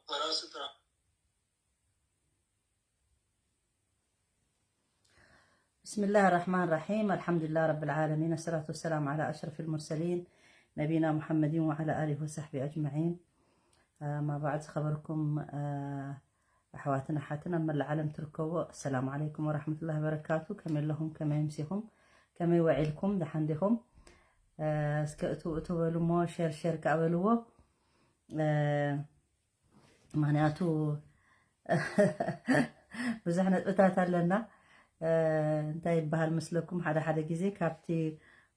በራሱ ጥራ። بسم الله الرحمن الرحيم. الحمد لله رب العالمين. الصلاة والسلام على أشرف المرسلين نبينا محمد وعلى آله وصحبه أجمعين. أما بعد، ዝኸበርኩም ኣሕዋትን ኣሓትን ኣብ መላእ ዓለም ትርከቡ፣ السلام عليكم ورحمة الله وبركاته. ከመይ ኣለኹም? ከመይ ኣምሲኹም? ከመይ ውዒልኩም? ደሓን ዲኹም? እስከ እቱ እቱ በሉ እሞ፣ ሸር ሸር ከኣ በልዎ። ምኽንያቱ ብዙሕ ነጥብታት ኣለና። እንታይ ይበሃል መስለኩም? ሓደ ሓደ ግዜ ካብቲ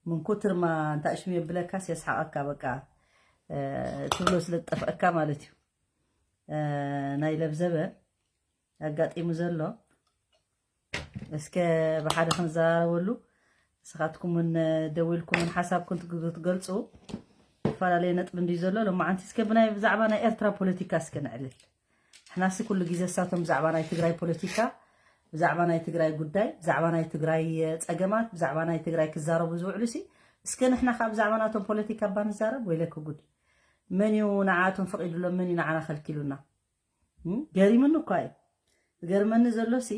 ምንኩትርማ እንታሽሙ የብለካስ የስሓቐካ፣ በቃ ትብሎ ስለ ዝጠፍአካ ማለት እዩ። ናይ ለብዘበ ኣጋጢሙ ዘሎ፣ እስከ ብሓደ ክንዘራረበሉ። ንስኻትኩም እውን ደዊልኩም እውን ሓሳብኩም ትግ-፣ ትገልጹ። ዝተፈላለየ ነጥቢ እንድዩ ዘሎ ሎማዓንቲ። እስከ ብናይ፣ ብዛዕባ ናይ ኤርትራ ፖለቲካ እስከ ነዕልል። ንሕናሲ ኩሉ ግዜ እሳቶም ብዛዕባ ናይ ትግራይ ፖለቲካ፣ ብዛዕባ ናይ ትግራይ ጉዳይ፣ ብዛዕባ ናይ ትግራይ ጸገማት፣ ብዛዕባ ናይ ትግራይ ክዛረቡ ዝውዕሉ ሲ፣ እስከ ንሕና ከኣ ብዛዕባ ናቶም ፖለቲካ እባ ንዛረብ? ወይለከ ጉድ። መን እዩ ንዓኣቶም ፈቒዱሎም? መን እዩ ንዓና ከልኪሉና? እም? ገሪሙኒ እኳ እዩ። ዝገርመኒ ዘሎ ሲ፣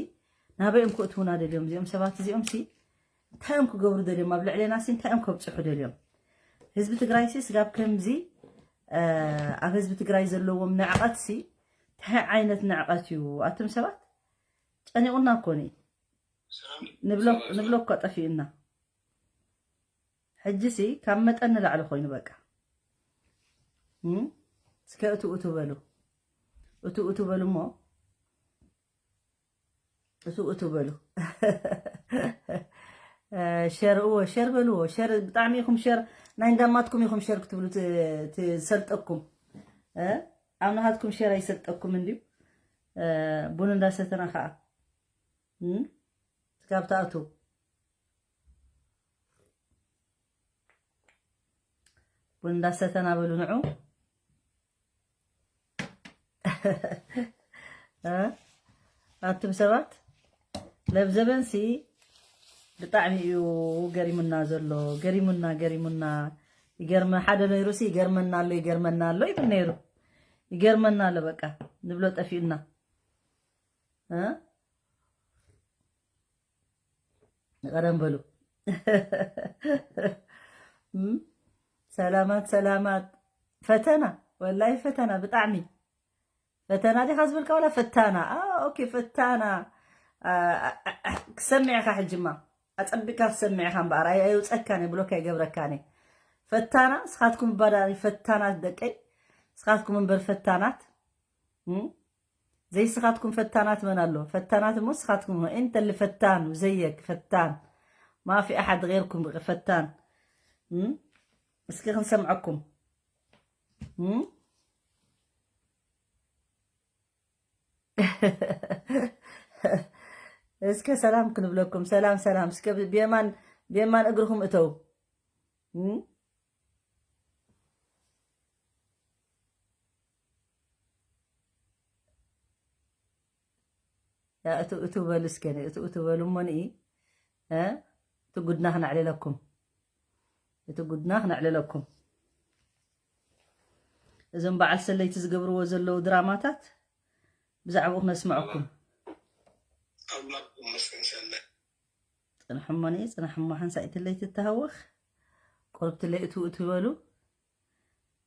ናበይ እዮም ክእትዉና ደልዮም? እዚኦም ሰባት እዚኦም ሲ፣ እንታይ እዮም ክገብሩ ደልዮም? ኣብ ልዕሌና ሲ፣ እንታይ እዮም ከብጽሑ ደልዮም? ህዝቢ ትግራይ ሲ፣ ስጋብ ከምዚ፣ እ፣ ኣብ ህዝቢ ትግራይ ዘለዎም ንዕቐት ሲ፣ እንታይ ዓይነት ንዕቐት እዩ? ኣቱም ሰባት፣ ጨኒቑና እኮ ኒ። ንብሎ፣ ንብሎ እኮ ጠፊኡና። ሕጂ ሲ፣ ካብ መጠን ንላዕሊ ኮይኑ በቃ። እም? እስከ እቱ እቱ በሉ። እቱ እቱ በሉ እሞ። እቱ እቱ በሉ። እ፣ ሸር፣ እዎ፣ ሸር በልዎ። ሸር ብጣዕሚ ኢኹም ሸር፣ ናይ እንዳማትኩም ኢኹም ሸር ክትብሉ ት-፣ ት-፣ ዝሰልጠኩም። እ? ኣብ ናሃትኩም ሸር ኣይሰልጠኩም እንድዩ። እ፣ ቡን እንዳሰተና ኸኣ። እም? ስጋብ ትኣትዉ። ቡን እንዳሰተና በሉ ንዑ። እ? ኣቱም ሰባት፣ ለብዘበንሲ ብጣዕሚ እዩ ገሪሙና ዘሎ። ገሪሙና፣ ገሪሙና። ይገርመ-፣ ሓደ ነይሩሲ ይገርመና ኣሎ፣ ይገርመና ኣሎ ይብል ነይሩ። ይገርመና ኣሎ፣ በቃ ንብሎ ጠፊኡና። እ? ቀደም በሉ። እም? ሰላማት፣ ሰላማት። ፈተና፣ ወላሂ ፈተና፣ ብጣዕሚ። ፈተና ዲኻ ዝበልካ ዋላ ፈታና? አ፣ ኦኬ፣ ፈታና። አ፣ አ፣ አ፣ ክሰምዕ ኢኻ ሕጂማ። ኣጸቢቕካ ክሰምዕ ኢኻ እምበኣር። ኣይ-፣ ኣየውጸካን እየ፣ ብሎክ ኣይገብረካን እየ። ፈታና፣ ንስኻትኩም እባ ደኣ ፈታናት ደቀይ። ንስኻትኩም እምበር ፈታናት። እም? ዘይስኻትኩም ፈታናት መን ኣሎ? ፈታናት እሞ ንስኻትኩም፣ እንተ ልፈታን፣ ዘየክ ፈታን። ማፊ ኣሓድ ገይርኩም ብቂ ፈታን። እም? እስኪ ክንሰምዐኩም። እም? እስከ ሰላም ክንብለኩም። ሰላም፣ ሰላም። እስከ ብ-፣ ብየማን፣ ብየማን እግርኹም እተው። እም? ያ፣ እቱ፣ እቱ በሉ እስከ፣ እቱ፣ እቱ በሉ እሞ ንኢ፣ እ? እቲ ጉድና ክነዕልለኩም። እቲ ጉድና ክነዕልለኩም። እዞም በዓል ሰለይቲ ዝገብርዎ ዘለዉ ድራማታት ብዛዕባኡ ክነስምዐኩም። ኣምላኽ ይመስገን ሰለ። ጽንሕሞ ንኢ፣ ጽንሕሞ ሓንሳኢት ለይቲ እተሃወኽ። ቁርብቲ ለይቱ እቱ በሉ።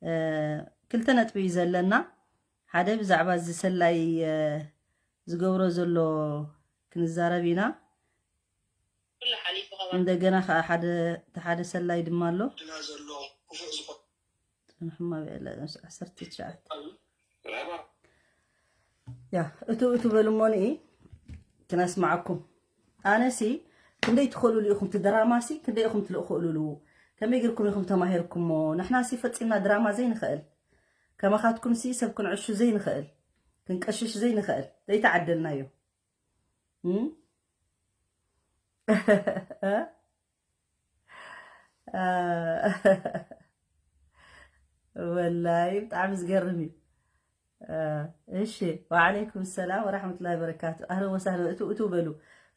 እ፣ ክልተ ነጥቢ እዩ ዘለና። ሓደ ብዛዕባ እዚ ሰላይ፣ እ፣ ዝገብሮ ዘሎ ክንዛረብ ኢና። እንደገና ከዓ ሓደ፣ እቲ ሓደ ሰላይ ድማ ኣሎ። ድና ዘሎ ክፉእ ዝኾነ ጽንሕማ ብዕለ ዓሰርተ ትሽዓተ። ያ፣ እቱ፣ እቱ በሉ እሞ ንኢ ክነስምዓኩም። ኣነሲ ክንደይ ትኽእሉሉ ኢኹም? እቲ ድራማሲ ክንደይ ኢኹም ትልእኽእሉሉ? ከመይ ጌርኩም ኢኹም ተማሂርኩሞ? ንሕናሲ ፈጺምና ድራማ ዘይንኽእል። ከማኻትኩምሲ ሰብ ክንዕሹ ዘይንኽእል። ክንቀሽሽ ዘይንኽእል። ዘይተዓደልናዮ። እም? አ፣ ወላይ ብጣዕሚ ዝገርም እዩ። አ፣ እሺ፣ ወዓለይኩም ሰላም ወራሕመቱላሂ ወበረካቱ። ኣህለን ወሳህለን። እቱ፣ እቱ በሉ።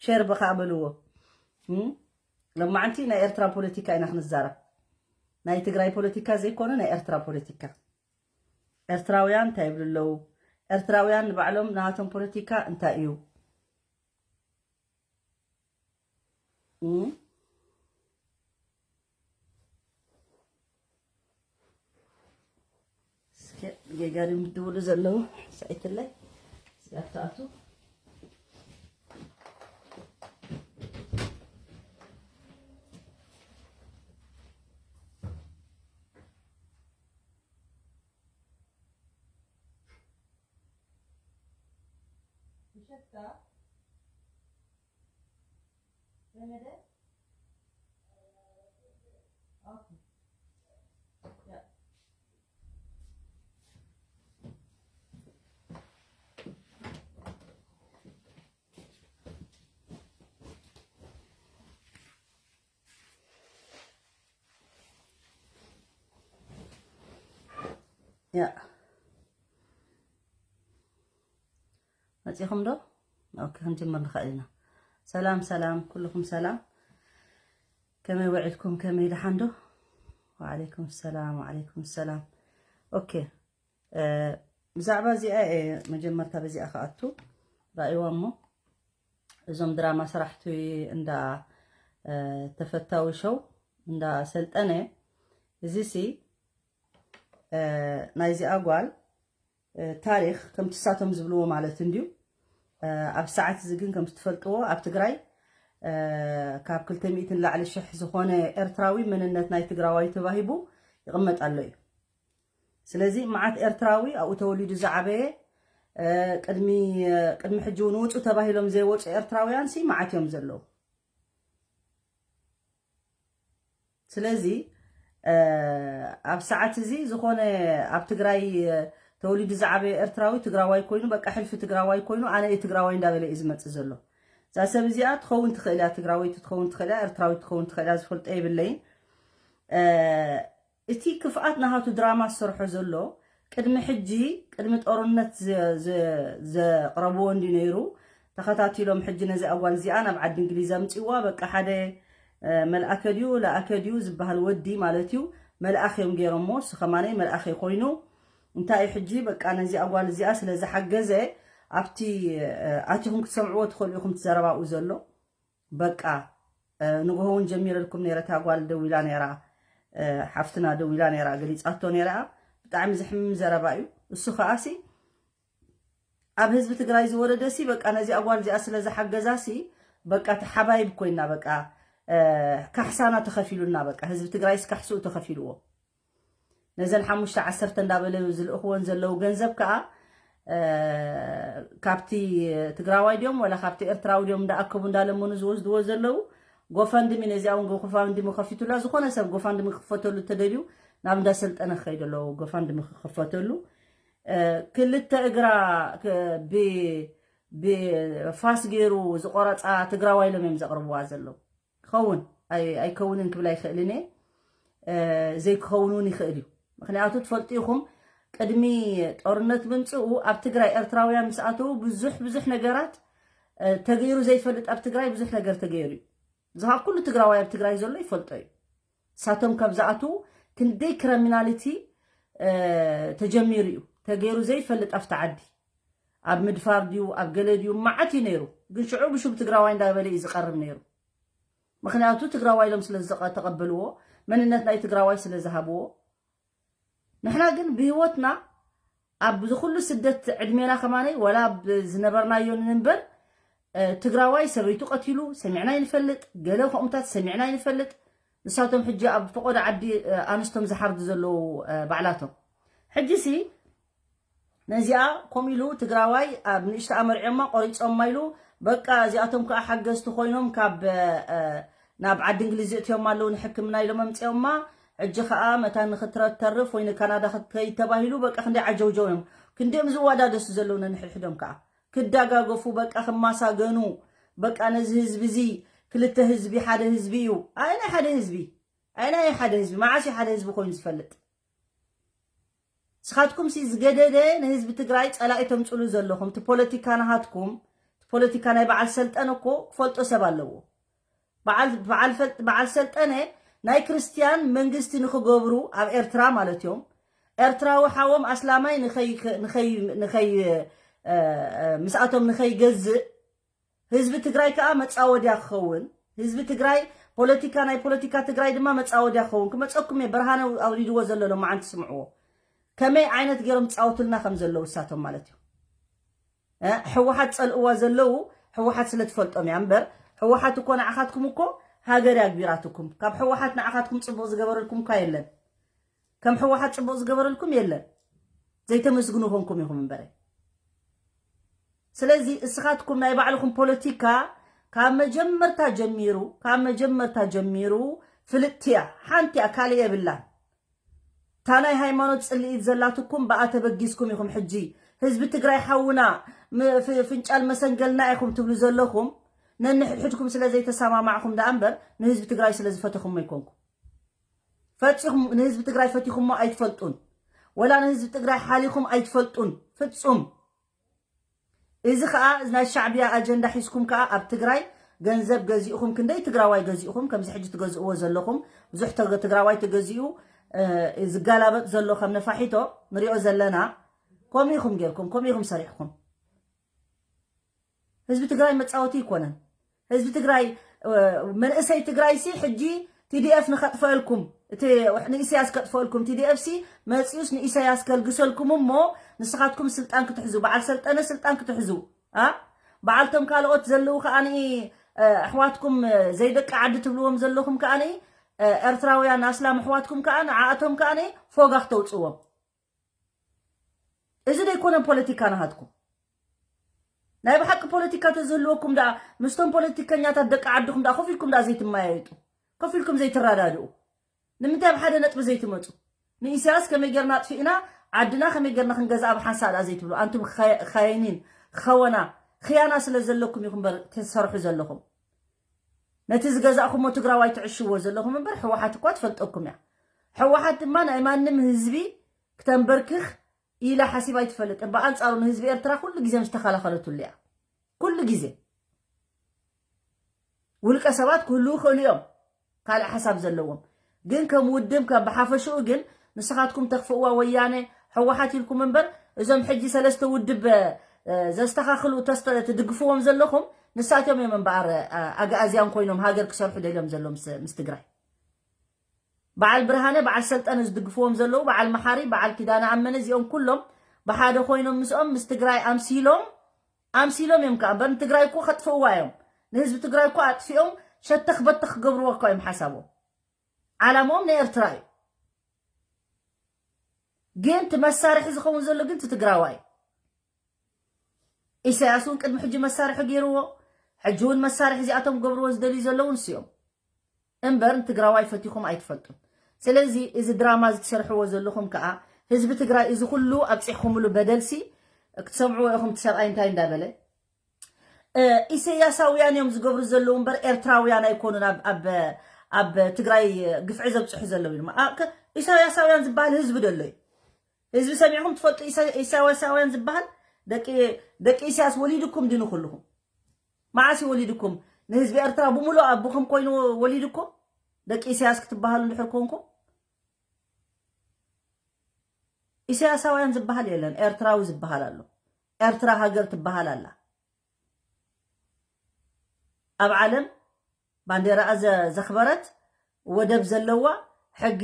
ሸር በኻ በልዎ። እም? ሎማዓንቲ ናይ ኤርትራ ፖለቲካ ኢና ክንዛረብ። ናይ ትግራይ ፖለቲካ ዘይኮነ ናይ ኤርትራ ፖለቲካ። ኤርትራውያን እንታይ ይብሉ ኣለዉ? ኤርትራውያን ንባዕሎም ናቶም ፖለቲካ እንታይ እዩ? እም? እስከ ጌጋ ድዮም ዝድውሉ ዘለዉ? ስዒትለይ። እስከ ኣትኣቱ። ምሸትካ ዘመደ? ኦኬ። ያ። ያ። መጺኹም ዶ? ኦኬ፣ ክንጅምር ንኽእል ኢና። ሰላም፣ ሰላም፣ ኩልኹም ሰላም። ከመይ ውዒልኩም? ከመይ ደሓን ዶ? ወዓለይኩም ሰላም፣ ወዓለይኩም ሰላም። ኦኬ፣ እ፣ ብዛዕባ እዚኣ እየ መጀመርታ በዚኣ ክኣቱ። ራእይዋ እሞ፣ እዞም ድራማ ስራሕቲ እንዳ፣ እ፣ ተፈታዊ ሾው እንዳ ሰልጠነ፣ እዚ ሲ፣ እ፣ ናይዚኣ ጓል፣ እ፣ ታሪኽ ከምቲ ሳቶም ዝብልዎ ማለት እንድዩ። እ፣ ኣብ ሰዓት እዚ ግን ከምቲ ትፈልጥዎ ኣብ ትግራይ፣ እ፣ ካብ ክልተ ሚእቲ ንላዕሊ ሽሕ ዝኾነ ኤርትራዊ መንነት ናይ ትግራዋይ ተባሂቡ ይቕመጥ ኣሎ እዩ። ስለዚ መዓት ኤርትራዊ ኣብኡ ተወሊዱ ዝዓበየ፣ እ፣ ቅድሚ፣ እ፣ ቅድሚ ሕጂ እውን ውጹ ተባሂሎም ዘይወጹ ኤርትራውያን ሲ መዓት እዮም ዘለዉ። ስለዚ፣ እ፣ ኣብ ሰዓት እዚ ዝኾነ ኣብ ትግራይ፣ እ፣ ተወሊዱ ዝዓበየ ኤርትራዊ ትግራዋይ ኮይኑ፣ በቃ ሕልፊ ትግራዋይ ኮይኑ፣ ኣነ እየ ትግራዋይ እንዳበለ እዩ ዝመጽእ ዘሎ። እዛ ሰብ እዚኣ ትኸውን ትኽእል እያ፣ ትግራወይቲ ትኸውን ትኽእል እያ፣ ኤርትራዊት ትኸውን ትኽእል እያ፣ ዝፈልጦ የብለይን። እ፣ እቲ ክፍኣት ናሃቱ ድራማ ዝሰርሖ ዘሎ፣ ቅድሚ ሕጂ፣ ቅድሚ ጦርነት ዘ-፣ ዘ-፣ ዘቕረብዎ እንዲ ነይሩ፣ ተኸታቲሎም ሕጂ ነዚ ኣጓል እዚኣ ናብ ዓዲ እንግሊዝ ኣምጺዋ። በቃ ሓደ፣ እ፣ መልኣከ ድዩ፣ ለኣከ ድዩ ዝበሃል ወዲ ማለት እዩ፣ መልኣኽ እዮም ገይሮሞ። እሱ ከማነይ መልኣኽ ኮይኑ፣ እንታይ እዩ ሕጂ፣ በቃ ነዚ ኣጓል እዚኣ ስለ ዝሓገዘ፣ ኣብቲ፣ እ፣ ኣቲኹም ክትሰምዕዎ ትኽእሉ ኢኹም፣ እቲ ዘረባኡ ዘሎ። በቃ፣ እ፣ ንግሆ እውን ጀሚረልኩም ነይረ። እታ ጓል ደዊላ ነይራ፣ እ፣ ሓፍትና ደዊላ ነይራ፣ ገሊጻቶ ነይራ። ብጣዕሚ ዘሕምም ዘረባ እዩ። እሱ ከኣ ሲ፣ ኣብ ህዝቢ ትግራይ ዝወረደ ሲ፣ በቃ ነዚኣ ጓል እዚኣ ስለ ዝሓገዛ ሲ፣ በቃ ተሓባይብ ኮይና፣ በቃ፣ እ፣ ካሕሳና ተኸፊሉና፣ በቃ ህዝቢ ትግራይስ ካሕስኡ ተኸፊልዎ። ነዘን ሓሙሽተ ዓሰርተ እንዳበለ ዝልእኽወን ዘለዉ ገንዘብ ከኣ፣ እ፣ ካብቲ ትግራዋይ ድዮም ወላ ካብቲ ኤርትራዊ ድዮም እንዳኣከቡ እንዳለመኑ ዝወስድዎ ዘለዉ፣ ጎፋንድሚ፣ ነዚኣ እውን ጎፋንድሚ ከፊቱላ። ዝኾነ ሰብ ጎፋንድሚ ክፈተሉ ተደልዩ ናብ እንዳ ሰልጠነ ክኸይድ ኣለዎ፣ ጎፋንድሚ ክኸፈተሉ። እ፣ ክልተ እግራ ክ-፣ ብ-፣ ብፋስ ገይሩ ዝቆረጻ ትግራዋይ ኢሎም እዮም ዘቕርብዋ ዘለዉ። ክኸውን ኣይ-፣ ኣይከውንን ክብል ኣይክእልን እየ። እ፣ ዘይክኸውን እውን ይኽእል እዩ። ምኽንያቱ ትፈልጡ ኢኹም፣ ቅድሚ ጦርነት ምምፅኡ ኣብ ትግራይ ኤርትራውያን ምስ ኣተዉ ብዙሕ ብዙሕ ነገራት፣ እ፣ ተገይሩ ዘይፈልጥ ኣብ ትግራይ ብዙሕ ነገር ተገይሩ እዩ። እዚ ኸዓ ኩሉ ትግራዋይ ኣብ ትግራይ ዘሎ ይፈልጦ እዩ። ንሳቶም ካብ ዝኣትዉ ክንደይ ክረሚናሊቲ፣ እ፣ ተጀሚሩ እዩ። ተገይሩ ዘይፈልጥ ኣብቲ ዓዲ። ኣብ ምድፋር ድዩ፣ ኣብ ገለ ድዩ፣ መዓት እዩ ነይሩ። ግን ሽዑ ብሹም ትግራዋይ እንዳበለ እዩ ዝቐርብ ነይሩ። ምኽንያቱ ትግራዋይ ኢሎም ስለ ዝተቐ-፣ ተቐበልዎ፣ መንነት ናይ ትግራዋይ ስለ ዝሃብዎ። ንሕና ግን ብህይወትና ኣብ እዚ ኩሉ ስደት ዕድሜና ከማነይ፣ ወላ ኣብ ዝነበርናዮ ንንበር፣ እ፣ ትግራዋይ ሰበይቱ ቀቲሉ ሰሚዕና ይንፈልጥ፣ ገለ ከምኡታት ሰሚዕና ይንፈልጥ። ንሳቶም ሕጂ ኣብ ፈቖዶ ዓዲ፣ እ፣ ኣንስቶም ዝሓርዱ ዘለዉ፣ እ፣ ባዕላቶም። ሕጂ ሲ ነዚኣ ከምኡ ኢሉ ትግራዋይ ኣብ ንእሽቶ ኣመርዕዮማ ቆሪጾማ ኢሉ፣ በቃ እዚኣቶም ከኣ ሓገዝቲ ኮይኖም ካብ፣ እ፣ ናብ ዓዲ እንግሊዝ ዝእትዮማ ኣለዉ ንሕክምና ኢሎም ኣምጺኦማ። ሕጂ ከኣ መታን ንኽትረተርፍ ወይ ንካናዳ ክትከይድ ተባሂሉ፣ በቃ ክንደይ ዓጀውጀው እዮም። ክንደዮም ዝዋዳደሱ ዘለዉ ነንሕድሕዶም ከኣ። ክዳጋገፉ፣ በቃ ክማሳገኑ፣ በቃ ነዚ ህዝቢ እዚ ክልተ ህዝቢ ሓደ ህዝቢ እዩ። ኣየናይ ሓደ ህዝቢ? ኣየናይ ሓደ ህዝቢ? መዓስ እዩ ሓደ ህዝቢ ኮይኑ ዝፈልጥ? ንስኻትኩም ሲ ዝገደደ ንህዝቢ ትግራይ ጸላኢ ተምጽሉ ዘለኹም፣ እቲ ፖለቲካ ናሃትኩም፣ እቲ ፖለቲካ ናይ በዓል ሰልጠነ እኮ ክፈልጦ ሰብ ኣለዎ። በዓል፣ በዓል ፈል-፣ በዓል ሰልጠነ ናይ ክርስትያን መንግስቲ ንኽገብሩ ኣብ ኤርትራ ማለት እዮም፣ ኤርትራዊ ሓዎም ኣስላማይ ንኸይ ንኸይ ንኸይ እ፣ እ፣ ምስኣቶም ንኸይገዝእ፣ ህዝቢ ትግራይ ከዓ መፃወድያ ክኸውን፣ ህዝቢ ትግራይ ፖለቲካ፣ ናይ ፖለቲካ ትግራይ ድማ መፃወድያ ክኸውን። ክመፀኩም እየ፣ ብርሃነ ኣውሪድዎ ዘሎ ሎማዓንቲ ስምዕዎ፣ ከመይ ዓይነት ገይሮም ፃወቱልና ከም ዘለዉ እሳቶም ማለት እዩ። እ፣ ህወሓት ፀልእዋ ዘለዉ፣ ህወሓት ስለ ትፈልጦም እያ እምበር፣ ህወሓት እኮ ንዓኻትኩም እኮ ሃገር ያግቢራትኩም። ካብ ህወሓት ንዓኻትኩም ፅቡቕ ዝገበረልኩም እኳ የለን። ከም ህወሓት ፅቡቕ ዝገበረልኩም የለን። ዘይተመስግኑ ኮንኩም ኢኹም እምበረ። ስለዚ እስኻትኩም ናይ ባዕልኹም ፖለቲካ ካብ መጀመርታ ጀሚሩ፣ ካብ መጀመርታ ጀሚሩ ፍልጥቲ እያ፣ ሓንቲ እያ፣ ካልእ የብላን። እታ ናይ ሃይማኖት ጽልኢት ዘላትኩም ብኣ ተበጊስኩም ኢኹም። ሕጂ ህዝቢ ትግራይ ሓውና፣ ም-፣ ፍ-፣ ፍንጫል መሰንገልና ኢኹም ትብሉ ዘለኹም፣ ነንሕድሕድኩም ስለ ዘይተሰማማዕኩም ደኣ እምበር ንህዝቢ ትግራይ ስለ ዝፈተኹሞ ኣይኮንኩም። ፈጺኹም ንህዝቢ ትግራይ ፈቲኹሞ ኣይትፈልጡን፣ ወላ ንህዝቢ ትግራይ ሓሊኹም ኣይትፈልጡን ፍጹም። እዚ ኸኣ ናይ ሻዕብያ ኣጀንዳ ሒዝኩም ከኣ ኣብ ትግራይ ገንዘብ ገዚእኹም፣ ክንደይ ትግራዋይ ገዚእኹም፣ ከምዚ ሕጂ ትገዝእዎ ዘለኹም ብዙሕ ተገ-፣ ትግራዋይ ተገዚኡ፣ እ፣ ዝጋላበጥ ዘሎ ከም ነፋሒቶ ንሪኦ ዘለና። ከምኡ ኢኹም ጌርኩም፣ ከምኡ ኢኹም ሰሪሕኩም። ህዝቢ ትግራይ መጻወቲ ኣይኮነን። ህዝቢ ትግራይ፣ እ፣ መንእሰይ ትግራይ ሲ ሕጂ ቲ ዲ ኤፍ ንኸጥፈአልኩም፣ እቲ ንኢሳያስ ከጥፈአልኩም፣ ቲ ዲ ኤፍ ሲ መጺኡስ ንኢሳያስ ከልግሰልኩም እሞ ንስኻትኩም ስልጣን ክትሕዙ፣ በዓል ሰልጠነ ስልጣን ክትሕዙ፣ ኣ? በዓልቶም ካልኦት ዘለዉ ከኣ እ፣ ኣሕዋትኩም፣ እ፣ ዘይደቂ ዓዲ ትብልዎም ዘለኹም ከኣ እ፣ ኤርትራውያን ኣስላም ኣሕዋትኩም ከኣ ንዓኣቶም ከኣ ፎጋ ክተውጽዎም። እዚ ዶ ኣይኮነን ፖለቲካ ናሃትኩም? ናይ ብሓቂ ፖለቲካ ተዝህልወኩም ደኣ ምስቶም ፖለቲከኛታት ደቂ ዓድኹም ደኣ ኮፍ ኢልኩም ደኣ ዘይትመያየጡ? ኮፍ ኢልኩም ዘይትረዳድኡ? ንምንታይ ኣብ ሓደ ነጥቢ ዘይትመጹ? ንኢሳያስ ከመይ ጌርና ኣጥፊእና ዓድና ከመይ ጌርና ክንገዝኣ ብሓንሳእ ደኣ ዘይትብሉ? ኣንቱም ኸ-፣ ኸየኒን ኸወና ኽያና ስለ ዘለኩም ኢኹም በር ትሰርሑ ዘለኹም። ነቲ ዝገዛእኩሞ ትግራዋይ ትዕሽዎ ዘለኹም እምበር ህወሓት እኳ ትፈልጠኩም እያ። ህወሓት ድማ ናይ ማንም ህዝቢ ክተንበርክኽ ኢላ ሓሲባ ኣይትፈልጥን። ብኣንጻሩ ንህዝቢ ኤርትራ ኩሉ ግዜ ምስ ተኸላኸለትሉ እያ። ኩሉ ግዜ። ውልቀ ሰባት ክህልዉ ይኽእሉ እዮም፣ ካልእ ሓሳብ ዘለዎም። ግን ከም ውድብ፣ ከም ብሓፈሽኡ ግን ንስኻትኩም ተኽፍእዋ ወያነ፣ ህወሓት ኢልኩም እምበር፣ እዞም ሕጂ ሰለስተ ውድብ፣ እ፣ ዘስተኻኽሉ ተስተ-፣ ትድግፍዎም ዘለኹም፣ ንሳቶም እዮም እምበኣር፣ እ፣ ኣግኣዝያን ኮይኖም ሃገር ክሰርሑ ደልዮም ዘለዉ ምስ፣ ምስ ትግራይ። በዓል ብርሃነ፣ በዓል ሰልጠነ ዝድግፍዎም ዘለዉ፣ በዓል መሓሪ፣ በዓል ኪዳነ ኣመነ፣ እዚኦም ኩሎም ብሓደ ኮይኖም ምስኦም ምስ ትግራይ ኣምሲሎም፣ ኣምሲሎም እዮም ከኣ። እምበር ንትግራይ እኮ ከጥፍእዋ እዮም። ንህዝቢ ትግራይ እኮ ኣጥፊኦም ሸተኽ በተኽ ክገብርዎ እኮ እዮም ሓሳቦም። ዓላምኦም ንኤርትራ እዩ። ግን እቲ መሳርሒ ዝኸውን ዘሎ ግን እቲ ትግራዋይ እዩ። ኢሳያስ እውን ቅድሚ ሕጂ መሳርሒ ገይርዎ፣ ሕጂ እውን መሳርሒ እዚኣቶም ክገብርዎ ዝደልዩ ዘለዉ ንሱ እዮም። እምበር ንትግራዋይ ፈቲኹም ኣይትፈልጡን። ስለዚ እዚ ድራማ እዚ ትሰርሕዎ ዘለኹም ከኣ ህዝቢ ትግራይ እዚ ኩሉ ኣብፂሕኩምሉ በደልሲ ክትሰምዕዎ ኢኹም። እቲ ሰብኣይ እንታይ እንዳበለ፣ እ፣ ኢሳያሳውያን እዮም ዝገብሩ ዘለዉ እምበር ኤርትራውያን ኣይኮኑን ኣብ፣ ኣብ፣ ኣብ ትግራይ ግፍዒ ዘብፅሑ ዘለዉ ኢሉ። ኣ፣ ከ-፣ ኢሳያሳውያን ዝበሃል ህዝቢ ደሎ እዩ። ህዝቢ ሰሚዕኹም ትፈልጡ? ኢሳ-፣ ኢሳያሳውያን ዝበሃል ደቂ፣ ደቂ ኢሳያስ ወሊድኩም ድዩ ንኹልኹም? መዓስ እዩ ወሊድኩም? ንህዝቢ ኤርትራ ብምሉእ ኣቦኹም ኮይኑ ወሊድኩም? ደቂ ኢሳያስ ክትበሃሉ እንድሕር ኮንኩም? ኢሳያሳውያን ዝበሃል የለን፣ ኤርትራዊ ዝበሃል ኣሎ። ኤርትራ ሃገር ትበሃል ኣላ። ኣብ ዓለም ባንዴራኣ ዘ-፣ ዘኽበረት፣ ወደብ ዘለዋ፣ ሕጊ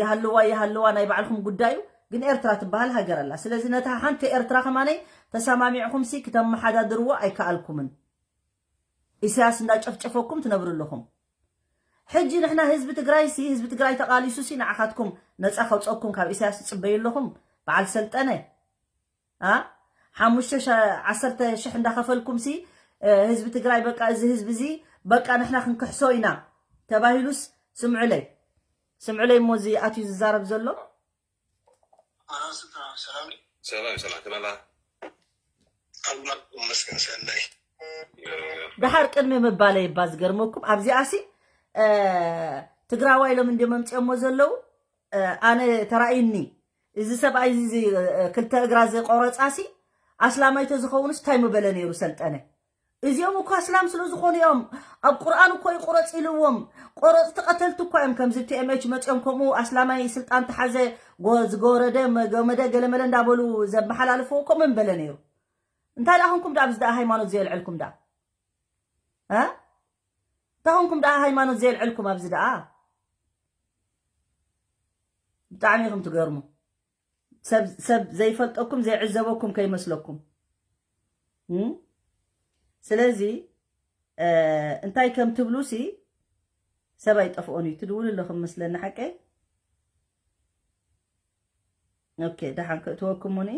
ይሃልዋ ይሃልዋ ናይ ባዕልኹም ጉዳዩ፣ ግን ኤርትራ ትበሃል ሃገር ኣላ። ስለዚ ነታ ሓንቲ ኤርትራ ከማነይ ተሰማሚዕኹምሲ ክተመሓዳድርዎ ኣይከኣልኩምን። ኢሳያስ እንዳጨፍጨፈኩም ትነብሩ ኣለኹም። ሕጂ ንሕና ህዝቢ ትግራይሲ፣ ህዝቢ ትግራይ ተቓሊሱሲ ንዓኻትኩም ነጻ ከውፀኩም ካብ ኢሳያስ ትጽበዩ ኣለኹም። በዓል ሰልጠነ፣ ኣ፣ ሓሙሽተ ሸ-፣ ዓሰርተ ሽሕ እንዳኸፈልኩምሲ፣ እ፣ ህዝቢ ትግራይ በቃ፣ እዚ ህዝቢ እዚ በቃ ንሕና ክንክሕሶ ኢና ተባሂሉስ፣ ስምዑለይ፣ ስምዑለይ እሞ እዚ ኣትዩ ዝዛረብ ዘሎ። ሰላም፣ ሰላም፣ ተመላ። ኣምላኽ ይመስገን፣ ሰናይ። ደሓር ቅድሚ ምባለይ እባ ዝገርመኩም፣ ኣብዚኣሲ፣ እ፣ ትግራዋይ ኢሎም እንድዮም ኣምፅኦሞ ዘለዉ። እ፣ ኣነ ተራእዩኒ፣ እዚ ሰብኣይ እዚ፣ እ፣ ክልተ እግራ ዝቆረፃሲ ኣስላማይ ተዝኸውንስ እንታይ ምበለ ነይሩ ሰልጠነ? እዚኦም እኮ ኣስላም ስለ ዝኾኑ እዮም። ኣብ ቁርኣን እኮ ይቁረጽ ኢልዎም። ቆረጽቲ ቀተልቲ እኮ እዮም። ከምዚ ቲ ኤም ኤች መጺኦም ከምኡ ኣስላማይ ስልጣን ተሓዘ፣ ጎ- ዝጎረደ መገመደ ገለመለ እንዳበሉ ዘመሓላልፍዎ ከምኡ ምበለ ነይሩ። እንታይ ደኣ ኹንኩም ደኣ ኣብዚ ደኣ ሃይማኖት ዘየልዕልኩም ደኣ? እ? እንታይ ኹንኩም ደኣ ሃይማኖት ዘየልዕልኩም ኣብዚ ደኣ? ብጣዕሚ ኢኹም ትገርሙ። ሰብ ሰብ ዘይፈልጠኩም ዘይዕዘበኩም ከይመስለኩም። እም? ስለዚ እ፣ እንታይ ከም ትብሉሲ ሰብ ኣይጠፍኦን እዩ። ትድውሉ ኣለኹም መስለኒ ሓቀይ። ኦኬ፣ ደሓን ከእትወኩሙኒ።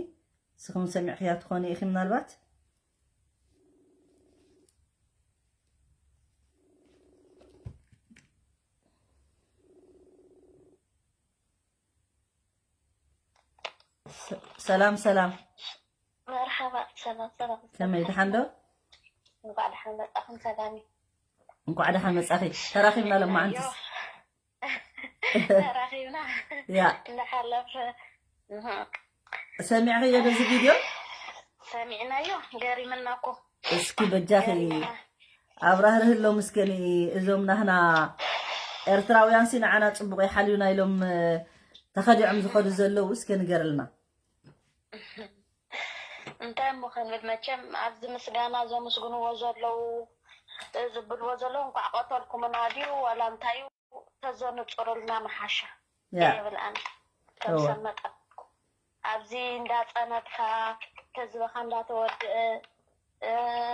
ንስኹም ሰሚዕኽያ ትኾኒ ኢኺ ምናልባት። ሰ- ሰላም ሰላም። መርሓባ፣ ሰላም ሰላም። ከመይ፣ ደሓን ዶ? እንኳዕ ደሓን መጻኹም ሰላሚ። እንኳዕ ደሓን መጻኺ። ተራኺብና ሎማዓንትስ። ተራኺብና። ያ። እንዳሓለፈ። እህ። ሰሚዕኽዮ ዶ እዚ ቪድዮ? ሰሚዕናዮ፣ ገሪምና እኮ። እስኪ በጃኺ ገሪምና። ኣብራህርህሎም እስከ ኒ-፣ እዞም ናህና ኤርትራውያንሲ ንዓና ጽቡቕ ይሓልዩና ኢሎም፣ እ፣ ተኸዲዖም ዝኸዱ ዘለዉ እስከ ንገርልና። እንታይ እሞ ክንብል፣ መቸም ኣብዚ ምስጋና ዘመስግንዎ ዘለዉ፣ እ፣ ዝብልዎ ዘለዉ እንኳዕ ቀተልኩምና ድዩ ዋላ እንታይ እዩ? ተዘንጽሩልና ምሓሸ ያ። ይብል ኣነ። ከም እወ። ሰብ መጠን ኣብዚ እንዳጸነትካ፣ ህዝብኻ እንዳተወድአ፣ እ፣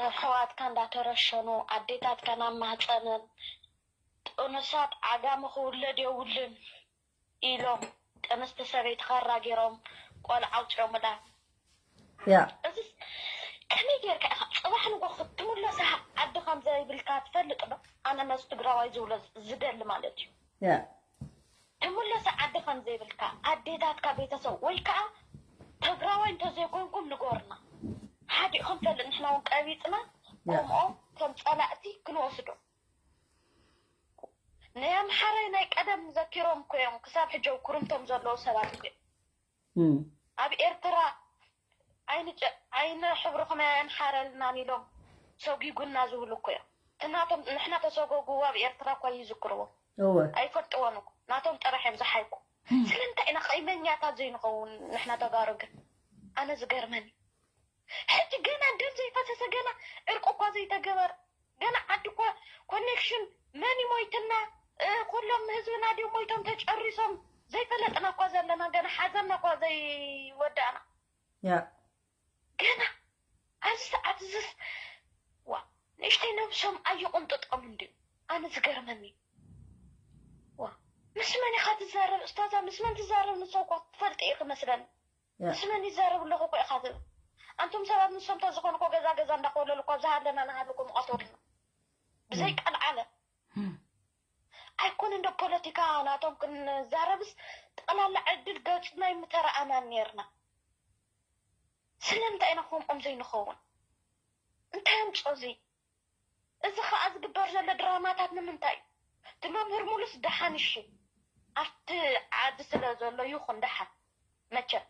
ኣሕዋትካ እንዳተረሸኑ፣ ኣዴታትካ ናብ ማህጸንን፣ ጥኑሳት ዓጋመ ክውለድ የብሉን ኢሎም ጥንስቲ ሰበይትኻ ኣራጊሮም ቆልዓ ኣውጺኦምላ። ያ። እዚስ ከመይ ጌርካ ኢኻ ጽባሕ ንጎ ክትምለሳ ዓዲ ከም ዘይብልካ ትፈልጥ ዶ? ኣነ ነዚ ትግራዋይ ዝብሎ ዝደሊ ማለት እዩ። ያ። ትምለሳ ዓዲ ከም ዘይብልካ፣ ኣዴታትካ፣ ቤተሰብ ወይ ከዓ ትግራዋይ እንተዘይኮንኩም ንገሩና። ሓዲኡ ክንፈልጥ ንሕና እውን ቀቢፅና ያ። ከምኦም ከም ፀላእቲ ክንወስዶ። ናይ ኣምሓራይ ናይ ቀደም ዘኪሮም እኮ እዮም ክሳብ ሕጂ ኣብ ኩርምቶም ዘለዉ ሰባት እኮ እዮም። እም። ኣብ ኤርትራ ኣይንጨ-፣ ኣይነ ሕብርኹም ኣየምሓረልናን ኢሎም ሰጒጉና ዝብሉ እኮ እዮም። እቲ ናቶም ንሕና ተሰጎግዎ ኣብ ኤርትራ እኳ ይዝክርዎ። እወ። ኣይፈልጥዎን እኮ። ናቶም ጥራሕ እዮም ዝሓይኩ። እም። ስለምንታይ ኢና ቂመኛታት ዘይንኸውን ንሕና ተጋሩ ግን? ኣነ ዝገርመኒ። ሕጂ ገና ደም ዘይፈሰሰ፣ ገና ዕርቂ እኳ ዘይተገበረ፣ ገና ዓዲ እኳ ኮኔክሽን መን እዩ ሞይትና፣ እ፣ ኩሎም ህዝብና ድዮም ሞይቶም ተጨሪሶም ዘይፈለጥና እኳ ዘለና፣ ገና ሓዘንና እኳ ዘይወዳእና። ያ። ገና ኣብዚ ሰዓት እዚስ፣ ዋ፣ ንእሽተይ ነብሶም ኣይቕንጥጦም እንድዩ። ኣነ ዝገርመኒ። ዋ፣ ምስ መን ኢኻ ትዛረብ? እስታዛ፣ ምስ መን ትዛረብ? ንሶ እኳ ትፈልጢ ኢኺ መስለኒ። ያ። ምስ መን ይዛረብ ኣለኹ እኮ ኢኻ ትብል። ኣንቱም ሰባት ንሶም ተዝኾኑ እኮ ገዛ ገዛ እንዳኾለሉ እኮ ኣብዚ ሃለና ንሃሉ እኮ ምቐተሉና። ብዘይ ያ። ቀልዓለም። እም። ኣይኮነ እንዶ ፖለቲካ ናቶም ክንዛረብስ ጠቕላላ ዕድል ገጽና ኣይምተረኣናን ኔርና። ስለምንታይ ኢና ከምኦም ዘይንኸውን? እንታይ ኣምጾ እዚ? እዚ ኸኣ ዝግበር ዘሎ ድራማታት ንምንታይ እዩ? እቲ መምህር ሙሉስ ደሓን እሺ፣ ኣብቲ ዓዲ ስለ ዘሎ ይኹን ደሓን። መቸም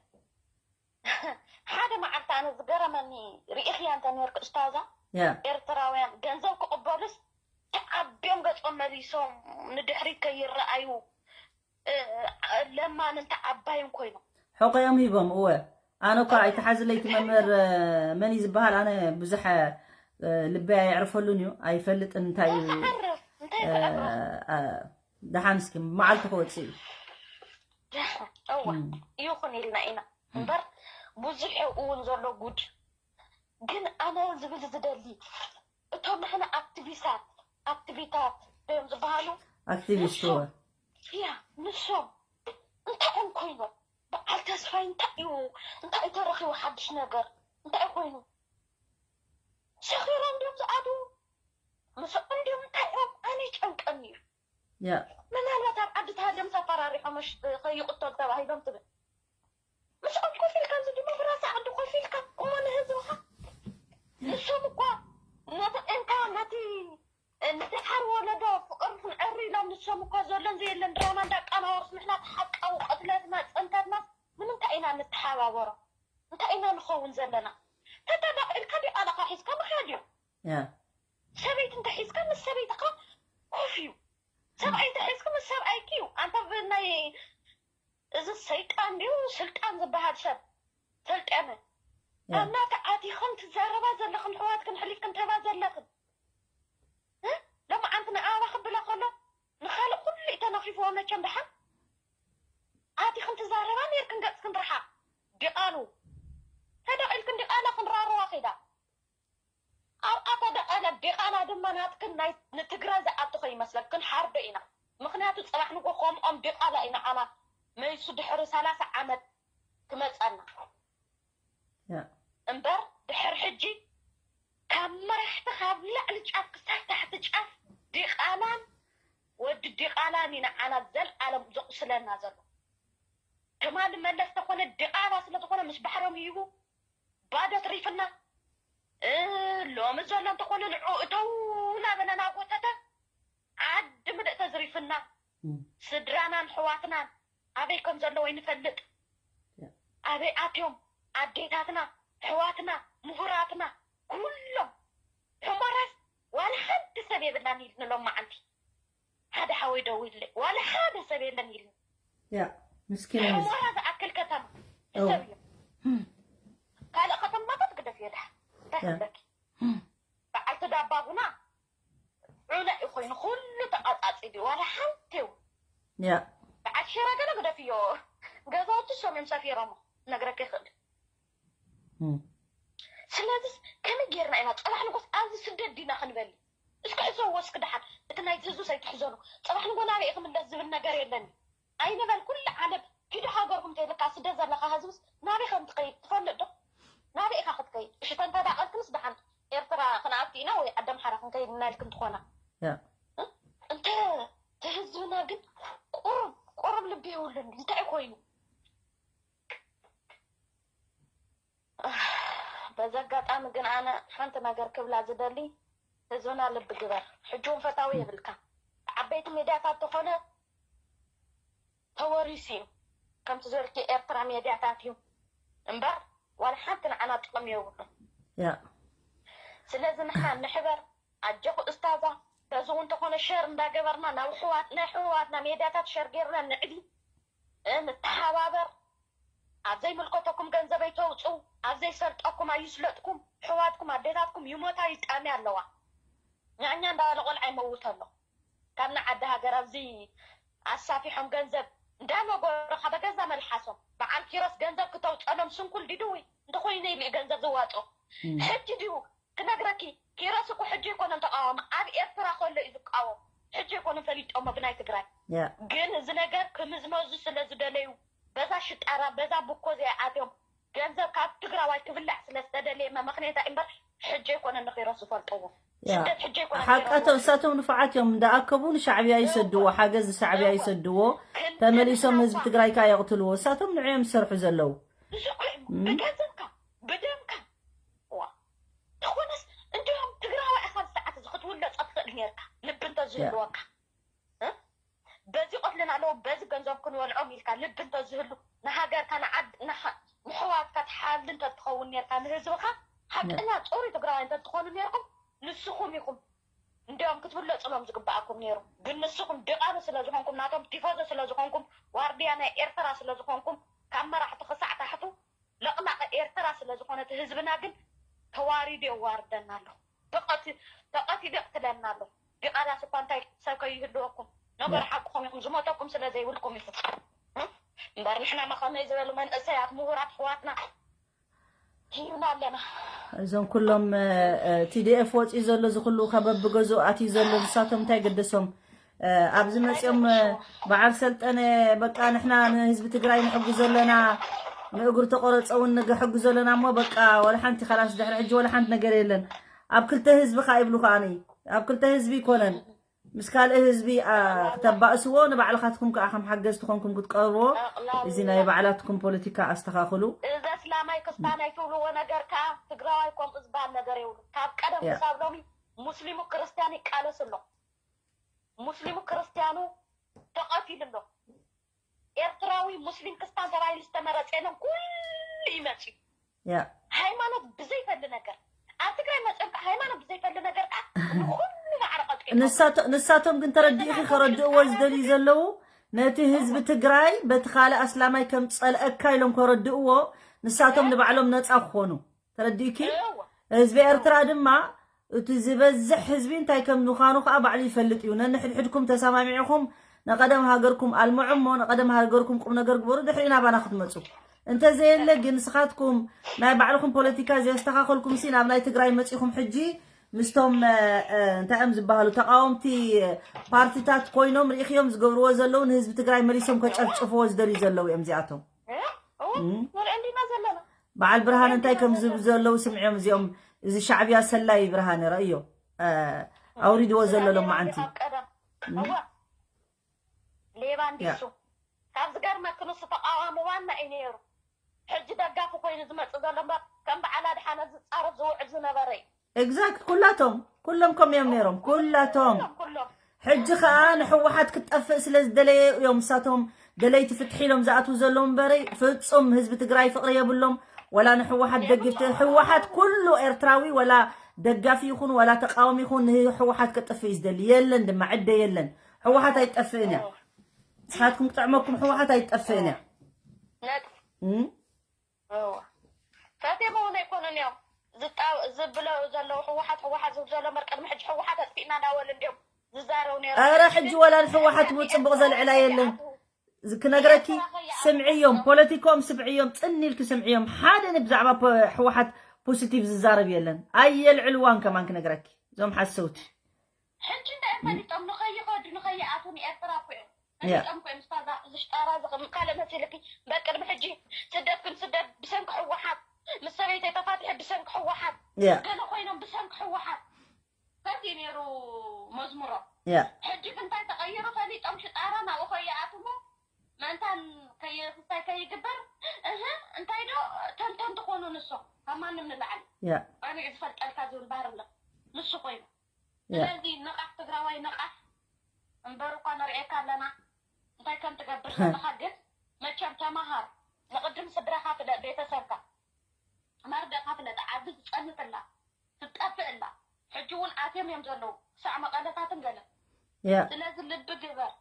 ሓደ መዓልቲ ኣነ ዝገረመኒ ርኢኽያ እንተ ኔርክ እስታዛ፣ ያ። ኤርትራውያን ገንዘብ ክቕበሉስ ተዓብዮም ገጾም መሊሶም ንድሕሪት ከይረኣዩ፣ እ፣ ለማንን ተዓባይን ኮይኖም። ሕቆኦም ሂቦም፣ እወ። ኣነ እኳ ኣይተሓዝለይ እቲ መምህር፣ እ፣ መን እዩ ዝበሃል? ኣነ ብዙሕ፣ እ፣ ልበይ ኣየዕርፈሉን እዩ፣ ኣይፈልጥን እንታይ እዩ። ክዕርፍ፣ እንታይ እ፣ ክዕርፍ? እ፣ ደሓን እስኪ መዓልቱ ክወጽእ እዩ። ደሓን፣ እወ፣ እም። ይኹን ኢልና ኢና። እም። እምበር ብዙሕ እውን ዘሎ ጉድ። ግን ኣነ ዝብል ዝደሊ፣ እቶም ንሕና ኣክቲቪስታት፣ ኣክቲቪታት እዮም ዝበሃሉ፣ ኣክቲቪስት፣ ንሶም፣ እወ። ያ፣ ንሶም እንታይ እዮም ኮይኖም? በዓል ተስፋይ እንታይ እዩ? እንታይ እዩ ተረኺቡ ሓድሽ ነገር? እንታይ እዩ ኮይኑ? ሰኺሮም ድዮም ዝኣትዉ? ምስኦም ድዮም እንታይ እዮም? ኣነ ይጨንቀኒ እዩ። ያ። ምናልባት ኣብ ዓዲ ተሃድዮም ተፈራሪሖም እሽ-፣ ከይቕተሉ ተባሂሎም ትብል። ምስኦም ኮፍ ኢልካ ኣብዚ ዲሞክራሲ ዓዲ ኮፍ ኢልካ እሞ ንህዝብኻ። ንሶም እኳ ነቲ ቂምካ ነቲ ንደሓር ወለዶ ፍቕሪ ክንዕሪ ኢሎም ንሶም እኳ ዘሎን ዘየለን ድራማ እንዳቃናወሩስ ንሕና ተሓቃዊ ቅትለትና ጸንተትና ንምንታይ ኢና ንተሓባበሮ? እንታይ ኢና ንኸውን ዘለና? ተተዳቒልካ ዲቓላኻ ሒዝካ ምኻድ እዩ። ሰበይቲ እንተሒዝካ ምስ ሰበይትኻ ኮፍ እዩ። ሰብኣይ እንተሒዝካ ምስ ሰብኣይኪ እዩ። ኣንታ ብናይ እዚ ሰይጣን ድዩ ስልጣን ዝበሃል ሰብ ሰልጠነ እናተ ኣቲኽን ትዛረባ ዘለኽን ሕዋትክን ሕሊፍክን ትህባ ዘለኽን እ? ሎማዓንቲ ንኣባ ክብላ ከሎ ንኻልእ ኩሉ እዩ ተነኺፍዎ። መቸም ደሓን ኣቲኽን ትዛረባ ነርክን ገፅክን ርሓቕ ዲቓሉ ተደቒልክን ዲቓላ ክንራርዋ ኺዳ ኣብኣ ተደቐለ ዲቓላ ድማ ናትክን ናይ ንትግራይ ዝኣቱ ከይመስለክን ሓርዶ ኢና። ምኽንያቱ ፅባሕ ንጎ ከምኦም ዲቓላ ኢና ኣና መይሱ ድሕሪ ሰላሳ ዓመት ክመፀና እምበር ድሕር ሕጂ ካብ መራሕቲ ካብ ላዕሊ ጫፍ ክሳብ ታሕቲ ጫፍ ዲቓላን ወዲ ዲቓላን ኢና ኣና ዘልኣለም ዘቑስለና ዘሎ። ትማሊ መለስ ተኾነ ዲቓላ ስለዝኾነ ምስ ባሕሮም ይሂቡ ባዶ ትሪፍና። ሎሚ ዘሎ እንተኾነ ንዑ እተው እናበለ እናጎተተ ዓዲ ምልእ ተዝሪፍና። ስድራናን ሕዋትናን ኣበይ ከም ዘለዉ ይንፈልጥ። ኣበይ ኣትዮም ኣዴታትና፣ ሕዋትና፣ ምሁራትና ኩሎም ሕሞራስ ዋላ ሓንቲ ሰብ የብላን ኢልኒ ሎማዓንቲ። ሓደ ሓወይ ደዊሉለይ ዋላ ሓደ ሰብ የለን ኢልኒ። ያ ምስኪን ሕሞራ ዝኣክል ከተማ ሰብ እዩ። ካልእ ከተማታት ግደፍ የድሓ እንታይ ክብለኪ በዓልቲ ዳባ ቡና ዑነ እዩ ኮይኑ ኩሉ ተቃጻጺሉ ዋላ ሓንቲ እዩ። ያ በዓል ሽረ ገለ ግደፍዮ ገዛውቲ ሶም እዮም ሰፊሮሞ ነግረኪ ይኽእል። ስለዚስ ከመይ ጌርና ኢና ጽባሕ ንጎስ ኣብዚ ስደት ዲና ክንበሊ? እስኪ ሕዘዎ እስኪ ደሓን እቲ ናይ ትህዙ ሰይትሕዘኑ። ጽባሕ ንጎ ናበይ ክምለስ ዝብል ነገር የለን። ኣይንበል ኩሉ ዓለም ኪዱ ሃገርኩም ተይልካ ስደት ዘለኻ ህዝብስ ናበይ ከም ትኸይድ ትፈልጥ ዶ? ናበይ ኢኻ ክትከይድ? እሺ ተንተዳቐልክንስ ደሓን ኤርትራ ክንኣቱ ኢና ወይ ዓዲ ኣምሓራ ክንከይድ ኢና ኢልክን ትኾና። ያ እንተ ተህዝብና ግን ቁሩብ ቁሩብ ልቢ የብሉን እንታይ ኮይኑ በዚ ኣጋጣሚ ግን ኣነ ሓንቲ ነገር ክብላ ዝደሊ ህዝብና ልቢ ግበር ሕጂ እውን ፈታዊ የብልካ ዓበይቲ ሚድያታት ተኾነ ተወሪሱ እዩ ከምቲ ዝበልኪ ኤርትራ ሚድያታት እዩ እምበር ዋላ ሓንቲ ንዓና ጥቕሚ የብሉን ያ ስለዚ ንሕና ንሕበር ኣጀኹ እስታዛ በዚ እውን ተኾነ ሸር እንዳገበርና ናብ ሕዋት ናይ ሕዋትና ሚድያታት ሸር ገይርና ንዕዲ ንተሓባበር ኣብ ዘይምልከተኩም ገንዘብ ኣይተውፅኡ ኣብ ዘይሰልጠኩም ኣይስለጥኩም ሕዋትኩም ኣዴታትኩም ይሞታ ይጣሚ ኣለዋ ኛኛ እንዳበለ ቆልዓ ይመውት ኣሎ ካብ ንዓዲ ሃገር ኣብዚ ኣሳፊሖም ገንዘብ እንዳመጎረኻ በገዛ መልሓሶም በዓል ኪሮስ ገንዘብ ክተውፀሎም ስንኩል ዲድዊ እንተኮይነ ኢሉ ገንዘብ ዝዋፆ ሕጂ ድዩ ክነግረኪ ኪሮስ እኮ ሕጂ ኣይኮነን ተቃዋሚ ኣብ ኤርትራ ከሎ እዩ ዝቃወም ሕጂ ኣይኮነን ፈሊጦሞ ብናይ ትግራይ ግን እዚ ነገር ክምዝመዙ ስለ ዝደለዩ በዛ ሽጣራ በዛ ብኮ ዚኣትዮም ገንዘብ ካብ ትግራዋይ ክብላዕ ስለ ዝተደለየ መመኽኔታ እምበር ሕጂ ኣይኮነን ንኪሮስ ዝፈልጥዎ ስደት ሕጂ ኣይኮነን ሓቀቶ እሳቶም ንፉዓት እዮም እንዳኣከቡ ንሻዕብያ ይሰድዎ ሓገዝ ንሻዕብያ ይሰድዎ ተመሊሶም ህዝቢ ትግራይ ከዓ የቕትልዎ እሳቶም ንዕዮም ዝሰርሑ ዘለዉ ብገንዘብካ ብደምካ ዋ ተኾነስ እንዲም ትግራዋይ ኢኻ ዝሰዓት እዚ ክትውለፀ ትኽእል ነርካ ልቢ እንተዝህልወካ በዚ ቆትልና ኣለዎ በዚ ገንዘብ ክንበልዖም ኢልካ ልቢ እንተዝህሉ ንሃገርካ ንዓድ ንሕዋትካ ትሓሊ እንተትኸውን ነርካ ንህዝብኻ ሓቀኛ ፅሩይ ትግራዋይ እንተትኾኑ ነርኩም ንስኹም ኢኹም እንዲያውም ክትብለፁሎም ዝግበኣኩም ነይሩ ግን ንስኹም ድቓሉ ስለ ዝኾንኩም ናቶም ቲፎዞ ስለ ዝኾንኩም ዋርድያ ናይ ኤርትራ ስለ ዝኾንኩም ካብ መራሕቲ ክሳዕ ታሕቱ ለቕላቐ ኤርትራ ስለ ዝኾነ እቲ ህዝብና ግን ተዋሪዱ የዋርደና ኣሎ ተቐቲሉ የቕትለና ኣሎ ዲቓላስ እኳ እንታይ ሰብ ከይህልወኩም ነገር ሓቅኹም ኢኹም ዝሞተኩም ስለ ዘይብልኩም ኢኹም እምበር ንሕና መኸመይ ዝበሉ መንእሰያት ምሁራት ኣሕዋትና ሂብና ኣለና እዞም ኩሎም ቲዲኤፍ ወፂኡ ዘሎ እዚ ኩሉ ከበብ ገዝኡ ኣትዩ ዘሎ ንሳቶም እንታይ ገደሶም ኣብዚ መፂኦም በዓል ሰልጠነ በቃ ንሕና ንህዝቢ ትግራይ ንሕግዞ ኣለና ንእግሩ ተቆረፀ እውን ንሕግዞ ኣለና እሞ በቃ ወላ ሓንቲ ካላስ ድሕሪ ሕጂ ወላ ሓንቲ ነገር የለን ኣብ ክልተ ህዝቢ ከዓ ይብሉ ከዓ ኣብ ክልተ ህዝቢ ይኮነን ምስ ካልእ ህዝቢ ክተባእስዎ ንባዕልካትኩም ከዓ ከም ሓገዝቲ ኮንኩም ክትቀርብዎ እዚ ናይ ባዕላትኩም ፖለቲካ ኣስተኻኽሉ እዚ ኣስላማይ ክስታናይ ትብልዎ ነገር ከዓ ትግራዋይ ከምኡ ዝበሃል ነገር የብሉ ካብ ቀደም ክሳብ ሎሚ ሙስሊሙ ክርስትያን ይቃለስ ኣሎ ሙስሊሙ ክርስትያኑ ተቐቲሉ ኣሎ ኤርትራዊ ሙስሊም ክስታን ተባሂሉ ዝተመረፀ የለን ኩሉ ይመፅዩ ሃይማኖት ብዘይፈሊ ነገር ኣብ ትግራይ መፅኦም ከዓ ሃይማኖት ብዘይፈሊ ነገር ከዓ ንኩሉ ማዕረ ቀጥቂጦም። ንሳቶ- ንሳቶም ግን ተረዲእኺ ከረድእዎ ዝደልዩ ዘለዉ ነቲ ህዝቢ ትግራይ በቲ ካልእ ኣስላማይ ከም ዝፀልአካ ኢሎም ከረድእዎ ንሳቶም ንባዕሎም ነፃ ክኾኑ ተረዲእኪ። እወ። ህዝቢ ኤርትራ ድማ እቲ ዝበዝሕ ህዝቢ እንታይ ከም ምዃኑ ከዓ ባዕሉ ይፈልጥ እዩ። ነንሕድሕድኩም ተሰማሚዕኹም ንቐደም ሃገርኩም ኣልምዑ እሞ ንቐደም ሃገርኩም ቁም ነገር ግበሩ፣ ድሕሪ ናባና ክትመፁ። እንተዘየለ ግን ንስኻትኩም ናይ ባዕልኹም ፖለቲካ ዘየስተኻኸልኩም ሲ ናብ ናይ ትግራይ መፂኹም ሕጂ ምስቶም እ፣ እ፣ እንታይ እዮም ዝበሃሉ ተቃወምቲ ፓርቲታት ኮይኖም ርኢኽዮም ዝገብርዎ ዘለዉ ንህዝቢ ትግራይ መሊሶም ከጨፍጭፍዎ ዝደልዩ ዘለዉ እዮም እዚኣቶም። እወ፣ እወ፣ ንርኢ እንዲና ዘለና። በዓል ብርሃን እንታይ ከም ዝብሉ ዘለዉ ስምዕዮም እዚኦም። እዚ ሻዕብያ ሰላይ ብርሃን ረእዮ እ፣ ኣውሪድዎ ዘሎ ሎማዓንቲ። ኣብ ቀደም እወ፣ ሌባ እንዲሱ። ካብ ዝገርመኪ ንሱ ተቃዋሚ ዋና እዩ ነይሩ። ሕጂ ደጋፊ ኮይኑ ዝመፅእ ዘሎ እምበር ከም በዓል ኣድሓነ ዝፃረፍ ዝውዕል ዝነበረ እዩ። ኤግዛክት ኩላቶም ኩሎም ከም እዮም ነይሮም ኩላቶም። ኩሎም ኩሎም ሕጂ ከዓ ንሕወሓት ክትጠፍእ ስለ ዝደለየ እዮም ንሳቶም ደለይቲ ፍትሒ ኢሎም ዝኣትዉ ዘለዉ እምበረይ ፍፁም ህዝቢ ትግራይ ፍቅሪ የብሎም። ወላ ንሕወሓት ደጊፍቲ ህወሓት ኩሉ ኤርትራዊ ወላ ደጋፊ ይኹን ወላ ተቃዋሚ ይኹን ንህወሓት ከጥፍእ እዩ ዝደሊ የለን ድማ ዕደ የለን። ሕወሓት ኣይትጠፍእን እያ። ንስኻትኩም ክጥዕመኩም ሕወሓት ኣይትጠፍእን እያ። ነጥብ እም? እወ። ፈትዮም እውን ኣይኮኑን እዮም ዝጣው ዝብለው ዘለዉ ህወሓት ህወሓት ዝብሉ ዘሎ እምበር ቅድሚ ሕጂ ህወሓት ኣጥፊእና እንዳበሉ እንዲዮም ዝዛረቡ ነይሮም። ኧረ ሕጂ ወላ ንሕወሓት እውን ፅቡቕ ዘልዕላ የለን። ዝ- ክነግረኪ ስምዕዮም ፖለቲኮም ስምዕዮም ፅን ኢልኪ ስምዕዮም ሓደ ን ብዛዕባ ፖ- ሕወሓት ፖዚቲቭ ዝዛረብ የለን። ኣየልዕልዋን ከማን ክነግረኪ እዞም ሓሰውቲ። ሕጂ እንታይ ፈሊጦም ንኸይኸዱ ንኸይኣቱ ንኤርትራ እኮ እዮም ያ። ፈሊጦም እኮ እዮም። ስታዛ ዝሽጣራ ዝቕም ካልእ መሲልኪ በቅድሚ ሕጂ ስደት ክንስደድ ብሰንኪ ህወሓት ምስ ሰበይተይ ተፋቲሐ ብሰንኪ ህወሓት ያ ገለ ኮይኖም ብሰንኪ ህወሓት ከዚ ነይሩ መዝሙሮም። ያ ሕጂ ግን እንታይ ተቐይሩ ፈሊጦም ሽጣራ ናብኡ ከይኣትሙ ምእንታን ከይክስታይ ከይግበር እህ እንታይ ዶ ተንተን ትኾኑ ንሶም ካብ ማንም ንላዕሊ ያ ኣነ ዝፈልጠልካ ዝብል ባህሪ ኣሎ ንሱ ኮይኑ ያ ስለዚ ንቓሕ ትግራዋይ ንቓሕ እምበር እኳ ንርእየካ ኣለና እንታይ ከም ትገብር ዘለኻ ግን መቸም ተማሃር ንቕድም ስድራኻ ፍለጥ ቤተሰብካ መርደእካ ፍለጥ ዓዲ ትፀንትላ ትጠፍእላ ሕጂ እውን ኣትዮም እዮም ዘለዉ ክሳዕ መቐለታትን ገለ ያ ስለዚ ልቢ ግበር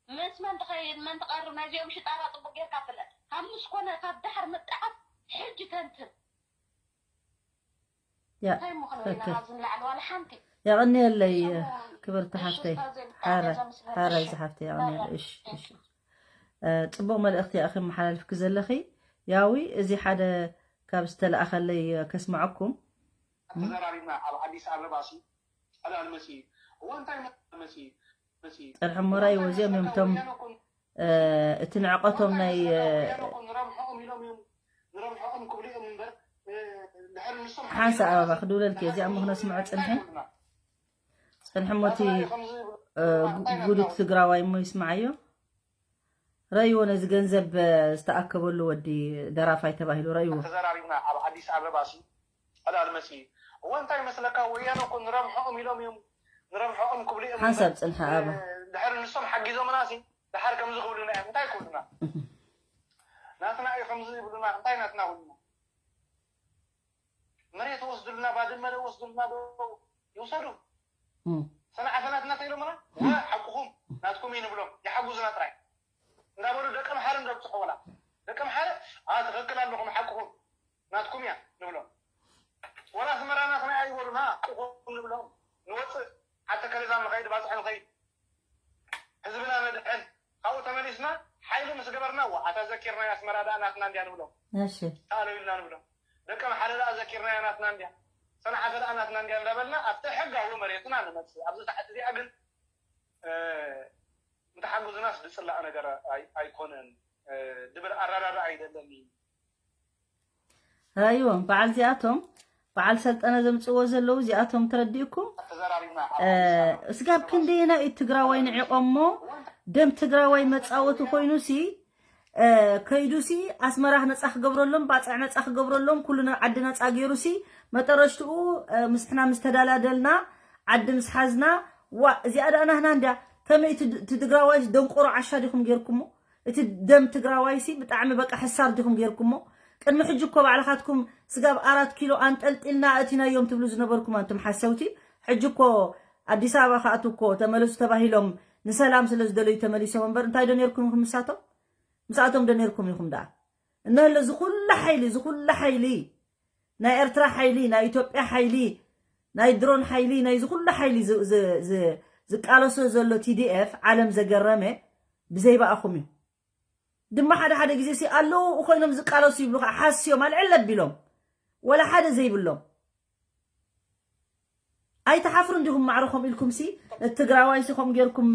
ምስ መን ትኸይድ መን ትቐርብ ናይዚኦም ሽጣራ ፅቡቅ ጌርካ ፍለጥ ካብ ምስ ኮነ ካብ ዳሕር ምጣዓስ ሕጂ ተንትን ያ እንታይ ምኾነ ኢና ትክክል። ካብዚ ንላዕሊ ዋላ ሓንቲ የቐንየለይ ክብርቲ ሓፍተይ ሓረ ሓረ ዝሓፍተይ የቐንየለይ እሺ እሺ እ፣ ፅቡቕ መልእኽቲ ኢኺ መሓላልፍኪ ዘለኺ ያዊ እዚ ሓደ ካብ ዝተለኣኸለይ ከስምዐኩም ተዘራሪብና ኣብ ኣዲስ ኣበባ ሲ ዕላል መፂ እዋ እንታይ መፂ መፂ ፀርሒ ሞራይ ወዚኦም እዮም እቶም እ፣ እቲ ንዕቀቶም ናይ እ፣ ንረብሖም ኢሎም እዮም ንረብሖም ክብሉ እዮም እምበር እ፣ ድሕሪ ንሶም ሓንሳ ኣበባ ክድውለልኪ እዚኣ ምኽነ ስምዖ ፅንሒ ፅንሒ ሞቲ እ፣ ጉ- ጉዱት ትግራዋይ እሞ ይስምዓዮ ረእይዎ ነዚ ገንዘብ እ፣ ዝተኣከበሉ ወዲ ደራፋይ ተባሂሉ ረእይዎ ተዘራሪብና ኣብ ኣዲስ ኣበባ ሲ ዕላል መፂ እዋ እንታይ መስለካ ወያነ እኮ ንረብሖም ኢሎም እዮም ንረብሖም ክብሉ እዮም ሓንሳብ እምበር ፅንሒ ኣበባ ድሕሪ ንሶም ሓጊዞምና ሲ ድሓር ከምዚ ክብሉና እዮም እንታይ ክብሉና ናትና እዩ ከምዚ ይብሉና እንታይ ናትና ክብሉና መሬት ወስዱልና ባድመ ዶ ወስዱልና ዶ ይውሰዱ እም። ሰንዓፈ ናትና ተኢሎምና ወ ሓቅኹም ናትኩም እዩ ንብሎም ይሓጉዝና ጥራይ እንዳበሉ ደቂ ምሓረ እንደብፅሑ ወላ ደቂ ምሓረ ኣ ትኽክል ኣለኹም ሓቅኹም ናትኩም እያ ንብሎም ወላ ኣስመራ ናትና እያ ይበሉና ሓቅኹም ንብሎም ንወፅእ ዓዲ ከለዛ ንኸይድ ባፅሒ ንኸይድ ህዝብና ነድሕን ካብኡ ተመሊስና ሓይሊ ምስ ገበርና ዋ ኣታ ዘኪርናያ ኣስመራ ደኣ ናትና እንድያ ንብሎም እሺ ተኣለው ኢልና ንብሎም ደቂ ምሓረ ደኣ ዘኪርናያ ናትና እንድያ ሰንዓፈ ደኣ ናትና እንድያ እንዳበልና ኣብቲ ሕጋዊ መሬትና ንመፅእ ኣብዚ ታሕቲ እዚኣ ግን እ፣ እንተሓጉዝናስ ዝፅላእ ነገር ኣይ- ኣይኮነን እ፣ ድብል ኣረዳድኣ ኣይደለኒ ራይዎም በዓል እዚኣቶም በዓል ሰልጠነ ዘምፅዎ ዘለዉ እዚኣቶም ተረዲእኩም ተዘራሪብና እ፣ ስጋብ ክንደየናይ እዩ ትግራዋይ ንዒቖሞ ደም ትግራዋይ መፃወቲ ኮይኑ ሲ እ፣ ከይዱ ሲ ኣስመራ ነፃ ክገብረሎም ባፅዕ ነፃ ክገብረሎም ኩሉ ነ- ዓዲ ነፃ ገይሩ ሲ መጠረሽትኡ እ፣ ምስሕና ምስ ተዳላደልና ዓዲ ምስ ሓዝና ዋ እዚኣ ደኣ ናህና እንድያ ከመይ እቲ ድ- እቲ ትግራዋይ ደንቆሮ ዓሻ ዲኹም ገይርኩሞ እቲ ደም ትግራዋይ ሲ ብጣዕሚ በቃ ሕሳር ዲኹም ገይርኩሞ ቅድሚ ሕጂ እኮ ባዕልኻትኩም ስጋብ ኣራት ኪሎ ኣንጠልጢልና ኣእቲናዮም ትብሉ ዝነበርኩም ኣንቱም ሓሰውቲ፣ ሕጂ እኮ ኣዲስ ኣበባ ክኣትዉ እኮ ተመለሱ ተባሂሎም ንሰላም ስለ ዝደለዩ ተመሊሶም እምበር እንታይ ዶ ነርኩም ኢኹም ምሳቶም? ምስኣቶም ዶ ነርኩም ኢኹም ደኣ? እነለ ዝኹላ ሓይሊ ዝኹላ ሓይሊ ናይ ኤርትራ ሓይሊ ናይ ኢትዮጵያ ሓይሊ ናይ ድሮን ሓይሊ ናይ ዝኹላ ሓይሊ ዝቃለሶ ዘሎ ቲዲኤፍ ዓለም ዘገረመ ብዘይባእኹም እዩ። ድማ ሓደ ሓደ ግዜ ሲ ኣለዉ ኮይኖም ዝቃለሱ ይብሉ ከዓ ሓስዮም ኣልዕል ኣቢሎም ወላ ሓደ ዘይብሎም ኣይትሓፍሩ እንዲኹም ማዕረኹም ኢልኩም ሲ ትግራዋይ ሲ ከምኡ ጌርኩም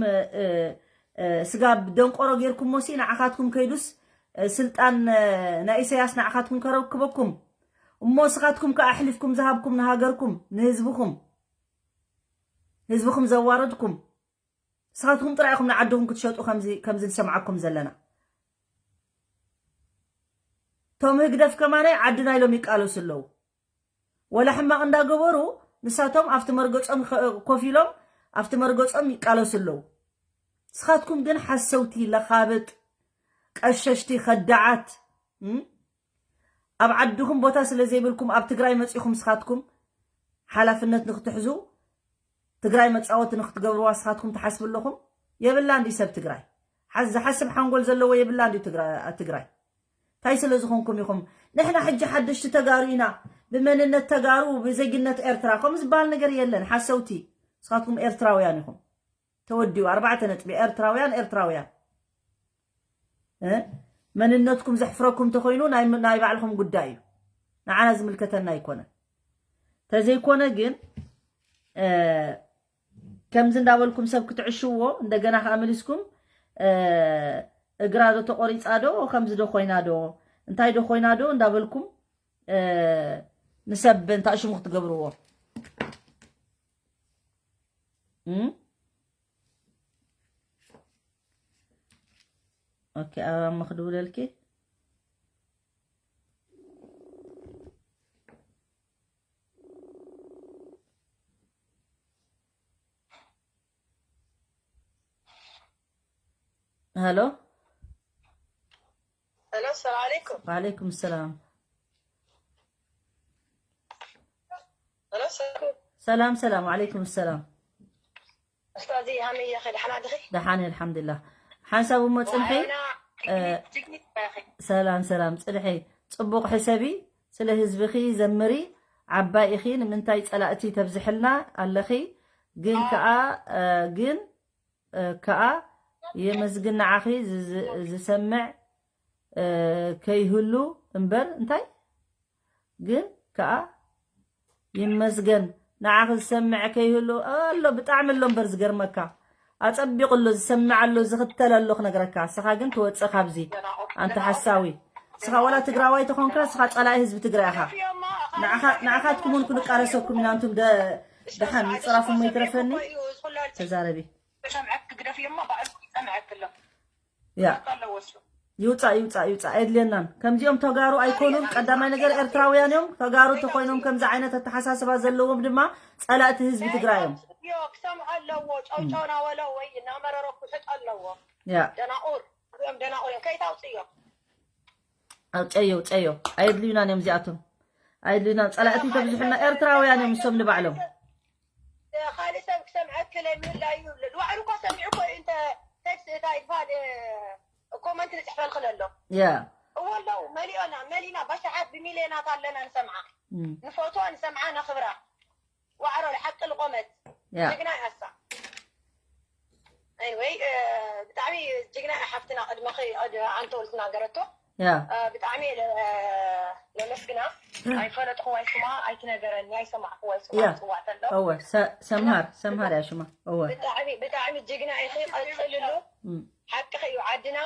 ስጋብ ደንቆሮ ጌርኩሞ ሲ ንዓኻትኩም ከይዱስ ስልጣን ናይ ኢሳያስ ንዓኻትኩም ከረክበኩም እሞ ስኻትኩም ከዓ ኣሕሊፍኩም ዝሃብኩም ንሃገርኩም ንህዝብኹም ህዝብኹም ዘዋረድኩም ስኻትኩም ጥራይ ኢኹም ንዓድኹም ክትሸጡ ከምዚ ዝሰምዓኩም ዘለና። ቶም ህግደፍ ከማናይ ዓድና ኢሎም ይቃለሱ ኣለዉ። ወላ ሕማቕ እንዳገበሩ ንሳቶም ኣብቲ መርገጾም ኮፍ ኢሎም ኣብቲ መርገጾም ይቃለሱ ኣለዉ። ስኻትኩም ግን ሓሰውቲ፣ ለኻብጥ፣ ቀሸሽቲ፣ ከዳዓት ኣብ ዓድኹም ቦታ ስለ ዘይብልኩም ኣብ ትግራይ መጺኹም ስኻትኩም ሓላፍነት ንክትሕዙ ትግራይ መጻወቲ ንክትገብርዋ ስኻትኩም ትሓስቡ ኣለኹም? የብላ እንዲ ሰብ ትግራይ ዝሓስብ ሓንጎል ዘለዎ የብላ እንዲ ትግራይ። እንታይ ስለ ዝኾንኩም ኢኹም ንሕና ሕጂ ሓደሽቲ ተጋሩ ኢና ብመንነት ተጋሩ ብዜግነት ኤርትራ ከም ዝበሃል ነገር የለን። ሓሰውቲ ስኻትኩም ኤርትራውያን ኢኹም። ተወዲኡ ኣርባዕተ ነጥቢ ኤርትራውያን ኤርትራውያን መንነትኩም ዘሕፍረኩም ተኮይኑ ናይ ባዕልኹም ጉዳይ እዩ። ንዓና ዝምልከተና ኣይኮነን። ተዘይኮነ ግን ከምዚ እንዳበልኩም ሰብ ክትዕሽዎ እንደገና ከዓ መሊስኩም እግራ ዶ ተቆሪፃ ዶ ከምዚ ዶ ኮይና ዶ እንታይ ዶ ኮይና ዶ እንዳበልኩም ንሰብ እንታሽሙ ክትገብርዎ ኦኬ ኣበባ እሞ ክድውለልኪ። ሃሎ ሄሎ፣ ሰላም ዓለይኩም። ወዓለይኩም ሰላም። ሄሎ፣ ሰላም። ሰላም ሰላም፣ ወዓለይኩም ሰላም። እስታዚ ሃመይ ያኸ ደሓና ድኺ? ደሓን ኣልሓምዱሊላህ። ሓንሳብ እሞ ጽንሒ። ዋዕና ጅግኒት ጅግኒት ያኸ። ሰላም ሰላም፣ ጽንሒ ጽቡቕ ሕሰቢ። ስለ ህዝብኺ ዘምሪ። ዓባይ ኢኺ፣ ንምንታይ ጸላእቲ ተብዝሕልና ኣለኺ? ግን ከኣ ግን ከኣ የመስግን ንዓኺ ዝሰምዕ ከይህሉ እምበር እንታይ ግን ከኣ ይመስገን ንዓኺ ዝሰምዕ ከይህሉ ኣሎ ብጣዕሚ ኣሎ እምበር ዝገርመካ ኣጸቢቑ ኣሎ ዝሰምዕ ኣሎ ዝኽተል ኣሎ ክነግረካ እስኻ ግን ትወጽእ ካብዚ ኣንታ ሓሳዊ እስኻ ወላ ትግራዋይ ተኾንካ እስኻ ጸላኢ ህዝቢ ትግራይ ኢኻ ንዓኻትኩም እውን ክንቃለሰኩም ኢና እንቱም ደሓን ምፅራፍ እሞ ይትረፈኒ ተዛረቢ ሰምዐክ ግደፍዮ እሞ ባዕሉ ይሰምዐክ ኣሎ ያ ኣለዎ እሱ ይውፃእ ይውፃእ ይውፃእ ኣየድልየናን ከምዚኦም ተጋሩ ኣይኮኑን ቀዳማይ ነገር ኤርትራውያን እዮም ተጋሩ ተኮይኖም ከምዚ ዓይነት ኣተሓሳስባ ዘለዎም ድማ ፀላእቲ ህዝቢ ትግራይ እዮም ዮ ክሰምዖ ኣለዎ ጨውጨው ናበሎ ወይ እናመረሮ ክውሕጥ ኣለዎ ያ ደናቑር እዚኦም ደናቑር እዮም ከይታውፅዮ ኣውፀዮ ውፀዮ ኣየድልዩናን እዮም እዚኣቶም ኣየድልዩናን ፀላእቲ ተብዝሑና ኤርትራውያን እዮም እሶም ንባዕሎም ካልእ ሰብ ክሰምዐክለ ምህላዩ ንባዕሉ እኳ ሰሚዑ እኮ እዩ እንተ ቴክስት እታ ይትፋል ኮመንት ንፅሕፈልክን ኣሎ ያ እወ ኣለዉ መሊኦና መሊና ባሻሓት ብሚልዮናት ኣለና ንሰምዓ ንፈትዋ ንሰምዓ ነኽብራ ዋዕሮ ሓቂ ልቆመት ያ ጅግና ያሳ ወይ ብጣዕሚ ጅግና ሓፍትና ቅድመኺ ኣንተ ዝተናገረቶ ያ ብጣዕሚ ነመስግና ኣይፈለጥኩዋይ ስማ ኣይትነገረኒ ኣይሰማዕኩዋይ ስማ ያ። ፅዋዕ ተሎ እወ ሰ- ሰምሃር ሰምሃር እያ ሽማ እወ ብጣዕሚ ብጣዕሚ ጅግና ኢኺ ቀፅልሉ እም፣ ሓቅኺ እዩ ዓድና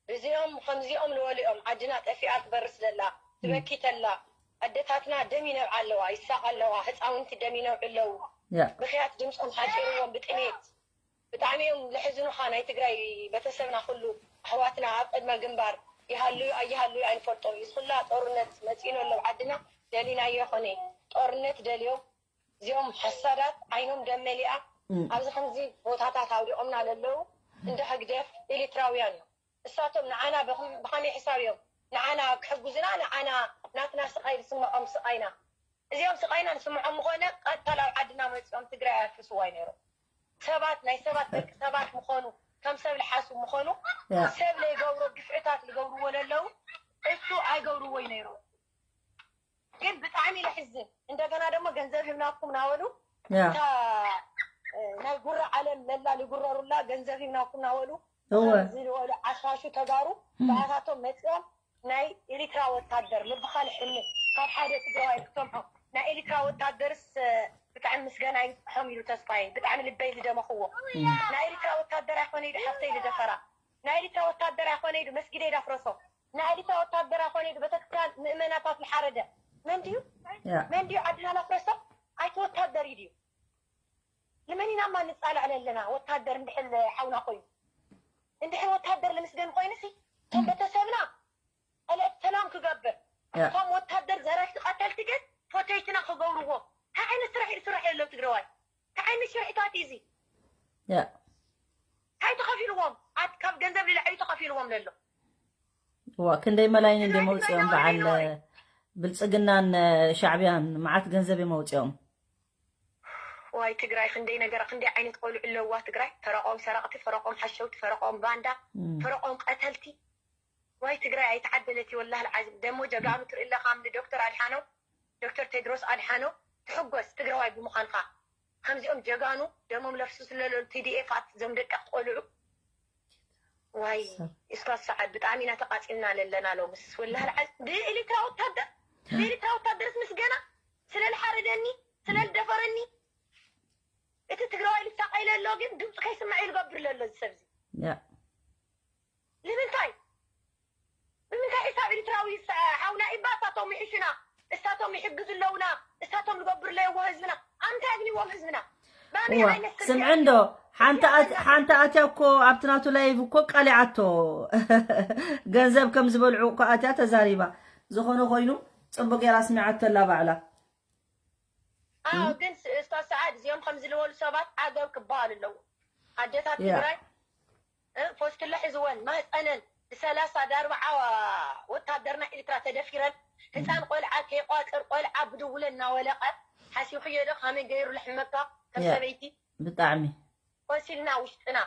እዚኦም ከምዚኦም ንበሉ እዮም ዓድና ጠፊኣ ትበርስ ዘላ ትበኪ ተላ ኣደታትና ደም ይነብዓ ኣለዋ ይሳቕ ኣለዋ ህፃውንቲ ደም ይነብዑ ኣለዉ ያ ብኽያት ድምፆም ሓፂርዎም ብጥሜት ብጣዕሚ እዮም ለሕዝኑኻ ናይ ትግራይ ቤተሰብና ኩሉ ኣሕዋትና ኣብ ቅድመ ግንባር ይሃልዩ ኣይሃልዩ ኣይንፈልጦም እዩ ዝኩላ ጦርነት መፂእኑ ኣለዉ ዓድና ደሊናዮ ኮነ ጦርነት ደልዮም እዚኦም ሓሳዳት ዓይኖም ደም መሊኣ እም፣ ኣብዚ ከምዚ ቦታታት ኣውዲቖምና ለለዉ እንደ ህግደፍ ኤሊትራውያን እዮም እሳቶም ንዓና ብኸም- ብኸመይ ሕሳብ እዮም ንዓና ክሕግዙና ንዓና ናትና ስቓይ ዝስምዖም ስቓይና፣ እዚኦም ስቓይና ንስምዖም ምኾነ ቀጥታ ናብ ዓድና መፂኦም ትግራይ ኣፍርስዋ ነይሮም። ሰባት ናይ ሰባት ደቂ ሰባት ምኾኑ፣ ከም ሰብ ልሓሱ ምኾኑ፣ ሰብ ለይገብሮ ግፍዕታት ልገብርዎ ለለዉ እሱ ኣይገብርዎ ነይሮም። ግን ብጣዕሚ ለሕዝን። እንደገና ደግሞ ገንዘብ ሂብናኩም ናበሉ እታ ናይ ጉራ ዓለም ለላ ልጉረሩላ ገንዘብ ሂብናኩም ናበሉ ዝበሉ ዓሻሹ ተጋሩ ብኣታቶም መፂኦም ናይ ኤሪትራ ወታደር ምብኻል ሕልም ካብ ሓደ ትግራዋይ ክትሰምዖ ናይ ኤሪትራ ወታደርስ ብጣዕሚ ምስጋና ይብፅሖም ኢሉ ተስፋዬ ብጣዕሚ ልበይ ዝደመኽዎ ናይ ኤሪትራ ወታደር ኣይኮነ ኢሉ ሓፍተይ ልደፈራ ናይ ኤሪትራ ወታደር ኣይኮነ ኢሉ መስጊደይ ዳፍረሶ ናይ ኤሪትራ ወታደር ኣይኮነ ኢሉ ቤተክርስትያን ምእመናታት ልሓረደ መን ድዩ መን ድዩ ዓድና ላፍረሶ ኣይቲ ወታደር እዩ ድዩ ንመን ኢና እማ ንፃላእ ዘለና ወታደር እንድሕር ሓውና ኮይኑ እንድሕር ወታደር ልምስገን ኮይኑ ሲ ከም ቤተሰብና ቀለብ ሰላም ክገብር እቶም ወታደር ዘረፍቲ ቀተልቲ ግን ፎተይትና ክገብርዎ እንታይ ዓይነት ስራሕ እዩ ስራሕ የለው ትግራዋይ እንታይ ዓይነት ሽርሒታት እዩ እዚ እንታይ ተኸፊልዎም ካብ ገንዘብ ልዕሊ ተኸፊልዎም ዘሎ ዋ ክንደይ መላይን እንደ መውፅኦም በዓል ብልፅግናን ሻዕብያን መዓት ገንዘብ እዮም ኣውፅኦም ዋይ ትግራይ ክንደይ ነገር ክንደይ ዓይነት ቆልዑ ኣለዋ ትግራይ ፈረቆም ሰረቅቲ ፈረቆም ሓሸውቲ ፈረቆም ባንዳ ፈረቆም ቀተልቲ ዋይ ትግራይ ኣይተዓደለት ወላሂ ልዓዚም ደሞ ጀጋኑ ትርኢ ኣለካ ምኒ ዶክተር ኣድሓኖም ዶክተር ቴድሮስ ኣድሓኖም ትሕጎስ ትግራዋይ ብምዃንካ ከምዚኦም ጀጋኑ ደሞም ለፍሱ ስለለሉ ቲዲኤፋት ዞም ደቀቅቲ ቆልዑ ዋይ እስኳ ሰዓት ብጣዕሚ ኢና ተቃፂልና ለለና ሎምስ ወላሂ ልዓዚም ብኤሌክትራ ወታደር ብኤሌክትራ ወታደርስ ምስ ገና ስለልሓረደኒ ስለልደፈረኒ እቲ ትግራዋይ ልሳቀይ ለሎ ግን ድምፁ ከይስማዕ እዩ ልገብር ለሎ እዚ ሰብዚ ንምንታይ ብምንታይ ሒሳብ ኤርትራዊ ሓውና ኢባ እሳቶም ይሕሹና እሳቶም ይሕግዙ ኣለውና እሳቶም ዝገብሩ ኣለዎ ህዝብና ኣምታይ ኣግኒዎም ህዝብና እዋ ስምዒ እንዶ ሓንቲ ኣትያ እኮ ኣብቲ ናቱ ላይቭ እኮ ቀሊዓቶ ገንዘብ ከም ዝበልዑ እኮ ኣትያ ተዛሪባ ዝኾነ ኮይኑ ፅቡቅ ገይራ ኣስሚዓቶ ኣላ ባዕላ ኣዎ ግን እስካብ ሰዓት እዚኦም ከምዚ ዝበሉ ሰባት ዓገብ ክበሃሉ ኣለዎ ኣደታት ትግራይ ፎስክላ ሒዝወን ማህፀነን ብሰላሳ ዳርባዓ ወታደርና ኤርትራ ተደፊረን ህፃን ቆልዓ ከይቋፅር ቆልዓ ብድውለ እናወለቀ ሓሲብክዮ ዶ ከመይ ገይሩ ልሕመካ ከም ሰበይቲ ብጣዕሚ ቆሲልና ውሽጥና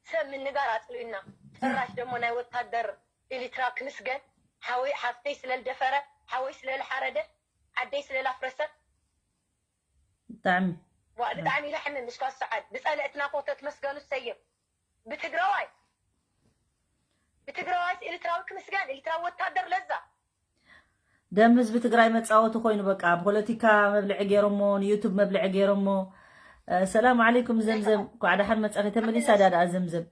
ሰብ ምንጋር ኣፅሉኢና ጭራሽ ደሞ ናይ ወታደር ኤርትራ ክምስገን ሓወይ ሓፍተይ ስለልደፈረ ሓወይ ስለልሓረደ ዓደይ ስለላፍረሰ ብጣዕሚ ብጣዕሚ ኢላ ሕምም እስኳ ሰዓት ብፀለእትና ኮ ተትመስገኑ ሰይም ብትግራዋይ ብትግራዋይ ኤርትራዊ ክምስገን ኤርትራዊ ወታደር ለዛ ደም ህዝቢ ትግራይ መፃወቲ ኮይኑ በቃ ብፖለቲካ መብልዒ ገይሮሞ ንዩቱብ መብልዒ ገይሮሞ ሰላም ዓለይኩም ዘምዘም ኳዕ ደሓን መፀኺ ተመሊሳ ዳኣ ዘምዘም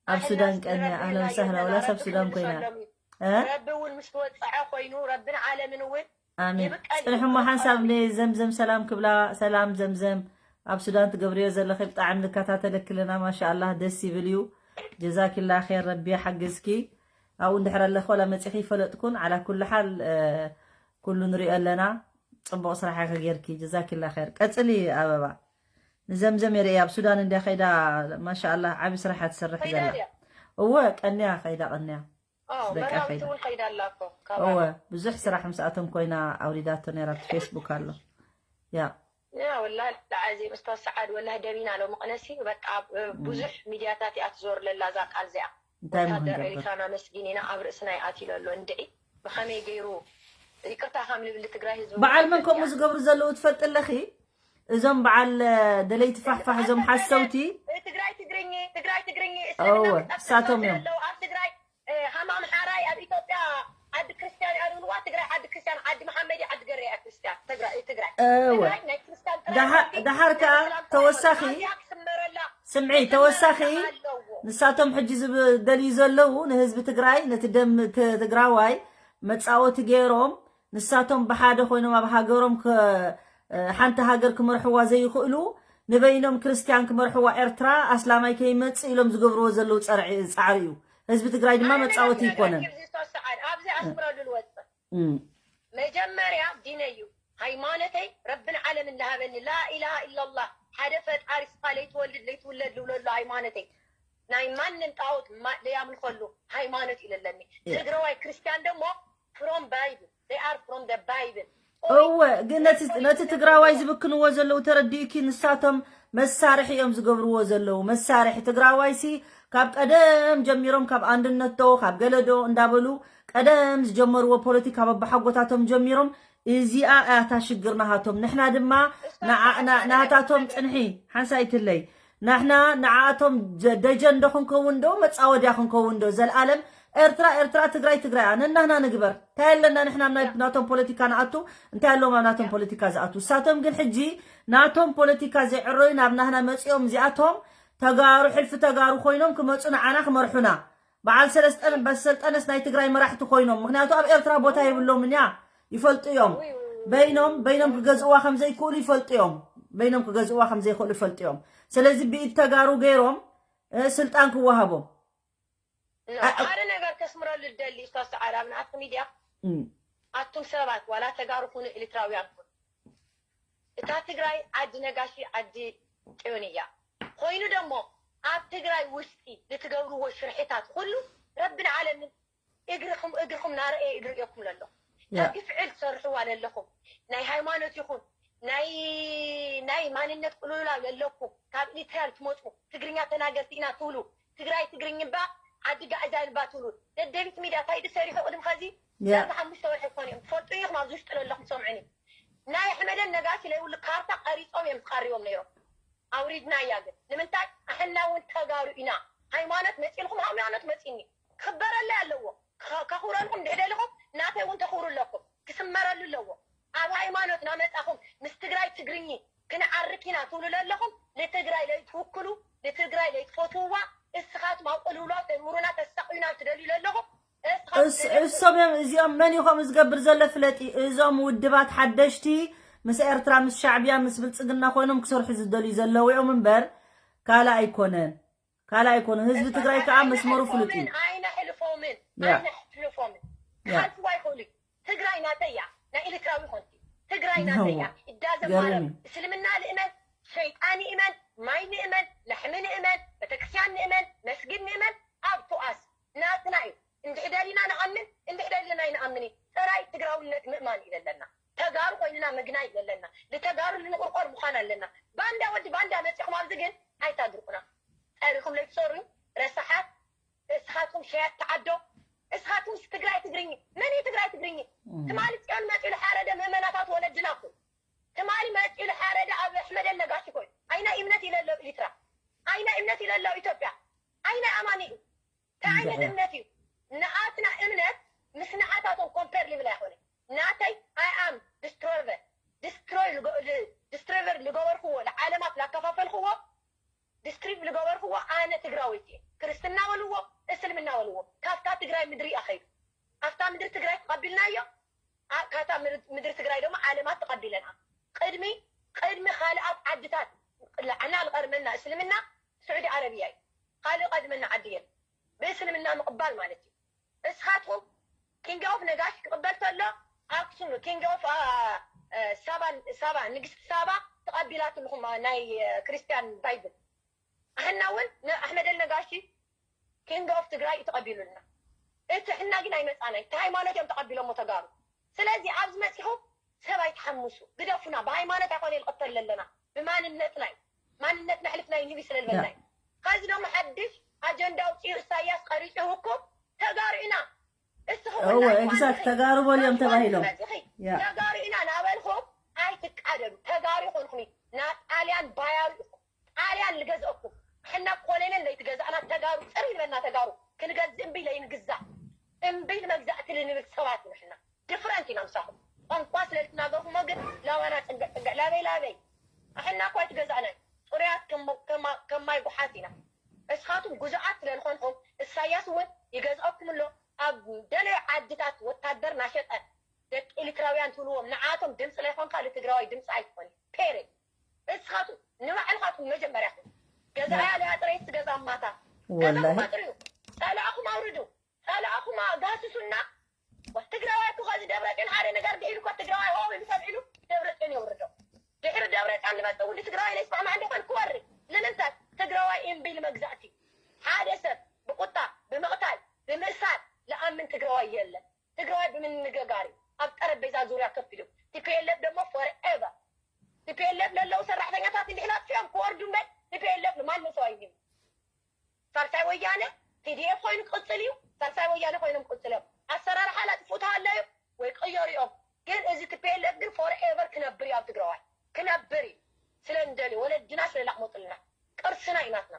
ኣብ ሱዳን ቀንያ ኣህለን ወሳህላ ወላስ ኣብ ሱዳን ኮይና ረቢ እውን ምስ ተወፀዐ ኮይኑ ረብን ዓለምን እውን ኣሜን። ፅንሕሞ ሓንሳብ ንዘምዘም ሰላም ክብላ ሰላም ዘምዘም ኣብ ሱዳን ትገብርዮ ዘለኺ ብጣዕሚ ንከታተለኪ ኣለና ማሻኣላህ ደስ ይብል እዩ። ጀዛኪላ ኸይር ረቢ ሓግዝኪ። ኣብኡ እንድሕር ኣለኺ ዋላ መፂኺ ይፈለጥኩን ዓላ ኩሉ ሓል ኩሉ ንሪኦ ኣለና። ፅቡቕ ስራሕ ኢኺ ጌርኪ ጀዛኪላ ኸይር። ቀፅሊ ኣበባ። ንዘምዘም የርእያ ኣብ ሱዳን እንድያ ኸይዳ ማሻኣላህ ዓቢ ስራሕ እያ ትሰርሕ ዘላ። እወ ቀንያ ኸይዳ ቀንያ። መራዊት እውን ከይዳ ኣላ እኮ ካባና። እወ ብዙሕ ስራሕ ምስኣቶም ኮይና ኣውሪዳቶ ነይራ ኣብቲ ፌስቡክ ኣሎ። ያ ያ ወላሂ ልዓዚም እስታዝ ሰዓድ ወላሂ ደሚና ሎሚ ቅነሲ በቃ ብዙሕ ሚድያታት እያ ትዞር ለላ እዛ ቃል እዚኣ። እንታይ እሞ ወታደር ክንገብር? ኤሪትራና መስጊን ኢና ኣብ ርእስና ይኣትዩ ለሎ እንድዒ ብኸመይ ገይሩ ይቅርታ ከም ልብል ትግራይ ህዝቢ በዓል መን ከምኡ ዝገብሩ ዘለዉ ትፈልጢ ኣለኺ? እዞም በዓል ደለይቲ ፋሕፋሕ እዞም ሓሰውቲ ትግራይ ትግርኝ ትግራይ ትግርኝ እስልምና እወ፣ ክጠፍእ እሳቶም እዮም። ኣለዉ ኣብ ትግራይ ሃም ኣምሓራይ ኣብ ኢትዮጵያ ዓዲ ክርስትያን እያ ዝብልዋ ትግራይ ዓዲ ክርስትያን ዓዲ መሓመድ እያ ዓዲ ገሬ እያ ክርስትያን ትግራይ ትግራይ እወ ትግራይ ናይ ክርስትያን ጥራሕ ደሓ- ዓዲ ደሓር ከኣ ናይ ሰላም ተወሳኺ ጥራሕ እያ ክስመረላ ስምዒ ተወሳኺ ኣለዎ ንሳቶም ሕጂ ዝደልዩ ዘለዉ ንህዝቢ ትግራይ ነቲ ደም ት- ትግራዋይ መፃወቲ ገይሮም ንሳቶም ብሓደ ኮይኖም ኣብ ሃገሮም ሓንቲ ሃገር ክመርሕዋ ዘይኽእሉ ንበይኖም ክርስትያን ክመርሕዋ ኤርትራ ኣስላማይ ከይመፅእ ኢሎም ዝገብርዎ ዘለዉ ፃዕሪ እዩ። ህዝቢ ትግራይ ድማ መፃወቲ ኣይኮነን። ኣብዚ ኣስምረሉ ልወፅእ መጀመርያ ዲነይ እዩ ሃይማኖተይ ረብን ዓለምን ልሃበኒ ላኢላሃ ኢላላህ ሓደ ፈጣሪ ስኻ ለይትወልድ ለይትውለድ ልብለሉ ሃይማኖተይ ናይ ማንም ጣዖት ለያምልኸሉ ሃይማኖት እዩ ለለኒ ትግራዋይ ክርስትያን ደሞ from bible they are from the Bible. እወ ግን ነቲ ነቲ ትግራዋይ ዝብክንዎ ዘለዉ ተረዲእኪ ንሳቶም መሳርሒ እዮም ዝገብርዎ ዘለዉ መሳርሒ ትግራዋይ ሲ ካብ ቀደም ጀሚሮም ካብ ኣንድነት ዶ ካብ ገለዶ እንዳበሉ ቀደም ዝጀመርዎ ፖለቲካ በባሓጎታቶም ጀሚሮም እዚኣ እያ እታ ሽግር ናሃቶም ንሕና ድማ ናሃታቶም ፅንሒ ሓንሳይትለይ ናሕና ንዓኣቶም ደጀን ዶ ክንከውን ዶ መፃወድያ ክንከውን ዶ ዘለኣለም ኤርትራ ኤርትራ ትግራይ ትግራይ ነናህና ንግበር እንታይ ኣለና ንሕና ናቶም ፖለቲካ ንኣቱ እንታይ ኣለዎም ኣብ ናቶም ፖለቲካ ዝኣቱ እሳቶም ግን ሕጂ ናቶም ፖለቲካ ዘይዕረዩ ናብ ናህና መፂኦም እዚኣቶም ተጋሩ ሕልፊ ተጋሩ ኮይኖም ክመፁ ንዓና ክመርሑና በዓል ሰለስጠን በሰልጠነስ ናይ ትግራይ መራሕቲ ኮይኖም ምክንያቱ ኣብ ኤርትራ ቦታ የብሎምን እያ ይፈልጡ እዮም በይኖም በይኖም ክገዝእዋ ከም ዘይክእሉ ይፈልጡ እዮም በይኖም ክገዝእዋ ከም ዘይክእሉ ይፈልጡ እዮም ስለዚ ብኢድ ተጋሩ ገይሮም ስልጣን ክወሃቦም ሓደ ነገር ከስምረሉ ደሊ ስታስ ዓራብ ናት ሚድያ ኣቱም ሰባት ዋላ ተጋሩ ኩኑ ኤርትራውያን ኩኑ እታ ትግራይ ዓዲ ነጋሽ ዓዲ ፅዮን እያ ኮይኑ ደሞ ኣብ ትግራይ ውሽጢ ልትገብርዎ ሽርሕታት ኩሉ ረቢ ንዓለምን እግርኹም እግርኹም ናረእየ እግሪ እየኩም ለሎ ግፍዕል ትሰርሕዋ ለለኹም ናይ ሃይማኖት ይኹን ናይ ናይ ማንነት ቅልውላው ለለኩም ካብ ኤሪትራ ልትመፁ ትግርኛ ተናገርቲ ኢና ትብሉ ትግራይ ትግርኝ እባ ዓዲ ጋዕዛ ልባ ትብሉ ደደቢት ሚድያ ታይ ድሰሪሑ ቅድም ኸዚ ዳርጋ ሓሙሽተ ወርሒ ክኾን እዮም ትፈልጡ ኢኹም ኣብዚ ውሽጢ ለለኹም ሰምዑኒ ናይ ኣሕመደን ነጋሲ ለይብሉ ካርታ ቀሪፆም እዮም ዝቃርዮም ነይሮም ኣውሪድናያ ግን ንምንታይ ኣሕና እውን ተጋሩ ኢና ሃይማኖት መፂልኩም ሃይማኖት መፂኒ ክበረለይ ኣለዎ ከኽብረልኩም ድሕደልኹም ናተይ እውን ተኽብሩ ኣለኩም ክስመረሉ ኣለዎ ኣብ ሃይማኖት ናመፃኹም ምስ ትግራይ ትግርኝ ክንዓርክ ኢና ትብሉ ለለኹም ንትግራይ ለይትውክሉ ንትግራይ ለይትፈትውዋ እስኻትም ኣብ ቅልውላው ተንብሩና ተሳቅዩና ትደልዩ ለለኹም እሶም እዮም እዚኦም መን እዩ ከምኡ ዝገብር ዘሎ ፍለጢ እዞም ውድባት ሓደሽቲ ምስ ኤርትራ ምስ ሻዕብያ ምስ ብልፅግና ኮይኖም ክሰርሑ ዝደልዩ ዘለዉ እዮም እምበር ካልእ ኣይኮነን ካልእ ኣይኮነን ህዝቢ ትግራይ ከዓ መስመሩ ፍሉጥ እዩ ኣይነሕልፎምን ኣይነሕልፎምን ክሓልፍዋ ይኽእሉ እዩ ትግራይ ናተይ እያ ናይ ኤርትራዊ ኮንቲ ትግራይ ናተይ እያ it doesn't matter እስልምና ልእመን ሸይጣን ይእመን ማይ ንእመን ላሕሚ ንእመን ቤተክርስትያን ንእመን መስጊድ ንእመን up to us ናትና እዩ እንድሕደሊና ንኣምን እንድሕደሊና ኣይንኣምን እዩ ጥራይ ትግራውነት ምእማን እዩ ዘለና ተጋሩ ኮይንና ምግናይ እዩ ዘለና ንተጋሩ ልንቁርቆር ምዃን ኣለና ባንዳ ወዲ ባንዳ መፂኹም ኣብዚ ግን ኣይታድርቁና ፀሪኹም ለይትሰሩ ረሳሓት እስኻትኩም ሸያት ተዓዶ እስኻትኩም ትግራይ ትግርኝ መን እዩ ትግራይ ትግርኝ ትማሊ ፅዮን መፂኡ ዝሓረደ ምእመናታት ወለድና እኮ ትማሊ መፂኡ ዝሓረደ ኣብ ኣሕመደን ነጋሽ እኮ እዩ ኣይናይ እምነት ይለለው ኤርትራ ኣይናይ እምነት ይለለው ኢትዮጵያ ኣይናይ ኣማኒ እዩ እንታይ ዓይነት እምነት እዩ ንኣትና እምነት ምስ ንኣታቶም ኮምፔር ልብል ኣይኮነ ናተይ I am distrover distroy distrover ልገበርክዎ ንዓለማት ላከፋፈልክዎ ዲስክሪብ ልገበርክዎ ኣነ ትግራወይቲ እየ ክርስትና በልዎ እስልምና በልዎ ካብታ ትግራይ ምድሪ እያ ከይዱ ኣብታ ምድሪ ትግራይ ተቐቢልናዮ ካብታ ምድሪ ትግራይ ደሞ ዓለማት ተቐቢለና ቅድሚ ቅድሚ ካልኣት ዓድታት ዓና ልቐርመና እስልምና ስዑዲ ዓረብያ እዩ ካልእ ቀድመና ዓዲ የለን ብእስልምና ምቕባል ማለት እዩ እስኻትኩም king of ነጋሽ ክቕበል ተሎ ኣክሱም king of ሳባ ሳባ ንግስቲ ሳባ ተቐቢላትልኹም ናይ ክርስቲያን ባይብል ኣሕና እውን ኣሕመደል ነጋሽ king of ትግራይ እዩ ተቐቢሉልና እቲ ሕና ግን ኣይመፃናይ እቲ ሃይማኖት እዮም ተቐቢሎሞ ተጋሩ ስለዚ ኣብዚ መፂኹም ሰብ ኣይትሓምሱ ግደፉና ብሃይማኖት ኣይኮነ ልቐተል ለለና ብማንነትና እዩ ማንነትና ሕልፍና ይንቢ ስለልበልና እዩ ከዚ ደሞ ሓድሽ ኣጀንዳ ኣውፅኡ እሳያስ ቀሪፅውኩም ተጋሩ ኢና እስኹም እወ exact ተጋሩ በልዮም ተባሂሎም ተጋሩ ኢና ናበልኩም ኣይትቃደሉ ተጋሩ ይኾንኩም እዩ ናብ ጣልያን ባያሩ ኢኹም ጣልያን ልገዝአኩም ሕና ኮሎኔል ለይትገዛእና ተጋሩ ፅር ይበልና ተጋሩ ክንገዝእ እምቢ ለይንግዛእ እምቢ ንመግዛእቲ ልንብል ሰባት ኢና ሕና different ኢና ምሳኹም ቋንቋ ስለ ልትናገርኩሞ ግን ላባና ፅግዕ ፅግዕ ላበይ ላበይ ኣሕና እኳ ኣይትገዛእናይ ፅሩያት ከም ማይ ጉሓት ኢና እስኻቱም ጉዙዓት ስለ ልኾንኩም እሳያስ እውን ይገዝአኩም ኣሎ ኣብ ደለዮ ዓድታት ወታደር ናሸጠ ደቂ ኤርትራውያን ትብልዎም ንዓቶም ድምፂ ለይኮንካ ልትግራዋይ ድምፂ ኣይትኾን ፔሬ እስኻቱ ንባዕልኻቱ መጀመርያኹም ገዛያ ለያ ጥረይ ትገዛ ማታ ገዛኹም ኣጥርዩ ፀላእኹም ኣውርዱ ጸላእኹም ጋስሱና ትግራዋይ እኮ ከዚ ደብረፅዮን ሓደ ነገር ድሒሩ እኮ ትግራዋይ ሆ ኢሉ ሰብ ኢሉ ደብረፅዮን የውርዶ ድሕሪ ደብረፅዮን ልመፀ ውዲ ትግራዋይ ለይስማዕማዕ እንደኾን ክወርድ ንምንታይ ትግራዋይ እምቢ ልመግዛእቲ ሓደ ሰብ ብቁጣ ብምቕታል ብምእሳር ልኣምን ትግራዋይ የለን ትግራዋይ ብምንገጋር እዩ ኣብ ጠረጴዛ ዙርያ ከፍ ኢሉ። ቲ ፒ ኤል ኤፍ ደሞ ፎርኤቨር። ቲ ፒ ኤል ኤፍ ለለዉ ሰራሕተኛታት እንድሕና ኣጥፊኦም ክወርዱ እምበር ቲ ፒ ኤል ኤፍ ንማንም ሰብ ኣይህብን። ሳልሳይ ወያነ ቲ ዲ ኤፍ ኮይኑ ክቕጽል እዩ። ሳልሳይ ወያነ ኮይኖም ክቕጽል እዮም። ኣሰራርሓ ላጥፉ ተሃለዩ ወይ ቅየሩ እዮም። ግን እዚ ቲ ፒ ኤል ኤፍ ግን ፎርኤቨር ክነብር እዩ ኣብ ትግራዋይ። ክነብር እዩ። ስለ እንደልዩ፣ ወለድና ስለ ላቕመጡልና። ቅርስና እዩ ናትና።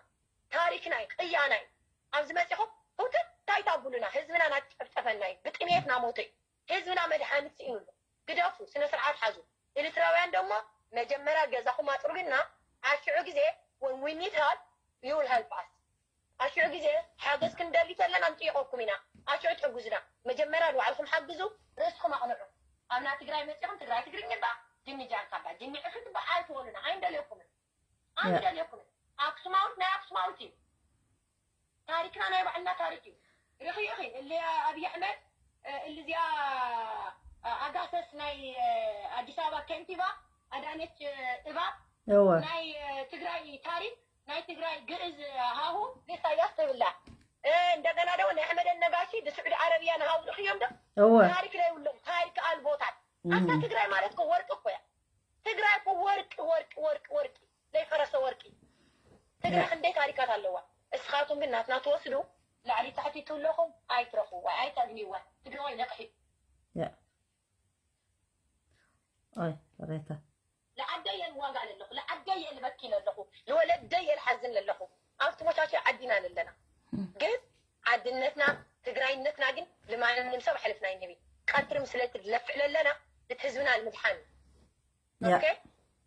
ታሪክና እዩ፣ ቅያና እዩ። ኣብዚ መጺኹም ህውትት ኣይታብሉና። ህዝብና ናጨፍጨፈና እዩ። ብጥሜት ናሞተ እዩ። ህዝብና መድሓኒት ስኢኑ ኣሎ። ግደፉ፣ ስነ ስርዓት ሓዙ። ኤርትራውያን ደሞ መጀመርያ ገዛኹም ኣጽርጉና። ኣሽዑ ግዜ when we need help, you will help us። ኣሽዑ ግዜ ሓገዝ ክንደሊ ከለና ንጥይቐኩም ኢና። ኣሽዑ ትሕግዙና። መጀመርያ ንባዕልኹም ሓግዙ፣ ርእስኹም ኣቕንዑ። ኣብና ትግራይ መጺኹም ትግራይ ትግርኛ እባ፣ ጅኒ ጃንካ እባ፣ ጅኒ ዕፍት እባ ኣይትበሉና፣ ኣይንደልየኩምን። ኣይንደልየኩምን። ኣክሱማዊት ናይ ኣክሱማዊት እዩ። ታሪክና ናይ ባዕልና ታሪክ እዩ። ርኺ ኢኺ እሊ ኣብይ ኣሕመድ፣ እ፣ እሊ እዚኣ፣ እ፣ ኣጋሰስ ናይ፣ እ፣ ኣዲስ ኣበባ ከንቲባ ኣዳነች፣ እ፣ እባብ እወ። ናይ፣ እ፣ ትግራይ ታሪክ፣ ናይ ትግራይ ግእዝ ሃሁ ንኢሳያስ ትብላ። እ፣ እንደገና ደው ናይ ኣሕመድ ነጋሺ ብስዑዲ ዓረብያ ንሃው ርኽዮም ዶ? እወ። ታሪክ ዘይብሎም ታሪክ ኣልቦታት። ኣታ እም። ትግራይ ማለት እኮ ወርቂ እኮ እያ። ትግራይ እኮ ወርቂ፣ ወርቂ፣ ወርቂ፣ ወርቂ። ዘይፈረሰ ወርቂ። ትግራይ ያ። ክንደይ ታሪካት ኣለዋ። እስኻትኩም ግን ናትና ትወስዱ፣ ላዕሊ ታሕቲ ትብለኹም ኣይትረኽብዋ፣ ኣይተግንይዋ። ትግራዋይ ነቕሒ። ያ። ኦይ፣ ሬታ። ለዓደይ እየ ልዋጋእ ለለኹ፣ ለዓደይ እየ ልበኪ ለለኹ፣ ልወለደይ እየ ልሓዝን ለለኹ። ኣብ ትመቻቸ ዓዲና ለለና። ግን ዓድነትና፣ ትግራይነትና ግን ልማንም ሰብ ኣሕልፍና ይንህቢ። ቀትሪ ምስ ለይቲ ልለፍዕ ለለና፣ እቲ ህዝብና ንምድሓን እዩ። ያ። ኦኬ?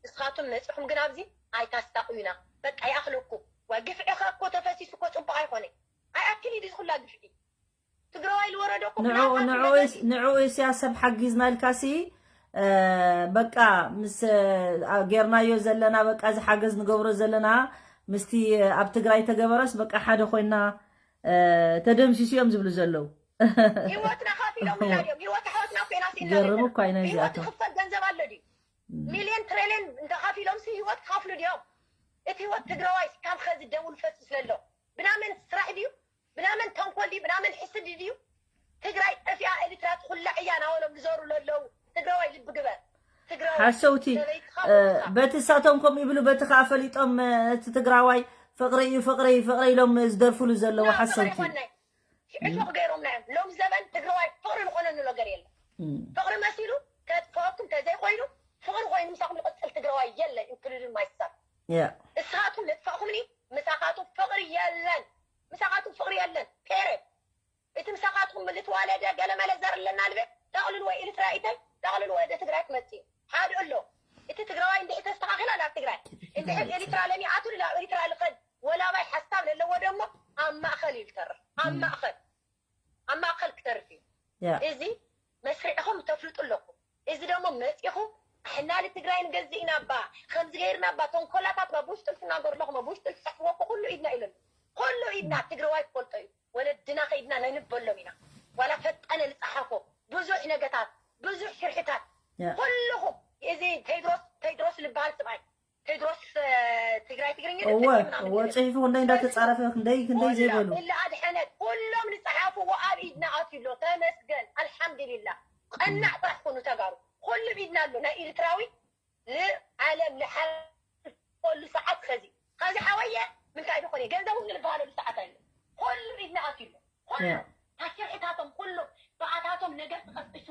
ንስኻትኩም መጺኹም ግን ኣብዚ ኣይታሳቕዩና። በቃ ይኣኽለኩም። ዋይ ግፍዒ ኸ እኮ ተፈሲሱ እኮ ጽቡቕ ኣይኮነ። ኣይኣክል እዩ እዚ ኩላ ግፍዒ። ትግራዋይ ዝወረዶ እኮ ንዕኡ፣ ብናታ ንዕኡ ትለበስ ኢስ-፣ እዩ። ንዕኡ ኢሳያስ ሰብ ሓጊዝና ኢልካሲ፣ እ፣ በቃ ምስ፣ እ፣ ጌርናዮ ዘለና፣ በቃ እዚ ሓገዝ ንገብሮ ዘለና ምስቲ ኣብ ትግራይ ተገበረስ በቃ ሓደ ኮይና፣ እ፣ ተደምሲሱ እዮም ዝብሉ ዘለዉ። ህይወትና ከፊሎምና ድዮም? ህይወት ኣሕዋትና ኮይና ሲና ገርም ኣለና። እኮ ኣይነ ህይወት እዚኣቶም። ዝኽፈል ገንዘብ ኣሎ ድዩ? እም። ሚልዮን ትሪልዮን እንተኸፊሎም ሲ ህይወት ክኸፍሉ ድዮም? እቲ ህይወት ትግራዋይ ካብ ኸዚ ደሙ ልፈስስ ለሎ ብናመን ስራሕ ድዩ? ብናመን ተንኮል ድዩ? ብናመን ሕስዲ ድዩ? ትግራይ ጠፊኣ ኤርትራ ትኹላዕ እያ ናበሎም ዝዞሩ ለለዉ ትግራዋይ ልቢ ግበር። ትግራዋይ ሓሰውቲ፣ ሰበይትኻ እ፣ ወድኻ። በቲ እሳቶም ከምኡ ይብሉ፣ በቲ ኸኣ ፈሊጦም፣ እ፣ እቲ ትግራዋይ ፍቕሪ እዩ፣ ፍቕሪ እዩ፣ ፍቕሪ ኢሎም ዝደርፍሉ ዘለዉ ና፣ ፍቕሪ ሓሰውቲ። ይኾናይ። ሽዑ ም። ፎቕ ገይሮምና እዮም። ሎም ዘበን ትግራዋይ ፍቕሪ ዝኾነኑ ነገር የለን። ም። ፍቕሪ መሲሉ ከጥፍኣኩም ተዘይኮይኑ፣ ፍቕሪ ኮይኑ ምሳኹም ዝቕጽል ትግራዋይ የለን፣ including myself። ያ። ንስኻትኩም ዘጥፋእኩምኒ፣ ምሳኻትኩም ፍቕሪ የለን። ምሳኻትኩም ፍቕሪ የለን። ፔሬድ። እቲ ምሳኻትኩም ልትዋለደ ገለመለ ዘር ኣለና ልበ፣ ጠቕልልዎ ኤርትራ ኢተን፣ ጠቕልልዎ ወደ ትግራይ ክመጽእ እዩ። ሓደ ኣሎ። እቲ ትግራዋይ እንድዒ ተስተኻኺላ ናብ ትግራይ፣ እንድዒ ኤርትራ ለሚዓቱ ናብ ኤርትራ ልኸድ፣ ወላባይ ሓሳብ ለለዎ ደሞ ኣብ ማእኸል እዩ ልተርፍ። ኣብ ም። ማእኸል። ኣብ ማእኸል ክተርፍ እዩ። ያ። እዚ መስሪዕኹም ተፍልጡ ኣለኹም። እዚ ደሞ መጺኹም፣ ሕና ልትግራይ ንገዝእ ኢና እባ፣ ከምዚ ገይርና እባ፣ ተንኮላታት እባ፣ ብውሽጢ ልትናገሩ ኣለኹም፣ ብውሽጢ ልትጽሕፍዎ እኮ ኩሉ ኢድና ኢለን። ኩሉ ኢድና፣ ትግራዋይ ክፈልጦ እዩ። ወለድና ከይድና ነንበሎም ኢና። ዋላ ፈጠነ ልጸሓፎ፣ ብዙሕ ነገታት፣ ብዙሕ ሽርሕታት፣ ያ። ኩልኹም፣ እዚ ቴድሮስ፣ ቴድሮስ ልበሃል ስብኣይ፣ ቴድሮስ፣ እ፣ ትግራይ ትግርኛ እወ፣ ደስ ይብል እወ፣ ምናምን ጽሒፉ ክንደይ እንዳተጻረፈ፣ ክንደይ፣ ክንደይ ወላ ዘይበሉ። እለ ኣድሐነት፣ ኩሎም ዝጸሓፍዎ ኣብ ኢድና ኣትዩ ኣሎ። ተመስገን፣ ኣልሓምዱሊላህ። ቀናዕ ጥራሕ ኩኑ ተጋሩ። ኩሉ ብኢድና ኣሎ። ናይ ኤርትራዊ ንዓለም ንሓልፈሉ ሰዓት ኸዚ። ኸዚ ሓወየ፣ ምንታይ ድኾነ፣ ገንዘብ እውን ንልበሃለሉ ሰዓት ኣሎ። ኩሉ ኢድና ኣትዩ ኣሎ። ኩሉ፣ ያ። ታሽርሕታቶም፣ ኩሉ፣ ብኣታቶም ነገር ትቐስቅሱ።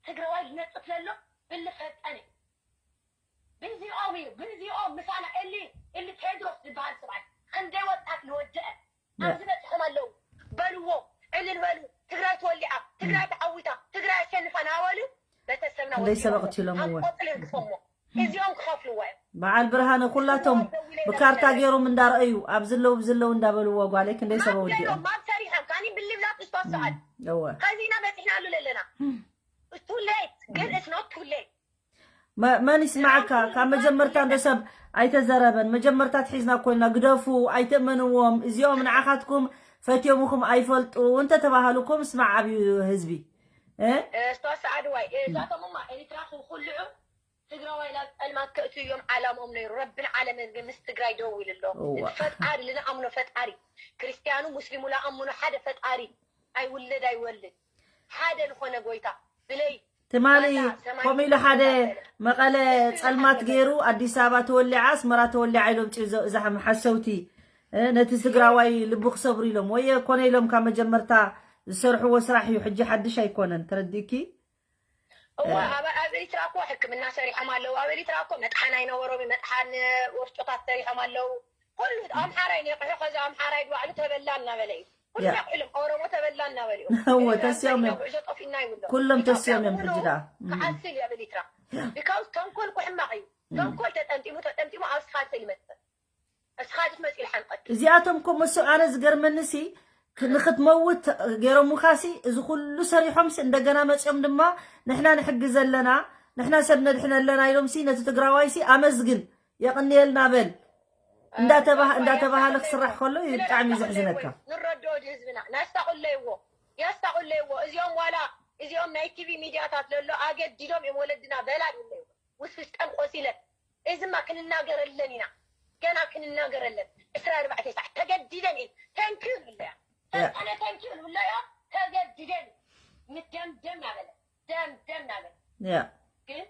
ትግራዋይ ዝነጥፍ ዘሎ፣ ብልፈጠነ። ብዚኦም እዩ፣ ብዚኦም ምሳና እሊ፣ እሊ ቴድሮስ ዝበሃል ስብኣይ፣ ክንደይ ወጣት ዝወደአ፣ ያ። ኣብዚ በፂሖም ኣለዉ። በልዎ፣ ዕልል በሉ፣ ትግራይ ተወሊዓ፣ ትግራይ ተዓዊታ፣ ትግራይ ኣሸንፋ ናበሉ፣ ቤተሰብና ክንደይ ወዲኦም ሰብ ኣለዉ። ቀቲሎም ኣብ እወ። ቆፅሊ ይርግፎሞ። እዚኦም ክኸፍልዎ እዮም። በዓል ብርሃነ፣ ኩላቶም ትግራይ ደው ኢለ ብካርታ እናበለ። ገይሮም እንዳረኣዩ፣ ኣብ ዝለዉ ብዝለዉ እንዳበልዎ፣ ጓለይ ክንደይ ሰብ ማብ ወዲኦም። ገይሮም፣ ማብ ሰሪሖም፣ ካኒ ብልብላት እስቶ ሰዓት። እም፣ እወ። ከዚና በፂሕናሉ ለለና። እም። It's too late፣ ግን it's not too late። መ-፣ መን ይስማዓካ? ካብ መጀመርታ እንዶ ሰብ ኣይተዘረበን። መጀመርታ ትሒዝና እኮ ኢልና፣ ግደፉ፣ ኣይትእመንዎም። እዚኦም ንዓኻትኩም ፈትዮምኹም ኣይፈልጡ እንተተባሃሉ እኮ ምስማዕ ኣብዩ ህዝቢ። እ? እ፣ ዝተወሰኣ ድዋይ፣ እ፣ እዛቶም እማ ኤርትራ ክኹልዑ ትግራዋይ ናብ ጸልማት ከእትዩ እዮም ዓላምኦም ነይሩ። ረብን ዓለምን ግን ምስ ትግራይ ደው ኢሉ ኣሎ። እዋ። እቲ ፈጣሪ፣ ልንኣምኖ ፈጣሪ፣ ክርስትያኑ፣ ሙስሊሙ፣ ልኣምኖ ሓደ ፈጣሪ፣ ኣይውለድ ኣይወልድ፣ ሓደ ዝኾነ ጎይታ፣ ብለይ ትማሊ ከምኡ ኢሉ ሓደ መቐለ ጸልማት ገይሩ ኣዲስ ኣበባ ተወሊዓ ኣስመራ ተወሊዓ ኢሎም ጽዩ እዛ ሓሰውቲ ነቲ ትግራዋይ ልቡ ክሰብሩ ኢሎም ወየ ኮነ ኢሎም ካብ መጀመርታ ዝሰርሕዎ ስራሕ እዩ። ሕጂ ሓድሽ ኣይኮነን። ተረዲእኪ? እዋ ኣብ ኤሪትራ እኮ ሕክምና ሰሪሖም ኣለዉ። ኣብ ኤሪትራ እኮ መጥሓን ኣይነበሮም። መጥሓን ወፍጮታት ሰሪሖም ኣለዉ። ኩሉ ኣምሓራይ ነቂሑ ከዚ ኣምሓራይ ባዕሉ ተበላ እናበለ እዩ። ኩሉ ነቂሎም ኦሮሞ ተበላ እናበለ እዩ። እወ ተስዮም እዮም። ጉዕዞ ጠፊና ይብሎ ኩሎም ተስዮም እዮም ሕጂ ደኣ። ክዓስል እዩ ኣብ ኤሪትራ። ቢካውስ ተንኮል እኮ ሕማቕ እዩ። ተንኮል ተጠምጢሙ ተጠምጢሙ ኣብ ስኻልሰ ይመጽእ። እስኻ ድትመጽእ ኢልሓንቀት እዚኣቶም እኮ መሱ ኣነ ዝገርመኒ ሲ ንክትመውት ገይሮሙካ ሲ እዚ ኩሉ ሰሪሖም ሲ እንደገና መጺኦም ድማ ንሕና ንሕግዝ ኣለና ንሕና ሰብ ነድሕን ኣለና ኢሎም ሲ ነቲ ትግራዋይ ሲ ኣመስግን የቕንየልና በል እንዳተባሃ- እንዳተባሃለ ክስራሕ ከሎ እዩ ብጣዕሚ እዩ ዘሕዝነካ። ንረድኦ ድዩ ህዝብና ናስታቁለይዎ ያስታቁለይዎ እዚኦም ዋላ እዚኦም ናይ ቲቪ ሚድያታት ለሎ ኣገዲዶም እዮም ወለድና በላ ድብለይዎ ውስፍስጠን ቆሲለን እዚማ ክንናገረለን ኢና ገና ክንናገረለን ዕስራ ኣርባዕተ ሰዓት ተገዲደን እየን ተንክዩ ንብለያ ኣነ ተንክዩ ንብለያ ተገዲደን ምደምደም ናበለ ደምደም ናበለ ያ ግን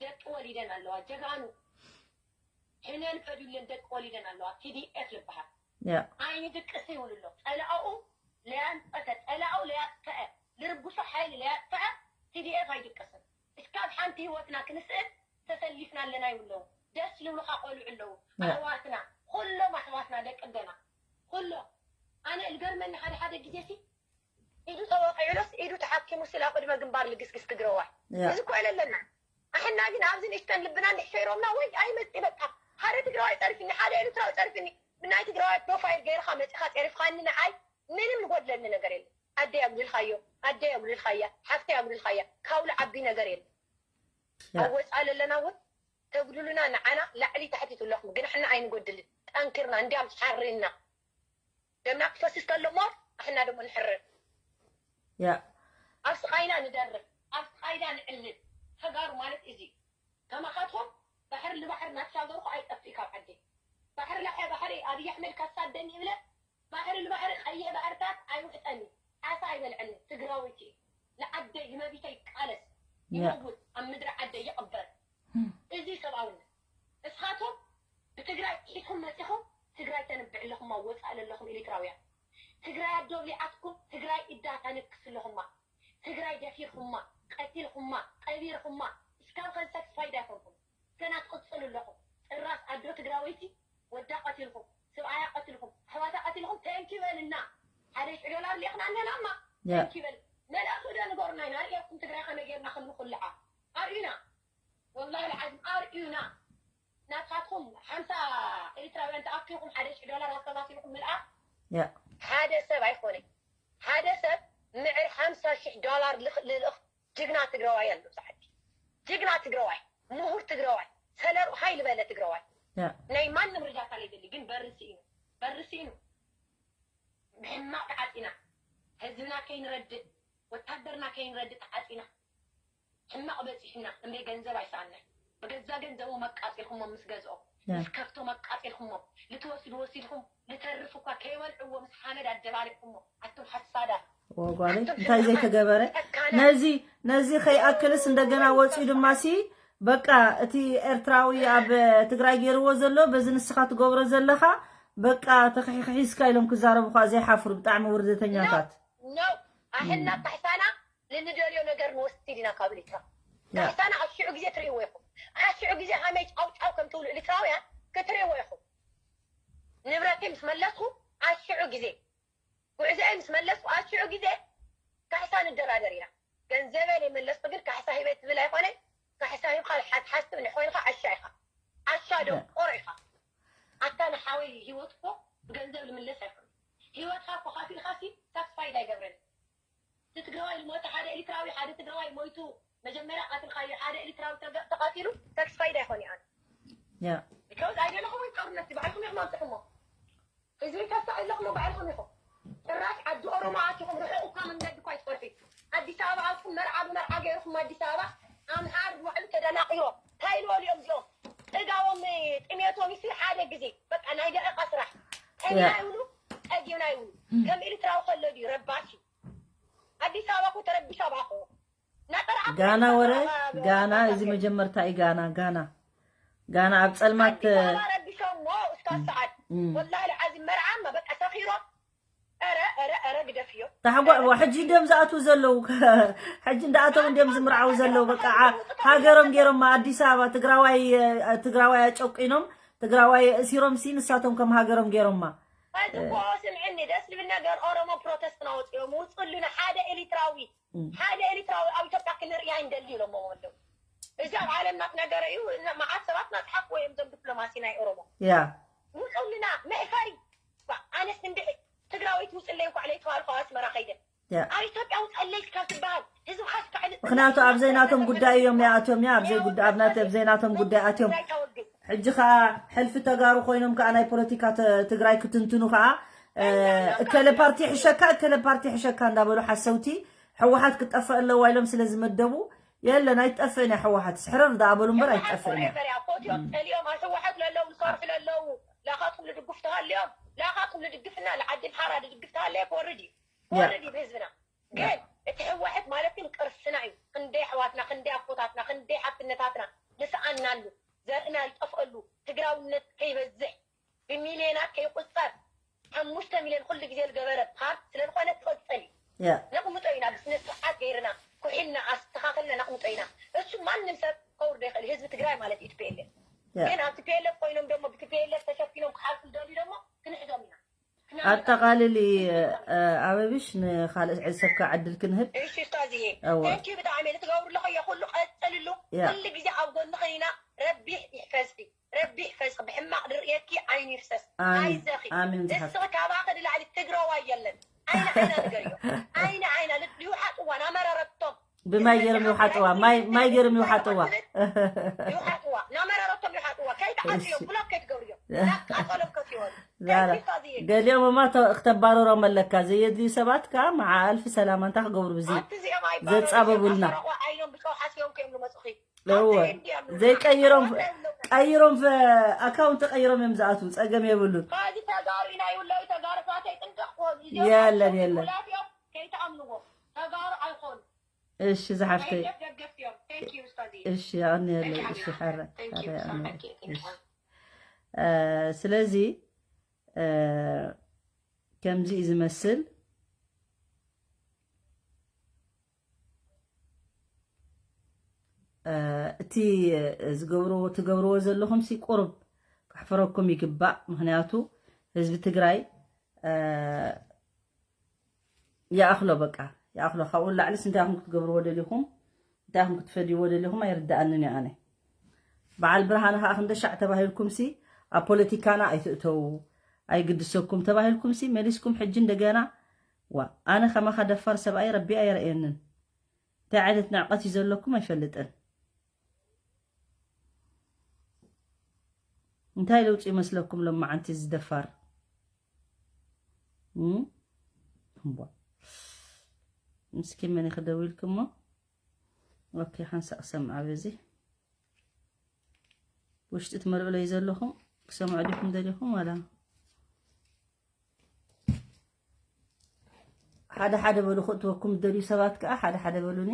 ደቂ ወሊደን ኣለዋ ጀጋኑ ሕነን ፈዱለን ደቂ ወሊደን ኣለዋ ቲዲኤፍ ዝበሃል ያ ኣይንድቅስ ይብሉ ኣሎ ጸላኡ ለያንጠተ ጸላኡ ለያጥፈአ ልርብሾ ሓይሊ ለያጥፈአ ቲዲኤፍ ኣይድቅስን እስካብ ሓንቲ ህይወትና ክንስእን ተሰሊፍና ኣለና ይብሉ ኣለዉ ደስ ልብሉኻ ቆልዑ ኣለዉ ኣሕዋትና ኩሎም ኣሕዋትና ደቂ ኣደና ኩሎም ኣነ ልገርመኒ ሓደ ሓደ ግዜ ሲ ኢዱ ተወቂዑሎስ ኢዱ ተሓኪሙ ስላ ቅድመ ግንባር ልግስግስ ትግረዋይ እዚ እኮ የለለና ኣሕና ግን ኣብዚ ንእሽተን ልብና እንድሕሸይሮምና ወይ ኣይመጽእ በቃ ሓደ ትግራዋይ ጸርፍኒ ሓደ ኤርትራዊ ጸርፍኒ ብናይ ትግራዋይ ፕሮፋይል ገይርካ መጺኻ ጸሪፍካኒ ንዓይ ምንም ዝጎድለኒ ነገር የለን ኣደይ ኣጉድልካዮ ኣደይ ኣጉድልካያ ሓፍተይ ኣጉድልካያ ካብሉ ዓቢ ነገር የለን ኣብ ወጻኢ ለለና እውን ተጉድሉና ንዓና ላዕሊ ታሕቲ ትብለኹም ግን ሕና ኣይንጎድልን ጠንክርና እንዲያም ሓርና ደምና ክፈስስ ከሎ እሞ ኣሕና ደሞ ንሕረር ያ ኣብ ስቓይና ንደርፍ ኣብ ስቓይና ንዕልል ተጋሩ ማለት እዚ ከማኻትኩም ባሕሪ ልባሕሪ ናተሻገርኩ ኣይጠፍእ ካብ ዓደይ ባሕሪ ላሕያ ባሕሪ ኣብይ ኣሕመድ ካሳደኒ ይብለ ባሕሪ ልባሕሪ ቀይሕ ባሕርታት ኣይውሕጠኒ ዓሳ ኣይበልዐኒ ትግራወይቲ ንዓደይ ንመቢተይ ይቃለስ ይመውት ኣብ ምድሪ ዓደይ ይቕበር እዚ ሰብኣውነት እስኻቶም ብትግራይ ጥሒስኩም መፂኹም ትግራይ ተንብዕ ኣለኹማ ወፃእ ለለኹም ኤሪትራውያን ትግራይ ኣዶ ብሊዓትኩም ትግራይ እዳ ታነክስ ኣለኹማ ትግራይ ደፊርኩማ ቀቲልኩማ ቀቢርኩማ እስካብ ከዚ ሳትስፋይድ ኣይኮንኩም ገና ትቕፅሉ ኣለኹም ጭራስ ኣዶ ትግራወይቲ ወዳ ቀቲልኩም ስብኣያ ቀቲልኩም ኣሕዋታ ቀቲልኩም ተንኪ በልና ሓደ ሽዑ ዶላር ሊኽና ኣለናማ ተንኪ በል መልኣኹ ዶ ንገሩና ኢና ርእየኩም ትግራይ ከመይ ጌርና ከምንኩልዓ ኣርእዩና ወላሂ ልዓዚም ኣርእዩና ናትኻትኩም ሓምሳ ኤሪትራውያን ተኣኪብኩም ሓደ ሽሕ ዶላር ኣሰባሲብኩም ምልኣኽ ሓደ ሰብ ኣይኮነ ሓደ ሰብ ምዕር ሓምሳ ሽሕ ዶላር ልልእኽ ጅግና ትግራዋይ ኣሎ ዝዓዲ ጅግና ትግራዋይ ምሁር ትግራዋይ ሰለ ሩሃይ ልበለ ትግራዋይ ናይ ማንም ርዳታ ለይደሊ ግን በሪ ስኢኑ በሪ ስኢኑ ብሕማቕ ተዓፂና ህዝብና ከይንረድእ ወታደርና ከይንረድእ ተዓፂና ሕማቕ በፂሑና እንበይ ገንዘብ ኣይሰኣናይ ብገዛ ገንዘቦም ኣቃፂልኩሞም ምስ ገዝኦም ምስ ከፍቶም ኣቃፂልኩሞም ልትወስዱ ወሲድኩም ልተርፍ እኳ ከይበልዕዎ ምስ ሓመድ ኣደባሊቕኩሞ ኣቱም ሓሳዳት ወጓለይ እንታይ ዘይተገበረ ነዚ ነዚ ከይኣክልስ እንደገና ወፂኡ ድማ ሲ በቃ እቲ ኤርትራዊ ኣብ ትግራይ ገይርዎ ዘሎ በዚ ንስኻ ትገብሮ ዘለኻ በቃ ተኽሒኺሒስካ ኢሎም ክዛረቡኻ ዘይሓፍሩ ብጣዕሚ ውርደተኛታት ነው አህና ካሕሳና ልንደልዮ ነገር ንወስድ ኢና ካብ ኤርትራ ካሕሳና ኣብ ሽዑ ግዜ ትርእይዎ ኢኹም ኣብ ሽዑ ግዜ ሃመይ ጫው ጫው ከም ትብሉ ኤርትራውያን ክትርእይዎ ኢኹም ንብረተይ ምስ መለስኩ ኣብ ሽዑ ግዜ ጉዕዞ ምስ መለስኩ ኣብ ሽዑ ግዜ ካሕሳ ንደራደር ኢና። ገንዘበይ ዘይመለስኩ ግን ካሕሳ ሂበ ትብል ኣይኮነን። ካሕሳ ሂብካ ሓትሓዝ ትብል ኮይንካ ዓሻ ኢኻ። ዓሻ ደንቆሮ ኢኻ። ኣታ ንሓወይ ሂወት እኮ ብገንዘብ ልምለስ ኣይኮነን። ሂወትካ እኮ ከፊልካ ሲ ሳትስፋይድ ኣይገብረን። እቲ ትግራዋይ ልሞተ ሓደ ኤሪትራዊ ሓደ ትግራዋይ ሞይቱ መጀመርያ ቀትልካዮ ሓደ ኤሪትራዊ ተቀቲሉ ሳትስፋይድ ኣይኮን ይኣን ያ because ኣይደለኹም ወይ ጦርነት ባዕልኩም ኢኹም ኣምፅሕሞ ህዝቢ ተሳቂለኹም ባዕልኩም ኢኹም ጭራሽ ዓዲ ኦሮሞ ኣቲኹም ርሑቕ እኳ መንገዲ እኳ ይትፈልሑ ኣዲስ ኣበባ ኣትኩም መርዓ ብመርዓ ገይርኩም ኣዲስ ኣበባ ኣምሓር ባዕሉ ተደናቂሮም እንታይ ልበሉ እዮም እዚኦም ጥጋቦም ጥሜቶም ይሲ ሓደ ግዜ በቃ ናይ ደቂቃ ስራሕ ጠሚና ይብሉ ጠጊብና ይብሉ ከም ኤሪትራዊ ከሎ ድዩ ረባሺ ኣዲስ ኣበባ እኮ ተረቢሻ ባኮ ጋና ወረ ጋና እዚ መጀመርታ እዩ። ጋና ጋና ጋና ኣብ ጸልማት ኣዲስ ኣበባ ረቢሾሞ እስካብ ሰዓት እም። ወላሂ ለዓዚ መርዓማ በቃ ሰኺሮም ኧረ ኧረ ኧረ ግደፍዮ። ታሕጓ ሕጂ እንዲዮም ዝኣትዉ ዘለዉ። ሕጂ እንዳኣተው እንዲዮም ዝምርዓው ዘለዉ። በቃ ዓ- ሃገሮም ገይሮማ ኣዲስ ኣበባ ትግራዋይ ትግራዋይ ኣጨቂኖም ትግራዋይ እሲሮም ሲ ንሳቶም ከም ሃገሮም ገይሮማ። ሕዚ እኮ ስምዕኒ ደስ ዝብል ነገር ኦሮሞ ፕሮቴስት ናወፅኦም ውፅሉና ሓደ ኤሊትራዊ ሓደ ኤሊትራዊ ኣብ ኢትዮጵያ ክንርኢ ኣይንደሊ ኢሎሞ ኣለዉ። እዚ ኣብ ዓለምና ትነገረ እዩ። መዓት ሰባት ናፅሓፍዎ እዮም እዞም ዲፕሎማሲ ናይ ኦሮሞ። ያ ውፅሉና መሕፈሪ ኣነስ እንድዒ ትግራወይቲ ውፅለይ እንኳዕ ለይተባልኩ ኣብ ኣስመራ ከይደ ኣብ ኢትዮጵያ ውፅለይ ካብ ትበሃል ህዝብኻ ስካዕል ምክንያቱ ኣብ ዘይናቶም ጉዳይ እዮም ይኣትዮም ያ ኣብ ዘይጉዳ ኣብ ናተ ኣብ ዘይናቶም ጉዳይ ኣትዮም ሕጂ ከዓ ሕልፊ ተጋሩ ኮይኖም ከዓ ናይ ፖለቲካ ትግራይ ክትንትኑ ከዓ እከለ ፓርቲ ሕሸካ እከለ ፓርቲ ሕሸካ እንዳበሉ ሓሰውቲ ሕወሓት ክጠፍእ ኣለዋ ኢሎም ስለ ዝመደቡ የለን ኣይትጠፍእን እያ ሕወሓት ስሕርር ደኣ በሉ እምበር ኣይትጠፍእን እያ። ፈሪያ ፎትዮም ጠሊኦም ኣብ ሕወሓት ለለዉ ዝሰርሑ ለለዉ ላኻትኩም ልድግፍ ተሃልዮም ላኻትኩም ልድግፍና ልዓዲ ምሓራ ልድግፍ ተሃለየ ክወርድ እዩ ክወርድ እዩ ብህዝብና ግን እቲ ሕወሓት ማለት ግን ቅርስና እዩ ክንደይ ኣሕዋትና ክንደይ ኣቦታትና ክንደይ ሓፍትነታትና ንስኣናሉ ዘርእና ዝጠፍአሉ ትግራውነት ከይበዝሕ ብሚልዮናት ከይቁፀር ሓሙሽተ ሚልዮን ኩሉ ግዜ ዝገበረ ፓርት ስለዝኾነ ክቕፅል እዩ ነቕምጦ ኢና ብስነ ስርዓት ገይርና ኩሒልና ኣስተኻኽልና ነቕምጦ ኢና እሱ ማንም ሰብ ከውርዶ ይኽእል ህዝቢ ትግራይ ማለት እዩ ትፒኤልኤፍ ግን ኣብ ትፒኤልኤፍ ኮይኖም ደሞ ብትፒኤልኤፍ ተሸፊኖም ክሓልፉ ዝደልዩ ደሞ ክንሕዞም ኢና ኣጠቓልሊ ኣበብሽ ንኻልእ ሰብካ ዕድል ክንህብ እሺ ኡስታዝዬ ተንኪ ብጣዕሚ ንትገብሩ ኣለኹ እየ ኩሉ ቀፅልሉ ኩሉ ግዜ ኣብ ጎንኽን ኢና ረቢሕ ይሕፈዝኪ ረቢሕ ፈዝኺ ብሕማቕ ድርእየኪ ዓይኑ ይፍሰስ ኣይዘኺ ኣሜን ዝሓፍተይ። ንስኺ ካባኺ ንላዕሊ ትግራዋይ የለን። ዓይኒ ዓይና ንገርዮ። ዓይኒ ዓይና ልድዩ ሓጥዋ ናመረረቶም ብማይ ገይሮም ይውሓጥዋ ማይ ማይ ገይሮም ይውሓጥዋ ይውሓጥዋ ናመረረቶም ይውሓጥዋ ከይትዓፅዮም ብሎክ ከይትገብርዮ ናቃፀሎም ከትይወሉ ዛራ ገሊኦም እማ ክተባረሮም ኣለካ ዘየድልዩ ሰባት ከዓ መዓ ኣልፊ ሰላማ እንታይ ክገብሩ ብዚ ኣብቲ እዚኦም ኣይባረሩ ዘፃበቡልና እዮም። ሰረቑ ዓይኖም ብጨው ሓስዮም ከዮም ዝመፁኺ እዎ ዘይቀይሮም ቀይሮም ኣካውንት ቀይሮም እዮም ዝኣትዉ ጸገም የብሉን። ካዚ ተጋሩ ኢና ይብለው ተጋሩ ፋተይ ጥንቅቕ ኮኑ እዚኦም የለን የለን። ውላት እዮም ከይተኣምንዎ ተጋሩ ኣይኮኑ። እሺ ዝሓፍተይ። ደገፍ እዮም። Thank you ኡስታዝየ። እሺ ኣነ የለ እሺ ሓረ ሓረ ኣነ እሺ እ ስለዚ እ ከምዚ እዩ ዝመስል። እቲ ዝገብርዎ ትገብርዎ ዘለኹም ሲ ቁሩብ ከሕፍረኩም ይግባእ። ምክንያቱ ህዝቢ ትግራይ ይኣኽሎ በቃ ይኣኽሎ። ካብኡ ንላዕሊስ እንታይ ኢኹም ክትገብርዎ ደሊኹም እንታይ ኢኹም ክትፈድይዎ ደሊኹም ኣይርድኣንን እዩ ኣነ። በዓል ብርሃነ ከዓ ክንደ ሻዕ ተባሂልኩም ሲ ኣብ ፖለቲካና ኣይትእተዉ ኣይግድሰኩም ተባሂልኩም ሲ መሊስኩም ሕጂ እንደገና ዋ ኣነ ከማኻ ደፋር ሰብኣይ ረቢ ኣየርእየንን። እንታይ ዓይነት ንዕቐት እዩ ዘለኩም ኣይፈልጥን። እንታይ ለውጢ ይመስለኩም ሎማዓንቲ እዚ ደፋር? እም? እምቧ። ምስኪን መን እዩ ክደውልክሞ? ኦኬ ሓንሳእ ክሰምዓ በዚ ውሽጢ ትመልእለይ ዘለኹም ክሰምዑ ዲኹም ደሊኹም ዋላ ሓደ ሓደ በሉ ክእትወኩም ዝደልዩ ሰባት ከዓ ሓደ ሓደ በሉኒ።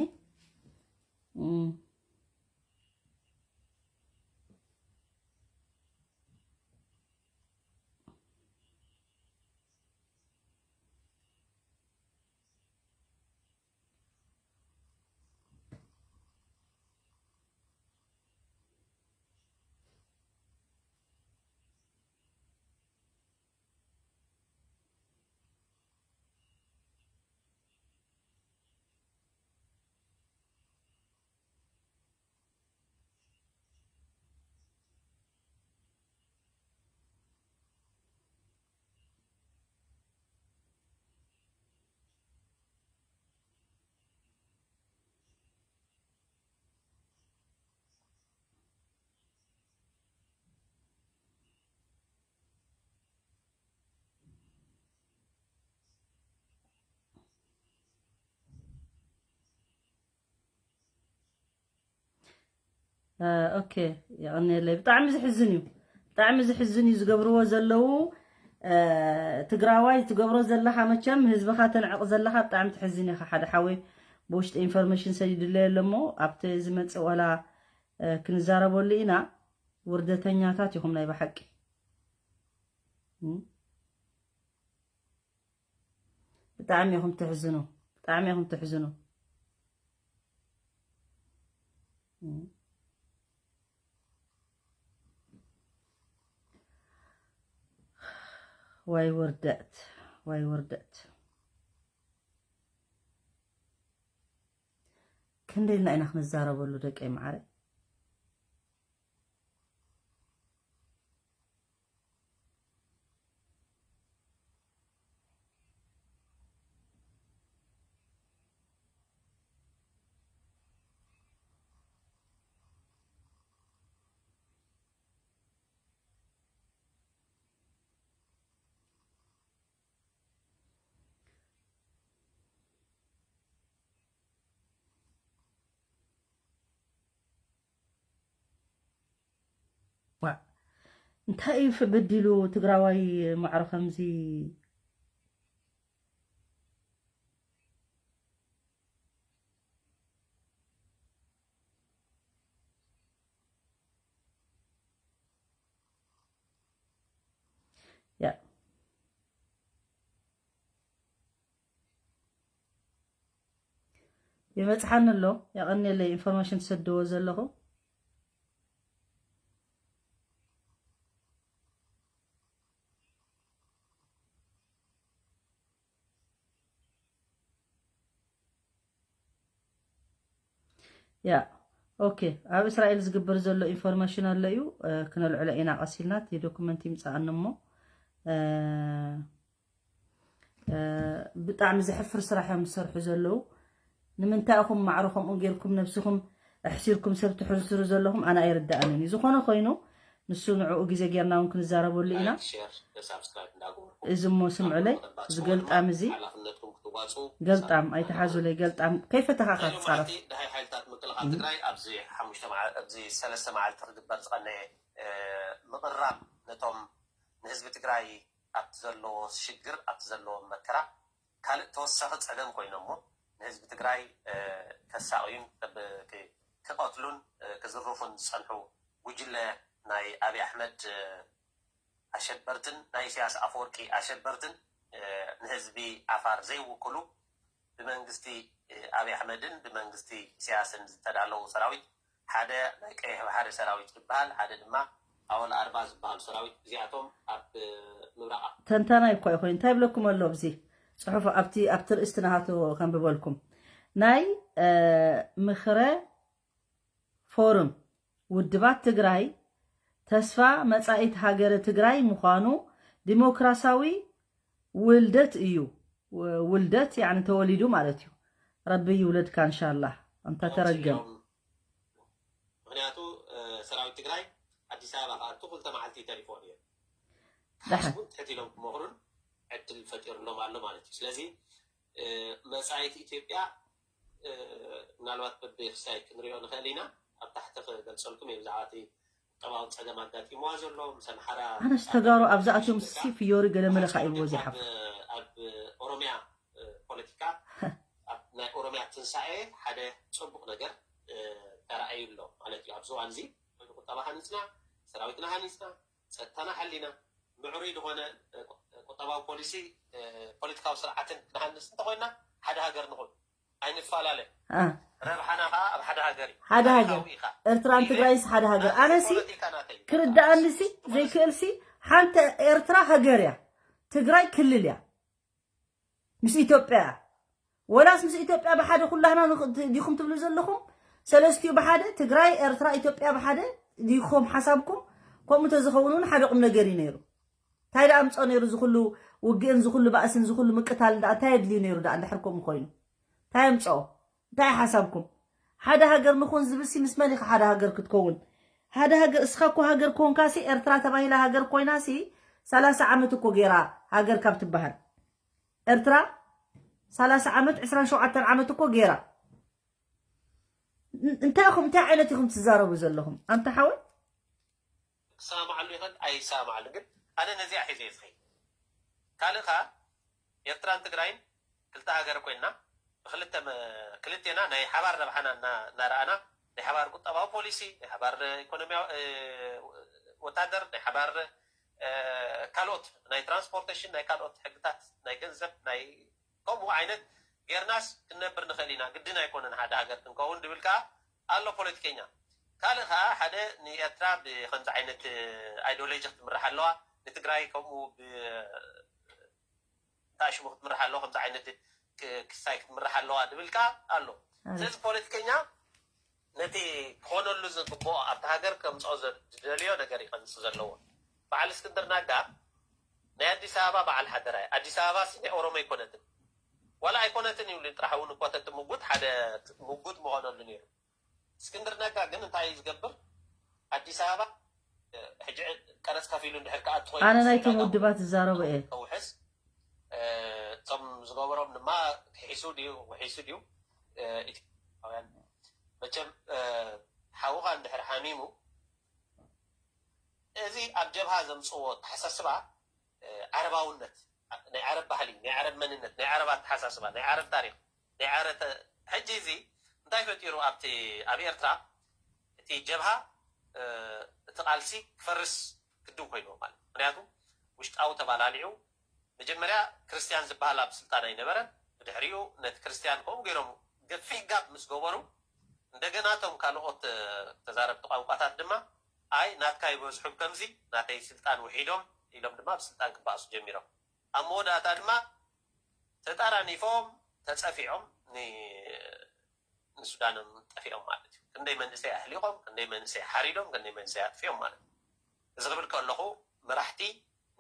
ኦኬ የቐንየለይ። ብጣዕሚ ዝሕዝን እዩ፣ ብጣዕሚ ዝሕዝን እዩ ዝገብርዎ ዘለዉ። ትግራዋይ ትገብሮ ዘለኻ መቸም ህዝብኻ ተንዕቕ ዘለኻ ብጣዕሚ ትሕዝን ኢኻ ሓደ ሓወይ። ብውሽጢ ኢንፎርሜሽን ሰዲዱለይ ኣሎ እሞ ኣብቲ ዝመጽእ ዋላ ክንዛረበሉ ኢና። ውርደተኛታት ኢኹም ናይ ብሓቂ። ብጣዕሚ ኢኹም ትሕዝኑ። ብጣዕሚ ኢኹም ትሕዝኑ። ዋይ ውርደት፣ ዋይ ውርደት። ክንደይና ኢና ክንዛረበሉ ደቀይ መዓረ? ዋ እንታይ እዩ በዲሉ ትግራዋይ ማዕረ ከምዚ ያ ይበፅሓኒ ኣሎ። የቐንየለይ ኢንፎርሜሽን ትሰድዎ ዘለኹ። ያ ኦኬ፣ ኣብ እስራኤል ዝግበር ዘሎ ኢንፎርሜሽን ኣሎ እዩ። ክነልዕሎ ኢና ቀሲልና፣ እቲ ዶኩመንት ይምፃኣኒ እሞ ብጣዕሚ ዘሕፍር ስራሕ እዮም ዝሰርሑ ዘለዉ። ንምንታይ ኢኹም ማዕረ ከምኡ ጌርኩም ነብስኹም ኣሕሲርኩም ሰብ ትሕስሩ ዘለኹም ኣነ ኣይርድኣንን እዩ። ዝኾነ ኮይኑ ንሱ ንዕኡ ግዜ ጌርና እውን ክንዛረበሉ ኢና። እዚ እሞ ስምዑለይ፣ እዚ ገልጣም እዚ ገልጣም ኣይተሓዙለይ፣ ገልጣም ከይፈተኻ ኢኻ ትፃረፍ። ደሃይ ሓይልታት ምክልኻል ትግራይ ኣብዚ ሓሙሽተ መዓ- ኣብዚ ሰለስተ መዓልቲ ክግበር ዝቐነየ ምቕራብ ነቶም ንህዝቢ ትግራይ ኣብቲ ዘለዎ ሽግር ኣብቲ ዘለዎ መከራ ካልእ ተወሳኺ ፀገም ኮይኖሞ ንህዝቢ ትግራይ ከሳቕዩን ክቐትሉን ክዝርፉን ዝፀንሑ ጉጅለ ናይ ኣብይ ኣሕመድ ኣሸበርትን ናይ ኢሳያስ ኣፈወርቂ ኣሸበርትን ንህዝቢ ዓፋር ዘይውክሉ ብመንግስቲ ኣብይ ኣሕመድን ብመንግስቲ ኢሳያስን ዝተዳለዉ ሰራዊት ሓደ ናይ ቀይሕ ባሕሪ ሰራዊት ይበሃል፣ ሓደ ድማ ኣወል ኣርባ ዝበሃሉ ሰራዊት እዚኣቶም ኣብ ምብራቕ ተንታናይ እኳ ይኾን እንታይ ይብለኩም ኣሎ ኣብዚ ፅሑፍ ኣብቲ ኣብቲ ርእስቲ ናሃቱ ከንብበልኩም ናይ ምኽረ ፎርም ውድባት ትግራይ ተስፋ መጻኢት ሃገረ ትግራይ ምዃኑ ዲሞክራሲያዊ ውልደት እዩ። ውልደት ያኒ ተወሊዱ ማለት እዩ። ረቢ ይውለድካ እንሻላህ። ኣንታ ተረገም። ምክንያቱ ሰራዊት ትግራይ ኣዲስ ኣበባ ክኣቱ ክልተ መዓልቲ ተሪፎ ነይሩ። ሓስቡን ትሕት ኢሎም ክመኽሩን ዕድል ፈጢሩሎም ኣሎ ማለት እዩ። ስለዚ መጻኢት ኢትዮጵያ ምናልባት በብክስታይ ክንሪኦ ንኽእል ኢና። ኣብ ታሕቲ ክገልፀልኩም እየ ብዛዕባ እቲ ቁጠባዊ ፀገም ኣጋጢምዋ ዘሎ ምስ ኣምሓራ ኣነስ ተጋሩ ኣብዛ ኣትዮም ሲ ፍዮሪ ገለ መለ ከዓ ይብዎ ካብ ዘይሓፍ ኣብ ኦሮሚያ ፖለቲካ ኣብ ናይ ኦሮሚያ ትንሳኤ ሓደ ፅቡቅ ነገር ተረኣዩ ኣሎ ማለት እዩ። ኣብዚ እዋን እዚ ቁጠባ ሃኒፅና፣ ሰራዊትና ሃኒፅና፣ ፀጥታና ሓሊና፣ ምዕሩይ ዝኾነ ቁጠባዊ ፖሊሲ ፖለቲካዊ ስርዓትን ክንሃንፅ እንተኮይና ሓደ ሃገር ንኹን ኣይንፈላለ። ረብሓና ከዓ ኣብ ሓደ ሃገር እዩ። ሓደ ሃገር። ኤርትራን ትግራይስ ሓደ ሃገር። ኣነሲ ክርድኣንሲ ዘይክእልሲ ሓንቲ ኤርትራ ሃገር እያ፣ ትግራይ ክልል እያ፣ ምስ ኢትዮጵያ እያ። ወላስ ምስ ኢትዮጵያ ብሓደ ኩላህና ዲኹም ትብሉ ዘለኹም? ሰለስቲኡ ብሓደ ትግራይ፣ ኤርትራ፣ ኢትዮጵያ ብሓደ ዲኹም ሓሳብኩም? ከምኡ ተዝኸውን እውን ሓደ ቁም ነገር እዩ ነይሩ። እንታይ ደኣ ኣምፅኦ ነይሩ ዝኹሉ ውግእን ዝኹሉ ባእስን ዝኹሉ ምቅታል ደኣ እንታይ የድልዩ ነይሩ ደኣ እንድሕር ከምኡ ኮይኑ? እንታይ ኣምፅኦ? እንታይ ሓሳብኩም? ሓደ ሃገር ንኹን ዝብል ሲ ምስ መን ኢኻ ሓደ ሃገር ክትከውን? ሓደ ሃገር እስኻ እኮ ሃገር ኮንካ ሲ ኤርትራ ተባሂላ ሃገር ኮይና ሲ ሰላሳ ዓመት እኮ ገይራ ሃገር ካብ ትበሃል። ኤርትራ ሰላሳ ዓመት ዕስራን ሸውዓተን ዓመት እኮ ገይራ። እንታይ ኢኹም እንታይ ዓይነት ኢኹም ትዛረቡ ዘለኹም ኣንታ ሓወይ? ክሰማማዓሉ ይኽእል ኣይሰማማዓሉ ግን ኣነ ነዚኣ ሒዘ እየ ዝኸይድ። ካልእ ከዓ ኤርትራን ትግራይን ክልተ ሃገር ኮይና ክልተ መ- ክልቴና ናይ ሓባር ረብሓና እና- እናረኣና ናይ ሓባር ቁጠባዊ ፖሊሲ፣ ናይ ሓባር ኢኮኖሚያዊ እ፣ ወታደር፣ ናይ ሓባር እ፣ ካልኦት ናይ ትራንስፖርቴሽን፣ ናይ ካልኦት ሕግታት፣ ናይ ገንዘብ፣ ናይ ከምኡ ዓይነት ጌርናስ ክንነብር ንኽእል ኢና። ግድን ኣይኮነን ሓደ ሃገር ክንከውን ድብል ከዓ ኣሎ ፖለቲከኛ። ካልእ ከዓ ሓደ ንኤርትራ ብከምዚ ዓይነት ኣይዲዮሎጂ ክትምራሕ ኣለዋ፣ ንትግራይ ከምኡ ብእንታሽሙ ክትምራሕ ኣለዋ፣ ከምዚ ዓይነት ክ- ክስታይ ክትምራሕ ኣለዋ ድብል ከዓ ኣሎ። ስለዚ ፖለቲከኛ ነቲ ክኾነሉ ዝግብኦ ኣብቲ ሃገር ከምፅኦ ዝደልዮ ነገር ይቐንፅ ዘለዎ። በዓል እስክንድር ናጋ ናይ ኣዲስ ኣበባ በዓል ሓደራ እዩ። ኣዲስ ኣበባ ሲ ናይ ኦሮሞ ኣይኮነትን፣ ዋላ ኣይኮነትን ይብሉ ጥራሕ እውን እኮ ተትምጉት ሓደ ምጉት ምኾነሉ ነይሩ። እስክንድር ነጋ ግን እንታይ እዩ ዝገብር? ኣዲስ ኣበባ ሕጂ ቀረፅ ከፊሉ እንድሕር ከኣቱ ኮይኑ ኣነ ናይቶም ውድባት ዝዛረቡ እየ። ከውሕስ እቶም ዝገበሮም ድማ ክሒሱ ድዩ ውሒሱ ድዩ? ኢትዮጵያውያን መቸም ሓውኻ እንድሕር ሓሚሙ እዚ ኣብ ጀብሃ ዘምፅዎ ኣተሓሳስባ ዓረባውነት፣ ናይ ዓረብ ባህሊ፣ ናይ ዓረብ መንነት፣ ናይ ዓረብ ኣተሓሳስባ፣ ናይ ዓረብ ታሪክ፣ ናይ ዓረብ ሕጂ እዚ እንታይ ፈጢሩ ኣብቲ ኣብ ኤርትራ እቲ ጀብሃ እቲ ቃልሲ ክፈርስ ግድን ኮይንዎ ማለት ምክንያቱ ውሽጣዊ ተባላሊዑ መጀመርያ ክርስትያን ዝበሃል ኣብ ስልጣን ኣይነበረን። ብድሕሪኡ ነቲ ክርስትያን ከምኡ ገይሮም ገፊሕ ጋብ ምስ ገበሩ እንደገና እቶም ካልኦት ተዛረብቲ ቋንቋታት ድማ ኣይ ናትካ ይበዝሑም ከምዚ ናተይ ስልጣን ውሒዶም ኢሎም ድማ ብስልጣን ክበኣሱ ጀሚሮም። ኣብ መወዳእታ ድማ ተጣራኒፎም ተፀፊዖም ንሱዳኖም ጠፊኦም ማለት እዩ። ክንደይ መንእሰይ ኣህሊቖም ክንደይ መንእሰይ ሓሪዶም ክንደይ መንእሰይ ኣጥፊኦም ማለት እዩ። እዚ ክብል ከለኹ መራሕቲ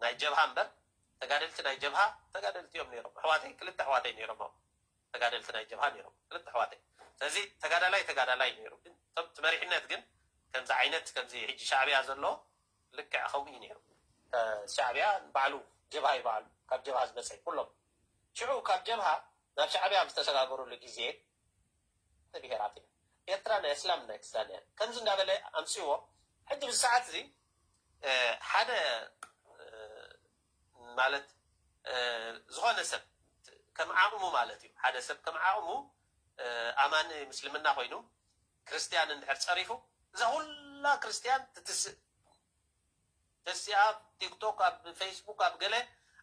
ናይ ጀብሃ እምበር ተጋደልቲ ናይ ጀብሃ ተጋደልቲ እዮም ነይሮም። ኣሕዋተይ ክልተ ኣሕዋተይ ነይሮም ተጋደልቲ ናይ ጀብሃ ነይሮም ክልተ ኣሕዋተይ። ስለዚ ተጋዳላይ ተጋዳላይ ነይሩ። ግን እቶም እቲ መሪሕነት ግን ከምዚ ዓይነት ከምዚ ሕጂ ሻዕብያ ዘሎ ልክዕ ከምኡ እዩ ነይሩ። ሻዕብያ ባዕሉ ጀብሃ እዩ ባዕሉ ካብ ጀብሃ ዝመፀ ኩሎም ሽዑ ካብ ጀብሃ ናብ ሻዕብያ ኣብ ዝተሰጋገሩሉ ግዜ ብሄራት ኢና። ኤርትራ ናይ እስላም ናይ ክርስትያን እያ ከምዚ እንዳበለ ኣምፅዎ። ሕጂ ብዚ ሰዓት እዚ ሓደ ማለት ዝኾነ ሰብ ከም ዓቕሙ ማለት እዩ። ሓደ ሰብ ከም ዓቕሙ ኣማኒ ምስልምና ኮይኑ ክርስትያን እንድሕር ፀሪፉ እዛ ሁላ ክርስትያን ትትስእ ተሲኣ ቲክቶክ ኣብ ፌስቡክ ኣብ ገለ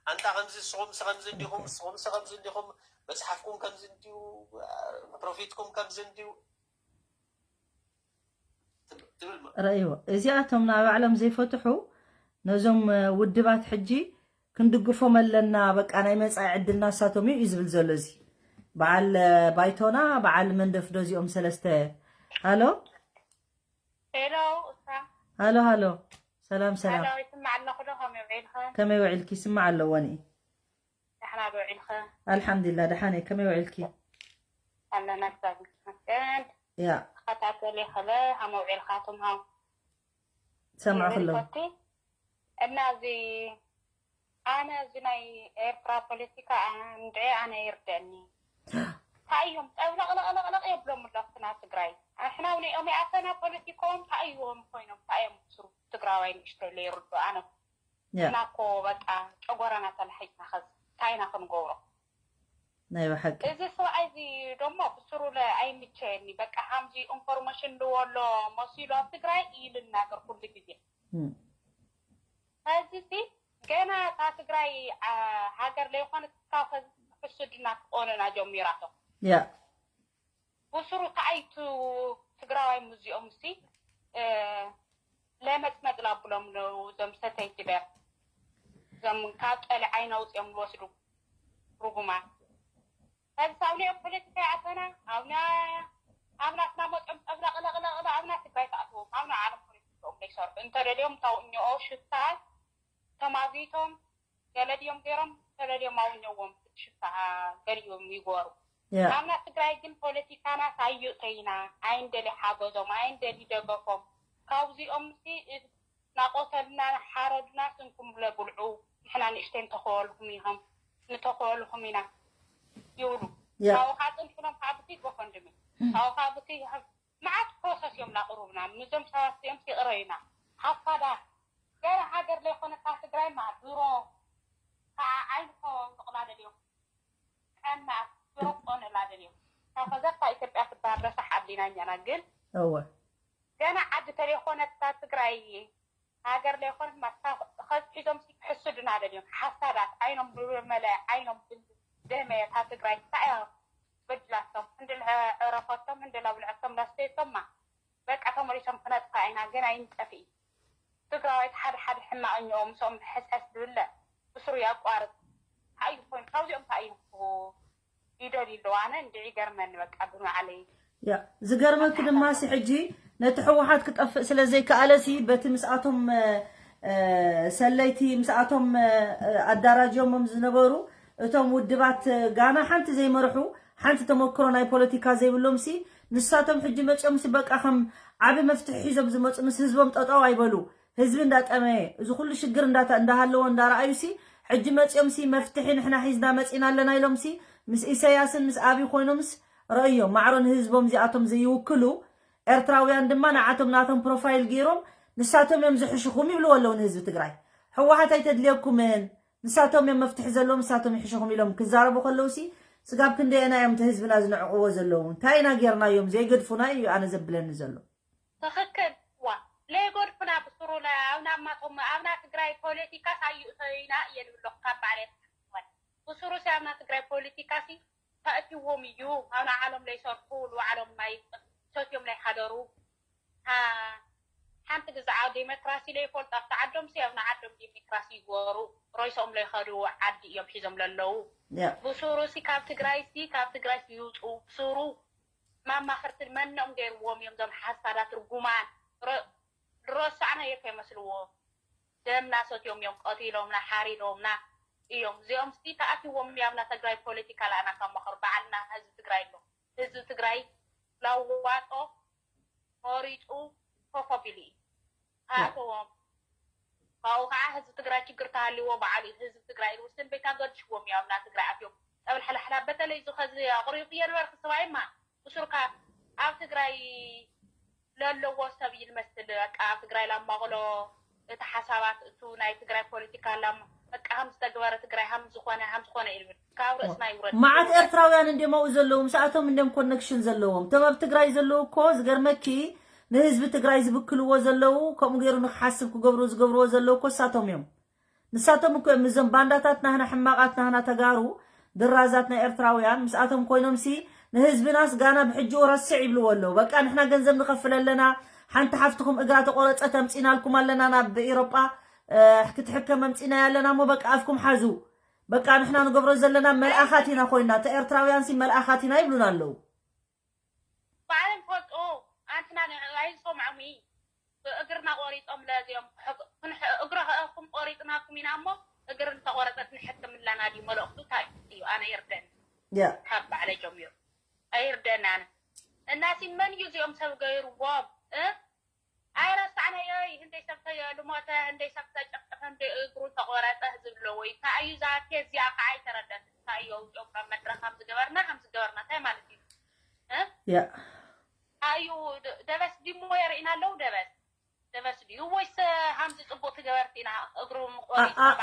ኣንታ ከምዚ ንስኹም ስ ከምዚ እንዲኹም ንስኹም ስ ከምዚ እንዲኹም መፅሓፍኩም ከምዚ እንዲዩ ፕሮፊትኩም ከምዚ እንዲዩ ትብል ማለት ረእይዎ። እዚኣቶም ንባዕሎም ዘይፈትሑ ነዞም ውድባት ሕጂ ክንድግፎም ኣለና። በቃ ናይ መፃኢ ዕድልና ንሳቶም እዩ እዩ ዝብል ዘሎ እዚ በዓል ባይቶና በዓል መንደፍዶ እዚኦም ሰለስተ። ሃሎ ሄሎ እሳ ሃሎ ሃሎ። ሰላም ሰላም። ሃሎ ይስማዕ ኣለኹ ዶ ከመይ ውዒልኸ? ከመይ ውዒልኪ? ይስማዕ ኣለዎ እኔ። ደሕና ዶ ውዒልኸ? ኣልሓምዱሊላህ ደሓን እየ። ከመይ ውዒልኪ? ኣለና እግዚኣብሔር ይመስገን። ያ ተኸታተሊ ከለ ሃመ ውዒልካ ትምሃው ሰምዑ ከለዉ። እና እዚ ኣነ እዚ ናይ ኤርትራ ፖለቲካ እንድዒ ኣነ ይርደኒ እንታይ እዮም ጠብለቕለቕለቕለቕ የብሎም ኣሎ ኣብትና ትግራይ ኣሕና እውን እዮም ይኣተና ፖለቲካኦም እንታይ እዮም ኮይኖም እንታይ እዮም ስሩ ትግራዋይ ንእሽተይ ለይርዱ ኣነ እና እኮ በቃ ጨጎራና ተላሒፅና ከዚ እንታይ ኢና ክንገብሮ ናይ ብሓቂ እዚ ሰብኣይ እዚ ደሞ ብስሩ ለ ኣይምቸየኒ በቃ ሓምዚ ኢንፎርሜሽን ልዎ ኣሎ መሲሉ ኣብ ትግራይ እዩ ልናገር ኩሉ ግዜ ሕዚ ሲ ገና እታ ትግራይ ሃገር ለይኮነት ካብ ሕስድና ክቆነና ጀሚራቶ ያ ብስሩ ከኣይቱ ትግራዋይ ሙዚኦም ሲ ለመፅመፅ ላብሎም ነው ዞም ሰተይቲ በር ዞም ካብ ጠሊ ዓይና ውፅኦም ዝወስዱ ርጉማት ሕዚ ሳብ ናይ ፖለቲካ ይኣተና ኣብና ኣብ ናትና መፅኦም ጠብለቕለቕለቕለ ኣብና ትግራይ ተኣትዎም ኣብና ዓለም ፖለቲካኦም ለይሰርሑ እንተደልዮም ታውእኛኦ ሽፍታ ተማጊቶም ገለ ድዮም ገይሮም ገለ ድዮም ኣውኛዎም ሽፍታ ገሊኦም ይጎሩ ኣብና ትግራይ ግን ፖለቲካና ሳይእተይና ኣይንደሊ ሓገዞም ኣይንደሊ ደገፎም ካብዚኦም ሲ ናቆተልና ሓረዱና ስንኩም ለብልዑ ንሕና ንእሽተይ ንተኸወልኩም ኢኹም ንተኸወልኩም ኢና ይብሉ ካብኡ ከዓ ፅንሕሎም ከዓ ብቲ ጎፈንድሚ ካብኡ ከዓ ብቲ መዓት ፕሮሰስ እዮም ላቅሩብና ምዞም ሰባት እዮም ይቅረዩና ሓሳዳት ገና ሃገር ለይኮነታ ትግራይ ማ ድሮ ከዓ ዓይንኮ ምቅላደል እዮም ቀና ድሮ ቆነላደል እዮም ከዛ እታ ኢትዮጵያ ትበሃል ረሳሕ ኣሊና እኛና ግን እወ ገና ዓዲ ተለይኮነት እታ ትግራይ ሃገር ለይኮነት ማታ ሒዞም ሲ ክሕስዱና ደልዮም ሓሳዳት ዓይኖም ብመለ ዓይኖም ደመ እታ ትግራይ እንታይ እያ በድላቶም እንድል ዕረፈቶም እንድል ኣብልዐቶም ላስተየቶማ በቃ ተመሊሶም ክነጥፋ ኢና ግን ኣይንጠፍኢ ትግራዋይት ሓደ ሓደ ሕማቕ እኒኦ ምስኦም ሕስሕስ ዝብለ ብስሩ ያቋርጥ እንታይ እዩ ኮይኑ ካብዚኦም እንታይ እዩ ይደልዩ ኣለዉ ኣነ እንድዒ ይገርመኒ በቃ ብንባዕለይ ያ ዝገርመኪ ድማ ሲ ሕጂ ነቲ ህወሓት ክጠፍእ ስለ ዘይከኣለ ሲ በቲ ምስኣቶም ሰለይቲ ምስኣቶም ኣዳራጅዮሞም ዝነበሩ እቶም ውድባት ጋና ሓንቲ ዘይመርሑ ሓንቲ ተመክሮ ናይ ፖለቲካ ዘይብሎም ሲ ንሳቶም ሕጂ መፅኦም ሲ በቃ ከም ዓቢ መፍትሒ ሒዞም ዝመፁ ምስ ህዝቦም ጠጠው ኣይበሉ ህዝቢ እንዳጠመየ እዚ ኩሉ ሽግር እንዳሃለዎ እንዳረኣዩ ሲ ሕጂ መፅኦም ሲ መፍትሒ ንሕና ሒዝና መፂና ኣለና ኢሎም ሲ ምስ ኢሰያስን ምስ ኣብይ ኮይኖም ስ ረእዮም ማዕሮ ንህዝቦም እዚኣቶም ዘይውክሉ ኤርትራውያን ድማ ንዓቶም ናቶም ፕሮፋይል ገይሮም ንሳቶም እዮም ዝሕሽኹም ይብልዎ ኣለዉ ንህዝቢ ትግራይ ህወሓት ኣይተድልየኩምን ንሳቶም እዮም መፍትሒ ዘለዎም ንሳቶም ይሕሽኹም ኢሎም ክዛረቡ ከለዉ ሲ ስጋብ ክንደየና እዮም እቲ ህዝብና ዝንዕቕዎ ዘለዉ እንታይ ኢና ጌርናዮም ዘይገድፉና እዩ ኣነ ዘብለኒ ዘሎ ትኽክል ዋ ለይጎድፉና ብስሩ ኣብና ማቶም ኣብና ትግራይ ፖለቲካ ሳይእቶይና እየ ንብሎ ካብ ባዕለ ብስሩ ሲ ኣብና ትግራይ ፖለቲካ ሲ ተእትዎም እዩ ኣብና ዓሎም ለይሰርሑ ንባዕሎም ማይ ሰትዮም ለይሓደሩ ሓንቲ ግዛዓ ዴሞክራሲ ለይፈልጡ ኣብቲ ዓዶም ሲ ኣብና ዓዶም ዴሞክራሲ ይግበሩ ሮይሶም ለይኸዱ ዓዲ እዮም ሒዞም ለለዉ ብስሩ ሲ ካብ ትግራይ ሲ ካብ ትግራይ ሲ ይውፁ ብስሩ ማማኽርትን መኖም ገይርዎም እዮም ዞም ሓሳዳት ርጉማን ረሳዕና እየ ከይመስልዎ ደምና ሰትዮም እዮም ቀቲሎምና ሓሪዶምና እዮም እዚኦም ሲ ተኣትዎም ያብና ትግራይ ፖለቲካ ለኣና ካብ መኸር በዓልና ህዝቢ ትግራይ ኣሎ ህዝቢ ትግራይ ላዋጦ መሪፁ ኮፍ ኣቢሉ እዩ ኣተዎም ካብኡ ከዓ ህዝቢ ትግራይ ችግር ተሃልዎ በዓሉ ህዝቢ ትግራይ ውስን ቤታ ገድሽዎም እዮም ናብ ትግራይ ኣትዮም ጠብል ሓላሓላ በተለይ እዚ ከዚ ኣቕሪብክዮ ነበርክ ሰብኣይማ ብሱርካ ኣብ ትግራይ ለለዎ ሰብ እዩ ዝመስል በቃ ኣብ ትግራይ ላማቕሎ እቲ ሓሳባት እቱ ናይ ትግራይ ፖለቲካ ላም በቃ ከም ዝተግበረ ትግራይ ከም ዝኾነ ከም ዝኾነ እዩ ዝብል ካብ ርእስና ይውረድ መዓት ኤርትራውያን እንዲም ኣብኡ ዘለዉ ምስኣቶም እንዲም ኮነክሽን ዘለዎም እቶም ኣብ ትግራይ ዘለዉ እኮ ዝገርመኪ ንህዝቢ ትግራይ ዝብክልዎ ዘለዉ ከምኡ ገይሩ ንክሓስብ ክገብሩ ዝገብርዎ ዘለዉ እኮ እሳቶም እዮም ንሳቶም እኮ እዮም እዞም ባንዳታት ናህና ሕማቓት ናህና ተጋሩ ድራዛት ናይ ኤርትራውያን ምስኣቶም ኮይኖም ሲ ንህዝብናስ ጋና ብሕጅኡ ረስዕ ይብልዎ ኣለዉ በቃ ንሕና ገንዘብ ንኸፍል ኣለና ሓንቲ ሓፍትኹም እግራ ተቆረፀት ኣምፂናልኩም ኣለና ናብ ኤሮጳ ክትሕከም ኣምፂናያ ኣለና እሞ በቃ ኣፍኩም ሓዙ በቃ ንሕና ንገብሮ ዘለና መልኣኻት ኢና ኮይና እታ ኤርትራውያን ሲ መልኣኻት ኢና ይብሉና ኣለዉ ባዕሎም ፈልጦ ኣንትና ኣይሰምዖም እግርና ቆሪጦም ለዚኦም እግርኹም ቆሪጥናኩም ኢና እሞ እግር እንተቆረፀት ንሕክምለና ድዩ መልእክቱ እንታይ እዩ ኣነ ይርደኒ ካብ ባዕለ ጀሚሩ ኣይርደናን እናሲ መን እዩ እዚኦም ሰብ ገይርዎም ኣይረሳዕናዮ ህንደይ ሰብ ልሞተ ህንደይ ሰብ ተጨፍጨፈ ህንደይ እግሩ ተቆረፀ ዝብሎ ወይ እንታይ እዩ እዛ ኬዝ እዚኣ ከዓ ኣይተረደት እንታይ እዩ ኣውፅኦም ካብ መድረክ ከም ዝገበርና ከም ዝገበርና እንታይ ማለት እዩ ያ ኣዩ ደበስ ዲሞ የርእና ኣለዉ ደበስ ደበስ ድዩ ወይስ ሃምዚ ፅቡቅ ትገበርቲ ኢና እግሩ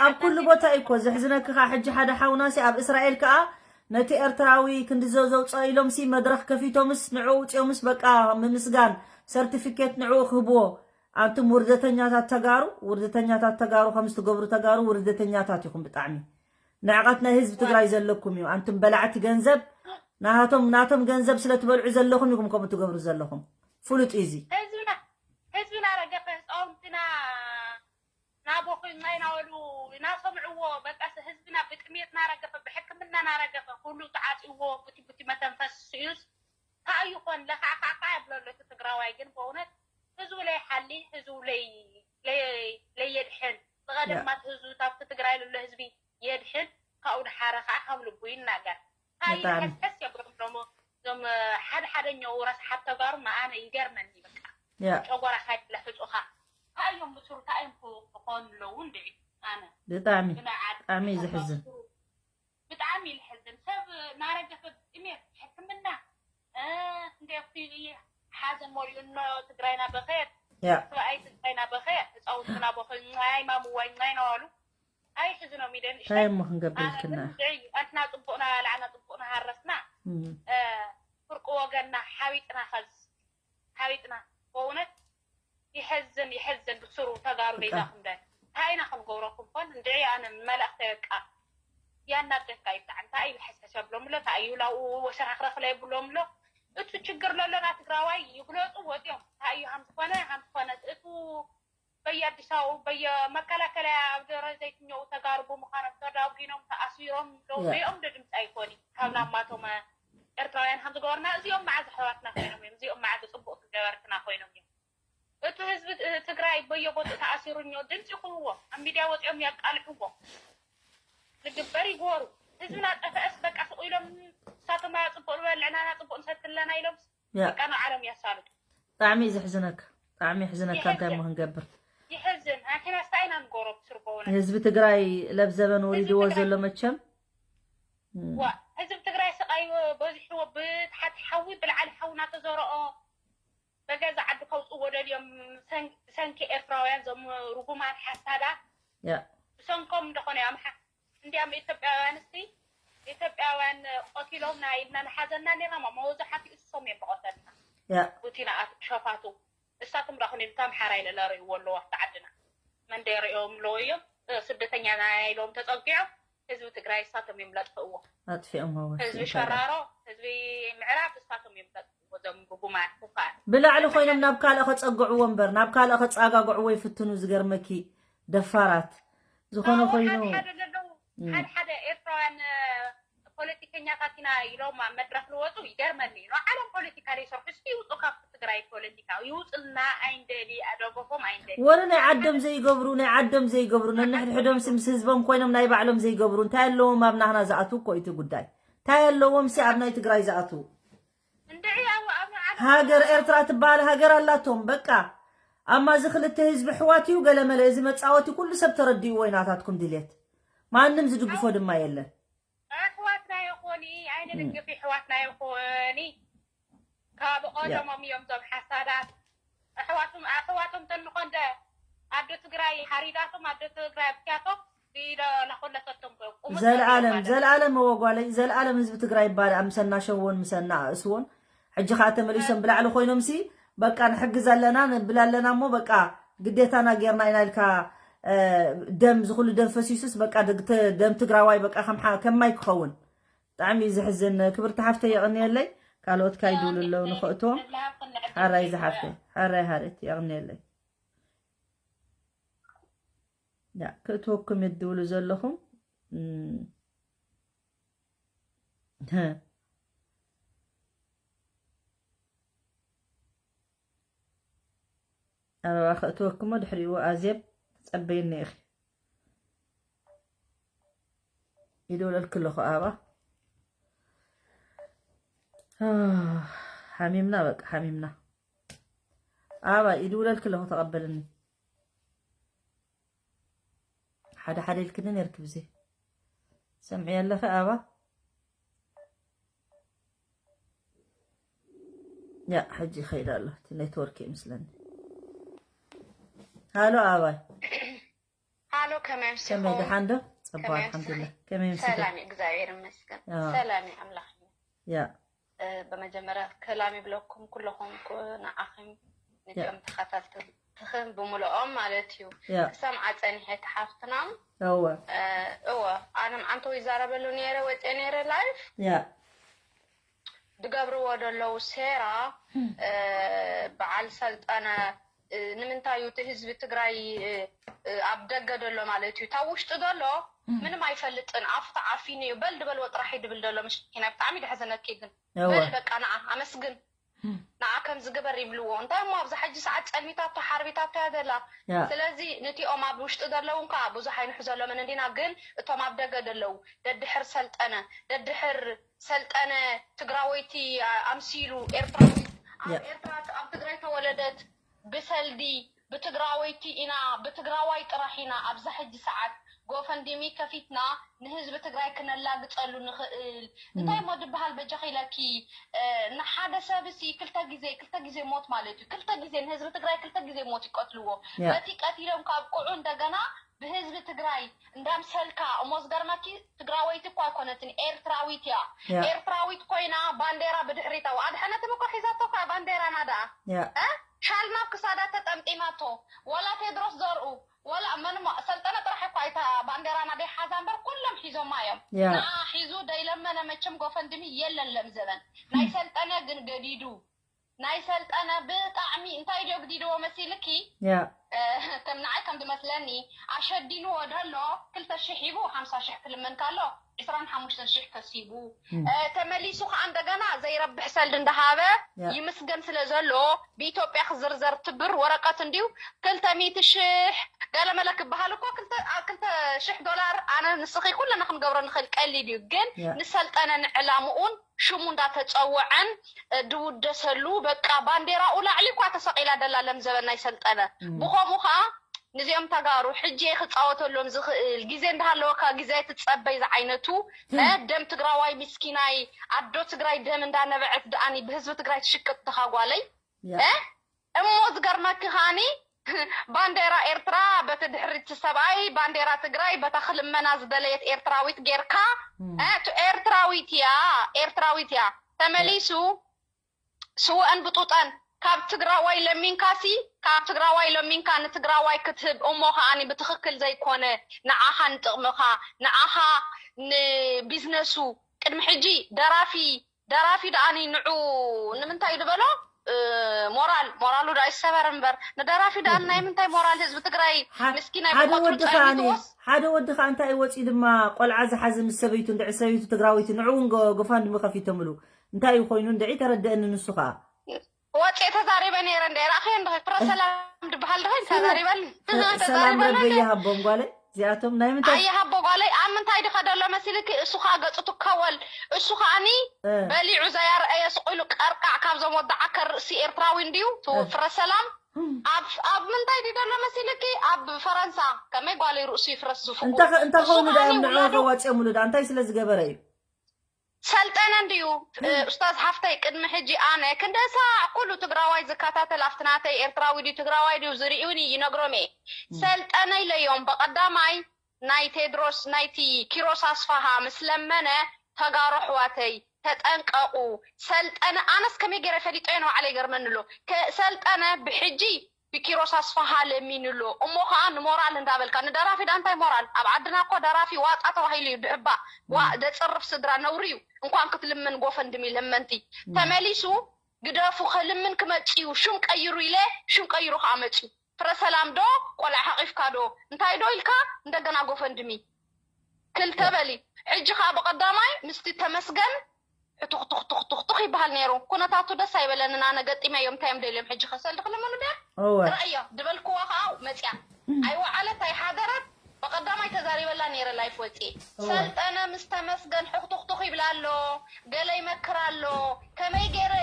ኣብ ኩሉ ቦታ እዩ እኮ ዘሕዝነኪ ከዓ ሕጂ ሓደ ሓውናሲ ኣብ እስራኤል ከዓ ነቲ ኤርትራዊ ክንዲ ዘዘውፅኦ ኢሎምሲ መድረኽ ከፊቶምስ ንዕኡ ውፅኦምስ በቃ ምምስጋን ሰርቲፊኬት ንዕኡ ክህብዎ ኣንቱም ውርደተኛታት ተጋሩ ውርደተኛታት ተጋሩ ከምዚ ትገብሩ ተጋሩ ውርደተኛታት ኢኹም ብጣዕሚ ንዕቐት ናይ ህዝቢ ትግራይ ዘለኩም እዩ ኣንቱም በላዕቲ ገንዘብ ናሃቶም ናቶም ገንዘብ ስለ ትበልዑ ዘለኹም ኢኹም ከምኡ ትገብሩ ዘለኹም ፍሉጥ እዩ እዚ ህዝብና ረገፈ ህፃውንትና ናቦኹ እናይናበሉ እናሰምዕዎ በቃ ህዝብና ብጥሜት ናረገፈ ብሕክምና ናረገፈ ኩሉ ተዓፂዎ ቡቲ ቡቲ መተንፈስ ስዩስ ታእዩ ኮን ለካዕካዕካ የብለሉ እቲ ትግራዋይ ግን በእውነት ህዝቡ ለይሓሊ ህዝቡ ለየድሕን ብቐደማት ህዝቡ ታብቲ ትግራይ ለሎ ህዝቢ የድሕን ካብኡ ድሓረ ከዓ ከም ልቡ ይናገር ታዩ ሕስሕስ የብሎም ሎሞ እዞም ሓደ ሓደኛው ረስሓት ተጋሩ ንኣነ ይገርመኒ በቃ ጨጓራኻ ይብለ ሕፁኻ እንታይ እዮም ብስሩ እንታይ እዮም ክኾኑ ኣለዉ እንድዒ ኣነ ብጣዕሚ ብጣዕሚ እዩ ዝሕዝን ብጣዕሚ ይልሕዝን ሰብ ናረገፈ ብጥሜት ሕክምና እንዴ ሓዘን ሞልኡ እኖ ትግራይና በኸየት ሰብኣይ ትግራይና በኸየ ህፃውንትና በኸዩ ናይ ማምዋይ ናይ ናዋሉ ኣይሕዝኖም ኢደን እንታይ እሞ ክንገብር ኢልክና ኣንትና ፅቡቅና ላዕና ፅቡቅና ሃረስና ሓቢጥና ኸዝ ሓቢጥና። በእውነት ይሕዝን ይሕዝን። ብስሩ ተጋሩ በይዛኹም ደ እንታይ ኢና ክንገብረኩም ኮን እንድዒ ኣነ መልእኽተ በቃ ያናደድካ እዩ ብጣዕሚ። እንታይ እዩ ሕስሕስ የብሎም ኣሎ እንታይ እዩ ላኡ ወሸራኽረኽለ የብሎም ኣሎ። እቱ ችግር ለሎና ትግራዋይ ይግለፁ ወፂኦም እንታይ እዩ ሃምዝኾነ ሃምዝኾነ እቱ በየኣዲስ ኣበባኡ በየመከላከለያ ኣብ ደብረ ዘይት እኒኦው ተጋሩ ብምዃኖም ተዳጒኖም ተኣሲሮም ዶ ያ። ሪኦም ዶ ድምፂ ኣይኮኒ ካብ ናማቶም ኤርትራውያን ከም ዝገበርና እዚኦም መዓዝ ኣሕዋትና ኮይኖም እዮም እዚኦም መዓዝ ፅቡቅ ዝገበርትና ኮይኖም እዮም እቱ ህዝቢ እ- ትግራይ በየቦትኡ ተኣሲሩ እኒኦ ድምፂ ይኹንዎ ኣብ ሚድያ ወፂኦም ያቃልሕዎ ዝግበር ይግበሩ ህዝብና ጠፈአስ በቃ ስቕ ኢሎም እሳቶም ፅቡቅ ዝበልዕናና ፅቡቅ ንሰትለና ኢሎም ያ። በቃ ንዓለም ያሳልጡ ብጣዕሚ እዩ ዘሕዝነካ ብጣዕሚ የሕዝነካ እንታይ እሞ ክንገብር ይሕዝን ኣንሕናስ እንታይ ኢና ንገብሮ ብስርጎ እውነት ህዝቢ ትግራይ ለብዘበን ወሪድዎ ዘሎ መቸም እም፣ ዋ ህዝቢ ትግራይ ስቃይ በዚሕዎ ብታሕቲ ሓዊ ብላዕሊ ሓዊ እናተዘረኦ በገዛ ዓዱ ከውፅዎ ደልዮም ብሰን- ብሰንኪ ኤርትራውያን ዞም ርጉማን ሓሳዳት ያ ብሰንኮም እንደኾነ ኣምሓ እንዲያም ኢትዮጵያውያን እስቲ ኢትዮጵያውያን ቆቲሎም ናይ ኢልና ንሓዘና ኔርና ማ መወዛሓቲ እሶም እዮም ብቆተልና ያ ቡቲና ኣት- ሸፋቱ እሳቶም ራኹን ኢሉ ታምሓራ ኢለ ለርእይዎ ኣለዎ ኣብቲ ዓድና መን ደርእዮም ኣለዎ እዮም እ፣ ስደተኛ ናይ ኢሎም ተፀጊዖም ህዝቢ ትግራይ እሳቶም እዮም ለጥፍእዎ ኣጥፊኦምዎ ህዝቢ ሸራሮ ህዝቢ ምዕራብ እሳቶም እዮም ለጥፍእዎ እዞም ርጉማት ክፋር ብላዕሊ ኮይኖም ናብ ካልእ ከፀግዕዎ እምበር ናብ ካልእ ከፃጋግዕዎ ይፍትኑ ዝገርመኪ ደፋራት ዝኾነ ኮይኑ ሓደ ሓደ ዘለዉ ሓደ ሓደ ኤርትራውያን ፖለቲከኛታት ኢና ኢሎም ኣብ መድረክ ዝወፁ ይገርመኒ እዩ። ንዓለም ፖለቲካ ዘይሰርሑ እስኪ ይውፁ ካብቲ ትግራይ ፖለቲካ ይውፅልና ኣይንደሊ ኣደቦቦም ኣይንደሊ ወረ ናይ ዓዶም ዘይገብሩ ናይ ዓዶም ዘይገብሩ ነንሕድሕዶም ሲ ምስ ህዝቦም ኮይኖም ናይ ባዕሎም ዘይገብሩ እንታይ ኣለዎም ኣብ ናህና ዝኣትዉ እኮ እዩ እቲ ጉዳይ እንታይ ኣለዎም ሲ ኣብ ናይ ትግራይ ዝኣትዉ ሃገር ኤርትራ ትበሃል ሃገር ኣላቶም በቃ ኣማ እዚ ክልተ ህዝቢ ኣሕዋት እዩ ገለመለ እዚ መፃወቲ ኩሉ ሰብ ተረዲእዎ እዩ ናታትኩም ድሌት ማንም ዝድግፎ ድማ የለን ኣሕዋትና ይኾኒ ኣይንድግፍ ኣሕዋትና ይኾኒ ካብ ቀደሞም እዮም ዞም ሓሳዳት ኣሕዋቶም ኣሕዋቶም ተንኾንደ ኣዶ ትግራይ ሓሪዳቶም ኣዶ ትግራይ ኣብኪያቶም ዘለኣለም ዘለኣለም እወ ጓለይ ዘለኣለም ህዝቢ ትግራይ ይባል ኣምሰና ሸወን ምሰና ኣእስዎን ሕጂ ከዓ ተመሊሶም ብላዕሊ ኮይኖም ሲ በቃ ንሕግዝ ኣለና ንብል ኣለና እሞ በቃ ግዴታና ጌርና ኢና ኢልካ ደም ዝኩሉ ደም ፈሲሱስ በቃ ደም ትግራዋይ በቃ ከማይ ክኸውን ብጣዕሚ እዩ ዘሕዝን ክብርቲ ሓፍተይ የቐንየለይ ካልኦት ካይድውሉ ኣለዉ ንኸእትዎም ሓራይ ዝሓፍተይ ሓራይ ሃረት የቐንየለይ ክእትወኩም እየ ትብሉ ዘለኹም ኣበባ ከእትወክሞ ድሕሪኡ ኣዜብ ትፀበይኒ ኢኺ ይደውለልኪ ኣለኹ ኣበባ ሓሚምና በቃ ሓሚምና ኣበባ ይድውለልኪ ኣለኹ ተቐበልኒ ሓደ ሓደ ኢልክኒ ነርኪ ብዘይ ሰምዒ ኣለኺ ኣባ ያ ሕጂ ይኸይድ ኣሎ እቲ ኔትወርክ ይመስለኒ ሃሎ ኣባይ ሃሎ ከመይ ኣምሲኹም ከመይ ደሓን ዶ ፀባ ኣልሓምዱላ ከመይ ኣምሲኹም ሰላም እግዚኣብሔር ይመስገን ሰላም ኣምላኽ ያ ብመጀመርያ ሰላም ይብለኩም ኩለኹም ንዓኺም ንኦም ተኸታተልትኽን ብምልኦም ማለት እዩ ክሰምዓ ፀኒሐ እቲ ሓፍትና እወ እወ ኣነ ምዓንተ ይዛረበሉ ነይረ ወፅአ ነይረ ላይፍ ድገብርዎ ደለዉ ሴራ በዓል ሰልጠነ ንምንታይ እዩ እቲ ህዝቢ ትግራይ ኣብ ደገ ዘሎ ማለት እዩ ታብ ውሽጢ ዘሎ ምንም ኣይፈልጥን ኣፉ ተዓፊኑ እዩ በል ድበልዎ ጥራሕ እዩ ድብል ዘሎ ምሽኪና ብጣዕሚ ደሕዘነኪ ግን በል በቃ ንዓ ኣመስግን ንዓ ከም ዝግበር ይብልዎ እንታይ እሞ ኣብዛ ሕጂ ሰዓት ጸልሚታቶ ሓርቢታቶ እያ ዘላ ስለዚ ንቲኦም ኣብ ውሽጢ ዘለውን ከዓ ብዙሕ ኣይንሕዘሎምን እንዲና ግን እቶም ኣብ ደገ ዘለዉ ደድሕር ሰልጠነ ደድሕር ሰልጠነ ትግራወይቲ ኣምሲሉ ኤርትራዊ ኣብ ኤርትራ ኣብ ትግራይ ተወለደት ብሰልዲ ብትግራወይቲ ኢና ብትግራዋይ ጥራሕ ኢና ኣብዛ ሕጂ ሰዓት ጎፈንድሚ ከፊትና ንህዝቢ ትግራይ ክነላግፀሉ ንኽእል እንታይ እሞ ድበሃል በጃኺ ኢለኪ ንሓደ ሰብ ሲ ክልተ ግዜ ክልተ ግዜ ሞት ማለት እዩ ክልተ ግዜ ንህዝቢ ትግራይ ክልተ ግዜ ሞት ይቀትልዎ በቲ ቀቲሎም ካብቅዑ እንደገና ብህዝቢ ትግራይ እንዳምሰልካ እሞ ዝገርመኪ ትግራወይቲ እኳ ኣይኮነትን ኤርትራዊት እያ ኤርትራዊት ኮይና ባንዴራ ብድሕሪታ ኣድሐነትም እኮ ሒዛቶ ባንዴራና ደኣ ያ እ? ሻል ናብ ክሳዳ ተጠምጢማቶ፣ ዋላ ቴድሮስ ዘርኡ፣ ዋላ መን እሞ ሰልጠነ ጥራሕ እኳ ኣይታ ባንዴራና ደይሓዛ እምበር ኩሎም ሒዞማ እዮም። ያ ንዓ ሒዙ ደይለመነ መቸም ጎፈንድሚ የለን ለም ዘበን። ናይ ሰልጠነ ግን ገዲዱ። ናይ ሰልጠነ ብጣዕሚ እንታይ ድዮ ግዲድዎ መሲልኪ? ያ ከም ንዓይ ከም ዝመስለኒ ኣሸዲንዎ ደሎ ክልተ ሽሕ ሂቡ ሓምሳ ሽሕ ክልመን ካሎ ዕስራን ሓሙሽተን ሽሕ ከሲቡ። ተመሊሱ ከዓ እንደገና ዘይረብሕ ሰልድ እንዳሃበ ይምስገን ስለ ዘሎ ብኢትዮጵያ ክዝርዘር ትብር ወረቀት እንድዩ ክልተ ሚእቲ ሽሕ ገለመለ ክበሃል እኮ ክልተ ሽሕ ዶላር ኣነ ንስኺ ኩለና ክንገብሮ ንኽእል ቀሊል እዩ ግን ንሰልጠነ ንዕላምኡን ሽሙ እንዳተፀወዐን ድውደሰሉ በቃ ባንዴራኡ ላዕሊ እኳ ተሰቂላ ደላ ለምዘበና ይሰልጠነ ብኸምኡ ከዓ ንዚኦም ተጋሩ ሕጂ ክፃወተሎም ዝኽእል ግዜ እንዳሃለወካ ግዜ ትፀበይ ዝዓይነቱ ደም ትግራዋይ ምስኪናይ ኣዶ ትግራይ ደም እንዳነበዐት ደኣኒ ብህዝቢ ትግራይ ትሽቅጥ ተኻጓለይ እሞ ዝገርመኪ ከዓኒ ባንዴራ ኤርትራ በቲ ድሕሪት ሰብኣይ ባንዴራ ትግራይ በታ ክልመና ዝደለየት ኤርትራዊት ጌርካ እ፣ ቱ- ኤርትራዊት እያ ኤርትራዊት እያ ተመሊሱ ስውአን ብጡጠን ካብ ትግራዋይ ለሚንካሲ ካብ ትግራዋይ ለሚንካ ንትግራዋይ ክትህብ እሞ ከዓኒ ብትኽክል ዘይኮነ ንዓኻ ንጥቕምኻ ንዓኻ ንቢዝነሱ ቅድሚ ሕጂ ደራፊ ደራፊ ደኣኒ ንዑ ንምንታይ ድበሎ እ፣ ሞራል ሞራሉ ደኣ ይሰበር እምበር ንደራፊ ደኣ ናይ ምንታይ ሞራል ህዝቢ ትግራይ ምስኪናይ ሓደ ብቆፅሉ ወዲ ከዓኒ ጸኒትዎስ ሓደ ወዲ ከዓ እንታይ እዩ ወፂኡ ድማ ቆልዓ ዝሓዘ ምስ ሰበይቱ እንድዒ ሰበይቱ ትግራወይቲ ንዑ እውን ጎፋንድሚ ከፊቶምሉ እንታይ እዩ ኮይኑ እንድዒ ተረደአኒ ንሱ ከዓ ወፂአ ተዛሪበ ነይረ እንደ ራእኸ እንደ ፍረ ሰላም ድበሃል ድኸ ተዛሪበል ሰላም ረቢ ይሃቦም ጓለይ እዚኣቶም ናይ ምንታይ ኣየ ሃቦ ጓለይ ኣብ ምንታይ ድኸ ደሎ መሲልኪ እሱ ከዓ ገፁ ትከወል እሱ ከዓኒ በሊዑ ዘያርአየ ስቕ ኢሉ ቀርቃዕ ካብዞም ወዲ ዓከር ርእሲ ኤርትራዊ እንድዩ እቲ ፍረ ሰላም ኣብ ኣብ ምንታይ ድዩ ደሎ መሲልኪ ኣብ ፈረንሳ ከመይ ጓለይ ርእሱ ይፍረስ ዝፍቁ እንተ እንተ እሱ ኸውን ዳዮም ከዓኒ ንዕኡ ውላዱ ከዋፅኦምሉ ዳ እንታይ ስለ ዝገበረ እዩ ሰልጠነ እንድዩ ኡስታዝ ሓፍተይ ቅድሚ ሕጂ ኣነ ክንደሳ ኩሉ ትግራዋይ ዝከታተል ኣብቲ ናተይ ኤርትራዊ ድዩ ትግራዋይ ድዩ ዝርእዩኒ ይነግሮም እየ ሰልጠነ ኢለዮም በቐዳማይ ናይ ቴድሮስ ናይቲ ኪሮስ ኣስፋሃ ምስ ለመነ ተጋሩ ኣሕዋተይ ተጠንቀቑ ሰልጠነ ኣነስ ከመይ ገይረ ፈሊጦ እየ ንባዕለይ ይገርመኒ ኣሎ ሰልጠነ ብሕጂ ብኪሮስ ኣስፋሃ ለሚኑ ኣሎ እሞ ከዓ ንሞራል እንዳበልካ ንደራፊ ዳ እንታይ ሞራል ኣብ ዓድና እኮ ደራፊ ዋጣ ተባሂሉ እዩ ድሕባ ዋ ደፅርፍ ስድራ ነውሪ እዩ እንኳን ክትልምን ጎፈንድሚ ለመንቲ ተመሊሱ ግደፉ ከልምን ክመፅእ እዩ ሽም ቀይሩ ኢለ ሽም ቀይሩ ከዓ መፅኡ ፍረ ሰላም ዶ ቆልዓ ሓቂፍካ ዶ እንታይ ዶ ኢልካ እንደገና ጎፈንድሚ ክልተ በሊ ሕጂ ከዓ ብቀዳማይ ምስቲ ተመስገን ሕቱኽቱኽቱኽቱኽቱኽ ይበሃል ነይሩ ኩነታቱ ደስ ኣይበለንን ኣነ ገጢመ እዮም እንታይ እዮም ደልዮም ሕጂ ከሰልዲ ክልምኑ ድያ እወ ረእዮ ድበልክዋ ከዓ መፅያ ኣይወዓለት ኣይሓደረት ብቀዳማይ ተዛሪበላ ነይረ ላይፍ ወፅየ ሰልጠነ ምስ ተመስገን ሕኽቱኽቱኽ ይብላ ኣሎ ገለ ይመክር ኣሎ ከመይ ገይረ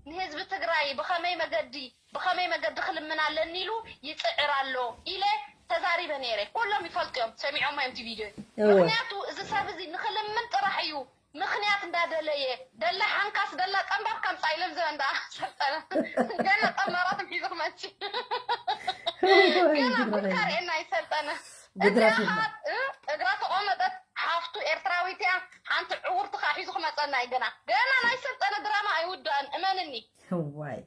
ንህዝቢ ትግራይ ብኸመይ መገዲ ብኸመይ መገዲ ክልምን ኣለኒ ኢሉ ይፅዕር ኣሎ ኢለ ተዛሪበ ነይረ። ኩሎም ይፈልጡ እዮም፣ ሰሚዖሞ እዮም እቲ ቪድዮ። እወ። ምኽንያቱ እዚ ሰብ እዚ ንኽልምን ጥራሕ እዩ ምኽንያት እንዳደለየ ደላ ሓንካስ ደላ ጠንባር ከምፃ ኢሎም ዘበን ደኣ ሰልጠነ ገና ጠንባራቶም ሒዙ ክመፅእ ገና ጉድካ ርኤና ይሰልጠነ እዚኣ ግድራፊ ኸዓ እ፣ እግራ ተቆመጠት ሓፍቱ ኤርትራዊት እያ ሓንቲ ዕውርቲ ከዓ ሒዙ ክመፀና እዩ ገና ገና ናይ ሰልጠነ ድራማ ኣይውዳእን እመንኒ ዋይ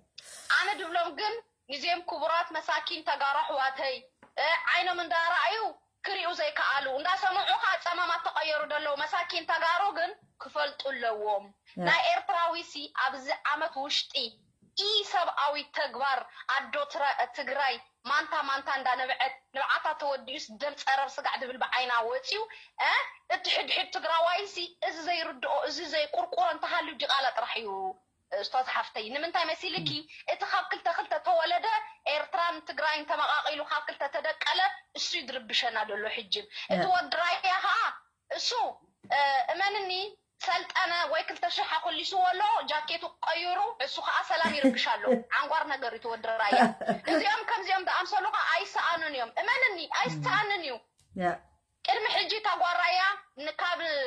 ኣነ ድብሎም ግን ንዚኦም ክቡራት መሳኪን ተጋሩ ኣሕዋተይ እ፣ ዓይኖም እንዳረኣዩ ክሪኡ ዘይከኣሉ እንዳሰምዑ ከዓ ፀማማት ተቀየሩ ደለዉ መሳኪን ተጋሩ ግን ክፈልጡ ኣለዎም ናይ ኤርትራዊ ሲ ኣብዚ ዓመት ውሽጢ ኢ ሰብኣዊ ተግባር ኣዶ ትራ- ትግራይ ማንታ ማንታ እንዳነብዐት ንብዓታ ተወዲኡስ ደም ፀረር ስጋዕ ድብል ብዓይና ወፂኡ እ፣ እቲ ሕድሕድ ትግራዋይ ሲ እዚ ዘይርድኦ እዚ ዘይቁርቁሮ እንተሃልዩ ዲቃላ ጥራሕ እዩ ኡስታዝ ሓፍተይ ንምንታይ መሲልኪ እቲ ካብ ክልተ ክልተ ተወለደ ኤርትራን ትግራይን ተመቃቂሉ ካብ ክልተ ተደቀለ እሱ እዩ ድርብሸና ዘሎ ሕጂ እቲ ወዲ ራያ ከዓ እሱ እመንኒ ሰልጠነ ወይ ክልተ ሽሕ ኣኮሊስዎ ኣሎ ጃኬቱ ቀይሩ እሱ ከዓ ሰላም ይርብሽ ኣሎ ዓንጓር ነገር እዩ እቲ ወዲ ራያ እዚኦም ከምዚኦም ዝኣምሰሉ ከዓ ኣይሰኣኑን እዮም እመንኒ ኣይሰኣንን እዩ ቅድሚ ሕጂ እታ ጓል ራያ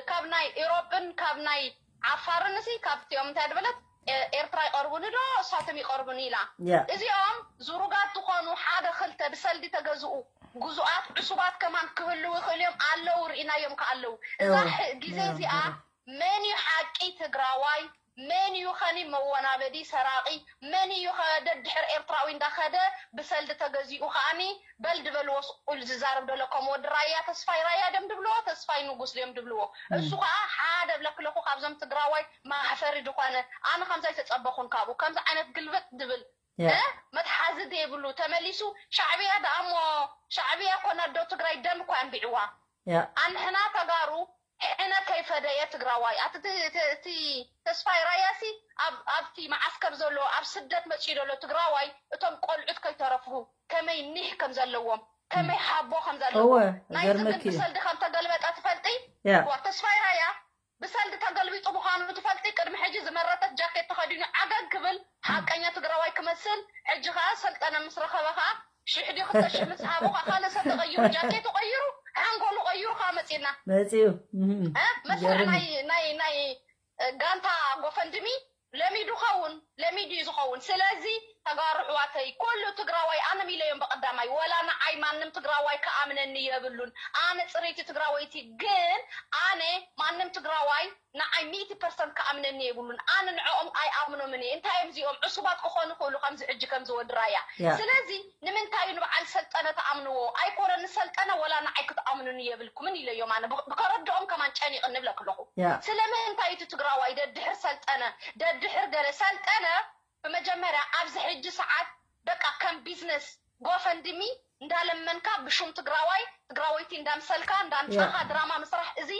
ካብ ናይ ኢሮብን ካብ ናይ ዓፋርን ሲ ካብቲኦም እንታይ ድበለት ኤርትራ ይቀርቡኒ ዶ እሳቶም ይቀርቡኒ ኢላ እዚኦም ዙሩጋት ዝኾኑ ሓደ ክልተ ብሰልዲ ተገዝኡ ጉዙኣት ዕሱባት ከማን ክህልው ይኽእሉ እዮም ኣለዉ ርኢናዮም ከ ኣለዉ እዛ ግዜ እዚኣ መን እዩ ሓቂ ትግራዋይ መን እዩ ኸኒ መወናበዲ ሰራቒ? መን እዩ ኸ ደድሕር ኤርትራዊ እንዳኸደ ብሰልዲ ተገዚኡ ኸኣኒ በል ድበልዎ ስቁል ዝዛረብ ደሎ ከም ወዲ ራያ ተስፋይ ራያ ድም ድብልዎ ተስፋይ ንጉስ ድም ድብልዎ እሱ ኸኣ ሓደ ብለክለኹ ካብዞም ትግራዋይ ማሕፈሪ ዝኾነ ኣነ ከምዛ ኣይተጸበኹን ካብኡ ከምዚ ዓይነት ግልብጥ ድብል መትሓዚ ደይብሉ ተመሊሱ ሻዕብያ ደኣ እሞ ሻዕብያ ኮና ዶ ትግራይ ደም እኳ ኣንቢዕዋ ኣንሕና ተጋሩ ሕነ ከይፈደየ ትግራዋይ ኣቲ ተስፋይ ራያሲ ኣብቲ መዓስከር ዘሎ ኣብ ስደት መፅኡ ዘሎ ትግራዋይ እቶም ቆልዑት ከይተረፉ ከመይ ኒሕ ከም ዘለዎም ከመይ ሓቦ ከም ዘለዎ ናይዚ ግን ብሰልዲ ከም ተገልበጠ ትፈልጢ ተስፋይ ራያ ብሰልዲ ተገልቢጡ ምዃኑ ትፈልጢ ቅድሚ ሕጂ ዝመረተት ጃኬት ተኸዲኑ ዓገግ ክብል ሓቀኛ ትግራዋይ ክመስል ሕጂ ከዓ ሰልጠነ ምስ ረኸበ ከዓ ሽሕ ድዩ ክልተ ሽሕ ምስ ሃቡ ከዓ ካልእ ሰብ ተቐይሩ ጃኬቱ ቀይሩ ሓንጎሉ ቀይሩ ከዓ መፂና መፂኡ መስርሕ ናይ ናይ ናይ ጋንታ ጎፈንድሚ ለሚዱ ኸውን ለሚዱ እዩ ዝኸውን ስለዚ ተጋሩ ኣሕዋተይ ኩሉ ትግራዋይ ኣነ ሚለዮም በቀዳማይ ወላ ንዓይ ማንም ትግራዋይ ክኣምነኒ የብሉን ኣነ ፅርይቲ ትግራወይቲ ግን ኣነ ማንም ትግራዋይ ንዓይ ሚእቲ ፐርሰንት ክኣምነኒ የብሉን ኣነ ንዕኦም ኣይኣምኖምን እየ እንታይ እዮም እዚኦም ዕሱባት ክኾኑ ክእሉ ከምዚ ሕጂ ከምዚ ወዲ ራያ ስለዚ ንምንታይ እዩ ንበዓል ሰልጠነ ትኣምንዎ ኣይኮነ ንሰልጠነ ወላ ንዓይ ክትኣምኑኒ የብልኩምን ኢለዮም ኣነ ብከረድኦም ከማን ጨኒቕኒ ብለክለኹ ስለምንታይ እቲ ትግራዋይ ደድሕር ሰልጠነ ደድሕር ገለ ሰልጠነ ብመጀመርያ ኣብዚ ሕጂ ሰዓት በቃ ከም ቢዝነስ ጎፈንድሚ እንዳለመንካ ብሹም ትግራዋይ ትግራወይቲ እንዳምሰልካ እንዳምፃኻ ድራማ ምስራሕ እዚ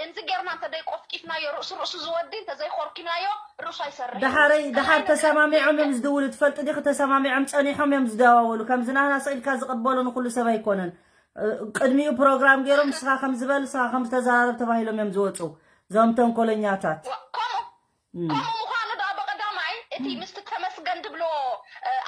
እንዚ ጌርና እንተደይ ቆፍቂፍናዮ ርእሱ ርእሱ ዝወዲ እንተዘይኮርኪናዮ ርእሱ ኣይሰርሕ ድሓረይ ድሓር ተሰማሚዖም እዮም ዝድውሉ ትፈልጢ ዲኺ ተሰማሚዖም ፀኒሖም እዮም ዝደዋወሉ ከምዚ ናህና ስኢልካ ዝቕበሉ ንኩሉ ሰብ ኣይኮነን ቅድሚኡ ፕሮግራም ገይሮም ንስኻ ከም ዝበል ንስኻ ከም ዝተዘራረብ ተባሂሎም እዮም ዝወፁ እዞም ተንኮለኛታት ከምኡ ከምኡ ምዃኑ ዶ በቀዳማይ እቲ ምስቲ ተመስገን ድብሎ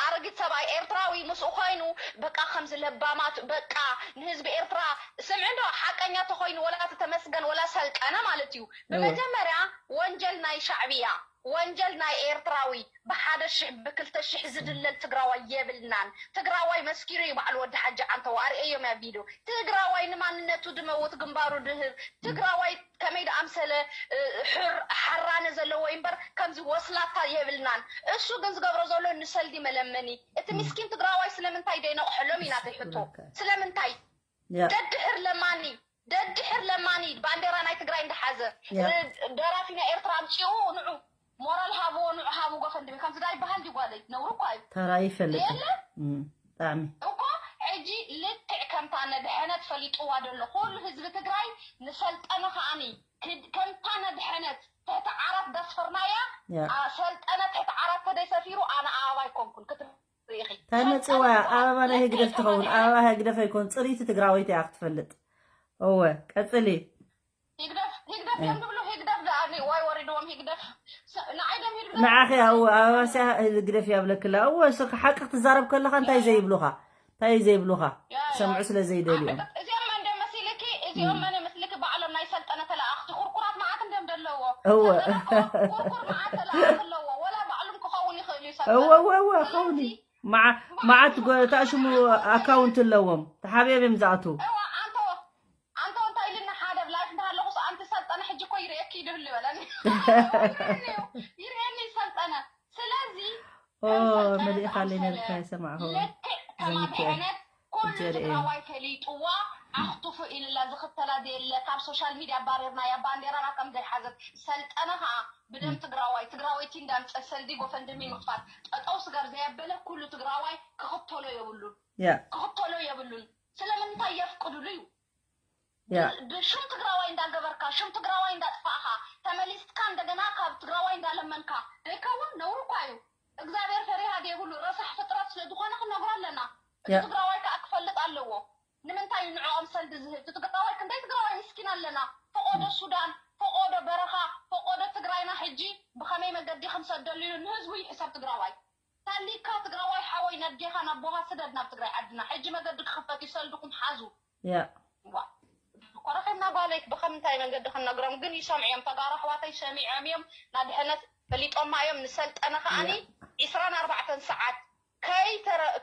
ኣረጊት ሰብኣይ ኤርትራዊ ምስኡ ኮይኑ በቃ ከምዚ ለባማት በቃ ንህዝቢ ኤርትራ ስምዒ ዶ ሓቀኛ ተኮይኑ ወላ እቲ ተመስገን ወላ ሰልጠነ ማለት እዩ ብመጀመርያ ወንጀል ናይ ሻዕብያ ወንጀል ናይ ኤርትራዊ ብሓደ ሽሕ ብክልተ ሽሕ ዝድለል ትግራዋይ የብልናን ትግራዋይ መስኪሩ እዩ ባዕሉ ወዲ ሓጂ ዓንተው ኣርእየዮም ያ ቪድዮ ትግራዋይ ንማንነቱ ድመውት ግንባሩ ድህብ ትግራዋይ ከመይ ድኣምሰለ ሕር ሓራነ ዘለዎ እዩ እምበር ከምዚ ወስላታ የብልናን እሱ ግን ዝገብሮ ዘሎ ንሰልዲ መለመኒ እቲ ምስኪን ትግራዋይ ስለምንታይ ደይነቕሐሎም ኢና ተይ ሕቶ ስለምንታይ ደድሕር ለማኒ ደድሕር ለማኒ ባንዴራ ናይ ትግራይ እንዳሓዘ ደራፊ ናይ ኤርትራ ኣምፂኡ ንዑ ሞራል ሃብዎ ንዑ ሃቡ ጎፈንድሚ ከምዚ ዳ ይበሃል ድዩ ጓለይ ነውሪ እኳ እዩ ተራ ይፈልጥ የለ ብጣዕሚ እኮ ሕጂ ልክዕ ከምታ ነድሐነት ፈሊጥዋ ደሎ ኩሉ ህዝቢ ትግራይ ንሰልጠነ ከዓኒ ከምታ ነድሐነት ትሕቲ ዓራት ደስፈርናያ ሰልጠነ ትሕቲ ዓራት ተደይ ሰፊሩ ኣነ ኣበባ ኣይኮንኩን ክትርኢ ኢኺ እንታይ መፅዋ ኣበባ ናይ ህግደፍ ትኸውን ኣበባ ህግደፍ ኣይኮን ፅሪቲ ትግራወይቲ እያ ክትፈልጥ እወ ቀፅሊ ሂግደፍ ሂግደፍ እዮም ዝብሉ ሂግደፍ ደኣ ዋይ ወሪድዎም ሂግደፍ ንዓይ ደም ሂዱ ንዓኺ ኣው ኣበባስያ ግደፍ ያብለክላ እወ ስኺ ሓቂ ክትዛረብ ከለኻ እንታይ ዘይብሉኻ እንታይ ዘይብሉኻ ሰምዑ ስለ ዘይደልዮም እዚኦም መን ደም መሲልኪ እዚኦም መን መስልኪ ባዕሎም ናይ ሰልጠነ ተለኣኽቲ ኩርኩራት መዓት እንደም ደለዎ እወ ኩርኩር መዓት ተለኣኽ ኣለዎ ወላ ባዕሎም ክኸውን ይኽእሉ እዩ እወ እወ እወ ኸውን መዓት ተኣሽሙ ኣካውንት ኣለዎም ተሓቢኦም እዮም ዝኣትዉ ኣንተ እንታይ ኢልና ሓደ ኣብ ላይፍ እንዳሃለኹስ ኣንቲ ሰልጠነ ሕጂ እኮ ይርእየኪ ይድህሉ ይበለኒ ይርእየኒ ሰልጠነ ስለዚ መሊእኻለይ ነርካ ይሰማዕኹ ልክዕ ከማድሐነት ኩሉ ትግራዋይ ፈሊጥዋ ኣኽቱፉ ኢልላ ዝኽተላ ዘየለ ካብ ሶሻል ሚድያ ኣባሪርናያ ባንዴራና ከም ዘይሓዘት ሰልጠነ ከዓ ብደም ትግራዋይ ትግራወይቲ እንዳምፀ ሰልዲ ጎፈንድሚ ምኽፋት ጠጠው ስገር ዘየበለ ኩሉ ትግራዋይ ክኽተሎ የብሉን ክኽተሎ የብሉን ስለምንታይ የፍቅዱሉ እዩ ብሽም ትግራዋይ እንዳገበርካ ሽም ትግራዋይ እንዳጥፋእካ ተመሊስካ እንደገና ካብ ትግራዋይ እንዳለመንካ ደይከውን ነውር እኳ እዩ እግዚኣብሔር ፈሪሃ ዘይብሉ ረሳሕ ፍጥረት ስለዝኮነ ክነግሮ ኣለና እቲ ትግራዋይ ከዓ ክፈልጥ ኣለዎ ንምንታይ ንዕኦም ሰልዲ ዝህብ እቲ ትግራዋይ ክንደይ ትግራዋይ ምስኪን ኣለና ፈቆዶ ሱዳን ፈቆዶ በረኻ ፈቆዶ ትግራይና ሕጂ ብከመይ መገዲ ክንሰደሉ እዩ ንህዝቡ ይሕሰብ ትግራዋይ ታሊካ ትግራዋይ ሓወይ ነዴኻ ነቦኻ ስደድ ናብ ትግራይ ዓድና ሕጂ መገዲ ክኽፈት እዩ ሰልድኹም ሓዙ ያ ኮረኺብና ጓለይ ብኸምንታይ መንገዲ ክንነግሮም ግን ይሰምዑ እዮም ተጋሩ ኣሕዋተይ ሰሚዖም እዮም ናድሕነት ፈሊጦማ እዮም ንሰልጠነ ከዓኒ ዒስራን ኣርባዕተን ሰዓት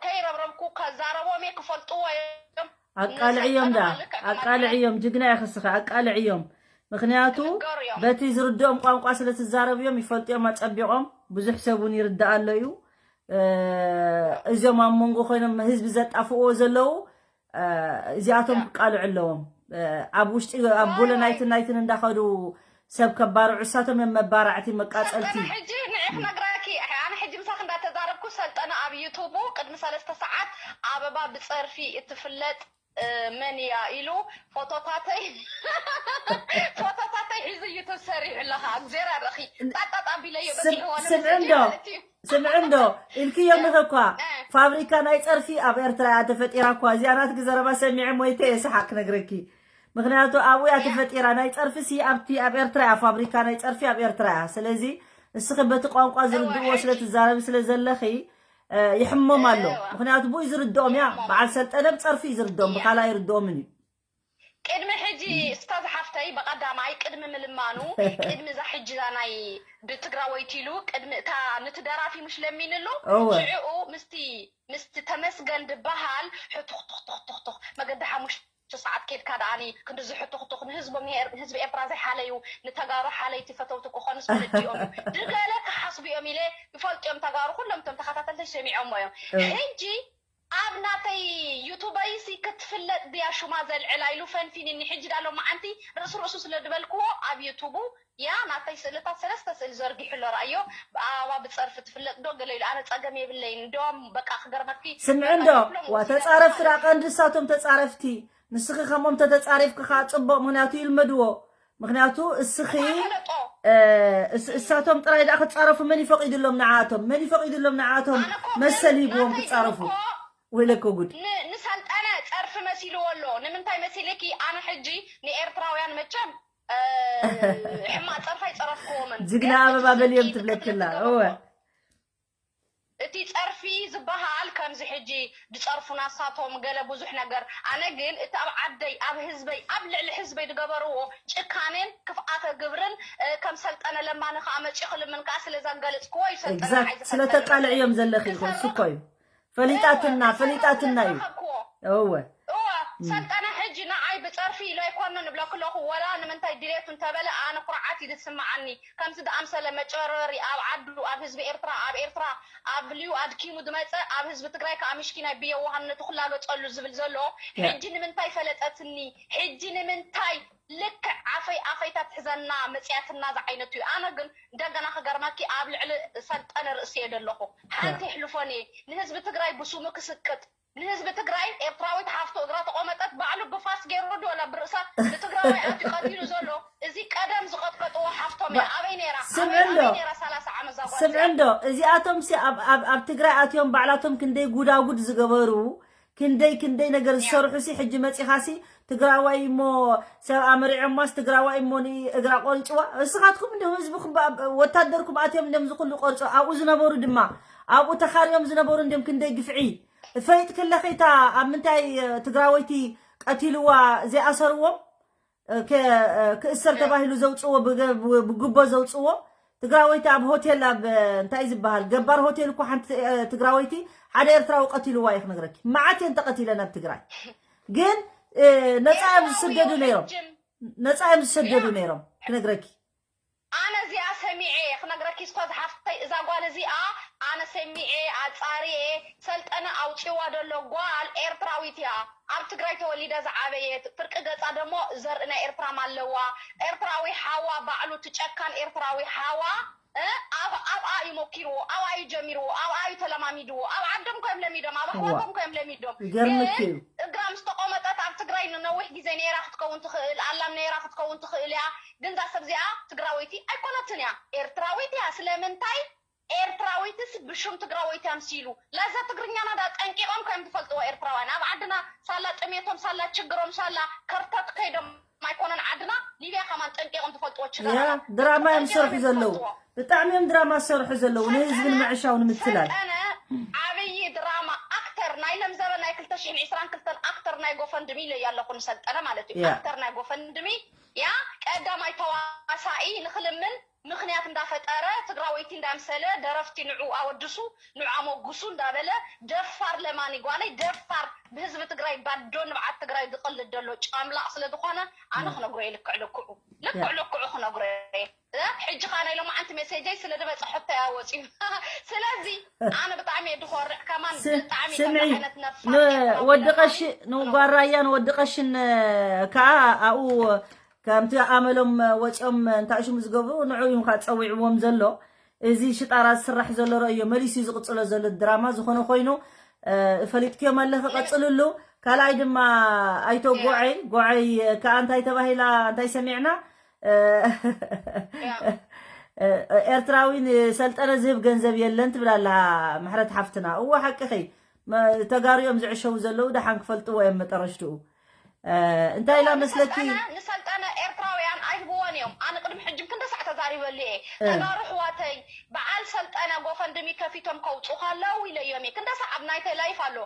ከይረብረብኩ ከዛረቦም እየ ክፈልጥዎ እዮም ኣቃልዕዮም ዳ ኣቃልዕዮም ጅግና ኢኺ ስኺ ኣቃልዕዮም ምኽንያቱ በቲ ዝርድኦም ቋንቋ ስለ ትዛረብዮም ይፈልጥዮም ኣጸቢቖም። ብዙሕ ሰብ እውን ይርዳእ ኣሎ እዩ። እዚኦም ኣብ መንጎ ኮይኖም ህዝቢ ዘጣፍእዎ ዘለዉ እዚኣቶም ክቃልዑ ኣለዎም። ኣብ ውሽጢ ኣብ ጎለ ናይትን ናይትን እንዳኸዱ ሰብ ከባርዑ እሳቶም እዮም መባራዕቲ መቃጸልቲ። ሕጂ ንዒ ክነግራኪ ኣነ ሕጂ ምሳክ እንዳተዛረብኩ ሰልጠነ ኣብ ዩቱቡ ቅድሚ ሰለስተ ሰዓት ኣበባ ብጸርፊ እትፍለጥ መን እያ ኢሉ ፎቶታተይ ፎቶታተይ ሒዙ ዩቱብ ሰሪሑ ኣለካ። እግዜር ኣረኺ ጣጣጣ ቢለዮ በፂሕዎ ስምዒ እንዶ ስምዒ እንዶ ኢልክዮ ንኸኳ ፋብሪካ ናይ ፀርፊ ኣብ ኤርትራ እያ ተፈጢራ እኳ። እዚኣ ናትኪ ዘረባ ሰሚዐ ሞይተ እየ ሰሓቅ ክነግረኪ። ምክንያቱ ኣብኡ እያ ተፈጢራ። ናይ ፀርፊ ሲ ኣብቲ ኣብ ኤርትራ እያ ፋብሪካ ናይ ፀርፊ ኣብ ኤርትራ እያ። ስለዚ እስኺ በቲ ቋንቋ ዝርድእዎ ስለ ትዛረቢ ስለ ዘለኺ ይሕሞም ኣሎ። ምክንያቱ ብኡ ዝርድኦም እያ። በዓል ሰልጠነ ብፀርፊ እዩ ዝርድኦም፣ ብካልእ ኣይርድኦምን እዩ። ቅድሚ ሕጂ እስታ ዝሓፍተይ ብቐዳማይ ቅድሚ ምልማኑ ቅድሚ እዛ ሕጂ እዛ ናይ ብትግራወይቲ ኢሉ ቅድሚ እታ ንቲ ደራፊ ምሽ ለሚንሉ ሽዕኡ ምስቲ ምስቲ ተመስገን ድበሃል ሕቱኽቱኽቱኽቱኽ መገዲ ሓሙሽተ ሰዓት ኬድካ ደኣኒ ክንድዚ ሕቱኽቱኽ ንህዝቦም ንህዝቢ ኤርትራ ዘይሓለዩ ንተጋሩ ሓለይቲ ፈተውቲ ክኾኑስ መነዲኦም ድገለ ክሓስቡ እዮም ኢለ ይፈልጡ እዮም። ተጋሩ ኩሎም እቶም ተኸታተልተይ ሰሚዖሞ እዮም። ሕጂ ኣብ ናተይ ዩቱበይሲ ክትፍለጥ ድያ ሹማ ዘልዕላ ኢሉ ፈንፊንኒ። ሕጂ ዳሎ መዓንቲ ርእሲ ርእሱ ስለ ድበልክዎ ኣብ ዩቱቡ ያ ናተይ ስእልታት ሰለስተ ስእሊ ዘርጊሑ ኣሎ ራእዮ ብኣበባ ብፀርፊ ትፍለጥ ዶ ገለ ኢሉ ኣነ ፀገም የብለይን። እንዲያውም በቃ ክገርመኪ ስምዒ እንዶ ዋ ተፃረፍቲ ደኣ ቀንዲ እሳቶም ተፃረፍቲ ንስኺ ከምኦም ተተፃሪፍኪ ከዓ ፅቡቅ ምክንያቱ ይልመድዎ። ምክንያቱ እስኺ እሳቶም ጥራይ ደኣ ክጻረፉ መን ይፈቂድሎም ንዓቶም? መን ይፈቂድሎም ንዓቶም? መሰል ሂብዎም ክጻረፉ። ወይለኮ ጉድ። ንሰልጠነ ጸርፊ መሲልዎ ኣሎ። ንምንታይ መሲልኪ? ኣነ ሕጂ ንኤርትራውያን መቸም ሕማቅ ጸርፊ ኣይጸረፍክዎምን። ጅግና ኣበባ በልዮም ትብለክላ። እወ። እቲ ጸርፊ ዝበሃል ከምዚ ሕጂ ዝጸርፉና ሳቶም ገለ ብዙሕ ነገር ኣነ ግን እቲ ኣብ ዓደይ ኣብ ህዝበይ ኣብ ልዕሊ ህዝበይ ዝገበርዎ ጭካኔን ክፍኣተ ግብርን ከም ሰልጠነ ለማኒ ከዓ መፂኡ ክልምን ከዓ ስለ ዘጋለፅክዎ እዩ ሰልጠነ ንዓይ ዝፈፀመ ስለተቃልዕዮም ዘለኺ ኢኹም እሱ እኮ እዩ ፈሊጣትና ፈሊጣትና እዩ እወ እወ ሰልጠነ ሕጂ ንዓይ ብፀርፊ ኢሉ ኣይኮነን እብለኪ ኣለኹ ወላ ንምንታይ ድሌቱ እንተበለ ኣነ ኩርዓት እዩ ዝስምዓኒ ከምዚ ዝኣምሰለ መጭበርበሪ ኣብ ዓዱ ኣብ ህዝቢ ኤርትራ ኣብ ኤርትራ ኣብ ልዩ ኣድኪሙ ዝመፀ ኣብ ህዝቢ ትግራይ ከዓ ምሽኪናይ ብየዋህነቱ ክላገፀሉ ዝብል ዘሎ ሕጂ ንምንታይ ፈለጠትኒ ሕጂ ንምንታይ ልክዕ ኣፈይ ኣፈይታ ትሕዘና መፅያትና ዝዓይነቱ እዩ ኣነ ግን እንደገና ክገርመኪ ኣብ ልዕሊ ሰልጠነ ርእሲ እየ ዘለኹ ሓንቲ ይሕልፎን እየ ንህዝቢ ትግራይ ብስሙ ክስቅጥ ንህዝቢ ትግራይ ኤርትራዊት ሓፍቱ እግራ ተቆመጠት ባዕሉ ብፋስ ገይሩ ዶ ወላ ብርእሳ ንትግራዋይ ኣትዩ ቀቲሉ ዘሎ እዚ ቀደም ዝቀጥቀጥዎ ሓፍቶም እያ ኣበይ ነይራ ኣበይ ነይራ ሰላሳ ዓመት ዛጓል ስምዕንዶ እዚኣቶም ሲ ኣብ ትግራይ ኣትዮም ባዕላቶም ክንደይ ጉዳጉድ ዝገበሩ ክንደይ ክንደይ ነገር ዝሰርሑ ሲ ሕጂ መፂኻ ሲ ትግራዋይ እሞ ሰብ ኣመሪዖማስ ትግራዋይ እሞ እግራ ቆሪፅዋ እስኻትኩም እንዲኹም ህዝብኩም ወታደርኩም ኣትዮም እንዲም ዝኩሉ ቆርፆ ኣብኡ ዝነበሩ ድማ ኣብኡ ተኻርዮም ዝነበሩ እንዲም ክንደይ ግፍዒ ፈይጥ ክለኺ እታ ኣብ ምንታይ ትግራወይቲ ቀቲልዋ ዘይኣሰርዎም ክእሰር ተባሂሉ ዘውፅዎ ብጉቦ ዘውፅዎ ትግራወይቲ ኣብ ሆቴል ኣብ እንታይ ዝበሃል ገባር ሆቴል እኮ ሓንቲ ትግራወይቲ ሓደ ኤርትራዊ ቀቲልዋ እዩ ክነግረኪ መዓት እየን ተቀቲለን ኣብ ትግራይ ግን ነፃ እዮም ዝስደዱ ነይሮም ነፃ እዮም ዝሰደዱ ነይሮም ክነግረኪ ኣነ እዚኣ ሰሚዐ ክነግረኪ እስኳ ዝሓፍተይ እዛ ጓል እዚኣ ኣነ ሰሚዐ ኣፃሪየ ሰልጠነ ኣውፂዋ ደሎ ጓል ኤርትራዊት እያ ኣብ ትግራይ ተወሊደ ዝዓበየት ፍርቂ ገፃ ደሞ ዘርኢ ናይ ኤርትራም ኣለዋ ኤርትራዊ ሓዋ ባዕሉ ትጨካን ኤርትራዊ ሓዋ ኣብኣ እዩ ሞኪርዎ ኣብኣ እዩ ጀሚርዎ ኣብኣ እዩ ተለማሚድዎ ኣብ ዓዶም ኮዮም ለሚዶም ኣብ ኣሕዋቶም ኮዮም ለሚዶም ግን እግራ ምስ ተቆመጠት ኣብ ትግራይ ንነዊሕ ግዜ ነይራ ክትከውን ትኽእል ኣላም ነይራ ክትከውን ትኽእል እያ ግን ዛ ሰብ እዚኣ ትግራወይቲ ኣይኮነትን እያ ኤርትራዊት እያ ስለምንታይ ኤርትራዊትስ ብሹም ትግራወይቲ ኣምሲሉ ለዛ ትግርኛና ዳ ጠንቂቆም ከም ዝፈልጥዎ ኤርትራውያን ኣብ ዓድና ሳላ ጥሜቶም ሳላ ችግሮም ሳላ ከርተት ከይዶም ኣይኮነን ዓድና ሊብያ ከማን ጠንቂቆም ዝፈልጥዎ ችግር ያ ድራማ እዮም ዝሰርሑ ዘለዉ ብጣዕሚ እዮም ድራማ ዝሰርሑ ዘለዉ ንህዝቢ ንምዕሻው ንምትላል ሰልጠነ ዓብይ ድራማ ኣክተር ናይ ለምዘበ ናይ ክልተ ሽሕን ዕስራን ክልተን ኣክተር ናይ ጎፈንድሚ ኢለያ ኣለኹ ንሰልጠነ ማለት እዩ ኣክተር ናይ ጎፈንድሚ ያ ቀዳማይ ተዋሳኢ ንክልምን ምክንያት እንዳፈጠረ ትግራወይቲ እንዳምሰለ ደረፍቲ ንዑ ኣወድሱ ንዑ ኣሞግሱ እንዳበለ ደፋር ለማኒ ጓለይ ደፋር ብህዝቢ ትግራይ ባዶ ንብዓት ትግራይ ዝቕልድ ዘሎ ጫምላቕ ስለ ዝኾነ ኣነ ክነግሮ እየ ልክዕ ልክዑ ልክዕ ልክዑ ክነግሮ እየ። ሕጂ ኸኣ ናይ ሎማዓንቲ ሜሴጀይ ስለ ዝበፅሐቶ እያ ወፂኡ። ስለዚ ኣነ ብጣዕሚ እየ ድኾርዕ ከማን ብጣዕሚ ከምዚ ዓይነት ነፋር ወዲ ቀሺ ንጓራያን ወዲ ቀሽን ከዓ ኣብኡ ከምቲ ኣመሎም ወፂኦም እንታይ ሽሙ ዝገብሩ ንዑ እዮም ከዓ ፀዊዕዎም ዘሎ። እዚ ሽጣራ ዝስራሕ ዘሎ ረእዮ መሊሱ እዩ ዝቕፅሎ ዘሎ ድራማ ዝኾነ ኮይኑ ፈሊጥክዮም ኣለኺ ቀፅልሉ። ካልኣይ ድማ ኣይቶ ጎዐይ ጎዐይ ከዓ እንታይ ተባሂላ እንታይ ሰሚዕና ኤርትራዊ ንሰልጠነ ዝህብ ገንዘብ የለን ትብል ኣላ ምሕረት ሓፍትና። እወ ሓቅኺ። ተጋሩ እዮም ዝዕሸዉ ዘለዉ ደሓን ክፈልጥዎ እዮም መጠረሽትኡ። እንታይ ኢላ መስለኪ? ንሰልጠነ ኤርትራውያን ኣይህብዎን እዮም። ኣነ ቅድሚ ሕጂ ክንደሳዕ ተዛሪበሉ እየ። ተጋሩ ኣሕዋተይ በዓል ሰልጠነ ጎፈንድሚ ከፊቶም ከውፁ ከለዉ ኢለዮም እየ። ክንደሳዕ ኣብ ናይተይ ላይፍ ኣሎ።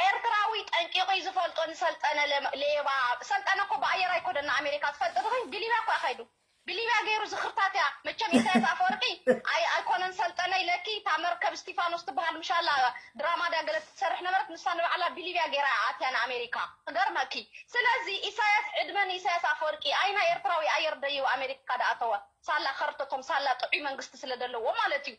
ኤርትራዊ ጠንቂቑ እዩ ዝፈልጦ ንሰልጠነ ሌባ። ሰልጠነ እኮ ብኣየር ኣይኮደን ንኣሜሪካ ትፈልጢ ዲኺ? ብሊብያ እኮ እዩ ከይዱ። ብሊብያ ገይሩ ዝኽርታት እያ። መቸም ኢሳያስ ኣፈወርቂ ኣይኮነን ሰልጠነ ኢለኪ። እታ መርከብ እስቲፋኖስ ትበሃል ምሻላ ድራማ ድያ ገለ ትሰርሕ ነበረት። ንሳ ንባዕላ ብሊብያ ገይራ እያ ኣትያ ንኣሜሪካ። ክገርመኪ። ስለዚ ኢሳያስ ዕድመ ንኢሳያስ ኣፈወርቂ። ኣይና ኤርትራዊ ኣየር ደይቡ ኣሜሪካ ድኣተወ። ሳላ ከርተቶም ሳላ ጥዑይ መንግስቲ ስለ ዘለዎ ማለት እዩ።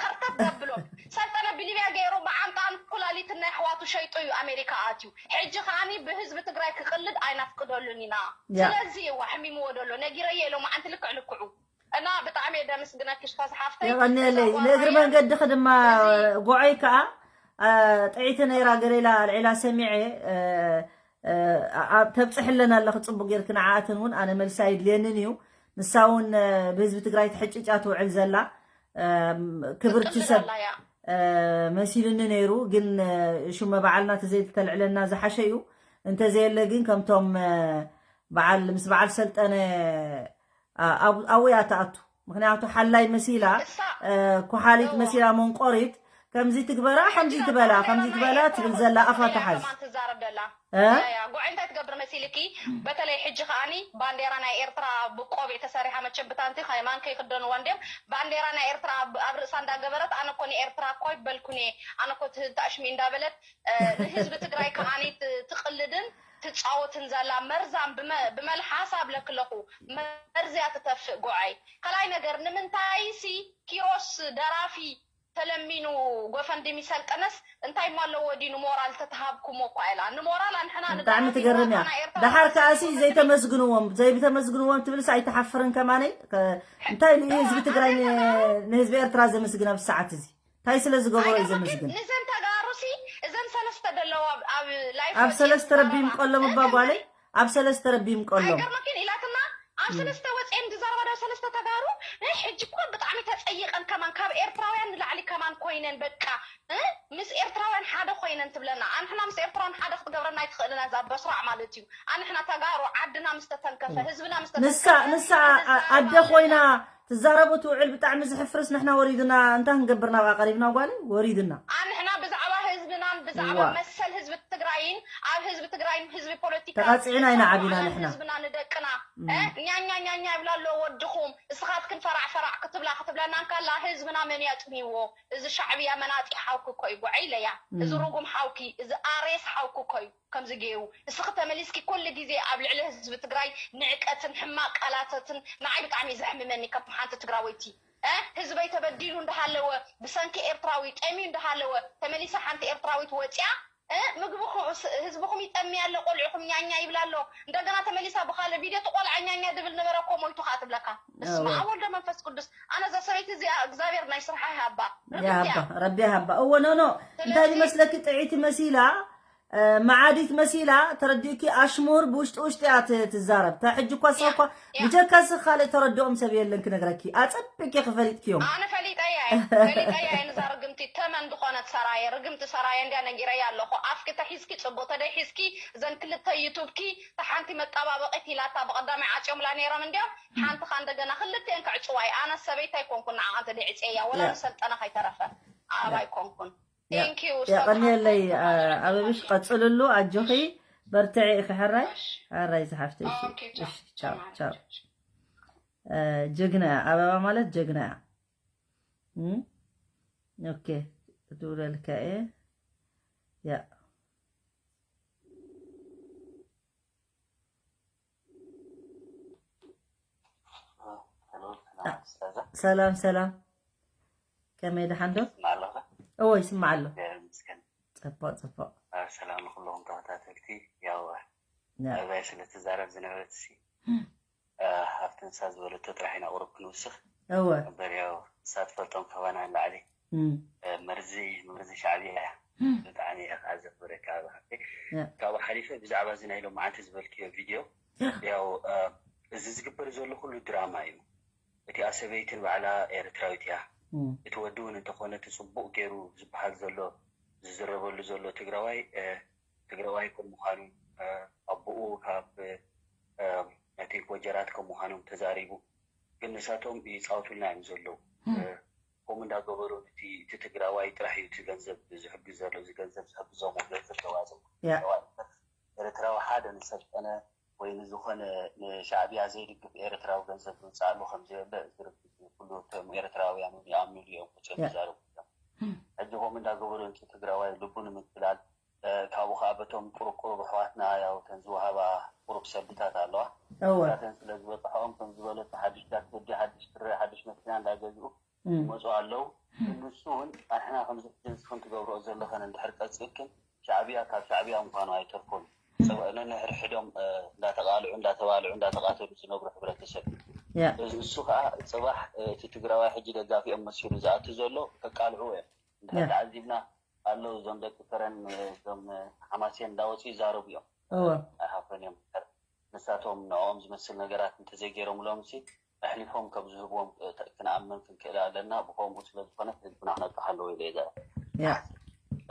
ከርተት ዘብሎም ሰልጠነ ብሊብያ ገይሩ ብዓንጣን ኩላሊትን ናይ ኣሕዋቱ ሸይጡ እዩ ኣሜሪካ ኣትዩ። ሕጂ ከዓኒ ብህዝቢ ትግራይ ክቕልድ ኣይናፍቅደሉን ኢና። ስለዚ እዋ ሕሚምዎ ደሎ ነጊረየ ኢሎም ዓንቲ ልክዕ ልክዑ እና ብጣዕሚ እየ ደምስግነኪ ሽታ ዝሓፍተይ። የቐንየለይ። ንእግሪ መንገድኺ ድማ ጎዓይ ከዓ ጥዒቲ ነይራ ገለ ኢላ ኣልዒላ ሰሚዐ። ተብፅሕለን ኣለኺ ፅቡቅ ጌርኪ ንዓኣተን እውን ኣነ መልሲ ኣይድልየንን እዩ። ንሳ እውን ብህዝቢ ትግራይ ትሕጭጫ ትውዕል ዘላ ክብርቲ ሰብ መሲሉኒ ነይሩ። ግን ሽመ በዓልና ተዘይተልዕለና ዝሓሸ እዩ። እንተዘየለ ግን ከምቶም በዓል ምስ በዓል ሰልጠነ ኣብያ ትኣቱ። ምክንያቱ ሓላይ መሲላ ኩሓሊት መሲላ መንቆሪት ከምዚ ትግበራ ከምዚ ትበላ ከምዚ ትበላ ትብል ዘላ ኣፋ ትሓዝ። ጉዕ እንታይ ትገብር መሲልኪ? በተለይ ሕጂ ከዓኒ ባንዴራ ናይ ኤርትራ ብቆቢዕ ተሰሪሓ መቸም ብታንቲ ከማን ከይክደንዋ እንድዮም። ባንዴራ ናይ ኤርትራ ኣብ ርእሳ እንዳገበረት ኣነ እኮ ንኤርትራ እኮ ኣይበልኩን እየ ኣነ እኮ ትህንታእሽሚ እንዳበለት ንህዝቢ ትግራይ ከዓኒ ትቕልድን ትፃወትን ዘላ መርዛም ብመልሓሳ ኣብለክለኹ መርዝያ ትተፍእ ጎዓይ። ካልኣይ ነገር ንምንታይሲ ኪሮስ ደራፊ ተለሚኑ ጎፈንድሚ ሰልጠነስ እንታይ ሞ ኣለዎ ድዩ ንሞራል ተተሃብኩሞ እኳ ኢላ ንሞራል ኣንሕና ብጣዕሚ ትገርም እያ። ደሓር ከኣሲ ዘይተመስግንዎም ዘይብተመስግንዎም ትብልስ ኣይትሓፍርን ከማነይ እንታይ ንህዝቢ ትግራይ ንህዝቢ ኤርትራ ዘመስግን ኣብ ሰዓት እዚ እንታይ ስለ ዝገበሮ እዩ ዘመስግን? ንዘን ተጋሩ ሲ እዘን ሰለስተ ደለዋ ኣብ ላይፍ ኣብ ሰለስተ ረቢም ቀሎም እባ ጓለይ ኣብ ሰለስተ ረቢም ቀሎም። ኣይገርመኪን ኢላትና ኣብ ሰለስተ ወፅኤን ዝዛረባ ዶ ሰለስተ ተጋሩ ሕጂ እኮ ብጣዕሚ ተፀይቀን ከማን ካብ ኤርትራውያን ንላዕሊ ከማን ኮይነን በቃ ምስ ኤርትራውያን ሓደ ኮይነን ትብለና። ኣንሕና ምስ ኤርትራውያን ሓደ ክትገብረና ኣይትኽእልን እዛ በስራዕ ማለት እዩ። ኣንሕና ተጋሩ ዓድና ምስ ተተንከፈ ህዝብና ምስ ተተንከፈ ንሳ ንሳ ኣደ ኮይና ትዛረቦ ትውዕል ብጣዕሚ ዝሕፍርስ ንሕና ወሪድና እንታይ ክንገብር ናብኣ ቀሪብና ጓል ወሪድና ኣንሕና ብዛዕባ ህዝብናን ብዛዕባ መሰል ህዝቢ ትግራይን ኣብ ህዝቢ ትግራይን ህዝቢ ፖለቲካ ተቃፂዕና ኢና ዓቢና ንሕና ህዝብና ንደቅና ኛኛኛኛ ይብላ ኣሎ ወድኹም እስኻትክን ፈራዕ ፈራዕ ክትብላ ክትብለና እንካላ ህዝብና መን ያጥሚዎ እዚ ሻዕብያ መናጢ ሓውኪ እኮ እዩ ጉዐይ ኢለያ። እዚ ርጉም ሓውኪ፣ እዚ ኣሬስ ሓውኪ እኮ እዩ ከምዚ ገይሩ። እስኺ ተመሊስኪ ኩሉ ግዜ ኣብ ልዕሊ ህዝቢ ትግራይ ንዕቀትን ሕማቕ ቃላተትን ንዓይ ብጣዕሚ እዩ ዘሕምመኒ ከም ሓንቲ ትግራወይቲ። እ ህዝበይ ተበዲሉ እንዳሃለወ ብሰንኪ ኤርትራዊ ጠምዩ እንዳሃለወ ተመሊሳ ሓንቲ ኤርትራዊት ወፅያ እ ምግብኹ ህዝብኹም ይጠሚ ኣሎ ቆልዕኹም ኛኛ ይብላ ኣሎ እንደገና ተመሊሳ ብኻልእ ቪድዮ እቲ ቆልዓ ኛኛ ድብል ነበረ እኮ ሞይቱ ከዓ ትብለካ። በስመ ኣብ ወልድ መንፈስ ቅዱስ ኣነ እዛ ሰበይቲ እዚኣ እግዚኣብሔር ናይ ስርሓ ይሃባ። ርግምቲ እያ። ይሃባ ረቢ ይሃባ። እወ ኖ ኖ እንታይ ይመስለኪ ጥዒቲ መሲላ እ፣ መዓዲት መሲላ ተረዲእኪ ኣሽሙር ብውሽጢ ውሽጢ እያ ት- ትዛረብ። ታ ሕጂ እኳ እሳ እኳ ብጀካ እሲ ካልእ ተረድኦም ሰብ የለን ክነግረኪ። ኣጸቢቂ ክፈሊጥኪዮም። ኣነ ፈሊጠያ እየ ፈሊጠያ እየ ንዛ ርግምቲ ተመን ዝኾነት ሰራየ ርግምቲ ሰራየ እንድያ ነጊረያ ኣለኹ። ኣፍኪ ተሒዝኪ ጽቡቕ ተደይ ሒዝኪ እዘን ክልተ ዩቱብኪ እታ ሓንቲ መጣባበቒት ኢላታ ብቐዳማይ ዓጽዮምላ ነይሮም እንድዮም ሓንቲ ኸኣ እንደገና ክልቲኤን ክዕጽዋ እየ። ኣነ ሰበይቲ ኣይኮንኩን ንዓኣ እንተ ደይ ዕጽየያ ወላ ንሰልጠነ ከይተረፈ ኣባይ ኮንኩን። የቐንየለይ ኣበብሽ ቀፅልሉ ኣጆኺ በርትዒ ኢኺ ሕራይ ሕራይ ዝሓፍተይ እሺ ቻው ቻው እ፣ ጀግና እያ። ኣበባ ማለት ጀግና እያ። እም? ኦኬ፣ ክድውለልካ እየ። ያ። ሰላም፣ ሰላም። ከመይ፣ ደሓን ዶ? እዎ፣ ይስማዕ ኣሎ። ጽቡቕ፣ ጽቡቕ። ሰላም ንኩሎም ተኸታተልቲ። ያው፣ ያ። ኣብዛይ ስለ ትዛረብ ዝነበረት ሲ፣ እ፣ ኣብቲ ንሳ ዝበለቶ ጥራሕ ኢና ቁሩብ ክንውስኽ። እወ። እምበር ያው ንሳ ትፈልጦም ካባና ንላዕሊ፣ እም። እ፣ መርዚ፣ መርዚ ሻዕብያ እያ። እም። ብጣዕሚ እየ ከዓ ዘኽብረካ ኣብ ሃብተይ። ያ። ካብኡ ሓሊፈ ብዛዕባ እዚ ናይ ሎማዓንቲ ዝበልክዮ ቪድዮ፣ ያ። ያው፣ እ፣ እዚ ዝግበር ዘሎ ኩሉ ድራማ እዩ። እቲኣ ሰበይትን ባዕላ ኤርትራዊት እያ። እም። እቲ ወዲ እውን እንተኾነ እቲ ጽቡቕ ገይሩ ዝበሃል ዘሎ፣ ዝዝረበሉ ዘሎ ትግራዋይ፣ እ፣ ትግራዋይ ከም ምዃኑ፣ እ፣ ኣቦኡ ካብ፣ እ፣ I think ወጀራት ከም ምዃኖም ተዛሪቡ። ግን ንሳቶም ይጻወቱልና እዮም ዘለዉ። እም። እ፣ ከምኡ እንዳገበሩ እቲ፣ እቲ ትግራዋይ ጥራሕ እዩ እቲ ገንዘብ ዝሕግዝ ዘሎ፣ እዚ ገንዘብ ዝሕግዞም፣ ገንዘብ ተዋፅኦም ያ። ኤርትራዊ ሓደ ንሰልጠነ ወይ ንዝኾነ ንሻዕብያ ዘይድግፍ ኤርትራዊ ገንዘብ ዝውፅኣሉ ከም ዘየለ እዚ ርግፅ እዩ። ኩሉ እቶም ኤርትራውያን እውን ይኣምኑሉ እዮም፣ ወፂኦም ያ። ይዛረቡ እዮም። እም። ሕጂ ከምኡ እንዳገበሩ እቲ ትግራዋይ ልቡ ንምትላል፣ እ፣ ካብኡ ከዓ በቶም ቁሩብ ቁሩብ ኣሕዋትና ያው እተን ዝወሃባ ቁሩብ ሰልድታት ኣለዋ። እወ። እዛተን ስለ ዝበፅሖኦም ከም ዝበለቶ ሓድሽ ጃኬት፣ ሓድሽ ስረ፣ ሓድሽ መኪና እንዳገዝኡ እም። ይመፁ ኣለዉ። እም። ንሱ እውን ኣንሕና ከምዚ ሕጂ ንስኽን ትገብርኦ ዘለኸን እንድሕር ቀፂልክን ሻዕብያ ካብ ሻዕብያ ምዃኑ ኣይተርፎን። እም። ጽባ-፣ ነንሕድሕዶም፣ እ፣ እንዳተቃልዑ፣ እንዳተባልዑ፣ እንዳተቃተሉ ዝነብሩ ሕብረተሰብ። ያ። እዚ ንሱ ከዓ ጽባሕ፣ እ፣ እቲ ትግራዋይ ሕጂ ደጋፊኦም መሲሉ ዝኣቱ ዘሎ ከቃልዕዎ እዮም። እንድሕር ያ። ተዓዚብና ኣለዉ እዞም ደቂ ከረን፣ እ፣ እዞም፣ እ፣ ሓማሴን እንዳወፁ ይዛረቡ እዮም። እወ። ኣይሃፍሩን እዮም። ንሳቶም ንዕኦም ዝመስል ነገራት እንተዘይገይሮምሎም ሲ ኣሕሊፎም ከም ዝህብዎም፣ እ፣ ተ-፣ ክንኣምን ክንክእል ኣለና። ብኸምኡ ስለ ዝኾነ ህዝብና ክነጥፍ ኣለዎ ኢለ እየ ዘ-፣ ያ።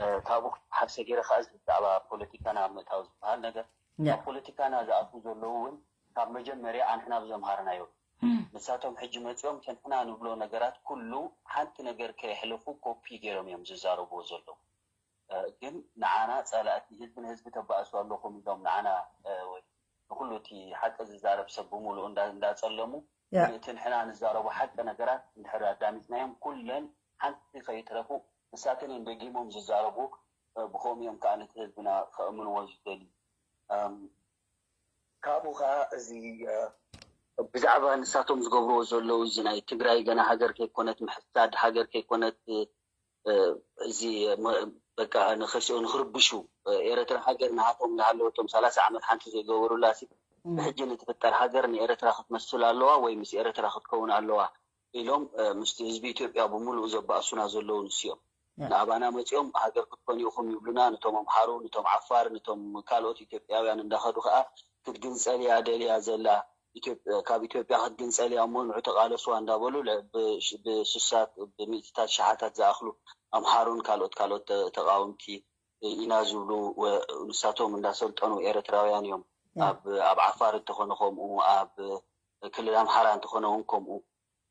እ፣ ካብኡ ሓሰ ገይረ ከዓ እዚ ብዛዕባ ፖለቲካና ምእታው ዝበሃል ነገር፣ ያ። ኣብ ፖለቲካና ዝኣትዉ ዘለዉ እውን ካብ መጀመርያ ኣንሕና ብዘምሃርናዮ። እም። ንሳቶም ሕጂ መፂኦም ተንሕና ንብሎ ነገራት ኩሉ ሓንቲ ነገር ከየሕለፉ ኮፒ ገይሮም እዮም ዝዛረብዎ ዘለዉ። እ፣ ግን ንዓና ጸላእቲ ህዝቢ ንህዝቢ ተባእሱ ኣለኹም ኢሎም ንዓና፣ እ፣ ወይ ንኹሉ እቲ ሓቂ ዝዛረብ ሰብ ብምሉኡ እንዳ-፣ እንዳጸለሙ፣ ያ። ግን እቲ ንሕና ንዛረቦ ሓቂ ነገራት እንድሕር ኣዳሚጽናዮም ኩለን ሓንቲ ከይትረፉ ንሳተን እዮም ደጊሞም ዝዛረቡ፣ እ፣ ብኸምኡ እዮም ከኣ ነቲ ህዝብና ከእምንዎ ዝደልዩ። እም፣ ካብኡ ከኣ እዚ፣ እ፣ ብዛዕባ ንሳቶም ዝገብርዎ ዘለዉ እዚ ናይ ትግራይ ገና ሃገር ከይኮነት ምሕሳድ ሃገር ከይኮነት፣ እ፣ እ፣ እዚ መ-፣ በቃ ንኸሲኦ ንኽርብሹ፣ እ፣ ኤረትራ ሃገር ናሃቶም እናሃለወቶም ሰላሳ ዓመት ሓንቲ ዘይገበሩላ ሲ፣ እም። ብሕጂ ንትፍጠር ሃገር ንኤረትራ ክትመስል ኣለዋ ወይ ምስ ኤረትራ ክትከውን ኣለዋ ኢሎም፣ እ፣ ምስቲ ህዝቢ ኢትዮጵያ ብምሉኡ ዘባእሱና ዘለዉ ንስዮም። ያ። ንኣባና መጺኦም ሃገር ክትኮኑ ኢኹም ይብሉና፣ ነቶም ኣምሓሩ፣ ነቶም ዓፋር፣ ነቶም ካልኦት ኢትዮጵያውያን እንዳኸዱ ከኣ ክትግንጸል እያ ደልያ ዘላ። ኢትዮጵ-፣ ካብ ኢትዮጵያ ክትግንጸል እያ እሞ ንዑ ተቓለስዋ እንዳበሉ ለ-፣ ብሽ-፣ ብስሳት፣ ብሚእትታት ሸሓታት ዝኣኽሉ ኣምሓሩን ካልኦት፣ ካልኦት ተ-፣ ተቓወምቲ ኢና ዝብሉ ወ-፣ ንሳቶም እንዳሰልጠኑ ኤርትራውያን እዮም። ያ። ኣብ፣ ኣብ ዓፋር እንተኾነ ከምኡ፣ ኣብ ክልል ኣምሓራ እንተኾነ እውን ከምኡ።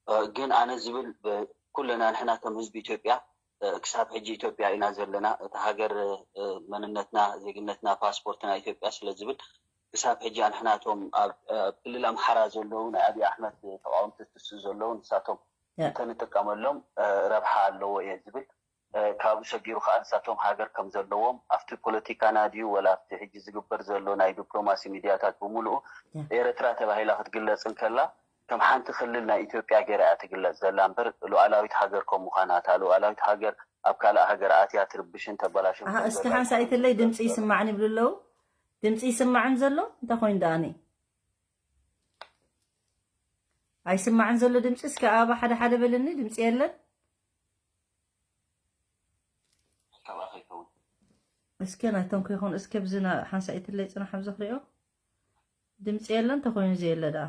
እ፣ ግን ኣነ ዝብል ብ-፣ ኩልና ንሕና ከም ህዝቢ ኢትዮጵያ፣ እ፣ ክሳብ ሕጂ ኢትዮጵያ ኢና ዘለና። እቲ ሃገር፣ እ፣ መንነትና፣ ዜግነትና፣ ፓስፖርትና ኢትዮጵያ ስለ ዝብል ክሳብ ሕጂ ኣንሕና እቶም ኣብ፣ እ፣ ኣብ ክልል ኣምሓራ ዘለዉ ናይ ኣብይ ኣሕመድ ተቃወምቲ ትስ ዘለዉ ንሳቶም ያ። እንተንጥቀመሎም፣ እ፣ ረብሓ ኣለዎ እየ ዝብል። እ፣ ካብኡ ሰጊሩ ከኣ ንሳቶም ሃገር ከም ዘለዎም ኣብቲ ፖለቲካና ድዩ ወላ ኣብቲ ሕጂ ዝግበር ዘሎ ናይ ዲፕሎማሲ ሚድያታት ብምሉኡ ያ። ኤርትራ ተባሂላ ክትግለጽ እንከላ ከም ሓንቲ ክልል ናይ ኢትዮጵያ ገይራ እያ ትግለጽ ዘላ እምበር ሉዓላዊት ሃገር ከም ምዃና እታ ሉዓላዊት ሃገር ኣብ ካልእ ሃገር ኣትያ ትርብሽን ተበላሽን ኣሃ፣ ከም እስኪ ዘላ ሓንሳእ ኣይትለይ፣ ድምፂ ይስማዕን ይብሉ ኣለዉ። ድምፂ ይስማዕን ዘሎ እንታይ ኮይኑ ደኣኒ? ኣይስማዕን ዘሎ ድምፂ? እስኪ ኣባ ሓደ ሓደ በልኒ፣ ድምፂ የለን። እስከ ናይቶም ከይኾኑ፣ እስከ ብዝና ሓንሳእ ኣይትለይ፣ ፅናሕ ኣብዚ ክሪኦ። ድምፂ የለን፣ እንተኾይኑ ዘየለ ደኣ።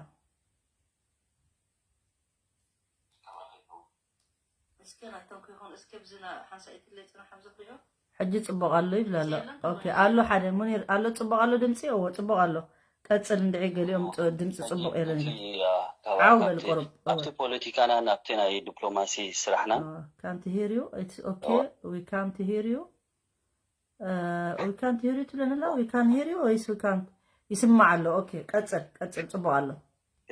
እስከ ናይቶም ከይኾኑ፣ እስከ ብዝና ሓንሳእ ኣይትለይ፣ ፅናሕ ኣብዚ ክሪኦ። ሕጂ ፅቡቕ ኣሎ ይብል ኣሎ። ኦኬ፣ ኣሎ ሓደ ሙኒር ኣሎ፣ ፅቡቕ ኣሎ ድምፂ? እዎ፣ ፅቡቕ ኣሎ። ቀፅል፣ እንድዒ ገሊኦም ፅ-፣ ድምፂ ፅቡቕ የለን ኢሎም። ዓው በል ቁሩብ። ኣብቲ ፖለቲካና ናብቲ ናይ ዲፕሎማሲ ስራሕና። Oh, can't hear you. It's okay. We can't hear you. Uh, we can't hear you ትብለና። We can hear you ወይስ we can't? ይስማዕ ኣሎ። ኦኬ፣ ቀፅል፣ ቀፅል፣ ፅቡቕ ኣሎ። ኦኬ።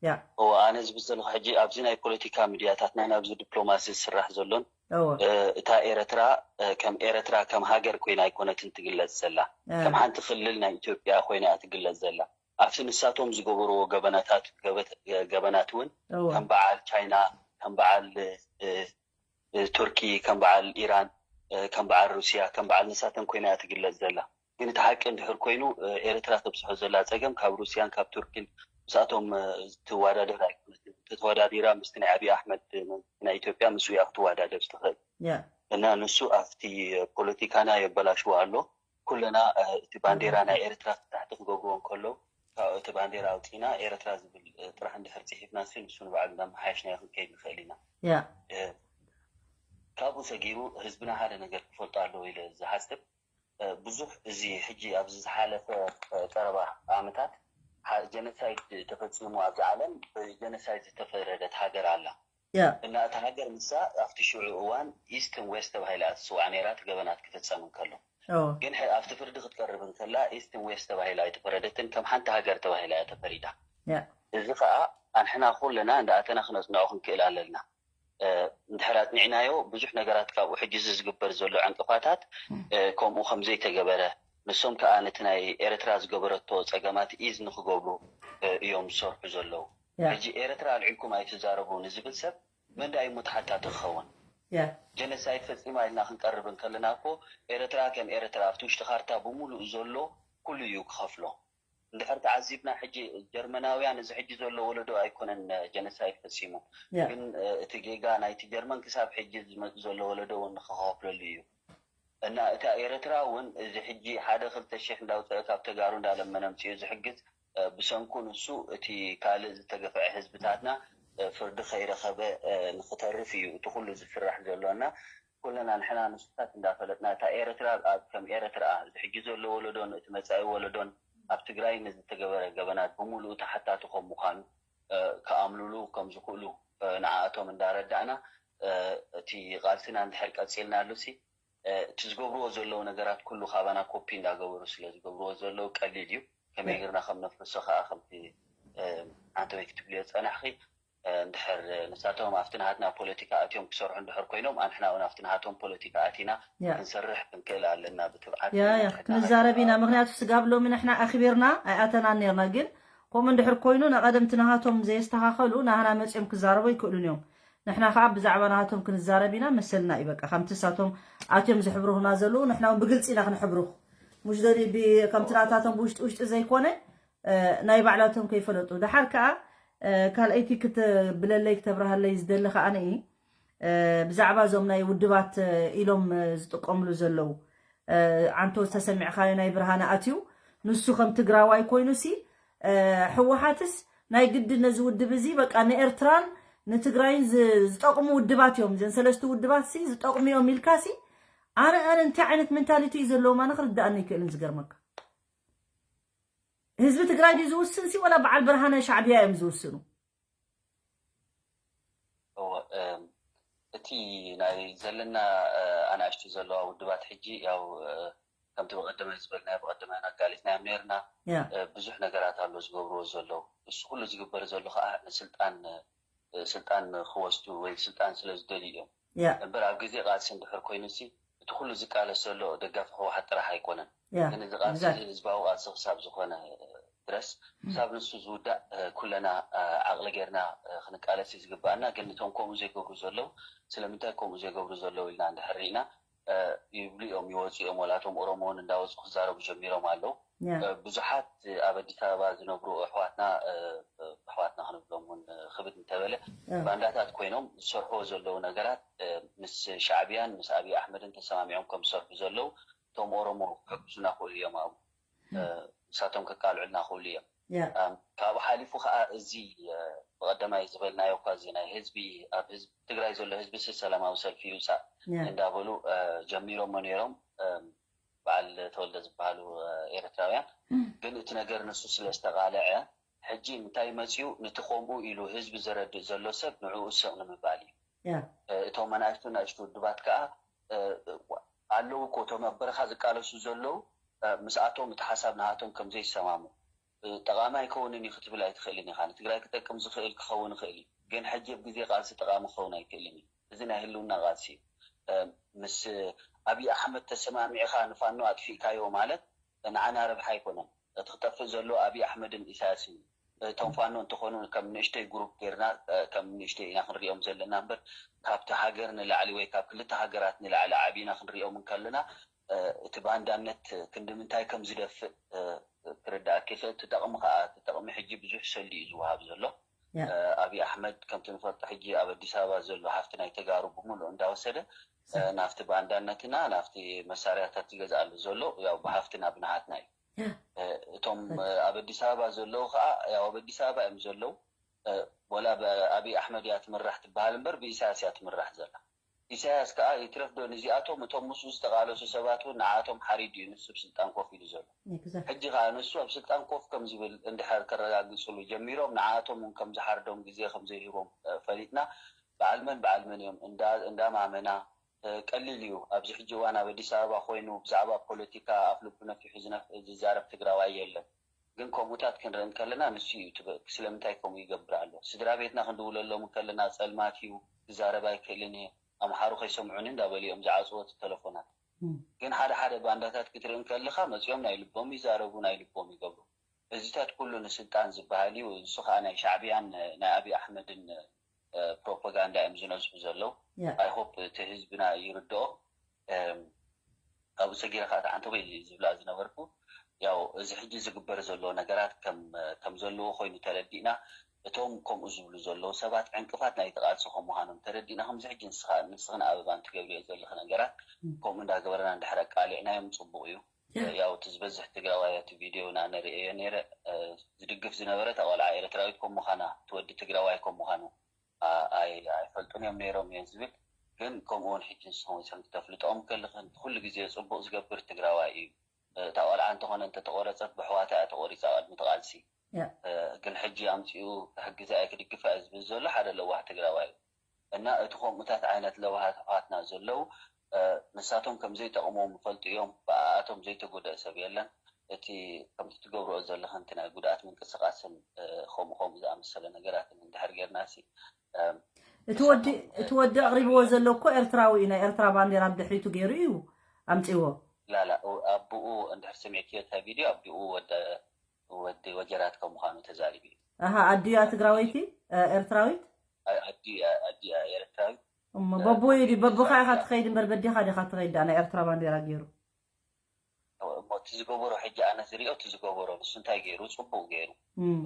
ያ እዎ ኣነ ዝብል ዘለኹ ሕጂ ኣብዚ ናይ ፖለቲካ ሚድያታትናን ኣብዚ ዲፕሎማሲ ዝስራሕ ዘሎን እዎ እ፣ እታ ኤረትራ እ፣ ከም ኤረትራ ከም ሃገር ኮይና ኣይኮነትን ትግለጽ ዘላ፣ እ፣ ከም ሓንቲ ክልል ናይ ኢትዮጵያ ኮይና እያ ትግለጽ ዘላ። ኣብቲ ንሳቶም ዝገበርዎ ገበናታት ገበት- ገበናት እውን እዎ ከም በዓል ቻይና፣ ከም በዓል እ፣ እ፣ ቱርኪ፣ ከም በዓል ኢራን፣ እ፣ ከም በዓል ሩስያ፣ ከም በዓል ንሳተን ኮይና እያ ትግለጽ ዘላ። ግን እቲ ሓቂ እንድሕር ኮይኑ እ፣ ኤረትራ ተብጽሖ ዘላ ጸገም ካብ ሩስያን ካብ ቱርኪን ምስኣቶም እ፣ ትወዳደር ኣይኮነትን። ተተወዳዲራ ምስቲ ናይ ኣብይ ኣሕመድ መንግስቲ ናይ ኢትዮጵያ ምስኡ እያ ክትወዳደር ትኽእል። ያ እና ንሱ ኣብቲ ፖለቲካና የበላሽዎ ኣሎ። ኩለና እ፣ እቲ ባንዴራ ናይ ኤርትራ ክታሕቲ ክገብርዎ እንከለዉ ካብ እቲ ባንዴራ ኣውፂና ኤርትራ ዝብል እ፣ ጥራሕ እንድሕር ፅሒፍና ሲ ንሱ ንባዕሉ እናመሓየሽናዮ ክንከይድ ንኽእል ኢና። ያ እ፣ ካብኡ ሰጊሩ ህዝብና ሓደ ነገር ክፈልጦ ኣለዎ ኢለ ዝሓስብ እ፣ ብዙሕ እዚ ሕጂ ኣብዚ ዝሓለፈ እ፣ ቀረባ ዓመታት ሓ- ጀኖሳይድ ተፈፂሙ ኣብዚ ዓለም ብጀኖሳይድ ዝተፈረደት ሃገር ኣላ። ያ እና እታ ሃገር ንሳ ኣብቲ ሽዑ እዋን ኢስትን ዌስት ተባሂላ እያ ትፅዋዕ ነይራ እቲ ገበናት ክፍፀም እንከሎ። እዎ ግን ሕ- ኣብቲ ፍርዲ ክትቀርብ እንከላ ኢስትን ዌስት ተባሂላ ኣይተፈረደትን፣ ከም ሓንቲ ሃገር ተባሂላ እያ ተፈሪዳ። ያ እዚ ከዓ ኣንሕና ኩልና እንዳኣተና ክነፅንዖ ክንክእል ኣለና። እ፣ እንድሕር ኣፅኒዕናዮ ብዙሕ ነገራት ካብኡ ሕጂ እዚ ዝግበር ዘሎ ዕንቅፋታት እ፣ ከምኡ ከም ዘይተገበረ ንሶም ከዓ ነቲ ናይ ኤርትራ ዝገበረቶ ፀገማት ኢዝ ንክገብሩ እ፣ እዮም ዝሰርሑ ዘለዉ። ያ ሕጂ ኤርትራ ኣልዒልኩም ኣይትዛረቡ ንዝብል ሰብ መን ዳኣ እዩ ተሓታቲ ክኸውን? ያ ጀኖሳይድ ፈፂማ ኢልና ክንቀርብ እንከለና እኮ ኤርትራ ከም ኤርትራ ኣብቲ ውሽጢ ካርታ ብምሉእ ዘሎ ኩሉ እዩ ክኸፍሎ። እንድሕር ተዓዚብና ሕጂ ጀርመናውያን እዚ ሕጂ ዘሎ ወለዶ ኣይኮነን ጀኖሳይድ ፈፂሙ። ያ ግን እ፣ እቲ ጌጋ ናይቲ ጀርመን ክሳብ ሕጂ ዝመፅእ ዘሎ ወለዶ እውን ንክኸፍለሉ እዩ። እና እታ ኤርትራ እውን እዚ ሕጂ ሓደ ክልተ ሽሕ እንዳውፅአ ካብ ተጋሩ እንዳለመነ ኣምፂኡ ዝሕግዝ እ፣ ብሰንኩ ንሱ እቲ ካልእ ዝተገፍዐ ህዝብታትና እ፣ ፍርዲ ከይረኸበ እ፣ ንክተርፍ እዩ እቲ ኩሉ ዝስራሕ ዘሎ። እና ኩለና ንሕና ንሱታት እንዳፈለጥና እታ ኤርትራ ኣብ ከም ኤርትራ እዚ ሕጂ ዘሎ ወለዶን እቲ መፃኢ ወለዶን ኣብ ትግራይ ንዝተገበረ ገበናት ብምሉኡ ተሓታቲ ከም ምዃኑ እ፣ ክኣምኑሉ ከም ዝኽእሉ እ፣ ንዓኣቶም እንዳረዳእና እ፣ እቲ ቃልስና እንድሕር ቀፂልና ኣሉሲ እ፣ እቲ ዝገብርዎ ዘለዉ ነገራት ኩሉ ካባና ኮፒ እንዳገበሩ ስለ ዝገብርዎ ዘለዉ ቀሊል እዩ። ከመይ ያ ጌርና ከም ነፍርሶ ከዓ ከምቲ እ፣ ኣንተ ወይ ክትብልዮ ዝፀናሕኺ እ፣ እንድሕር ንሳቶም ኣብቲ ናሃትና ፖለቲካ ኣትዮም ክሰርሑ እንድሕር ኮይኖም ኣንሕና እውን ኣብቲ ናሃቶም ፖለቲካ ኣቲና ያ ክንሰርሕ ክንክእል ኣለና ብትብዓት ያ ያ ነንሕድና ክንዛረብ ኢና ከይተኣሉ ምክንያቱ ስጋብ ሎሚ ንሕና ኣኽቢርና ኣይኣተናን ነርና ግን ከምኡ እንድሕር ኮይኑ ንቐደምቲ ናሃቶም ዘየስተኻኸሉ ናህና መፅኦም ክዛረቡ ኣይክእሉን እዮም ንሕና ከዓ ብዛዕባ ናሃቶም ክንዛረብ ኢና መሰልና እዩ በቃ ከምቲ ንሳቶም ኣትዮም ዝሕብሩና ዘለዉ ንሕና እውን ብግልፂ ኢና ክንሕብሩኽ ሙሽ ደሊ ብ- ከምቲ ናታቶም ብውሽጢ ውሽጢ ዘይኮነ እ፣ ናይ ባዕላቶም ከይፈለጡ ደሓር ከዓ እ፣ ካልኣይቲ ክትብለለይ ክተብርሃለይ ዝደሊ ከዓ ንኢ እ፣ ብዛዕባ እዞም ናይ ውድባት እ፣ ኢሎም እ፣ ዝጥቀምሉ ዘለዉ እ፣ ዓንቶ ዝተሰሚዕካዮ ናይ ብርሃነ ኣትዩ ንሱ ከም ትግራዋይ ኮይኑ ሲ እ፣ ህወሓትስ ናይ ግዲ ነዚ ውድብ እዚ በቃ ንኤርትራን ንትግራይን ዝ- ዝጠቕሙ ውድባት እዮም እዘን ሰለስተ ውድባት ሲ ዝጠቕሙ እዮም ኢልካ ሲ ኣነ ኣነ እንታይ ዓይነት ሜንታሊቲ እዩ ዘለዎም ኣነ ክርዳእኒ ይክእልን ዝገርመካ ህዝቢ ትግራይ ድዩ ዝውስን ሲ ወላ በዓል ብርሃነ ሻዕብያ እዮም ዝውስኑ እወ፣ እም፣ እቲ ናይ ዘለና እ፣ ኣናእሽቱ ዘለዋ ውድባት ሕጂ ያው እ፣ ከምቲ ብቐደማይ ዝበልናዮ ብቐደማይ ኣጋሊፅናዮም ነርና ያ እ፣ ብዙሕ ነገራት ኣሎ ዝገብርዎ ዘለዉ እሱ ኩሉ ዝግበር ዘሎ ከዓ ንስልጣን እ፣ ስልጣን ክወስዱ ወይ ስልጣን ስለ ዝደልዩ እዮም ያ እምበር ኣብ ግዜ ቃልሲ እንድሕር ኮይኑ ሲ እቲ ኩሉ ዝቃለስ ዘሎ ደጋፊ ህወሓት ጥራሕ ኣይኮነን ያ ግን እዚ ቃልሲ እዚ exactly ህዝባዊ ቃልሲ ክሳብ ዝኾነ ድረስ ክሳብ ንሱ ዝውዳእ እ፣ ኩለና እ፣ ዓቕሊ ጌርና እ፣ ክንቃለስ እዩ ዝግባኣና ግን እቶም ከምኡ ዘይገብሩ ዘለዉ ስለምንታይ ከምኡ ዘይገብሩ ዘለዉ ኢልና እንድሕር ርኢና እ፣ ይብሉ እዮም ይወፁ እዮም ወላቶም ኦሮሞ እውን እንዳወፁ ክዛረቡ ጀሚሮም ኣለዉ ያ እ፣ ብዙሓት ኣብ ኣዲስ ኣበባ ዝነብሩ ኣሕዋትና እ፣ ኣሕዋትና ክንብሎም እውን እ፣ ክብድ እንተበለ ያ ባንዳታት ኮይኖም ዝሰርሕዎ ዘለዉ ነገራት እ፣ ምስ ሻዕብያን ምስ ኣብይ ኣሕመድን ተሰማሚዖም ከም ዝሰርሑ ዘለዉ እቶም ኦሮሞ ክሕግዙና ክእሉ እዮም ኣብኡ እ፣ ንሳቶም ከቃልዑልና ክእሉ እዮም ያ እም፣ ካብኡ ሓሊፉ ከዓ እዚ እ፣ ብቐደማይ ዝበልናዮ እኳ እዚ ናይ ህዝቢ ኣብ ህዝቢ ትግራይ ዘሎ ህዝቢ ሲ ሰላማዊ ሰልፊ ይውፃእ ያ እንዳበሉ እ፣ ጀሚሮሞ ነይሮም እም፣ በዓል ተወልደ ዝበሃሉ እ፣ ኤርትራውያን ግን እቲ ነገር ንሱ ስለ ዝተቓልዐ ሕጂ እንታይ መፅዩ ንቲ ከምኡ ኢሉ ህዝቢ ዘረድእ ዘሎ ሰብ ንዕኡ ስቕ ንምባል እዩ ያ እ፣ እቶም ኣናእሽቱ ኣናእሽቱ ውድባት ከዓ እ፣ ኣለዉ እኮ እቶም ኣብ በረኻ ዝቃለሱ ዘለዉ እ፣ ምስኣቶም እቲ ሓሳብ ንሃቶም ከም ዘይሰማሙ ጠቓሚ ኣይከውንን እዩ ክትብል ኣይትኽእልን ኢኻ። ንትግራይ ክጠቅም ዝኽእል ክኸውን ይኽእል እዩ፣ ግን ሕጂ ኣብ ግዜ ቃልሲ ጠቓሚ ክኸውን ኣይክእልን እዩ። እዚ ናይ ህልውና ቃልሲ እዩ። ምስ ኣብይ ኣሕመድ ተሰማሚዕኻ ንፋኖ ኣጥፊእካዮ ማለት ንዓና ረብሓ ኣይኮነን። እቲ ክጠፍእ ዘሎ ኣብይ ኣሕመድን ኢሳያስን እዩ። እቶም ፋኖ እንተኾኑ ከም ንእሽተይ ግሩፕ ጌርና ከም ንእሽተይ ኢና ክንሪኦም ዘለና እምበር ካብቲ ሃገር ንላዕሊ ወይ ካብ ክልተ ሃገራት ንላዕሊ ዓቢና ክንሪኦም እንከለና እቲ ባንዳነት ክንዲ ምንታይ ከም ዝደፍእ ክርዳእኪ ይኽእል። እቲ ጠቕሚ ከዓ እቲ ጠቕሚ ሕጂ ብዙሕ ሰልዲ እዩ ዝወሃብ ዘሎ። ኣብይ ኣሕመድ ከምቲ ንፈልጦ ሕጂ ኣብ ኣዲስ ኣበባ ዘሎ ሃፍቲ ናይ ተጋሩ ብምሉእ እንዳወሰደ ናብቲ ባንዳነትና ናብቲ መሳርያታት ዝገዝኣሉ ዘሎ ያው ብሃፍትና ብናሃትና እዩ። እቶም ኣብ ኣዲስ ኣበባ ዘለዉ ከዓ ያው ኣብ ኣዲስ ኣበባ እዮም ዘለዉ። ወላ ብኣብይ ኣሕመድ እያ ትምራሕ ትበሃል እምበር ብኢሳያስ እያ ትምራሕ ዘላ። ኢሳያስ ከዓ ይትረፍ ዶ ንዚኣቶም እቶም ምስኡ ዝተቃለሱ ሰባት እውን ንዓቶም ሓሪዱ እዩ ንሱ ኣብ ስልጣን ኮፍ ኢሉ ዘሎ። ሕጂ ከዓ ንሱ ኣብ ስልጣን ኮፍ ከም ዝብል እንድሕር ከረጋግፅሉ ጀሚሮም ንዓቶም እውን ከም ዝሓርዶም ግዜ ከም ዘይህቦም ፈሊጥና በዓል መን በዓል መን እዮም እንዳማመና ቀሊል እዩ። ኣብዚ ሕጂ እዋን ኣብ ኣዲስ ኣበባ ኮይኑ ብዛዕባ ፖለቲካ ኣፍ ልቡ ነፊሑ ዝዛረብ ትግራዋይ የለን። ግን ከምኡታት ክንርኢ እንከለና ንሱ እዩ እቲ በ- ስለምንታይ ከምኡ ይገብር ኣሎ። ስድራ ቤትና ክንድውለሎም እንከለና ጸልማት እዩ፣ ክዛረብ ኣይክእልን እየ፣ ኣምሓሩ ከይሰምዑኒ እንዳበሉ እዮም ዝዓጽዎ እቲ ተለፎናት። ግን ሓደ ሓደ ባንዳታት ክትርኢ እንከለኻ መጺኦም ናይ ልቦም ይዛረቡ፣ ናይ ልቦም ይገብሩ። እዚታት ኩሉ ንስልጣን ዝበሃል እዩ። እሱ ከዓ ናይ ሻዕብያን ናይ ኣብይ ኣሕመድን ፕሮፓጋንዳ እዮም ዝነዝሑ ዘለዉ። I hope እቲ ህዝብና ይርድኦ። ካብኡ ሰጊረ ከዓ ተዓንተኹ ዝብላ ዝነበርኩ ያው እዚ ሕጂ ዝግበር ዘሎ ነገራት ከም ዘለዎ ኮይኑ ተረዲእና እቶም ከምኡ ዝብሉ ዘለዉ ሰባት ዕንቅፋት ናይቲ ቃልሲ ከም ምዃኖም ተረዲእና ከምዚ ሕጂ ንስኻ ንስኽን ኣበባን ትገብርዮ ዘለኺ ነገራት ከምኡ እንዳገበርና እንድሕር ኣቃሊዕናዮም ፅቡቕ እዩ። ያው እቲ ዝበዝሕ ትግራዋይ እቲ ቪድዮ ና ንርእዮ ነይረ ዝድግፍ ዝነበረ እታ ቆልዓ ኤርትራዊት ከም ምዃና እቲ ወዲ ትግራዋይ ከም ምዃኑ ኣይፈልጡን እዮም ነይሮም እየ ዝብል ግን ከምኡ እውን ሕጂ ንስኹም ወፂኹም ክተፍልጥኦም ከለኽን ኩሉ ግዜ ፅቡቅ ዝገብር ትግራዋይ እዩ። እታ ቆልዓ እንተኾነ እንተተቆረፀት ብሕዋታ እያ ተቆሪፃ ቅድሚ እቲ ቃልሲ። ግን ሕጂ ኣምፂኡ ክሕግዛ እየ ክድግፋ እየ ዝብል ዘሎ ሓደ ለዋህ ትግራዋይ እዩ። እና እቲ ከምኡታት ዓይነት ለዋሃት ኣሕዋትና ዘለዉ ንሳቶም ከም ዘይጠቕሞም ይፈልጡ እዮም። ብኣኣቶም ዘይተጎድአ ሰብ የለን። እቲ ከምቲ ትገብርኦ ዘለኽን እቲ ናይ ጉድኣት ምንቅስቃስን ከምኡ ከምኡ ዝኣመሰለ ነገራትን እንድሕር ጌርና ሲ እቲ ወዲ እቲ ወዲ ኣቕሪብዎ ዘሎ እኮ ኤርትራዊ እዩ። ናይ ኤርትራ ባንዴራ ብድሕሪቱ ገይሩ እዩ ኣምፂዎ። ላላ ኣቦኡ እንድሕር ሰሚዕክዮ እታ ቪድዮ ኣቦኡ ወደ ወዲ ወጀራት ከም ምዃኑ ተዛሪቡ እዩ። ኣሃ ኣዲያ ትግራወይቲ ኤርትራዊት ኣዲያ ኤርትራዊት እሞ በቦይ ዲ በቦኻ ኢኻ ትኸይድ እምበር በዲኻ ዲኻ ትኸይድ ዳ ናይ ኤርትራ ባንዴራ ገይሩ እሞ እቲ ዝገበሮ ሕጂ ኣነ ዝሪኦ እቲ ዝገበሮ ንሱ እንታይ ገይሩ ፅቡቅ ገይሩ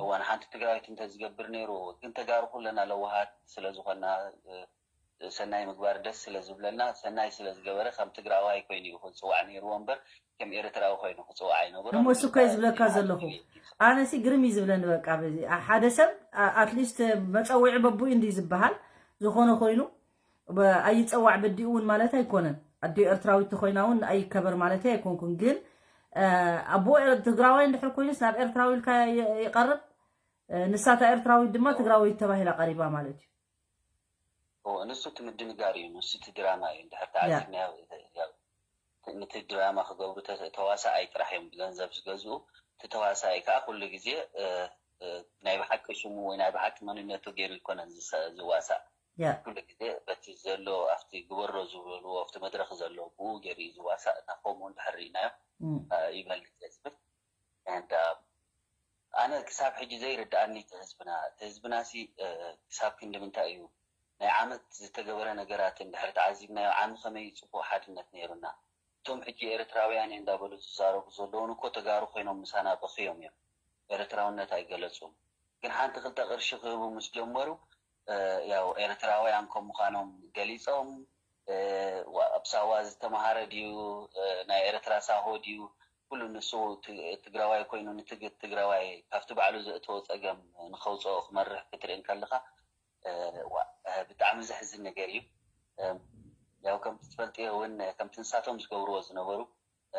እዋን ሓንቲ ትግራዊት እንተ ዝገብር ነይሩ ግን ተጋሩ ኩለና ለዋሃት ስለ ዝኾና ሰናይ ምግባር ደስ ስለ ዝብለና ሰናይ ስለ ዝገበረ ከም ትግራዋይ ኮይኑ እዩ ክፅዋዕ ነይርዎ እምበር ከም ኤርትራዊ ኮይኑ ክፅዋዕ ኣይነበሮን። እሞ እሱ እኮ እየ ዝብለካ ዘለኹ። ኣነሲ ግርም እዩ ዝብለኒ በቃ በዚ ሓደ ሰብ ኣትሊስት መፀውዒ በቡይ እንዲ ዝበሃል ዝኾነ ኮይኑ ኣይፀዋዕ በዲኡ እውን ማለት ኣይኮነን። ኣዲኡ ኤርትራዊት ተኮይና እውን ኣይከበር ማለት ኣይኮንኩን ግን ኣቦ ትግራዋይ እንድሕር ኮይኑስ ናብ ኤርትራዊ ኢልካ ይቀርብ። ንሳታ ኤርትራዊት ድማ ትግራወይቲ ተባሂላ ቀሪባ ማለት እዩ። ንሱ እቲ ምድንጋር እዩ። ንሱ እቲ ድራማ እዩ። እንድሕር ተዓዚብናዮ ነቲ ድራማ ክገብሩ ተዋሳኣይ ጥራሕ እዮም ብገንዘብ ዝገዝኡ። እቲ ተዋሳኣይ ከዓ ኩሉ ግዜ ናይ ብሓቂ ሽሙ ወይ ናይ ብሓቂ መንነቱ ገይሩ ኣይኮነን ዝዋሳእ። ኩሉ ግዜ በቲ ዘሎ ኣብቲ ግበሮ ዝበልዎ ኣብቲ መድረክ ዘሎ ብኡ ገይሩ እዩ ዝዋሳእ። እና ከምኡ እንድሕር ርኢናዮ ይበልፅ እየ ዝብል። ኣነ ክሳብ ሕጂ ዘይርድኣኒ እቲ ህዝብና እቲ ህዝብና ሲ ክሳብ ክንዲ ምንታይ እዩ ናይ ዓመት ዝተገበረ ነገራት እንድሕር ተዓዚብናዮ ዓሚ ከመይ እዩ ፅቡቅ ሓድነት ነይሩና። እቶም ሕጂ ኤርትራውያን እየ እንዳበሉ ዝዛረቡ ዘለውን እኮ ተጋሩ ኮይኖም ምሳና በኽዮም እዮም። ኤርትራውነት ኣይገለፁን። ግን ሓንቲ ክልተ ቅርሺ ክህቡ ምስ ጀመሩ ያው ኤርትራውያን ከም ምዃኖም ገሊፆም ኣብ ሳዋ ዝተምሃረ ድዩ ናይ ኤርትራ ሳሆ ድዩ ኩሉ ንሱ ትግራዋይ ኮይኑ ንትግራዋይ ካብቲ ባዕሉ ዘእተዎ ፀገም ንኸውፅኦ ክመርሕ ክትርኢ እንከለኻ ብጣዕሚ ዘሕዝን ነገር እዩ። ያው ከምቲ ትፈልጥዮ እውን ከምቲ ንሳቶም ዝገብርዎ ዝነበሩ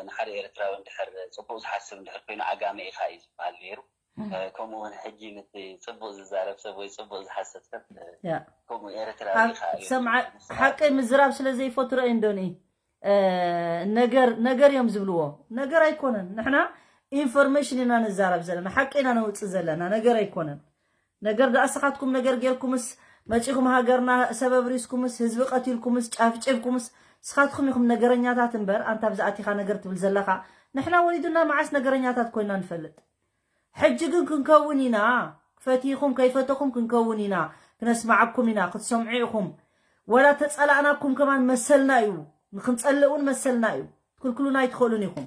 ንሓደ ኤርትራዊ እንድሕር ፅቡቅ ዝሓስብ እንድሕር ኮይኑ ዓጋመ ኢኻ እዩ ዝበሃል ነይሩ። ከምኡ እውን ሕጂ ነቲ ፅቡቅ ዝዛረብ ሰብ ወይ ፅቡቅ ዝሓስብ ሰብ ከምኡ ኤርትራዊ ኢኻ እዩ። ሓቂ ምዝራብ ስለ ዘይፈቱ ረእዩ እንዶኒ ነገር ነገር እዮም ዝብልዎ። ነገር ኣይኮነን። ንሕና ኢንፎርሜሽን ኢና ንዛረብ ዘለና፣ ሓቂ ኢና ነውፅእ ዘለና፣ ነገር ኣይኮነን። ነገር ደኣ ንስኻትኩም ነገር ጌርኩምስ፣ መጺኹም ሃገርና ሰበብሪስኩምስ፣ ህዝቢ ቀቲልኩምስ፣ ጫፍጭፍኩምስ፣ ንስኻትኩም ኢኹም ነገረኛታት እምበር፣ ኣንታ ኣብዚ ኣቲኻ ነገር ትብል ዘለኻ። ንሕና ወሊዱና መዓስ ነገረኛታት ኮይና ንፈልጥ? ሕጂ ግን ክንከውን ኢና። ፈቲኹም ከይፈተኹም ክንከውን ኢና። ክነስማዓኩም ኢና፣ ክትሰምዑ ኢኹም። ወላ ተጸላእናኩም ከማን መሰልና እዩ። ንክንጸልእ እውን መሰልና እዩ። ትክልክሉና ኣይትኽእሉን ኢኹም።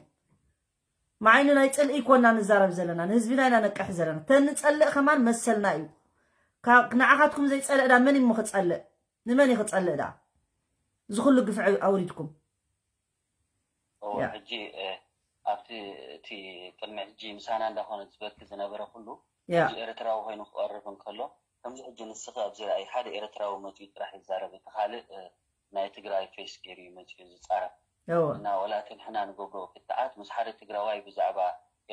መዓይ ንናይ ጽልኢ ይኮና ንዛረብ ዘለና፣ ንህዝቢና ኢና ነቅሕ ዘለና። ተንጸልእ ከማን መሰልና እዩ። ካብ ንዓኻትኩም ዘይጸልእ ዳ መን እዩ ክጸልእ? ንመን እዩ ክጸልእ ዳ? እዚ ኩሉ ግፍዒ ኣውሪድኩም። እዎ፣ ያ። ሕጂ እ፣ ኣብቲ እቲ ቅድሚ ሕጂ ምሳና እንዳኾነ ዝበኪ ዝነበረ ኩሉ ያ። ሕጂ ኤርትራዊ ኮይኑ ክቐርብ እንከሎ፣ ከምዚ ሕጂ ንስኺ ኣብዚ ረኣይ፣ ሓደ ኤርትራዊ መፂኡ ጥራሕ ይዛረብ፣ እቲ ካልእ እ፣ ናይ ትግራይ ፌስ ገይሩ እዩ መፂኡ ዝፃረብ። እዎ። እና ወላ እቲ ንሕና ንገብሮ ክትዓት ምስ ሓደ ትግራዋይ ብዛዕባ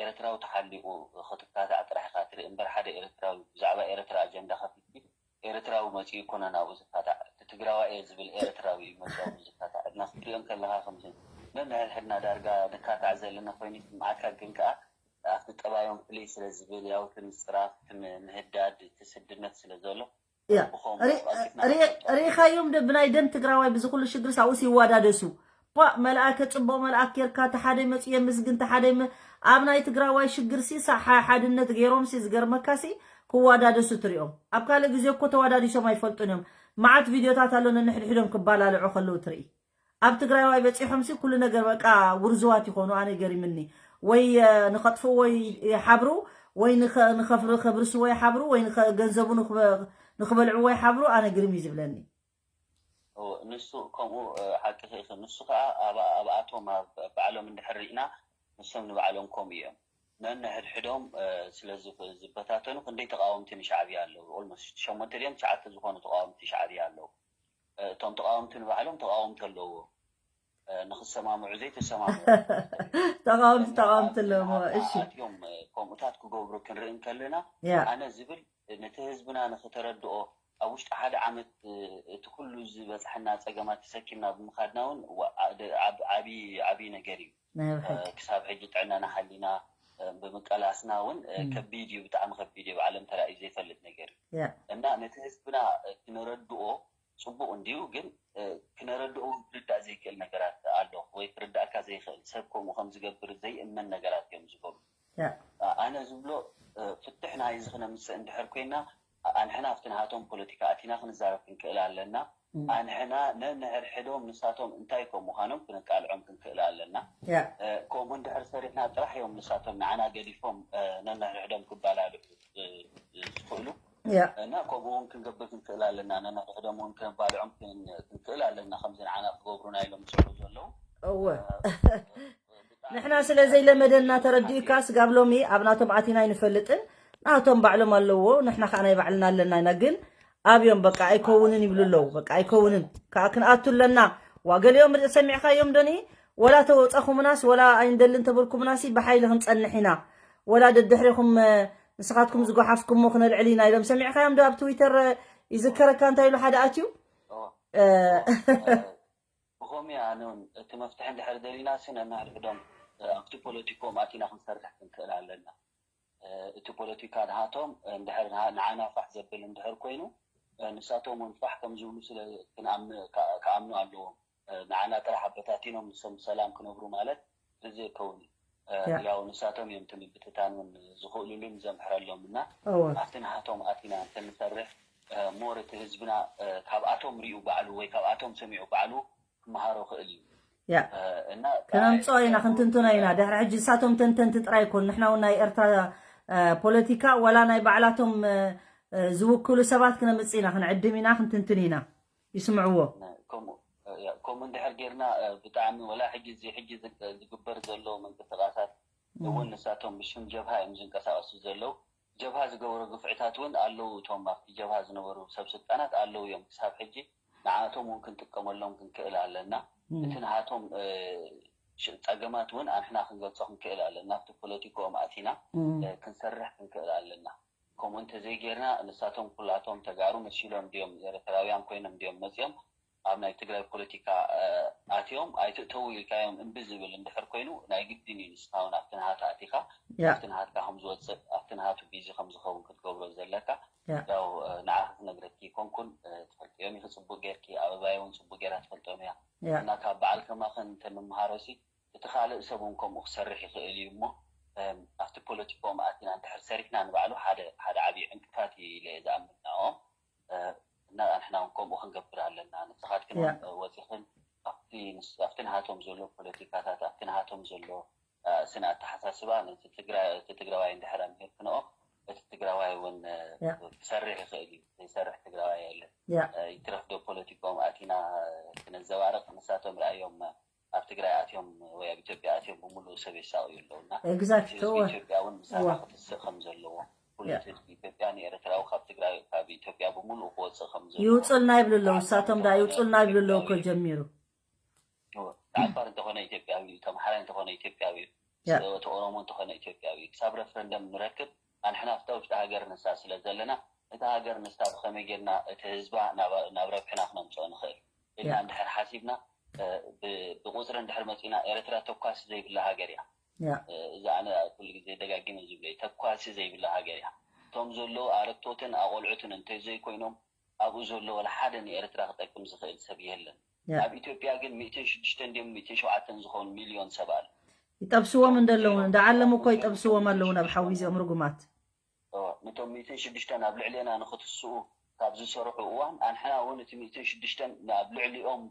ኤርትራዊ ተሓሊቑ ክትካታዕ ጥራሕ ኢኻ ትርኢ እምበር፣ ሓደ ኤርትራዊ ብዛዕባ ኤርትራ ኣጀንዳ ከፊትኪ ኤርትራዊ መፂኡ ይኮነ ናብኡ ዝካታዕ፣ እቲ ትግራዋይ እየ ዝብል ኤርትራዊ እዩ መፂኡ ዝካታዕ። እና ክትሪኦ እንከለኻ ከምዚ ነንሕድሕድና ዳርጋ ንካታዕ ዘለና ኮይኑ ይስምዓካ፣ ግን ከኣ ኣብቲ ጠባዮም ፍልይ ስለ ዝብል፣ ያው እቲ ምፅራፍ፣ እቲ ም-፣ ምህዳድ፣ እቲ ስድነት ስለ ዘሎ፣ ያ። ብኸምኡ ሪ- ቀልጢፍና ሪ- ክንፈልጦ ሪኢኻዮም ዶ ብናይ ደም ትግራዋይ ብዚ ኩሉ ሽግርስ ኣብኡስ ይዋዳደሱ? ቧ፣ መልኣከ ጽቡቕ መልኣክ ጌርካ፣ እቲ ሓደ መጺኡ የምስግን፣ እቲ ሓደ የም-፣ ኣብ ናይ ትግራዋይ ሽግርሲ ሳ-፣ ሓ-፣ ሓድነት ገይሮምሲ ዝገርመካሲ ክዋዳደሱ ትሪኦም። ኣብ ካልእ ግዜ እኮ ተዋዳዲሶም ኣይፈልጡን እዮም። መዓት ቪድዮታት ኣሎ ነንሕድሕዶም ክባላልዑ ከለዉ ትርኢ። ኣብ ትግራዋይ በጺሖምሲ ኩሉ ነገር በቃ ውርዝዋት ይኾኑ። ኣነ ገሪምኒ። ወይ እ፣ ንኸጥፍእዎ ይሓብሩ፣ ወይ ንኸ-፣ ንኸፍር-፣ ከብርስዎ ይሓብሩ፣ ወይ ንኸ-፣ ገንዘቡ ንኽበ-፣ ንኽበልዕዎ ይሓብሩ። ኣነ ግርም እዩ ዝብለኒ። እዎ፣ ንሱ ከምኡ እ፣ ሓቂ ኢኺ። ንሱ ከዓ ኣብ ኣብኣቶም ኣብ ባዕሎም እንድሕር ርኢና ንሶም ንባዕሎም ከምኡ እዮም። ነንሕድሕዶም እ፣ ስለ ዝፍ- ዝበታተኑ ክንደይ ተቃወምቲ ንሻዕብያ ኣለዉ? ኦልሞስት ሸሞንተ ድዮም ትሽዓተ ዝኾኑ ተቃወምቲ ሻዕብያ ኣለዉ። እ፣ እቶም ተቃወምቲ ንባዕሎም ተቃወምቲ ኣለዎ። እ፣ ንክሰማምዑ ዘይተሰማምዑ ተቃወምቲ እና ተቃወምቲ ኣብዚ ኣለዎም። ናብታ እሺ ኣትዮም እ፣ ከምኡታት ክገብሩ ክንርኢ እንከለና ያ ኣነ ዝብል ነቲ ህዝብና ንክተረድኦ ኣብ ውሽጢ ሓደ ዓመት እ፣ እቲ ኩሉ ዝበፅሐና ፀገማት ተሰኪምና ብምኻድና እውን ዋ- ዓ- ደ- ዓብ- ዓብዪ ዓብዪ ነገር እዩ። ናይ እ፣ ብሓቂ ክሳብ ሕጂ ጥዕናና ሓሊና እ፣ ብምቀላስና እውን እ፣ እም፣ ከቢድ እዩ፣ ብጣዕሚ ከቢድ እዩ፣ ብዓለም ተራእዩ ዘይፈልጥ ነገር እዩ ያ እና ነቲ ህዝብና እ፣ ክነረድኦ ፅቡቅ እንድዩ፣ ግን እ፣ ክነረድኦ እውን ክርዳእ ዘይክእል ነገራት ኣሎ ወይ ክርዳእካ ዘይክእል ሰብ ከምኡ ከም ዝገብር ዘይእመን ነገራት እዮም ዝገብሩ። ያ ኣ- ኣነ ዝብሎ እ፣ ፍትሕ ናይ እዚ ክነምፅእ እንድሕር ኮይና ኣ- ኣንሕና ኣብቲ ናሃቶም ፖለቲካ ኣቲና ክንዛረብ ክንክእል ኣለና። እም፣ ኣንሕና ነንሕድሕዶም ንሳቶም እንታይ ከም ምዃኖም ክነቃልዖም ክንክእል ኣለና። ያ እ፣ ከምኡ እንድሕር ሰሪሕና ጥራሕ እዮም ንሳቶም ንዓና ገዲፎም እ፣ ነንሕድሕዶም ክባላልዑ እ፣ እ፣ ዝኽእሉ ያ እና ከምኡ እውን ክንገብር ክንክእል ኣለና። ነንሕድሕዶም እውን ክነባልዖም ክን- ክንክእል ኣለና። ከምዚ ንዓና ክገብሩና ኢሎም ዝስዕሩ ዘለዉ እወ እ፣ ብጣዕሚ ንሕና ስለ ዘይለመደና ተረዲኡካ ስጋብ ሎሚ ኣብ ናቶም ኣቲና ኣይንፈልጥን። ናቶም ባዕሎም ኣለዎ፣ ንሕና ከዓ ናይ ባዕልና ኣለና ኢና። ግን ኣብዮም በቃ ኣይከውንን ይብሉ ኣለዉ። በቃ ኣይከውንን ከዓ ክንኣቱ ኣለና። ዋ ገሊኦም ሰሚዕካዮም ዶኒ? ወላ ተወፀኹምናስ ወላ ኣይንደልን ተበልኩምናሲ ብሓይሊ ክንፀንሕ ኢና። ወላ ደድሕሪኹም እ፣ ንስኻትኩም ዝጓሓፍኩሞ ክነልዕል ኢና ኢሎም። ሰሚዕካዮም ዶ ኣብ ትዊተር እ፣ ይዝከረካ እንታይ ኢሉ ሓደ ኣትዩ እዎ፣ እ፣ እዎ፣ እ፣ ብኸምኡ ኣነ እውን እቲ መፍትሒ እንድሕር ደሊና ሲ ነንሕድሕዶም እ፣ ኣብቲ ፖለቲኮም ኣቲና ክንሰርሕ ክንክእል ኣለና። እ፣ እቲ ፖለቲካ ንሃቶም እንድሕር ንሃ- ንዓና ፋሕ ዘብል እንድሕር ኮይኑ እ፣ ንሳቶም እውን ፋሕ ከም ዝብሉ ስለ ክንኣም- ከ- ክኣምኑ ኣለዎም። እ፣ ንዓና ጥራሕ ኣበታቲኖም ንሶም ብሰላም ክነብሩ ማለት እዚ ኣይከውን እዩ። እ፣ ያ ያው ንሳቶም እዮም እቲ ምብትታን እውን ዝኽእሉሉን ዘምሕረሎም እና እወ ኣብቲ ንሃቶም ኣቲና እንተንሰርሕ እ፣ ሞር እቲ ህዝብና እ፣ ካብኣቶም ሪኡ ባዕሉ ወይ ካብኣቶም ሰሚዑ ባዕሉ ክመሃሮ ክእል እዩ። ያ እ፣ እና ከነምፅኦ ኢና፣ ክንትንትኖ ኢና። ድሕሪ ሕጂ ንሳቶም ተንተንቲ ጥራይ ይኮኑ፣ ንሕና እውን ናይ ኤርትራ እ፣ ፖለቲካ ዋላ ናይ ባዕላቶም እ፣ እ፣ ዝውክሉ ሰባት ክነምፅእ ኢና፣ ክንዕድም ኢና፣ ክንትንትን ኢና። ይስምዕዎ። ነ- ከምኡ እ፣ ያ፣ ከምኡ እንድሕር ጌርና እ፣ ብጣዕሚ ወላ ሕጂ እዚ ሕጂ ዝግ- ዝግበር ዘሎ ምንቅስቃሳት እም፣ እውን ንሳቶም ብሽም ጀብሃ እዮም ዝንቀሳቀሱ ዘለዉ። ጀብሃ ዝገበሮ ግፍዕታት እውን ኣለዉ። እቶም ኣብቲ ጀብሃ ዝነበሩ ሰብ ስልጣናት ኣለዉ እዮም ክሳብ ሕጂ። ንዓቶም እውን ክንጥቀመሎም ክንክእል ኣለና። እም፣ እቲ ንሃቶም እ፣ ሽ- ፀገማት እውን ኣንሕና ክንገልፆ ክንክእል ኣለና። ኣብቲ ፖለቲካኦም ኣቲና እም፣ እ፣ ክንሰርሕ ክንክእል ኣለና። ከምኡ እንተዘይጌርና ንሳቶም ኩላቶም ተጋሩ መሲሎም ድዮም ኤርትራውያን ኮይኖም ድዮም መፅኦም? ኣብ ናይ ትግራይ ፖለቲካ ኣትዮም ኣይትእተዉ ኢልካዮም እምቢ ዝብል እንድሕር ኮይኑ ናይ ግድን እዩ ንስኻ እውን ኣብቲ ናሃት ኣቲኻ ኣብቲ ናሃትካ ከምዝወፅእ ኣብቲ ናሃቱ ቢዚ ከምዝኸውን ክትገብሮ ዘለካ ያው ንዓኺ ክነግረኪ ይኮንኩን ትፈልጥዮም ኢኺ ፅቡቅ ጌርኪ ኣበባየ እውን ፅቡቅ ጌራ ትፈልጦም እያ እና ካብ በዓል ከማኽን እንተንምሃሮሲ እቲ ካልእ ሰብ እውን ከምኡ ክሰርሕ ይኽእል እዩ እሞ ኣብቲ ፖለቲካኦም ኣቲና እንድሕር ሰሪሕና ንባዕሉ ሓደ ሓደ ዓብዪ ዕንቅፋት እዩ ኢለ እየ ዝኣምን ንዕኦም እና ንሕና እውን ከምኡ ክንገብር ኣለና ንስኻትክን እውን ወፂኽን ኣብቲ ኣብቲ ናሃቶም ዘሎ ፖለቲካታት ኣብቲ ናሃቶም ዘሎ ስነ ኣተሓሳስባ ነቲ ትግራዋይ እንድሕር ኣምሂርክንኦ እቲ ትግራዋይ እውን ክሰርሕ ይኽእል እዩ ዘይሰርሕ ትግራዋይ የለን ይትረፍ ዶ ፖለቲካኦም ኣቲና ክነዘባርቕ ንሳቶም ርኣዮም ኣብ ትግራይ ኣትዮም ወይ ኣብ ኢትዮጵያ ኣትዮም ብምሉእ ሰብ የሳቕዩ ኣለዉ እና exactly ኢትዮጵያ እውን ምሳና ክትስእ ከም ዘለዎ ኩለት ህዝቢ ኢትዮጵያ ንኤርትራዊ ካብ ትግራይ ካብ ኢትዮጵያ ብምሉእ ክወፅእ ከም ዘለዎ ይውፁልና ይብሉ ኣለዉ ንሳቶም ዳ ይውፁልና ይብሉ ኣለዉ እኮ ጀሚሩ ዓፋር እንተኾነ ኢትዮጵያዊ እዩ ተምሓራይ እንተኾነ ኢትዮጵያዊ እዩ እቲ ኦሮሞ እንተኾነ ኢትዮጵያዊ እዩ ክሳብ ረፍረንደም ንረክብ ኣንሕና ኣብታ ውሽጢ ሃገር ንሳ ስለ ዘለና እታ ሃገር ንሳ ብኸመይ ጌርና እቲ ህዝባ ናብ ረብሕና ክነምፅኦ ንኽእል ኢልና እንድሕር ሓሲብና ብቁፅሪ እንድሕር መፂና ኤርትራ ተኳሲ ዘይብላ ሃገር እያ እዚ ኣነ ኩሉ ግዜ ደጋጊመ ዝብሎ እዩ ተኳሲ ዘይብላ ሃገር እያ እቶም ዘለዉ ኣረግቶትን ኣቆልዑትን እንተዘይኮይኖም ኣብኡ ዘሎ ወላ ሓደ ንኤርትራ ክጠቅም ዝኽእል ሰብ የለን ኣብ ኢትዮጵያ ግን ሚእትን ሽዱሽተን ድዮም ሚእትን ሸውዓተን ዝኾኑ ሚልዮን ሰብ ኣሎ ይጠብስዎም እንደለዉ እንዳዓለሙ እኮ ይጠብስዎም ኣለዉ ናብ ሓዊ እዚኦም ርጉማት ነቶም ሚእትን ሽዱሽተን ኣብ ልዕሌና ንኽትስኡ ካብ ዝሰርሑ እዋን ኣንሕና እውን እቲ ሚእትን ሽዱሽተን ኣብ ልዕሊኦም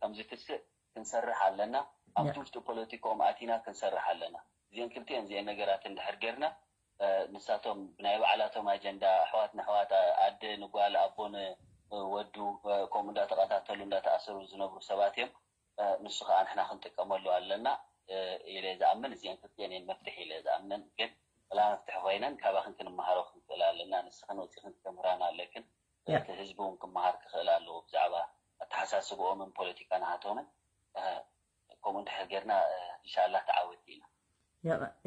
ከም ዝትስእ ክንሰርሕ ኣለና ኣብቲ ውሽጢ ፖለቲካኦም ኣቲና ክንሰርሕ ኣለና እዚአን ክልቲአን እዚአን ነገራት እንድሕር ጌርና ንሳቶም ብናይ ባዕላቶም ኣጀንዳ ኣሕዋት ንኣሕዋት ኣደ ንጓል ኣቦ ንወዱ ከምኡ እንዳተቐታተሉ እንዳተኣሰሩ ዝነብሩ ሰባት እዮም ንሱ ከዓ ንሕና ክንጥቀመሉ ኣለና ኢለ ዝኣምን እዚአን ክልቲአን እየን መፍትሒ ኢለ ዝኣምነን ግን ወላ መፍትሒ ኮይነን ካባኽን ክንመሃሮ ክንክእል ኣለና ንስኽን ወፂኽን ክተምህራና ኣለክን እቲ ህዝቢ እውን ክመሃር ክኽእል ኣለዎ ብዛዕባ ኣተሓሳስብኦምን ፖለቲካ ናሃቶምን ከምኡ እንድሕር ጌርና ኢንሻላህ ተዓወቲ ኢና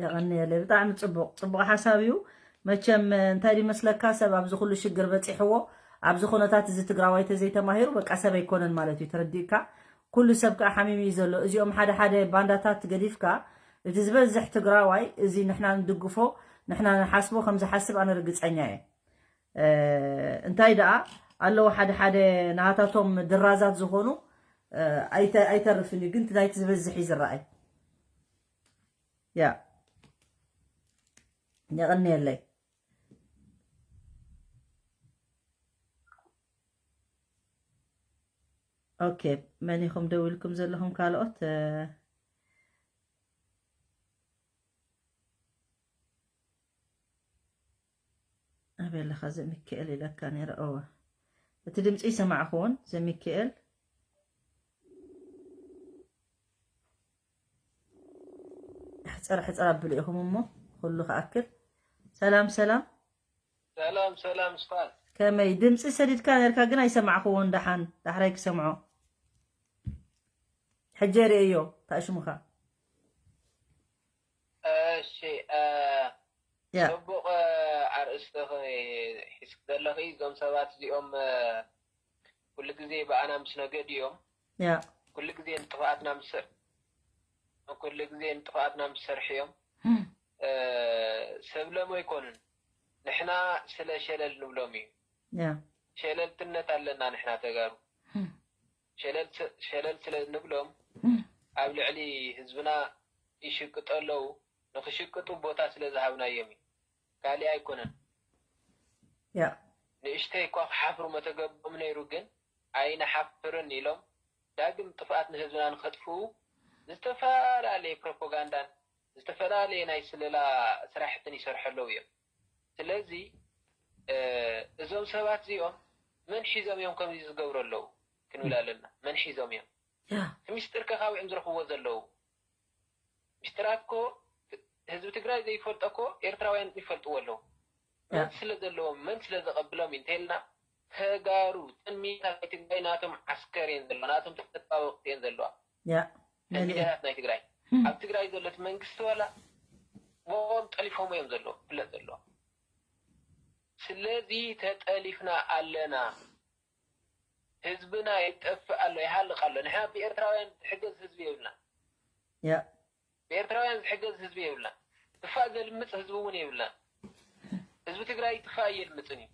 የቐንየለይ ብጣዕሚ ፅቡቕ ፅቡቕ ሓሳብ እዩ መቸም እንታይ ይመስለካ ሰብ ኣብዚ ኩሉ ሽግር በፂሕዎ ኣብዚ ኩነታት እዚ ትግራዋይ ተዘይተማሂሩ በቃ ሰብ ኣይኮነን ማለት እዩ ተረዲእካ ኩሉ ሰብ ከዓ ሓሚሙ እዩ ዘሎ እዚኦም ሓደ ሓደ ባንዳታት ገዲፍካ እቲ ዝበዝሕ ትግራዋይ እዚ ንሕና ንድግፎ ንሕና ንሓስቦ ከም ዝሓስብ ኣነ ርግፀኛ እየ እንታይ ደኣ ኣለዉ ሓደ ሓደ ናሃታቶም ድራዛት ዝኾኑ ኣይተርፍን እዩ ግን ናይቲ ዝበዝሕ እዩ ዝረኣይ ያ የቐንየለይ ኦኬ መን ኢኹም ደው ኢልኩም ዘለኹም ካልኦት ኣበይ ኣለኻ ዘሚካኤል ኢለካ ነይረ እወ እቲ ድምፂ ይሰማዕኹውን ዘሚካኤል ሕፀር ሕፀር ኣብሉ ኢኹም እሞ ኩሉ ክኣክል ሰላም ሰላም ሰላም ሰላም ስፋን ከመይ ድምፂ ሰዲድካ ነርካ ግን ኣይሰማዕኽዎን ደሓን ዳሕራይ ክሰምዖ ሕጂ ርእዮ ታሽሙኻ እሺ ያ ጽቡቕ ኣርእስቲ ሒዝክ ዘለኺ እዞም ሰባት እዚኦም ኩሉ ግዜ ብኣና ምስ ነገድ እዮም ያ ኩሉ ግዜ ንጥፍኣትና ምስ ኩሉ ግዜ ንጥፍኣትና ምስ ሰርሑ እዮም ሰብ ሎም ኣይኮኑን ንሕና ስለ ሸለል ንብሎም እዩ ያ ሸለልትነት ኣለና ንሕና ተጋሩ ሸለል ስለ እንብሎም ኣብ ልዕሊ ህዝብና ይሽቅጡ ኣለዉ ንኽሽቅጡ ቦታ ስለ ዝሃብናዮም እዩ ካሊእ ኣይኮነን ያ ንእሽተይ እኳ ክሓፍሩ መተገብኦም ነይሩ ግን ኣይንሓፍርን ኢሎም ዳግም ጥፍኣት ንህዝብና ንኸጥፍኡ ዝተፈላለየ ፕሮፓጋንዳን ዝተፈላለየ ናይ ስለላ ስራሕትን ይሰርሑ ኣለዉ እዮም ስለዚ እዞም ሰባት እዚኦም መን ሒዞም እዮም ከምዚ ዝገብሩ ኣለዉ ክንብል ኣለና መን ሒዞም እዮም እቲ ሚስጥር ከ ካበይ እዮም ዝረኽብዎ ዘለዉ ሚስጥራት ኮ ህዝቢ ትግራይ ዘይፈልጦ ኮ ኤርትራውያን ይፈልጥዎ ኣለዉ መብት ስለ ዘለዎም መን ስለ ዘቐብሎም እዩ እንተይልና ተጋሩ ጥሚታት ናይ ትግራይ ናቶም ዓስከር እየን ዘለዋ ናቶም ተጠባበቕቲ እየን ዘለዋ ሚድያታት ናይ ትግራይ ኣብ ትግራይ ዘሎ እቲ መንግስቲ ዋላ ብኦም ጠሊፎም እዮም ዘለዉ ፍለጥ ዘለዋ ስለዚ ተጠሊፍና ኣለና ህዝብና ይጠፍእ ኣሎ፣ ይሃልቕ ኣሎ። ንሕና ብኤርትራውያን ዝሕገዝ ህዝቢ የብልና። ያ ብኤርትራውያን ዝሕገዝ ህዝቢ የብልና። ትፋእ ዘልምፅ ህዝቢ እውን የብልና። ህዝቢ ትግራይ ትፋእ የልምፅን እዩ።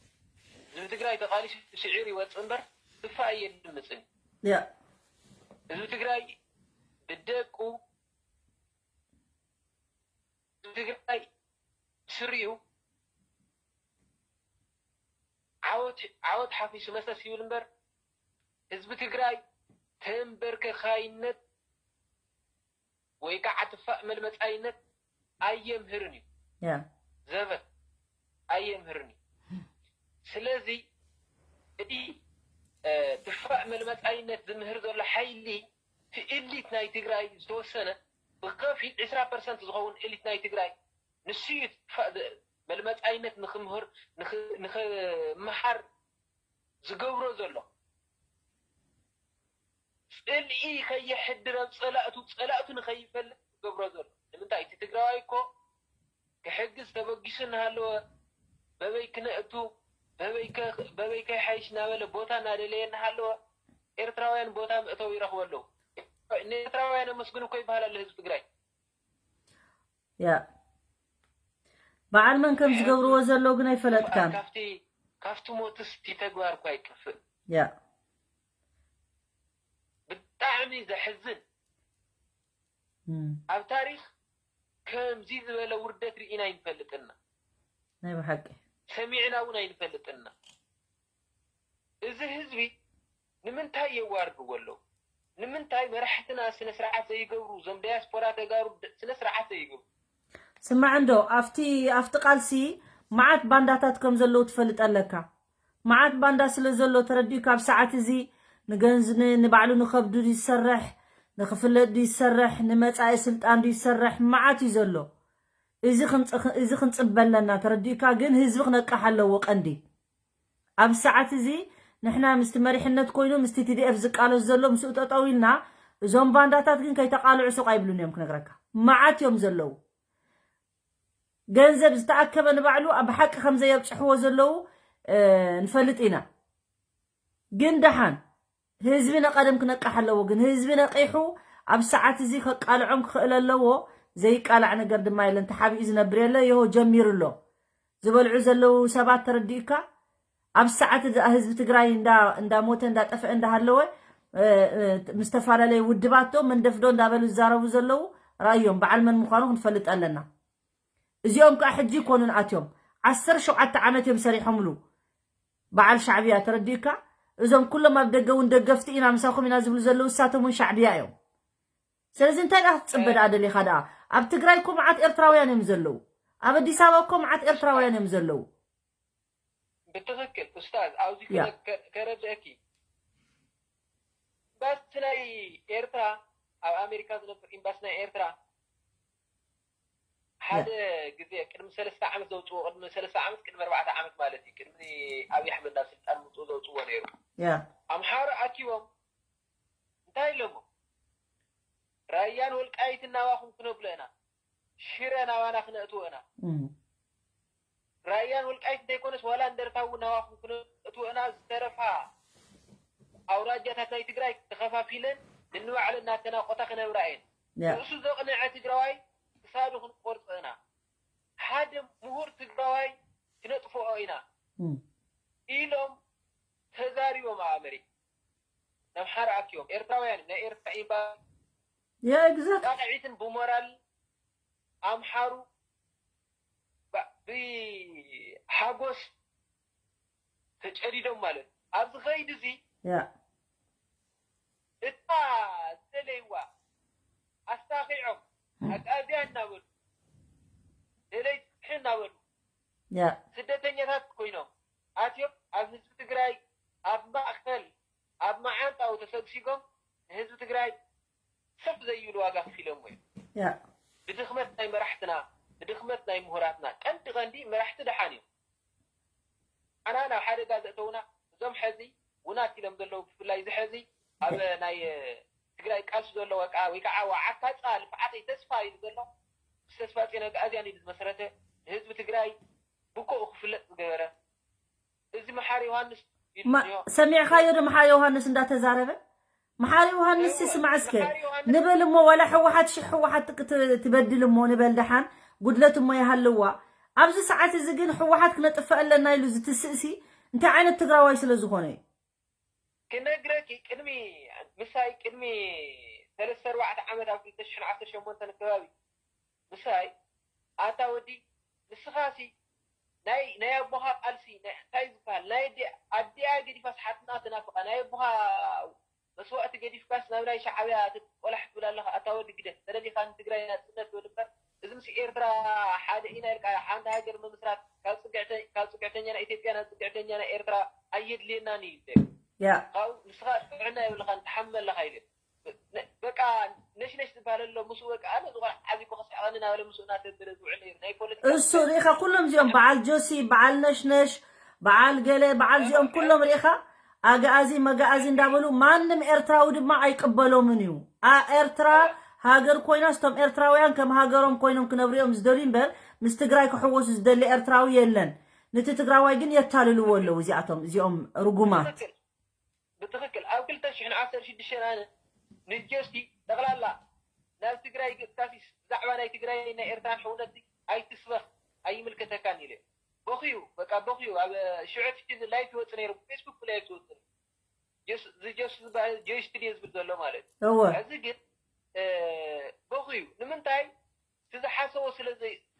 ህዝቢ ትግራይ ተቃሊሱ ስዒር ይወፅእ እምበር ትፋእ የልምፅን እዩ። ያ ህዝቢ ትግራይ ብደቁ፣ ህዝቢ ትግራይ ብስሪኡ ዓወት ዓወት ሓፊሱ መሰስ ይብል እምበር ህዝቢ ትግራይ ተንበርከኻይነት ወይ ከዓ ትፋእ መልመፃይነት ኣየምህርን እዩ። ያ ዘበት ኣየምህርን እዩ። ስለዚ እቲ እ፣ ትፋእ መልመፃይነት ዝምህር ዘሎ ሓይሊ እቲ ኤሊት ናይ ትግራይ ዝተወሰነ ብከፊል ዕስራ ፐርሰንት ዝኸውን ኤሊት ናይ ትግራይ ንሱ እዩ ትፋእ ዘ- መልመፃይነት ንክምህር ንክ- ንክመሃር ዝገብሮ ዘሎ። ፅልኢ ከየሕድር ኣብ ፀላእቱ ፀላእቱ ንከይፈልጥ ዝገብሮ ዘሎ ንምንታይ? እቲ ትግራዋይ እኮ ክሕግዝ ተበጊሱ እናሃለወ በበይ ክነእቱ በበይ ከ- በበይ ከይሓይሽ እናበለ ቦታ እናደለየ እናሃለወ ኤርትራውያን ቦታ መእተዊ ይረኽቡ ኣለዉ። ንኤርትራውያን ኣመስግኑ እኮ ይበሃል ኣሎ ህዝቢ ትግራይ። ያ በዓል መን ከም ዝገብርዎ ዘለዉ ግን ኣይፈለጥካን። ካብቲ ካብቲ ሞትስ እቲ ተግባር እኮ ኣይጠፍእ። ያ ብጣዕሚ ዘሕዝን እም፣ ኣብ ታሪክ ከምዚ ዝበለ ውርደት ርኢና ኣይንፈልጥና፣ ናይ ብሓቂ ሰሚዕና እውን ኣይንፈልጥና። እዚ ህዝቢ ንምንታይ የዋርድዎ ኣለዉ? ንምንታይ መራሕትና ስነ ስርዓት ዘይገብሩ? እዞም ዳያስፖራ ተጋሩ ደ- ስነ ስርዓት ዘይገብሩ? ስማዕ እንዶ ኣብቲ ኣብቲ ቃልሲ መዓት ባንዳታት ከም ዘለዉ ትፈልጥ ኣለካ። መዓት ባንዳ ስለ ዘሎ ተረዲኡ ካብ ሰዓት እዚ ንገንዝ ን- ንባዕሉ ንከብዱ ድዩ ዝሰርሕ ንክፍለጥ ድዩ ዝሰርሕ ንመፃኢ ስልጣን ድዩ ዝሰርሕ መዓት እዩ ዘሎ። እዚ ክንፅ- እዚ ክንፅበ ኣለና ተረዲኡካ። ግን ህዝቢ ክነቅሕ ኣለዎ ቀንዲ ኣብ ሰዓት እዚ ንሕና ምስቲ መሪሕነት ኮይኑ ምስቲ ቲ ዲ ኤፍ ዝቃለስ ዘሎ ምስኡ ጠጠው ኢልና እዞም ባንዳታት ግን ከይተቃልዑ ሱቕ ኣይብሉን እዮም ክነግረካ። መዓት እዮም ዘለዉ። ገንዘብ ዝተኣከበ ንባዕሉ ኣብ ሓቂ ከም ዘየብፅሕዎ ዘለዉ እ፣ ንፈልጥ ኢና። ግን ደሓን ህዝቢ ነቐደም ክነቃሕ ኣለዎ። ግን ህዝቢ ነቂሑ ኣብ ሰዓት እዚ ከቃልዖም ክኽእል ኣለዎ። ዘይቃላዕ ነገር ድማ የለን። ተሓቢኡ ዝነብር የለ። ይሆ ጀሚሩ ኣሎ። ዝበልዑ ዘለዉ ሰባት ተረዲኡካ ኣብ ሰዓት እዚ ህዝቢ ትግራይ እንዳ እንዳሞተ እንዳጠፍአ እንዳሃለወ እ፣ እ፣ ምስ ዝተፈላለየ ውድባቶ መንደፍዶ እንዳበሉ ዝዛረቡ ዘለዉ ራእዮም በዓል መን ምዃኑ ክንፈልጥ ኣለና። እዚኦም ከዓ ሕጂ ይኮኑን ኣትዮም ዓሰርተ ሸውዓተ ዓመት እዮም ሰሪሖምሉ። በዓል ሻዕብያ ተረዲኡካ። እዞም ኩሎም ኣብ ደገ እውን ደገፍቲ ኢና ምሳኹም ኢና ዝብሉ ዘለዉ እሳቶም እውን ሻዕብያ እዮም። ስለዚ እንታይ ደኣ ክትፅበ ደኣ ደሊኻ ደኣ? ኣብ ትግራይ እኮ መዓት ኤርትራውያን እዮም ዘለዉ። ኣብ ኣዲስ ኣበባ እኮ መዓት ኤርትራውያን እዮም ዘለዉ። ብትኽክል ኡስታዝ፣ ኣብዚ ያ። ክነ- ከ- ከረድአኪ ኤምባሲ ናይ ኤርትራ ኣብ ኣሜሪካ ዝነብር ኤምባሲ ናይ ኤርትራ ሓደ ግዜ ቅድሚ ሰለስተ ዓመት ዘውፅዎ ቅድሚ ሰለስተ ዓመት ቅድሚ ኣርባዕተ ዓመት ማለት እዩ ቅድሚ ኣብይ ኣሕመድ ናብ ስልጣን ምፅኡ ዘውፅዎ ነይሩ። ያ ኣምሓሩ ኣኪቦም እንታይ ኢሎሞ? ራያን ወልቃይትን ናባኹም ክነብሎ ኢና፣ ሽረ ናባና ክነእትዎ ኢና። እም፣ ራያን ወልቃይት ዘይኮነስ ዋላ እንደርታ እውን ናባኹም ክነእትዎ ኢና። ዝተረፋ ኣውራጃታት ናይ ትግራይ ተኸፋፊለን ንንባዕለን እናተናቆታ ክነብራ እየን። ያ ርእሱ ዘቕንዐ ትግራዋይ ክሳዱ ክንቆርጾ ኢና። ሓደ ምሁር ትግራዋይ ክነጥፍኦ ኢና እም፣ ኢሎም ተዛሪቦም ኣብ ኣመሪካ። ንኣምሓሩ ኣኪቦም ኤርትራውያን ናይ ኤርትራ ኤምባሲ ያ exactly ጣቕዒትን ብሞራል ኣምሓሩ ብ- ብሓጎስ ተጨዲዶም ማለት እዩ። ኣብዚ ኸይዲ እዚ ያ እታ ዝደለይዋ ኣስታኺዖም ኣግኣዝያ እናበሉ ደለይቲ ፍትሒ እናበሉ ያ ስደተኛታት ኮይኖም ኣትዮም ኣብ ህዝቢ ትግራይ ኣብ ማእኸል ኣብ መዓንጣኡ ተሰግሲጎም ንህዝቢ ትግራይ ሰፍ ዘይብሉ ዋጋ ከፊሎሞ እዮም። ያ ብድኽመት ናይ መራሕትና ብድኽመት ናይ ምሁራትና ቀንዲ ቀንዲ መራሕቲ ደሓን እዮም። ኣና ናብ ሓደጋ ዘእተውና እዞም ሐዚ ውናት ኢሎም ዘለዉ ብፍላይ እዚ ሐዚ ኣብ ናይ ትግራይ ቃልሲ ዘሎ ወቃ ወይ ከዓ ዓካፃ ልፍዓተይ ተስፋ ኢሉ ዘሎ ምስ ተስፋ ፂነ ኣግኣዝያን ኢሉ ዝመሰረተ ንህዝቢ ትግራይ ብኮኡ ክፍለጥ ዝገበረ እዚ መሓር ዮሃንስ ሰሚዕካዮ ዶ መሓሪ ዮሃንስ እንዳተዛረበ? መሓሪ ዮሃንስ ስማዕ እስከ፣ ንበል እሞ፣ ዋላ ሕወሓት ሽሕ ሕወሓት ትበድል እሞ ንበል፣ ደሓን ጉድለት እሞ ይሃልዋ። ኣብዚ ሰዓት እዚ ግን ሕወሓት ክነጥፍእ ኣለና ኢሉ ዝትስእሲ እንታይ ዓይነት ትግራዋይ ስለ ዝኾነ እዩ? ክነግረኪ፣ ቅድሚ ምሳይ ቅድሚ ሰለስተ ኣርባዕተ ዓመት ኣብ ክልተ ሽሕን ዓሰርተ ሸሞንተን ከባቢ ምሳይ ኣታ ወዲ ንስኻሲ ናይ ናይ ኣቦኻ ቃልሲ እንታይ ዝበሃል ናይ ኣዲኣ ገዲፋስ ሓትና ትናፍቓ ናይ ኣቦኻ መስዋእቲ ገዲፍካስ ናብ ናይ ሻዕብያ ቆላሕ ትብል ኣለኻ ኣታ ወዲ ግደፍ ተደሊኻ ንትግራይ ናፅነት ትብል እምበር እዚ ምስ ኤርትራ ሓደ ኢና ኢልካ ሓንቲ ሃገር ምምስራት ካብ ፅግዕተኛ ናይ ኢትዮጵያ ናብ ፅግዕተኛ ናይ ኤርትራ ኣየድልየናን እዩ ካብኡ ንስኻ ጥዕና የብልኻን ትሓምም ኣለኻ ኢለ በቃ ነሽነሽ ዝበሃል ኣሎ ምስኡ በቃ ኣነ ዝቆልዓ ዓብይ እኮ ከስሕቐኒ እናበለ ምስኡ እናተበለ ዝውዕል ነይሩ ናይ ፖለቲካ እሱ ርኢኻ ኩሎም እዚኦም በዓል ጆሲ በዓል ነሽነሽ በዓል ገለ በዓል እዚኦም ኩሎም ርኢኻ ኣግኣዚ መግኣዚ እንዳበሉ ማንም ኤርትራዊ ድማ ኣይቅበሎምን እዩ። ኤርትራ ሃገር ኮይና ስቶም ኤርትራውያን ከም ሃገሮም ኮይኖም ክነብሩ እዮም ዝደልዩ እምበር ምስ ትግራይ ክሕወሱ ዝደሊ ኤርትራዊ የለን። ንቲ ትግራዋይ ግን የታልልዎ ኣለዉ እዚኣቶም እዚኦም ርጉማት። ብትኽክል ኣብ ክልተ ሽሕን ዓሰርተ ሽዱሽተን ኣነ ንጀስቲ ጠቕላላ ናብ ትግራይ ገፅካሲ ብዛዕባ ናይ ትግራይ ናይ ኤርትራን ሕውነት ኣይትስበኽ ኣይምልከተካን ኢለ በኽዩ በቃ በኽዩ ኣብ ሽዑ ትሕቲ ላይፍ ይወፅ ነይሩ ብፌስቡክ ብላይፍ ትወፅ ዝጀስቲ ዝበሃል ጀስቲ ድየ ዝብል ዘሎ ማለት እዩ ሕዚ ግን በኽዩ ንምንታይ ዝሓሰቦ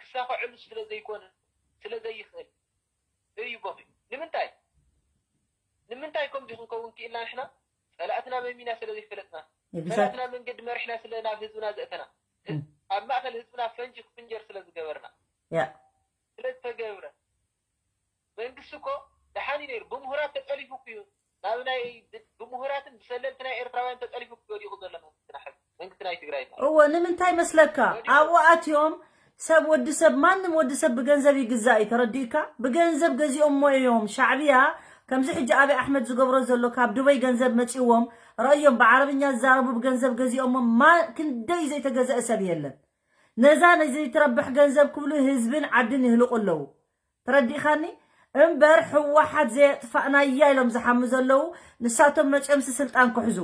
ክሳኸዐሉ ስለ ዘይኮነ ስለ ዘይኽእል እዩ በኺ ንምንታይ ንምንታይ ከምዚ ክንከውን ክኢልና ንሕና ፀላእትና መሚና ስለ ዘይፈለጥና ፀላእትና መንገዲ መሪሕና ስለ ናብ ህዝብና ዘእተና ኣብ ማእኸል ህዝብና ፈንጂ ክፍንጀር ስለ ዝገበርና ስለ ዝተገብረ መንግስቲ እኮ ደሓን እዩ ነይሩ ብምሁራት ተጠሊፉ እኮ እዩ ናብ ናይ ብምሁራትን ብሰለልቲ ናይ ኤርትራውያን ተጠሊፉ ወዲቁ ዘሎ መንግስትና ሕዚ መንግስቲ ናይ ትግራይ ማለት እወ ንምንታይ መስለካ ኣብኡ ኣትዮም ሰብ ወዲ ሰብ ማንም ወዲ ሰብ ብገንዘብ ይግዛእ እዩ ተረዲእካ ብገንዘብ ገዚኦሞ እዮም ሻዕብያ ከምዚ ሕጂ ኣብይ ኣሕመድ ዝገብሮ ዘሎ ካብ ዱበይ ገንዘብ መፂዎም ረእዮም ብዓረብኛ ዝዛረቡ ብገንዘብ ገዚኦሞ ማ ክንደይ ዘይተገዘአ ሰብ የለን ነዛ ነዘይትረብሕ ገንዘብ ክብሉ ህዝብን ዓድን ይህልቁ ኣለዉ ተረዲእኻኒ እምበር ህወሓት ዘየጥፋእናያ ኢሎም ዝሓሙ ዘለዉ ንሳቶም መፅኦምሲ ስልጣን ክሕዙ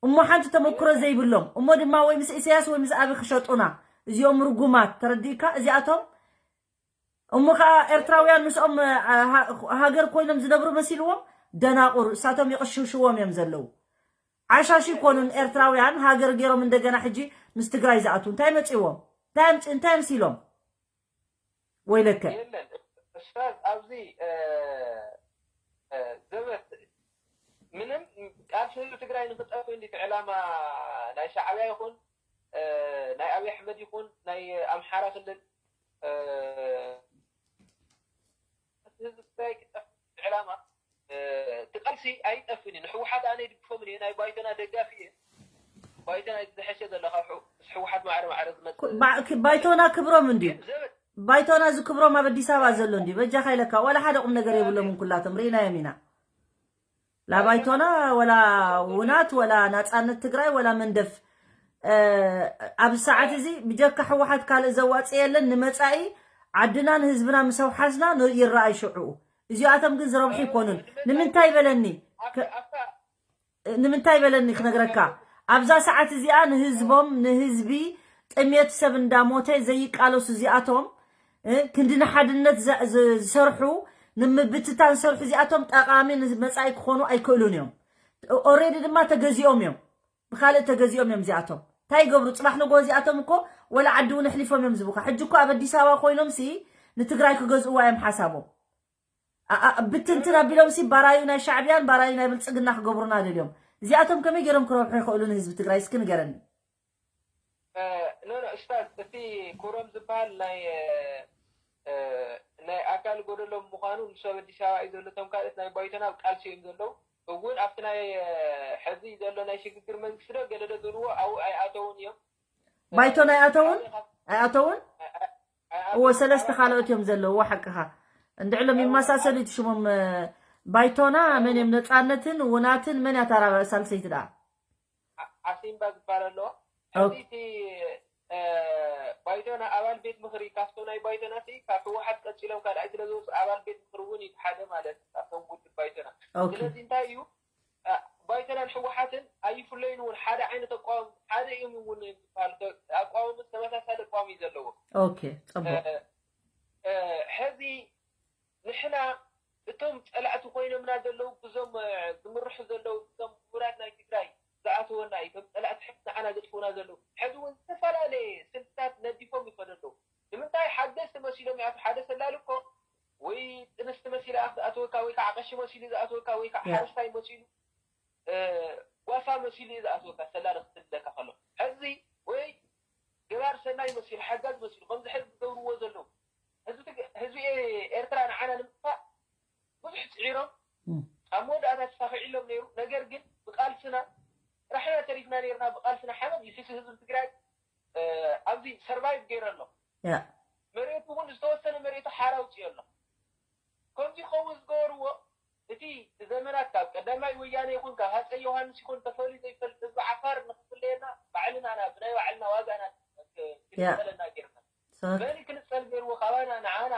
እሞ ሓንቲ ተመክሮ ዘይብሎም እሞ ድማ ወይ ምስ ኢሳያስ ወይ ምስ ኣቢ ክሸጡና እዚኦም ርጉማት ተረዲእካ እዚኣቶም እሞ ከዓ ኤርትራውያን ምስኦም ሃገር ኮይኖም ዝነብሩ መሲልዎም ደናቁር እሳቶም ይቅሽውሽዎም እዮም ዘለዉ ዓሻሽ ይኮኑን ኤርትራውያን ሃገር ገይሮም እንደገና ሕጂ ምስ ትግራይ ዝኣትዉ እንታይ መፂዎም እንታይ ኣምፂ እንታይ ኣምሲሎም ወይለከ የለን ኡስታዝ ኣብዚ ዘበት ምንም ቃልሲ ህዝቢ ትግራይ ንክጠፍ እንዲቲ ዕላማ ናይ ሻዕብያ ይኹን ናይ ኣብይ ኣሕመድ ይኹን ናይ ኣምሓራ ክልል ህዝቢ ትግራይ ክጠፍ ዕላማ እቲ ቃልሲ ኣይጠፍን እዩ ንሕወሓት ኣነ ይድግፎምን እየ ናይ ባይቶና ደጋፊ እየ ባይቶና ዝሐሸ ዘሎ ካብ ምስ ሕወሓት ማዕረ ማዕረ ዝመፅእ ባይቶና ክብሮም እንድዩ ባይቶና እዚ ክብሮም ኣብ ኣዲስ ኣበባ ዘሎ እንድዩ በጃኻ ኢለካ ዋላ ሓደ ቁም ነገር የብሎምን ኩላቶም ርኢናዮም ኢና ላባይቶና ወላ ውናት ወላ ናፃነት ትግራይ ወላ መንደፍ ኣብዚ ሰዓት እዚ ብጀካ ህወሓት ካልእ ዘዋፅእ የለን ንመፃኢ ዓድናን ህዝብና ምስ ኣውሓስና ይረኣይ ሽዑ እዚኣቶም ግን ዝረብሑ ይኮኑን ንምንታይ በለኒ ንምንታይ በለኒ ክነግረካ ኣብዛ ሰዓት እዚኣ ንህዝቦም ንህዝቢ ጥሜት ሰብ እንዳሞተ ዘይቃለሱ እዚኣቶም ክንዲ ንሓድነት ዝሰርሑ ንምብትታን ዝሰርሑ እዚኣቶም ጠቃሚ ንመፃኢ ክኾኑ ኣይክእሉን እዮም ኦሬዲ ድማ ተገዚኦም እዮም ብካልእ ተገዚኦም እዮም እዚኣቶም እንታይ ይገብሩ ፅባሕ ንጎ እዚኣቶም እኮ ወላ ዓዲ እውን ኣሕሊፎም እዮም ዝቡካ ሕጂ እኮ ኣብ ኣዲስ ኣበባ ኮይኖም ሲ ንትግራይ ክገዝእዋ እዮም ሓሳቦም ብትንትን ኣቢሎም ሲ ባራዩ ናይ ሻዕብያን ባራዩ ናይ ብልፅግና ክገብሩና ደልዮም እዚኣቶም ከመይ ገይሮም ክረብሑ ይኽእሉ ንህዝቢ ትግራይ እስኪ ንገረኒ ኖ ኖ እስታዝ እቲ ኩሮም ዝበሃል ናይ ናይ ኣካል ጎደሎም ምዃኑ ንሱ ኣብ ኣዲስ ኣበባ እዩ ዘሎ እቶም ካልኦት ናይ ባይቶና ኣብ ቃልሲ እዮም ዘለዉ እውን ኣብቲ ናይ ሕዚ ዘሎ ናይ ሽግግር መንግስቲ ዶ ገለ ዶ ዝብልዎ ኣብኡ ኣይኣተውን እዮም ባይቶና ኣይኣተውን ኣይኣተውን እዎ ሰለስተ ካልኦት እዮም ዘለውዎ ሓቅኻ እንድዕሎም ይመሳሰሉ እቲ ሽሞም ባይቶና መን እዮም ነፃነትን ውናትን መን ያታራበ ሳልሰይቲ ደኣ ዓሲምባ ዝበሃል ኣለዎ ሕዚ እቲ ባይቶና ኣባል ቤት ምኽሪ ካብቶም ናይ ባይቶና ሲ ካብ ህወሓት ቀፂሎም ካልኣይ ስለ ዝወፁ ኣባል ቤት ምኽሪ እውን እዩ ሓደ ማለት ካብቶም ውድብ ባይቶና። ስለዚ እንታይ እዩ ባይቶናን ህወሓትን ኣይፍለዩን እውን ሓደ ዓይነት ኣቋም ሓደ እዮም እውን ዝበሃል ኣቋምም ተመሳሳሊ ኣቋም እዩ ዘለዎ። ኦኬ፣ ፅቡቅ። ሕዚ ንሕና እቶም ፀላእቲ ኮይኖምና ዘለዉ ብዞም ዝምርሑ ዘለዉ ብዞም ምሁራት ናይ ትግራይ ዝኣተወና እዩ። እቶም ፀላእቲ ሕዚ ንዓና ዘጥፍኡና ዘለዉ ሕዚ እውን ዝተፈላለየ ስልትታት ነዲፎም ይኸዱ ኣለዉ። ንምንታይ ሓገዝቲ መሲሎም ይኣትዉ? ሓደ ሰላሊ እኮ ወይ ጥንስቲ መሲላ ዝኣተወካ ወይ ከዓ ቀሺ መሲሉ ዝኣተወካ ወይ ከዓ ሓረስታይ መሲሉ ጓሳ መሲሉ እዩ ዝኣትወካ ሰላሊ ክትብለካ ከሎ ሕዚ ወይ ገባር ሰናይ መሲሉ ሓጋዝ መሲሉ ከምዚ ሕዚ ዝገብርዎ ዘለዉ ህዝቢ ኤርትራ ንዓና ንምጥፋእ ብዙሕ ፅዒሮም ኣብ መወዳእታ ተሳኺዕሎም ነይሩ። ነገር ግን ብቃልስና ጥራሕና ተሪፍና ነርና። ብቃልስና ሓመድ ይሕሱ ህዝቢ ትግራይ ኣብዚ ሰርቫይቭ ገይረ ኣሎ። መሬቱ እውን ዝተወሰነ መሬቱ ሓራ ውፅዮ ኣሎ። ከምዚ ክኸውን ዝገበርዎ እቲ ዘመናት ካብ ቀዳማይ ወያነ ይኹን ካብ ሃፀይ ዮሃንስ ይኹን ተፈልዩ ዘይፈልጥ ህዝቢ ዓፋር ንክፍለየና ባዕልና ኢና ብናይ ባዕልና ዋጋና ክንፀለና ገይርና። መን ክንፀል ገይርዎ? ካባና ንዓና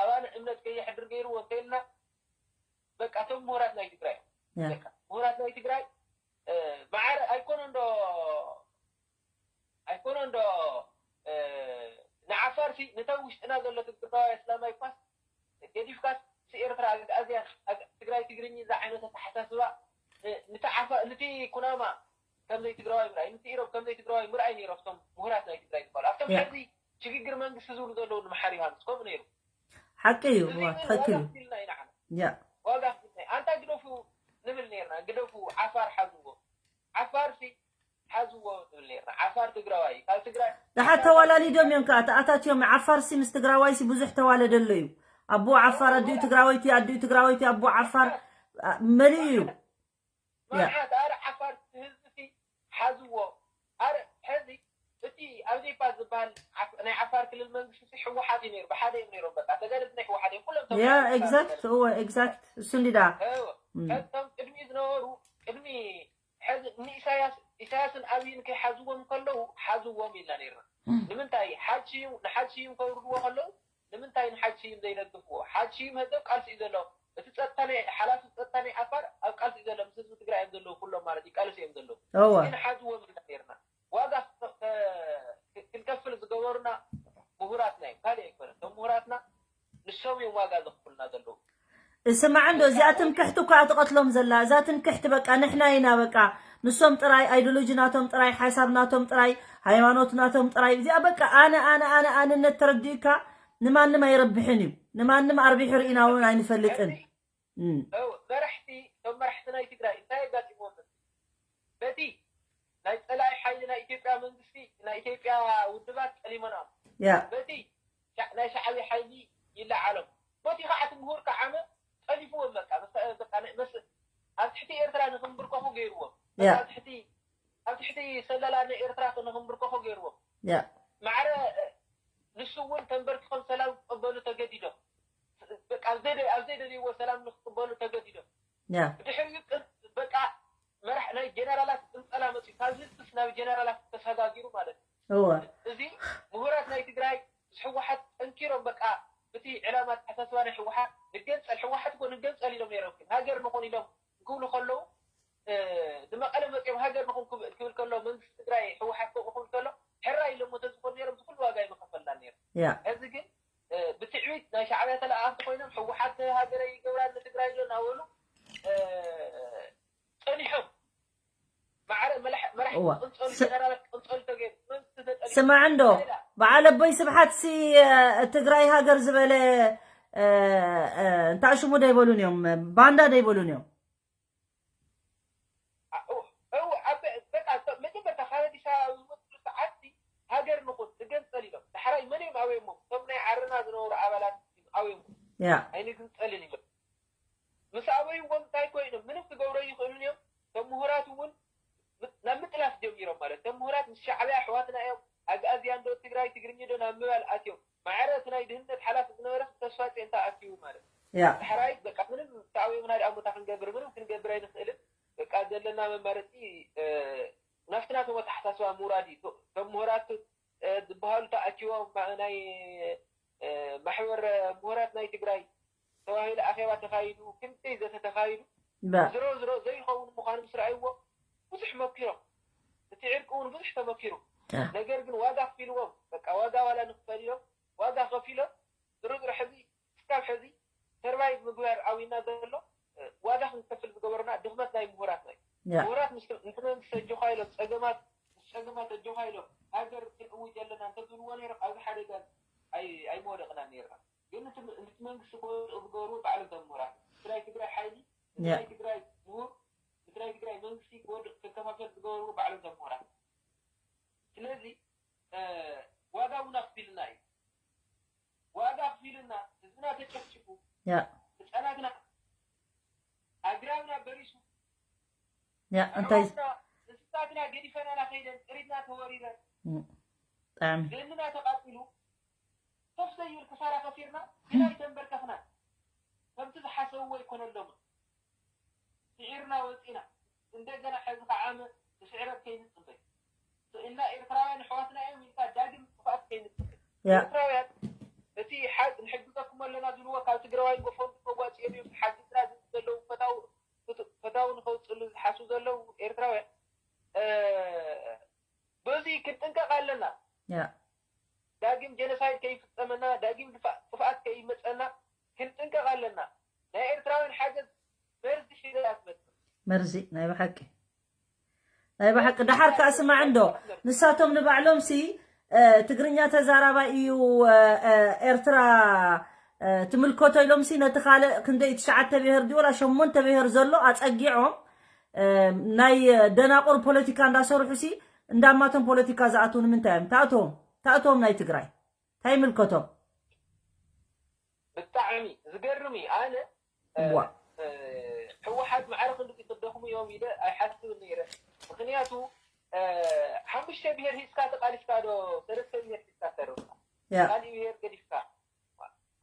ኣባና እምነት ከየሕድር ገይርዎ እንተኢልና በቃ እቶም ምሁራት ናይ ትግራይ እዮም። ምሁራት ናይ ትግራይ ማዕረ ኣይኮነ እንዶ ኣይኮነ እንዶ ንዓፋር ሲ ንተብ ውሽጥና ዘሎ ትግራዋይ ኣስላማይ ኳስ ገዲፍካስ ሲ ኤርትራ ኣግኣዝያን ትግራይ ትግርኝ እዛ ዓይነት ኣተሓሳስባ ንቲ ኩናማ ከምዘይ ትግራዋይ ምርኣይ ንቲ ኢሮብ ከምዘይ ትግራዋይ ምርኣይ ነይሮ ኣብቶም ምሁራት ናይ ትግራይ ዝበሉ ኣብቶም ሕዚ ሽግግር መንግስቲ ዝብሉ ዘለዉ ንምሓር ዮሃንስ ከምኡ ነይሩ። ሓቂ እዩ፣ እዋ፣ ትኽክል እዩ። ዋጋ ክፍልና ኢና። ኣንታ ግደፉ ንብል ነርና፣ ግደፉ ዓፋር ሓዝዎ። ዓፋር ሲ ሓዝዎ ንብል ነርና። ዓፋር ትግራዋይ ካብ ትግራይ ደሓር ተዋላሊዶም እዮም ከዓ ተኣታትዮም። ዓፋር ሲ ምስ ትግራዋይ ሲ ብዙሕ ተዋለደ ኣሎ እዩ። ኣቦ ዓፋር ኣዲኡ ትግራወይቲ፣ ኣዲኡ ትግራወይቲ፣ ኣቦ ዓፋር መሊኡ እዩ። መዓት ኣረ ዓፋር ህዝቢ ሲ ሓዝዎ። ኣረ ሕዚ እቲ ኣብ ዘይፓ ዝበሃል ናይ ዓፋር ክልል መንግስቲ ሲ ህወሓት እዩ ነይሩ። ብሓደ እዮም ነይሮም። በቃ ተጋደልቲ ናይ ህወሓት እዮም ኩሎም። ያ ኤግዛክት፣ እወ ኤግዛክት። እሱ እንዲዳ እቶም ቅድሚ ዝነበሩ ቅድሚ ሕዚ ንኢሳያስ ኢሳያስን ኣብይን ከይሓዝዎም ከለዉ ሓዝዎም ኢልና ነርና። ንምንታይ ሓጅ ስዩም ንሓጅ ስዩም ከውርድዎ ከለዉ ንምንታይ ንሓጅ ስዩም ዘይደግፍዎ? ሓጅ ስዩም ህዝብ ቃልሲ እዩ ዘሎ። እቲ ጸጥታ ናይ ሓላፊ ጸጥታ ናይ ዓፋር ኣብ ቃልሲ እዩ ዘሎ። ምስ ህዝቢ ትግራይ እዮም ዘለዉ ኩሎም ማለት እዩ። ቃልሲ እዮም ዘለዉ። እወ። ግን ሓዝዎም ኢልና ነርና። ዋጋ ክንከፍል ዝገበሩና ምሁራትና እዮም። ካልእ ኣይኮነን። እቶም ምሁራትና ንሶም እዮም ዋጋ ዘኽፍሉና ዘለዉ። ስማዕ እንዶ እዚኣ ትምክሕቲ እኳ ትቐትሎም ዘላ እዛ ትምክሕቲ በቃ ንሕና ኢና በቃ ንሶም ጥራይ ኣይዲዮሎጂ ናቶም ጥራይ ሓሳብ ናቶም ጥራይ ሃይማኖት ናቶም ጥራይ እዚኣ በቃ ኣነ ኣነ ኣነ ኣነነት ተረዲእካ ንማንም ኣይረብሕን እዩ ንማንም ኣርቢሑ ርኢና እውን ኣይንፈልጥን። መራሕቲ እቶም መራሕቲ ናይ ትግራይ እንታይ ኣጋጢሞም በቲ ናይ ፀላኢ ሓይሊ ናይ ኢትዮጵያ መንግስቲ ናይ ኢትዮጵያ ውድባት ጠሊሞና በቲ ናይ ሻዕብያ ሓይሊ ይለዓሎም በቲ ከዓ እቲ ምሁር ከዓመ ጠሊፍዎም በቃ ኣብ ትሕቲ ኤርትራ ንክንብርከኹ ገይርዎም ኣብ ትሕቲ ኣብ ትሕቲ ሰለላ ንኤርትራ ንክንብርከኹ ገይርዎም ማዕረ ንሱ እውን ተንበርኪኾም ሰላም ክቅበሉ ተገዲዶም በቃ ኣብ ዘይደልይዎ ሰላም ንክቅበሉ ተገዲዶም ብድሕሪኡ በቃ መራሕ ናይ ጀነራላት ቅንፀላ መፅዩ ካብ ህዝብስ ናብ ጀነራላት ተሰጋጊሩ ማለት እዩ። እዚ ምሁራት ናይ ትግራይ ምስ ህወሓት ጠንኪሮም በቃ እቲ ዕላማ ኣተሓሳስባ ናይ ህወሓት ንገንፀል ህወሓት እኮ ንገንፀል ኢሎም ነይሮም ግን ሃገር ንኹን ኢሎም ክብሉ ከለዉ ንመቐለ መፅኦም ሃገር ንኹን ክብል ከሎ መንግስቲ ትግራይ ህወሓት ከምኡ ክብል ከሎ ሕራይ ኢሎሞ ተዝኾኑ ነይሮም ዝኩሉ ዋጋ ይመኸፈልና ነይሩ። ሕዚ ግን ብትዕቢት ናይ ሻዕብያ ተለኣኣኽቲ ኮይኖም ህወሓት ሃገረይ ይገብራ ንትግራይ ዶ እናበሉ ፀኒሖም ማዕረ መራሕቲ ክቅንፀሉ ጀነራላት ክቅንፀሉ ተገይሩ መንግስቲ ተፀሊሑ ስማዕ እንዶ በዓል ኣቦይ ስብሓት ሲ ትግራይ ሃገር ዝበለ እንታይ ሽሙ ደይበሉን እዮም ባንዳ ደይበሉን እዮም መጀመርታ ካብ ኣዲስ ኣበባ ዝወፅሉ ሰዓትቲ ሃገር ንኹን ንገንፀል ኢሎም ዳሕራይ መን እዮም ኣብዮሞ እቶም ናይ ዓረና ዝነበሩ ኣባላት ኣብዮሞ ኣይንግንፀልን ኢሎም ምስ ኣበይዎም እንታይ ኮይኖም ምንም ክገብሮ ይኽእሉን እዮም እቶም ምሁራት እውን ናብ ምጥላፍ ጀሚሮም ማለት እቶም ምሁራት ምስ ሻዕብያ ኣሕዋትና እዮም ኣግኣዝያን ዶ ትግራይ ትግርኝ ዶ ናብ ምባል ኣትዮም ማዕረ እቲ ናይ ድህነት ሓላፊ ዝነበረ ተስፋፅዮን ተኣኪቡ ማለት እዩ ዳሕራይ በቃ ምንም ተኣበዮምና ደኣ ቦታ ክንገብር ምንም ክንገብር ኣይንኽእልን በቃ ዘለና መማረፂ ናብቲ ናቶም ኣተሓሳስባ ምውራድ እዩ እቶም ምሁራት ዝበሃሉ ተኣኪቦም ማ- ናይ እ፣ ማሕበር ምሁራት ናይ ትግራይ ተባሂሉ ኣኼባ ተኻይዱ፣ ክንደይ ዘተ ተኻይዱ። ባ ዝሮ ዝሮ ዘይኸውን ምዃኑ ምስ ረኣይዎ ብዙሕ መኪሮም። እቲ ዕርቂ እውን ብዙሕ ተመኪሩ። ያ። ነገር ግን ዋጋ ክፊልዎም፣ በቃ ዋጋ ዋላ ንክፈል ኢሎም ዋጋ ከፊሎም ዝሮ ዝሮ ሕዚ እስካብ ሕዚ ሰርቫይቭ ምግባር ኣብዩና ዘሎ እ፣ ዋጋ ክንከፍል ዝገበሩና ድኽመት ናይ ምሁራት ናይ ያ ምሁራት ምስ ምስ መንግስቲ ኣጆኻ ኢሎም ጸገማት ምስ ጸገማት ኣጆኻ ኢሎም ሃገር ክንእውጅ ኣለና እንተዝብልዎ ነይሮም ኣብዚ ሓደጋ ኣይ ኣይምወደቕናን ነይርና። ግን እቲ እቲ መንግስቲ ክወድቕ ዝገበርዎ ባዕሎም እቶም ምሁራት። ምድራይ ትግራይ ሓይሊ፣ ያ ምድራይ ትግራይ ምሁር፣ ምድራይ ትግራይ መንግስቲ ክወድቕ ክከፋፈል ዝገበርዎ ባዕሎም እቶም ምሁራት። ስለዚ እ፣ ዋጋ እውን ኣኽፊልና እዩ። ዋጋ ኣኽፊልና፣ ህዝብና ተጨፍጭፉ፣ ያ ህፃናትና ኣግራብና በሪሱ፣ ያ እንታይ ኣሕዋትና እንስሳትና ገዲፈናና ከይደን ጥሪትና ተወሪረን እም፣ ብጣዕሚ ደንና ተቃፂሉ፣ ከፍ ዘይብል ክሳራ ከሲርና ግን ኣይተንበርከኽናን። ከምቲ ዝሓሰብዎ ኣይኮነሎምን። ስዒርና ወፂና። እንደገና ሕዚ ከዓ ዓመት ስዕረት ከይንፅበይ ስእልና ኤርትራውያን ኣሕዋትና እዮም ኢልካ ዳግም ጥፍኣት ከይንፅበይ። ያ ኤርትራውያን እቲ ሓ- ንሕግዘኩም ኣለና ዝብልዎ ካብ ትግራዋይ ጎፈንድሚ መዋፅኦም እዮም ዝሓግዝና ዝብሉ ዘለዉ ፈታው ፈታው ንከውፅሉ ዝሓስቡ ዘለዉ ኤርትራውያን እ፣ በዚ ክንጥንቀቕ ኣለና። ያ ዳግም ጀኖሳይድ ከይፍፀመና፣ ዳግም ድፋ- ጥፍኣት ከይመፀና ክንጥንቀቕ ኣለና። ናይ ኤርትራውያን ሓገዝ መርዚ ሒዘ እያ ትመፅእ። መርዚ ናይ ብሓቂ ናይ ብሓቂ። ደሓር ከኣ ስማዕ እንዶ ንሳቶም ንባዕሎም ሲ እ፣ ትግርኛ ተዛራባይ እዩ እ፣ እ፣ ኤርትራ እ፣ ትምልከቶ ኢሎም ሲ ነቲ ካልእ ክንደይ ትሽዓተ ብሄር ድዩ ወላ ሸሞንተ ብሄር ዘሎ ኣፀጊዖም እ፣ ናይ ደናቁር ፖለቲካ እንዳሰርሑ ሲ እንዳማቶም ፖለቲካ ዝኣትዉ ንምንታይ እዮም? ታእቶም ታእቶም ናይ ትግራይ እንታይ ይምልከቶም? ብጣዕሚ ዝገርም እዩ። ኣነ እ፣ ዋ እ፣ ህወሓት ማዕረ ክንድዚ ክደኽሙ እዮም ኢለ ኣይሓስብን ነይረ። ምክንያቱ እ፣ ሓሙሽተ ብሄር ሂዝካ ተቃሊስካ ዶ ሰለስተ ብሄር ሂዝካ ተርፍካ ያ ካሊእ ብሄር ገዲፍካ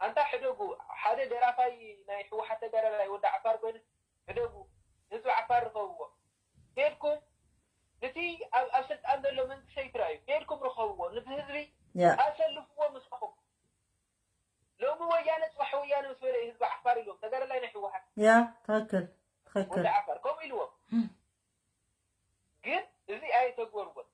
ኣንታ ሕደጉ። ሓደ ደራፋይ ናይ ህወሓት ተጋዳላይ ወዲ ዓፋር ኮይኑ ሕደጉ፣ ህዝቢ ዓፋር ርከብዎ። ከድኩም ንቲ ኣብ ኣብ ስልጣን ዘሎ መንግስቲ ኣይትረኣዩ። ከድኩም ርከብዎ፣ ንቲ ህዝቢ ያ ኣሰልፍዎ ምስኹም። ሎሚ ወያነ ፅባሕ ወያነ ምስ በለ እዩ ህዝቢ ዓፋር ኢልዎም ተጋዳላይ ናይ ህወሓት ያ ትክክል ትክክል ወዲ ዓፋር ከምኡ ኢልዎም። ግን እዚ ኣይተግበርዎን።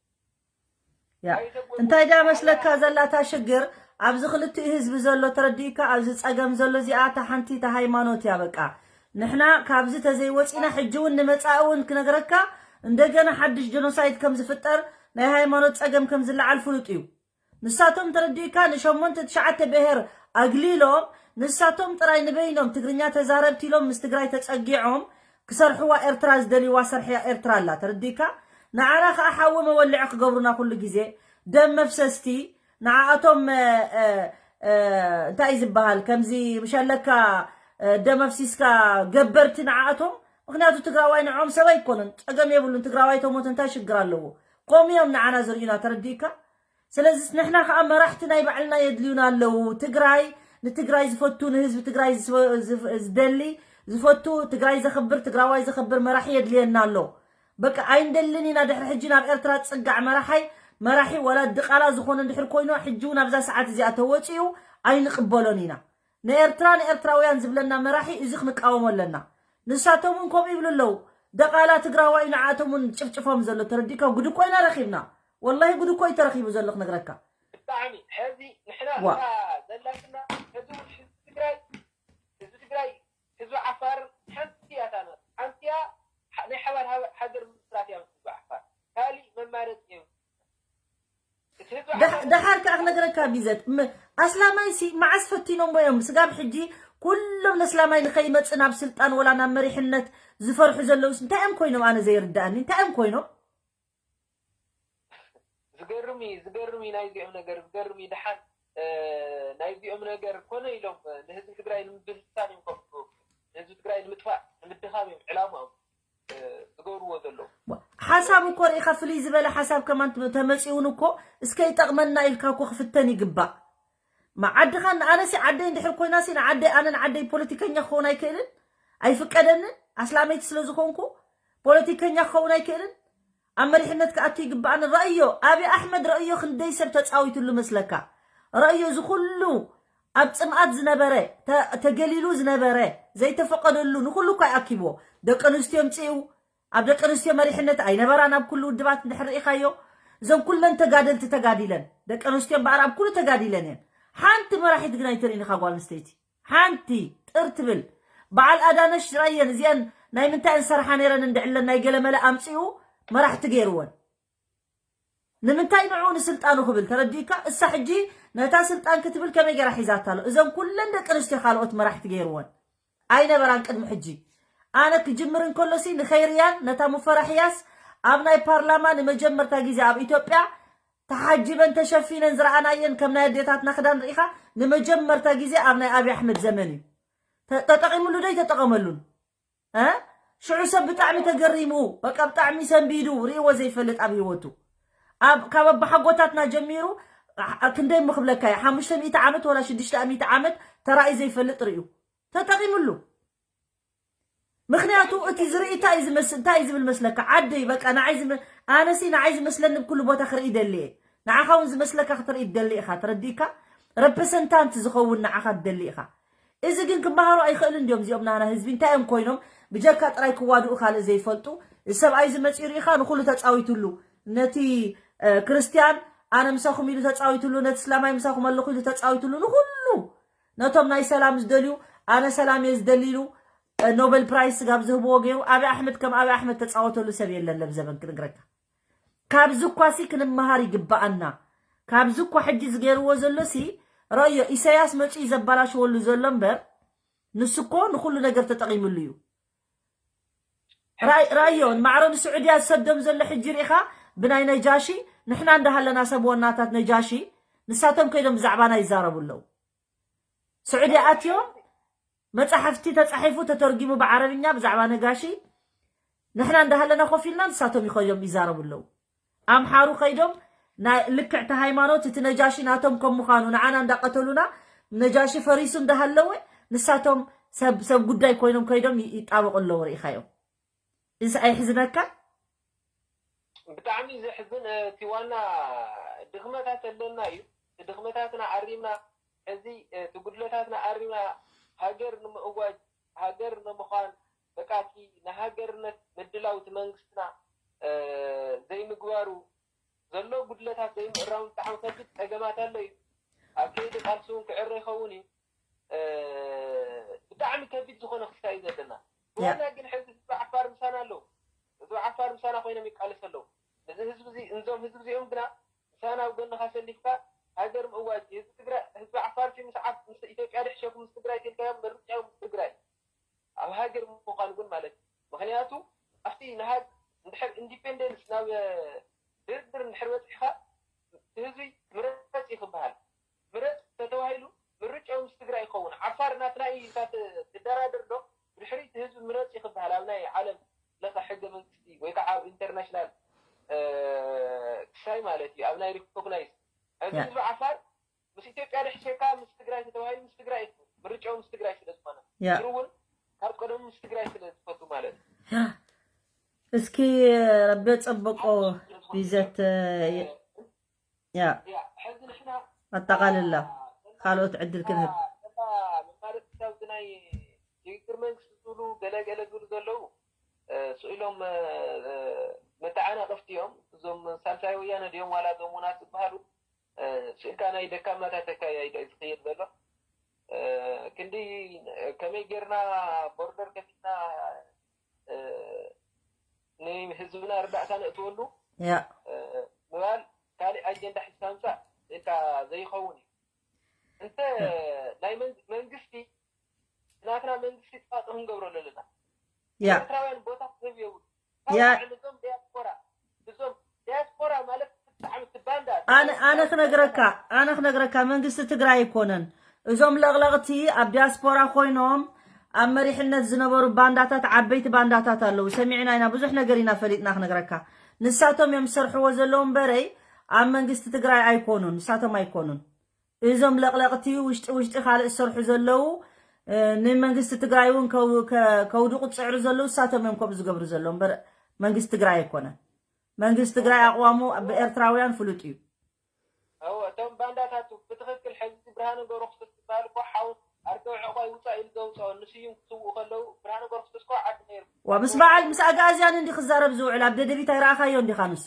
ያ እንታይ ዳ መስለካ ዘላታ ሽግር ኣብዚ ክልቲኡ ህዝቢ ዘሎ ተረዲእካ ኣብዚ ፀገም ዘሎ እዚኣ እታ ሓንቲ እታ ሃይማኖት እያ በቃ ንሕና ካብዚ ተዘይወፂና ሕጂ እውን ንመፃኢ እውን ክነግረካ እንደገና ሓድሽ ጀኖሳይድ ከም ዝፍጠር ናይ ሃይማኖት ፀገም ከም ዝለዓል ፍሉጥ እዩ ንሳቶም ተረዲእካ ንሸሞንተ ትሽዓተ ብሄር ኣግሊሎም ንሳቶም ጥራይ ንበይኖም ትግርኛ ተዛረብቲ ኢሎም ምስ ትግራይ ተፀጊዖም ክሰርሕዋ ኤርትራ ዝደልይዋ ሰርሕያ ኤርትራ ኣላ ተረዲእካ ንዓና ከዓ ሓዊ መወልዒ ክገብሩና ኩሉ ግዜ ደም መፍሰስቲ ንዓኣቶም እንታይ እዩ ዝበሃል ከምዚ ምሸለካ ደም ኣፍሲስካ ገበርቲ ንዓኣቶም ምክንያቱ ትግራዋይ ንዖም ሰብ ኣይኮኑን ፀገም የብሉን ትግራዋይ ተሞት እንታይ ሽግር ኣለዎ ከምኡ እዮም ንዓና ዝርእዩና ተረዲእካ ስለዚ ንሕና ከዓ መራሕቲ ናይ ባዕልና የድልዩና ኣለዉ ትግራይ ንትግራይ ዝፈቱ ንህዝቢ ትግራይ ዝደሊ ዝፈቱ ትግራይ ዘኽብር ትግራዋይ ዘኽብር መራሒ የድልየና ኣሎ በቃ ኣይንደልን ኢና ድሕሪ ሕጂ ናብ ኤርትራ ፅጋዕ መራሓይ መራሒ ወላ ድቓላ ዝኾነ እንድሕር ኮይኑ ሕጂ እውን ኣብዛ ሰዓት እዚኣ ተወፂኡ ኣይንቕበሎን ኢና ንኤርትራ ንኤርትራውያን ዝብለና መራሒ እዚ ክንቃወሞ ኣለና ንሳቶም እውን ከምኡ ይብሉ ኣለዉ ደቓላ ትግራዋይ ንዓቶም እውን ጭፍጭፎም ዘሎ ተረዲእካ ጉድ እኮ ኢና ረኺብና ወላሂ ጉድ እኮ እዩ ተረኺቡ ዘሎ ክነግረካ ብጣዕሚ ሕዚ ንሕና ዋ። እታ ዘላትና ሕዚ እውን ህዝቢ ትግራይ ህዝቢ ትግራይ ህዝቢ ዓፋር ሓንቲ እያ እታ ናት ሓንቲ እያ ሓ- ናይ ሓባር ሃበ- ሃገር ምስራት እያ ህዝቢ ዓፋር ካሊእ መማረፂ እዮም እቲ ህዝቢ ደሕ- ዓፋር ደሓር ከዓ ክነግረካ ቢዘት ም- ኣስላማይ ሲ መዓስ ፈቲኖሞ እዮም ስጋብ ሕጂ ኩሎም ነስላማይ ንኸይመፅእ ናብ ስልጣን ወላ ናብ መሪሕነት ዝፈርሑ ዘለውስ እንታይ እዮም ኮይኖም ኣነ ዘይርዳእኒ እንታይ እዮም ኮይኖም ዝገርም እዩ ዝገርም እዩ ናይዚኦም ነገር ዝገርም እዩ ደሓን እ፣ ናይዚኦም ነገር ኮነ ኢሎም እ፣ ንህዝቢ ትግራይ ንምብትታን እዮም ከም ንህዝቢ ትግራይ ንምጥፋእ ንምድኻም እዮም ዕላማኦም እ፣ ዝገብርዎ ዘለዉ ሓሳብ እኮ ርኢኻ ፍልይ ዝበለ ሓሳብ ከማን ት- ተመፂኡን እኮ እስከ ይጠቕመና ኢልካ እኮ ክፍተን ይግባእ ማ ዓድኻ ንኣነሲ ዓደይ እንድሕር ኮይናሲ ንዓደይ ኣነ ንዓደይ ፖለቲከኛ ክኸውን ኣይክእልን ኣይፍቀደንን ኣስላመይቲ ስለ ዝኾንኩ ፖለቲከኛ ክኸውን ኣይክእልን ኣብ መሪሕነት ክኣቱ ይግባኣኒ። ረእዮ፣ ኣብይ ኣሕመድ ረእዮ ክንደይ ሰብ ተጻዊትሉ መስለካ? ረእዮ፣ እዚ ኩሉ ኣብ ጽምኣት ዝነበረ፣ ተ-፣ ተገሊሉ ዝነበረ፣ ዘይተፈቐደሉ ንኹሉ እኳ ይኣኪብዎ። ደቂ ኣንስትዮ ኣምጺኡ፣ ኣብ ደቂ ኣንስትዮ መሪሕነት ኣይነበራን። ኣብ ኩሉ ውድባት እንድሕር ርኢኻዮ፣ እዞም ኩለን ተጋደልቲ ተጋዲለን፣ ደቂ ኣንስትዮ እምበኣር ኣብ ኩሉ ተጋዲለን እየን። ሓንቲ መራሒት ግን ኣይትርእን ኢኻ ጓል ኣንስተይቲ። ሓንቲ ጥር ትብል። በዓል ኣዳነሽ ረየን፣ እዚአን ናይ ምንታይ እንሰርሓ ነይረን እንድዕለን ናይ ገለመለ ኣምጺኡ መራሕቲ ገይርወን። ንምንታይ ንዑ ንስልጣኑ ክብል ተረዲእካ? እሳ ሕጂ ነታ ስልጣን ክትብል ከመይ ገይራ ሒዛታ ኣሎ? እዘን ኩለን ደቂ ኣንስትዮ ካልኦት መራሕቲ ገይርወን ኣይነበራን ቅድሚ ሕጂ። ኣነ ክጅምር እንከሎሲ ንኸይርያን ነታ ሙፈራሕያስ ኣብ ናይ ፓርላማ ንመጀመርታ ግዜ ኣብ ኢትዮጵያ ተሓጂበን ተሸፊነን ዝረኣናየን ከም ናይ ኣዴታትና ክዳን ርኢኻ ንመጀመርታ ግዜ ኣብ ናይ ኣብይ ኣሕመድ ዘመን እዩ። ተ-፣ ተጠቒሙሉ ዶ ኣይተጠቐመሉን? እ? ሽዑ ሰብ ብጣዕሚ ተገሪሙ፣ በቃ ብጣዕሚ ሰንቢዱ፣ ርእይዎ ዘይፈልጥ ኣብ ህይወቱ። ኣብ፣ ካብ ኣቦሓጎታትና ጀሚሩ፣ ኣ-፣ ክንደይ እሞ ክብለካ እየ፣ ሓሙሽተ ሚእቲ ዓመት ወላ ሽዱሽተ ሚእቲ ዓመት ተራእዩ ዘይፈልጥ ርእዩ። ተጠቒሙሉ። ምኽንያቱ እቲ ዝርኢ እንታይ እዩ ዝመስል፣ እንታይ እዩ ዝብል መስለካ? ዓደይ በቃ ንዓይ ዝመ-፣ ኣነሲ ንዓይ ዝመስለኒ ብኩሉ ቦታ ክርኢ ይደሊ እየ። ንዓኻ እውን ዝመስለካ ክትርኢ ትደሊ ኢኻ፣ ተረዲእካ? ረፕረሰንታንት ዝኸውን ንዓኻ ትደሊ ኢኻ። እዚ ግን ክመሃሩ ኣይኽእልን ድዮም? እዚኦም ናና ህዝቢ እንታይ እዮም ኮይኖም? ብጀካ ጥራይ ክዋድኡ ካልእ ዘይፈልጡ። እዚ ሰብኣይ እዚ መፂኡ ርኢኻ ንኹሉ ተፃዊቱሉ። ነቲ፣ እ፣ ክርስትያን ኣነ ምሳኹም ኢሉ ተፃዊቱሉ፣ ነቲ እስላማይ ምሳኹም ኣለኹ ኢሉ ተፃዊቱሉ። ንኹሉ ነቶም ናይ ሰላም ዝደልዩ፣ ኣነ ሰላም እየ ዝደሊ ኢሉ፣ እ፣ ኖበል ፕራይስ ስጋብ ዝህብዎ ገይሩ። ኣብይ ኣሕመድ ከም ኣብይ ኣሕመድ ተፃወተሉ ሰብ የለን ለብ ዘበን ክንግረካ። ካብዚ እኳሲ ክንመሃር ይግበኣና። ካብዚ እኳ ሕጂ ዝገይርዎ ዘሎሲ ረእዮ፣ ኢሳያስ መጺኡ ዘበላሽወሉ ዘሎ እምበር፣ ንሱ እኮ ንኹሉ ነገር ተጠቒምሉ እዩ። ራይ-፣ ራእዮ፣ ንማዕረ ንስዑድያ ዝሰዶም ዘሎ ሕጂ ርኢኻ፣ ብናይ ነጃሺ፣ ንሕና እንዳሃለና ሰብ ወናታት ነጃሺ፣ ንሳቶም ከይዶም ብዛዕባና ይዛረቡ ኣለዉ። ስዑድያ ኣትዮም፣ መጻሕፍቲ ተጻሒፉ ተተርጊሙ ብዓረብኛ ብዛዕባ ነጋሺ፣ ንሕና እንዳሃለና ኮፍ ኢልና ንሳቶም ይኸዮም ይዛረቡ ኣለዉ። ኣምሓሩ ከይዶም ናይ ልክዕቲ ሃይማኖት እቲ ነጃሺ ናቶም ከም ምዃኑ ንዓና እንዳቀተሉና ነጃሺ ፈሪሱ እንዳሃለወ ንሳቶም ሰብ፣ ሰብ ጉዳይ ኮይኖም ከይዶም ይ-፣ ይጣበቑ ኣለዉ ርኢኻዮም። እዚ ኣይሕዝነካ? ብጣዕሚ ዘሕዝን፣ እ፣ እቲ ዋና ድኽመታት ኣለና እዩ። እቲ ድኽመታትና ኣሪምና፣ እዚ፣ እ፣ እቲ ጉድለታትና ኣሪምና፣ ሃገር ንምእዋጅ፣ ሃገር ንምዃን፣ በቃ እቲ ንሃገርነት ምድላው እቲ መንግስትና፣ እ፣ ዘይምግባሩ፣ ዘሎ ጉድለታት ዘይምእራሙ ብጣዕሚ ከቢድ ጸገማት ኣሎ እዩ። ኣብ ከይዲ ቃልሲ እውን ክዕረ ይኸውን እዩ። እ፣ ብጣዕሚ ከቢድ ዝኾነ ክስታይ እዩ ዘለና። ያ። ብዋና ግን ሕዚ ህዝቢ ዓፋር ምሳና ኣለዉ። ህዝቢ ዓፋር ምሳና ኮይኖም ይቃለሱ ኣለዉ። እዚ ህዝቢ እዚ፣ እዞም ህዝቢ እዚኦም ግና ምሳና ኣብ ጎንኻ ሰሊፍካ ሃገር ምእዋጅ፣ ህዝቢ ትግራይ፣ ህዝቢ ዓፋር ሲ ምስ ዓፍ-፣ ምስ ኢትዮጵያ ድሕሸኩም ምስ ትግራይ ተልካዮም ምርጫ ምስ ትግራይ። ኣብ ሃገር ምዃን እውን ማለት እዩ። ምኽንያቱ ኣብቲ ንሃግ-፣ እንድሕር ኢንዲፔንደንስ ናብ ድርድር እንድሕር በፂሕኻ እቲ ህዝቢ ምረፅ እዩ ክበሃል። ምረፅ ተተባሂሉ ምርጫኡ ምስ ትግራይ ይኸውን። ዓፋር ናትና እዩ ኢልካ ት-፣ ትደራደር ዶ? ብድሕሪ እቲ ህዝቢ ምረፅ እዩ ክበሃል ኣብ ናይ ዓለም ለኸ ሕገ መንግስቲ ወይ ከዓ ኣብ ኢንተርናሽናል፣ እ፣ ክሳይ ማለት እዩ፣ ኣብ ናይ ሪኮግናይዝ። ሕዚ ያ። ህዝቢ ዓፋር ምስ ኢትዮጵያ ድሕሸካ ምስ ትግራይ ተተባሂሉ ምስ ትግራይ እዩ። ምርጫኡ ምስ ትግራይ ስለ ዝኾነ። ያ። ሽሩ እውን ካብ ቀደሙ ምስ ትግራይ ስለ ዝፈቱ ማለት እዩ። ያ። እስኪ ረቢ ጸብቆ ቢዘት፣ እ፣ ያ። ያ፣ ሕዚ ንሕና ኣጠቓልላ። ካልኦት ዕድል ክንህብ። እታ መማረፂ ክሳብ ናይ ሽግግር መንግስቲ ዝብሉ ገለ ገለ ዝብሉ ዘለዉ፣ እ፣ ስኢሎም፣ እ፣ እ፣ መተዓናቐፍቲ እዮም። እዞም ሳልሳይ ወያነ ድዮም ዋላ እዞም ውናት ዝበሃሉ፣ እ፣ ስኢልካ ናይ ደካማታት ኣካያይዳ እዩ ዝኸይድ ዘሎ። እ፣ ክንዲ ከመይ ጌርና ቦርደር ከፊትና፣ እ፣ ንህዝብና ርዳእታ ነእትወሉ፣ ያ። እ፣ ምባል ካልእ ኣጀንዳ ሒዝካ ምጻእ ኢልካ ዘይኸውን እዩ። እንተ ያ። ናይ መን-፣ መንግስቲ፣ ናትና መንግስቲ ጥፋጥ ክንገብሮ ኣለና። ያ። ኤርትራውያን ቦታ ክህብ የብሉ። ያ። ካብ ንዞም ዲያስፖራ፣ እዞም ዲያስፖራ ማለት ብጣዕሚ እቲ ባንዳ፣ ኣነ፣ ኣነ ክነግረካ፣ ኣነ ክነግረካ፣ መንግስቲ ትግራይ ኣይኮነን። እዞም ለቕለቕቲ ኣብ ዲያስፖራ ኮይኖም ኣብ መሪሕነት ዝነበሩ ባንዳታት፣ ዓበይቲ ባንዳታት ኣለዉ። ሰሚዕና ኢና፣ ብዙሕ ነገር ኢና ፈሊጥና ክነግረካ። ንሳቶም እዮም ዝሰርሕዎ ዘለዉ እምበረይ፣ ኣብ መንግስቲ ትግራይ ኣይኮኑን፣ ንሳቶም ኣይኮኑን። እዞም ለቕለቕቲ ውሽጢ ውሽጢ ካልእ ዝሰርሑ ዘለዉ፣ እ፣ ንመንግስቲ ትግራይ እውን ከው-፣ ከ-፣ ከውድቑ ዝፅዕሩ ዘለዉ፣ ንሳቶም እዮም ከምኡ ዝገብሩ ዘለዉ እምበር መንግስቲ ትግራይ ኣይኮነን። መንግስቲ ትግራይ ኣቕዋሙ ብኤርትራውያን ፍሉጥ እዩ። እዎ እቶም ባንዳታቱ ብትኽክል ሕዚ ብርሃነ ገብረክርስቶስ ዝበሃል እኮ ሓው ኣርከበ ዕቑባይ ውፃእ ኢሉ ዘውፅኦ ንስዩም ክስውኡ ከለዉ ብርሃነ ገብረክርስቶስ እኮ ዓዲ ነይሩ ዋ ምስ በዓል ምስ ኣጋእዝያን እንዲ ክዛረብ ዝውዕል ኣብ ደደቢት ኣይረኣኻዮ እንዲኻ ንሱ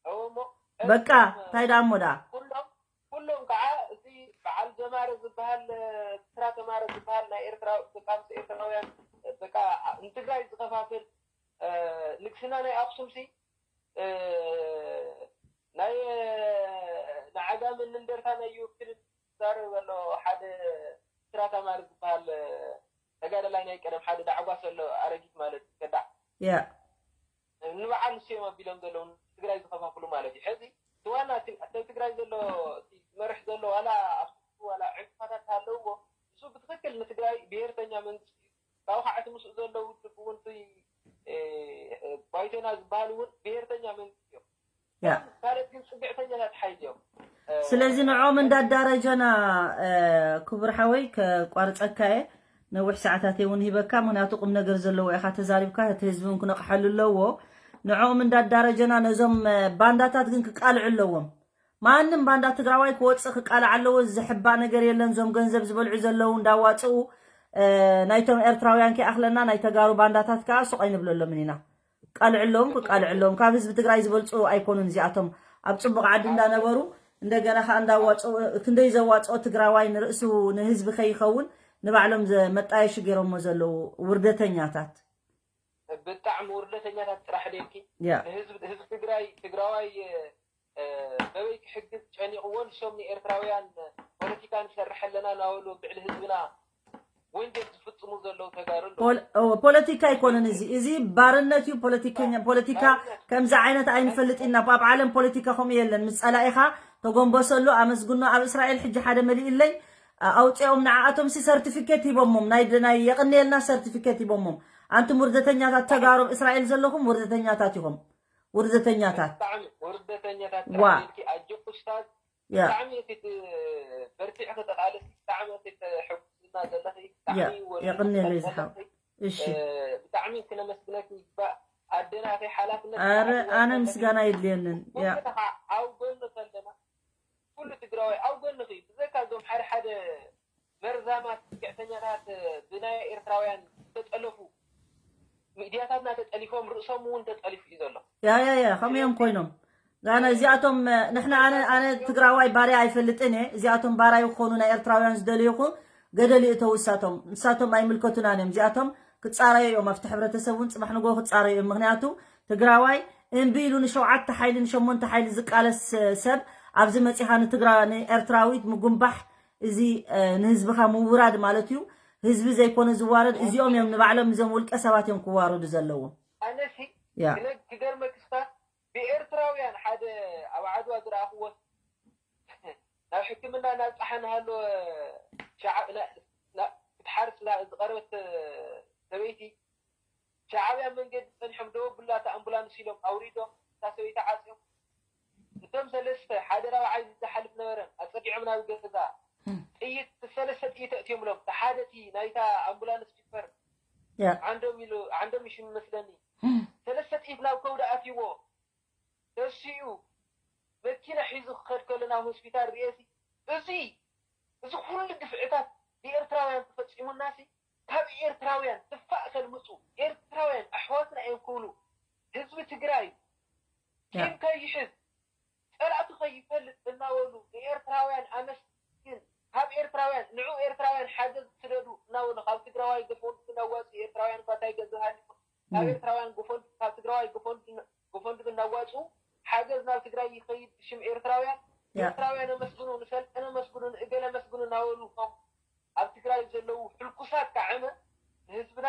እዎ እሞ በቃ እንታይ ደኣ እሞ ደኣ ኩሎም ኩሎም ከዓ እዚ በዓል ዘማረ ዝበሃል ስራ ተማረ ዝበሃል ናይ ኤርትራ በቃ ምስ ኤርትራውያን በቃ ንትግራይ ዝኸፋፍል ንግስና ናይ ኣክሱም ሲ ናይ ንዓጋመ ንእንደርታ ናይ ይውክልን ዝዛረብ ኣሎ ሓደ ስራ ተማሪ ዝበሃል ተጋዳላይ ናይ ቀደም ሓደ ዳዕጓስ ኣሎ ኣረጊት ማለት እዩ ከዳዕ ያ ንበዓል ንሱ እዮም ኣቢሎም ዘለዉ ትግራይ ዝኸፋፍሉ ማለት እዩ ሕዚ እቲ ዋና እቲ ኣብ ትግራይ ዘሎ እቲ ዝመርሕ ዘሎ ዋላ ኣብ ዋላ ዕንቅፋታት ሃለውዎ እሱ ብትክክል ንትግራይ ብሄርተኛ መንግስቲ እዩ ካብኡ ከዓ እቲ ምስኡ ዘሎ ውድብ እውን እቲ ባይቶና ዝበሃል እውን ብሄርተኛ መንግስቲ እዮም ያ ካልኦት ግን ፅግዕተኛታት ሓይሊ እዮም ስለዚ ንዖም እንዳዳረጀና ክቡር ሓወይ ከቋርፀካ እየ ነዊሕ ሰዓታት እውን ሂበካ ምክንያቱ ቁም ነገር ዘለዎ ኢኻ ተዛሪብካ እቲ ህዝቢ እውን ክነቕሐሉ ኣለዎ ንዕኦም እንዳዳረጀና ነዞም ባንዳታት ግን ክቃልዑ ኣለዎም ማንም ባንዳ ትግራዋይ ክወፅእ ክቃልዕ ኣለዎ ዝሕባእ ነገር የለን እዞም ገንዘብ ዝበልዑ ዘለዉ እንዳዋፅኡ ናይቶም ኤርትራውያን ከይኣኽለና ናይ ተጋሩ ባንዳታት ከዓ ሱቕ ኣይንብለሎምን ኢና ቃልዕሎም ክቃልዕሎም ካብ ህዝቢ ትግራይ ዝበልፁ ኣይኮኑን እዚኣቶም ኣብ ፅቡቅ ዓዲ እንዳነበሩ እንደገና ከዓ እንዳዋፅኡ ክንደይ ዘዋፅኦ ትግራዋይ ንርእሱ ንህዝቢ ከይኸውን ንባዕሎም መጣየሹ ገይሮሞ ዘለዉ ውርደተኛታት ብጣዕሚ ውርደተኛታት ጥራሕ ደልኪ ያ ህዝቢ ትግራይ ትግራዋይ በበይ ክሕግዝ ጨኒቕዎ ንሶም ንኤርትራውያን ፖለቲካ ንሰርሕ ኣለና ናበሉ ኣብ ልዕሊ ህዝብና ወንጀል ዝፍፅሙ ዘለዉ ተጋሩ ኣለዉ ፖለቲካ ኣይኮነን እዚ እዚ ባርነት እዩ ፖለቲከኛ ፖለቲካ ከምዚ ዓይነት ኣይንፈልጥ ኢና ኣብ ዓለም ፖለቲካ ከምኡ የለን ምስ ፀላኢኻ ተጎንበሰሉ ኣመስግኖ ኣብ እስራኤል ሕጂ ሓደ መሊእለይ ኣውፅኦም ንዓኣቶም ሲ ሰርቲፊኬት ሂቦሞም ናይ ናይ የቕንየልና ሰርቲፊኬት ሂቦሞም ኣንቱም ውርደተኛታት ተጋሩ ኣብ እስራኤል ዘለኹም ውርደተኛታት ኢኹም ውርደተኛታት ብጣዕሚ ውርደተኛታት ዋ። ጥራሕ ኢልኪ ኣጆ ኡስታዝ ያ ብጣዕሚ እቲ በርቲዕ ከተቃለሲ ብጣዕሚ እቲ ተሕጉስና ዘለኺ ያ ብጣዕሚ ወሪዱ የቕንየለይ ክፈልጥ ዝሓው ዘለኺ፣ እሺ እ፣ ብጣዕሚ ክነመስግነኪ ይግባእ ኣደና ከይ ሓላፍነት ኣረ ዝሓዝዋ ኣነ ዘለኺ ምስጋና የድልየንን ያ ኩሉ ከዓ ኣብ ጎንኺ ኣለና ኩሉ ትግራዋይ ኣብ ጎንኺ እዩ ብዘካ እዞም ሓደ ሓደ መርዛማት ስግዕተኛታት ብናይ ኤርትራውያን ዝተጠለፉ ሚድያታትና ተጠሊፎም ርእሶም እውን ተጠሊፉ እዩ ዘሎ ያ ያ ያ ከምኡ እዮም ኮይኖም ጋና እዚኣቶም ንሕና ኣነ ኣነ ትግራዋይ ባርያ ኣይፈልጥን እየ እዚኣቶም ባርያ ይኾኑ ናይ ኤርትራውያን ዝደልዩኹ ገደል ይእተው እሳቶም ንሳቶም ኣይምልከቱናን እዮም እዚኣቶም ክፃረዩ እዮም ኣብቲ ሕብረተሰብ እውን ፅባሕ ንጎ ክፃረዩ እዮም ምክንያቱ ትግራዋይ እምቢ ኢሉ ንሸውዓተ ሓይሊ ንሸሞንተ ሓይሊ ዝቃለስ ሰብ ኣብዚ መፂኻ ንትግራ ንኤርትራዊት ምጉንባሕ እዚ ንህዝብኻ ምውራድ ማለት እዩ ህዝቢ ዘይኮነ ዝዋረድ እዚኦም እዮም ንባዕሎም እዞም ውልቀ ሰባት እዮም ክዋረዱ ዘለዎም ኣነሲ ያ ክገርመክስታ ብኤርትራውያን ሓደ ኣብ ዓድዋ ዝረኣኽዎ ናብ ሕክምና ናብ ፀሓ ንሃለወ ክትሓርስ ዝቀረበት ሰበይቲ ሻዕብያ መንገዲ ፀኒሖም ደወ ብላታ ኣምቡላንስ ኢሎም ኣውሪዶም እታ ሰበይቲ ዓፅዮም እቶም ሰለስተ ሓደ ራብዓይ ዝሓልፍ ነበረ ኣፀጊዖም ናብ ገዛ ጥይት ሰለስተ ጥይት ኣእትዮምሎም ሓደ እቲ ናይታ ኣምቡላንስ ፊፈር ያ ዓንዶም ኢሉ ዓንዶም ይሽም መስለኒ ሰለስተ ጥይት ናብ ከብዱ ኣትይዎ ተሲኡ መኪና ሒዙ ክኸድ ከሎ ናብ ሆስፒታል ርእየሲ እዚ እዚ ኩሉ ግፍዕታት ብኤርትራውያን ተፈፂሙናሲ ካብ ኤርትራውያን ትፋእ ከልምፁ ኤርትራውያን ኣሕዋትና እዮም ክብሉ ህዝቢ ትግራይ ቂም ከይሕዝ ፀላእቱ ከይፈልጥ እናበሉ ንኤርትራውያን ኣመስግን ካብ ኤርትራውያን ንዑ ኤርትራውያን ሓገዝ ስደዱ እናበሉ ካብ ትግራዋይ ጎፈንድሚ እናዋፅኡ ኤርትራውያን እኳ እንታይ ገንዘብ ሃሊኩም ካብ ኤርትራውያን ጎፈንድሚ ካብ ትግራዋይ ጎፈንድሚ እናዋፅኡ ሓገዝ ናብ ትግራይ ይኸይድ ብሽም ኤርትራውያን ኤርትራውያን ኣመስግኑ ንሰልጠነ ኣመስግኑ ንእገለ ኣመስግኑ እናበሉ እቶም ኣብ ትግራይ ዘለዉ ሕልኩሳት ከዓ ንህዝብና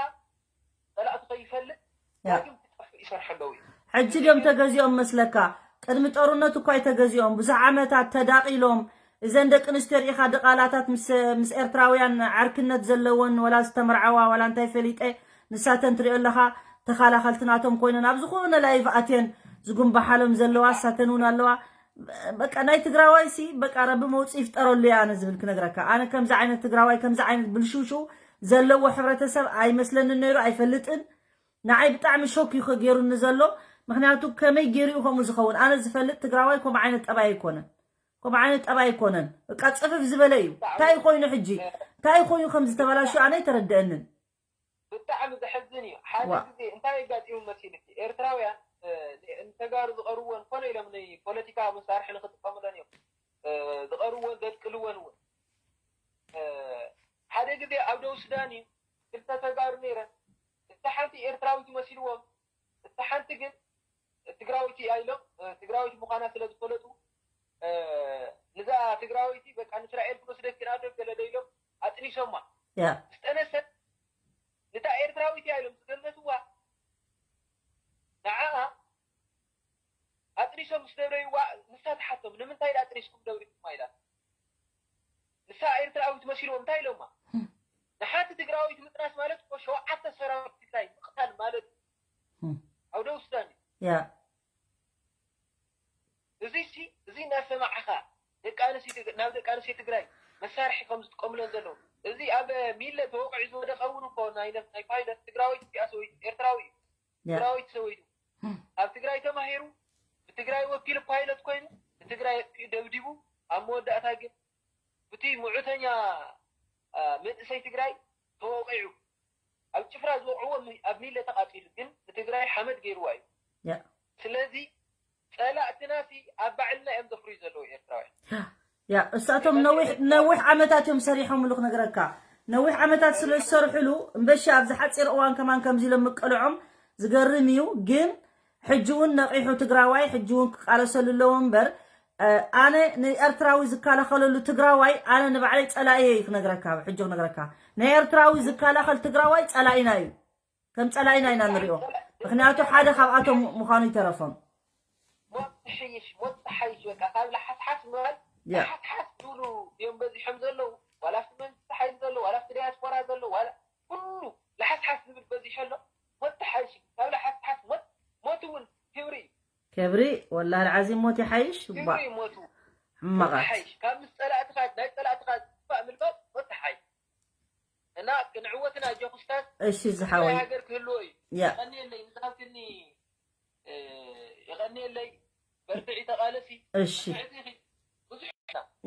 ፀላእቱ ከይፈልጥ ዳግም ክጠፍእ ይሰርሑ ኣለዉ እዩ ሕጂ ድዮም ተገዚኦም መስለካ ቅድሚ ጦርነት እኳ ኣይተገዚኦም ብዙሕ ዓመታት ተዳቒሎም እዘን ደቂ ኣንስትዮ ርኢኻ ድቓላታት ምስ ምስ ኤርትራውያን ዓርክነት ዘለወን ወላ ዝተመርዓዋ ወላ እንታይ ፈሊጠ ንሳተን ትሪኦ ኣለኻ ተኻላኸልቲ ናቶም ኮይነን ኣብ ዝኾነ ላይቭ ኣትየን ዝጉንባሓሎም ዘለዋ እሳተን እውን ኣለዋ በቃ ናይ ትግራዋይ ሲ በቃ ረቢ መውፅእ ይፍጠረሉ እየ ኣነ ዝብል ክነግረካ ኣነ ከምዚ ዓይነት ትግራዋይ ከምዚ ዓይነት ብልሽውሽው ዘለዎ ሕብረተሰብ ኣይመስለንን ነይሩ ኣይፈልጥን ንዓይ ብጣዕሚ ሾክ እዩ ገይሩኒ ዘሎ ምኽንያቱ ከመይ ገይሩ እዩ ከምኡ ዝኸውን? ኣነ ዝፈልጥ ትግራዋይ ከምኡ ዓይነት ጠባይ ኣይኮነን። ከምኡ ዓይነት ጠባይ ኣይኮነን። በቃ ጽፍፍ ዝበለ እዩ። እንታይ ኮይኑ ሕጂ? እንታይ ኮይኑ ከም ዝተበላሹ ኣነ ኣይተረድአንን። ብጣዕሚ ዘሕዝን እዩ። ሓደ ዋ። ግዜ እንታይ የጋጢሙ መሲልኪ? ኤርትራውያን እ፣ ንተጋሩ ዝቐርብወን ኮነ ኢሎም ንፖለቲካ መሳርሒ ንክጥቀሙለን እዮም እ፣ ዝቐርብወን ዘድቅልወን እውን። እ፣ ሓደ ግዜ ኣብ ደቡብ ሱዳን እዩ ክልተ ተጋሩ ነይረን። እታ ሓንቲ ኤርትራዊት መሲልዎም፣ እታ ሓንቲ ግን ትግራዊት እያ ኢሎም እ፣ ትግራዊት ምዃና ስለ ዝፈለጡ እ፣ ንዛ ትግራዊቲ በቃ ንእስራኤል ክንወስደኪ ኢና ዶ ገለ ዶ ኢሎም ኣጥኒሶማ። ያ ምስ ጠነሰት ንታ ኤርትራዊት እያ ኢሎም ዝገመትዋ ንዓኣ ኣጥኒሶም ምስ ደብረይዋ ንሳ ትሓቶም ንምንታይ ዳ ኣጥኒስኩም ደብሪኩማ ኢላ ንሳ ኤርትራዊት መሲልዎም እንታይ ኢሎማ ንሓንቲ ትግራዊት ምጥናስ ማለት እኮ ሸውዓተ ሰራዊት ትግራይ ምቕታል ማለት እዩ ኣብ ደቡብ ሱዳን እዩ ያ እዚ ሲ እዚ እናሰማዕኻ ደቂ ኣንስትዮ ትግ- ናብ ደቂ ኣንስትዮ ትግራይ መሳርሒ ከም ዝጥቀሙለን ዘለዉ እዚ ኣብ ሚለ ተወቂዑ ዝወደቀ እውን እኮ ናይ ነፍ- ናይ ፓይለት ትግራዊት እያ ሰበይቱ ኤርትራዊ እዩ ያ ትግራዊት ሰበይቱ ኣብ ትግራይ ተማሂሩ ብትግራይ ወኪሉ ፓይለት ኮይኑ ንትግራይ ደብዲቡ ኣብ መወዳእታ ግን ብቲ ምዑተኛ አ፣ መንእሰይ ትግራይ ተወቂዑ ኣብ ጭፍራ ዝወቅዕዎ ሚ- ኣብ ሚለ ተቃፂሉ ግን ንትግራይ ሓመድ ገይርዋ እዩ ያ ስለዚ ጸላእትና ሲ ኣብ ባዕልና እዮም ዘፍርዩ ዘለዉ ኤርትራውያን ያ እሳቶም ነዊሕ ነዊሕ ዓመታት እዮም ሰሪሖምሉ ክነግረካ። ነዊሕ ዓመታት ስለ ዝሰርሕሉ እምበሺ ኣብዚ ሓፂር እዋን ከማን ከምዚ ኢሎም ምቅልዖም ዝገርም እዩ። ግን ሕጂ እውን ነቂሑ ትግራዋይ ሕጂ እውን ክቃለሰሉ ኣለዎ እምበር እ፣ ኣነ ንኤርትራዊ ዝከላኸለሉ ትግራዋይ ኣነ ንባዕለይ ጸላእየ እዩ ክነግረካ። ሕጂ ክነግረካ ናይ ኤርትራዊ ዝከላኸል ትግራዋይ ጸላኢና እዩ። ከም ጸላኢና ኢና ንሪኦ። ምክንያቱ ሓደ ካብኣቶም ምዃኑ ይተረፎም። ሞት ትሕይሽ ሞት ትሓይሽ በቃ ካብ ለሓስሓስ ምባል ያ ለሓስሓስ ዝብሉ እዮም በዚሖም ዘለዉ ዋላ ኣብቲ መንግስቲ ሓይሊ ዘለዉ ዋላ ኣብቲ ዲያስፖራ ዘለዉ ዋላ ኩሉ ለሓስሓስ ዝብል በዚሑ ኣሎ ሞት ትሓይሽ ካብ ለሓስሓስ ሞት ሞት እውን ክብሪ እዩ ክብሪ ወላሂ ዓዚም ሞት ይሓይሽ። ባ ክብሪ እዩ ሞት እውን ሞት ሕማቓት ትሓይሽ ካብ ምስ ጸላእትኻ ናይ ጸላእትኻ ዝፋእ ምልባስ ሞት ትሓይሽ እና ክንዕወትና ጆክስታስ እሺ ዝሓወይ ሃገር ክህልዎ እዩ ያ ቀኒየለይ ንዝሃብክኒ እ፣ የቐንየለይ በርትዒ ተቓለሲ እሺ ትዕቲ ኢኺ ብዙሕ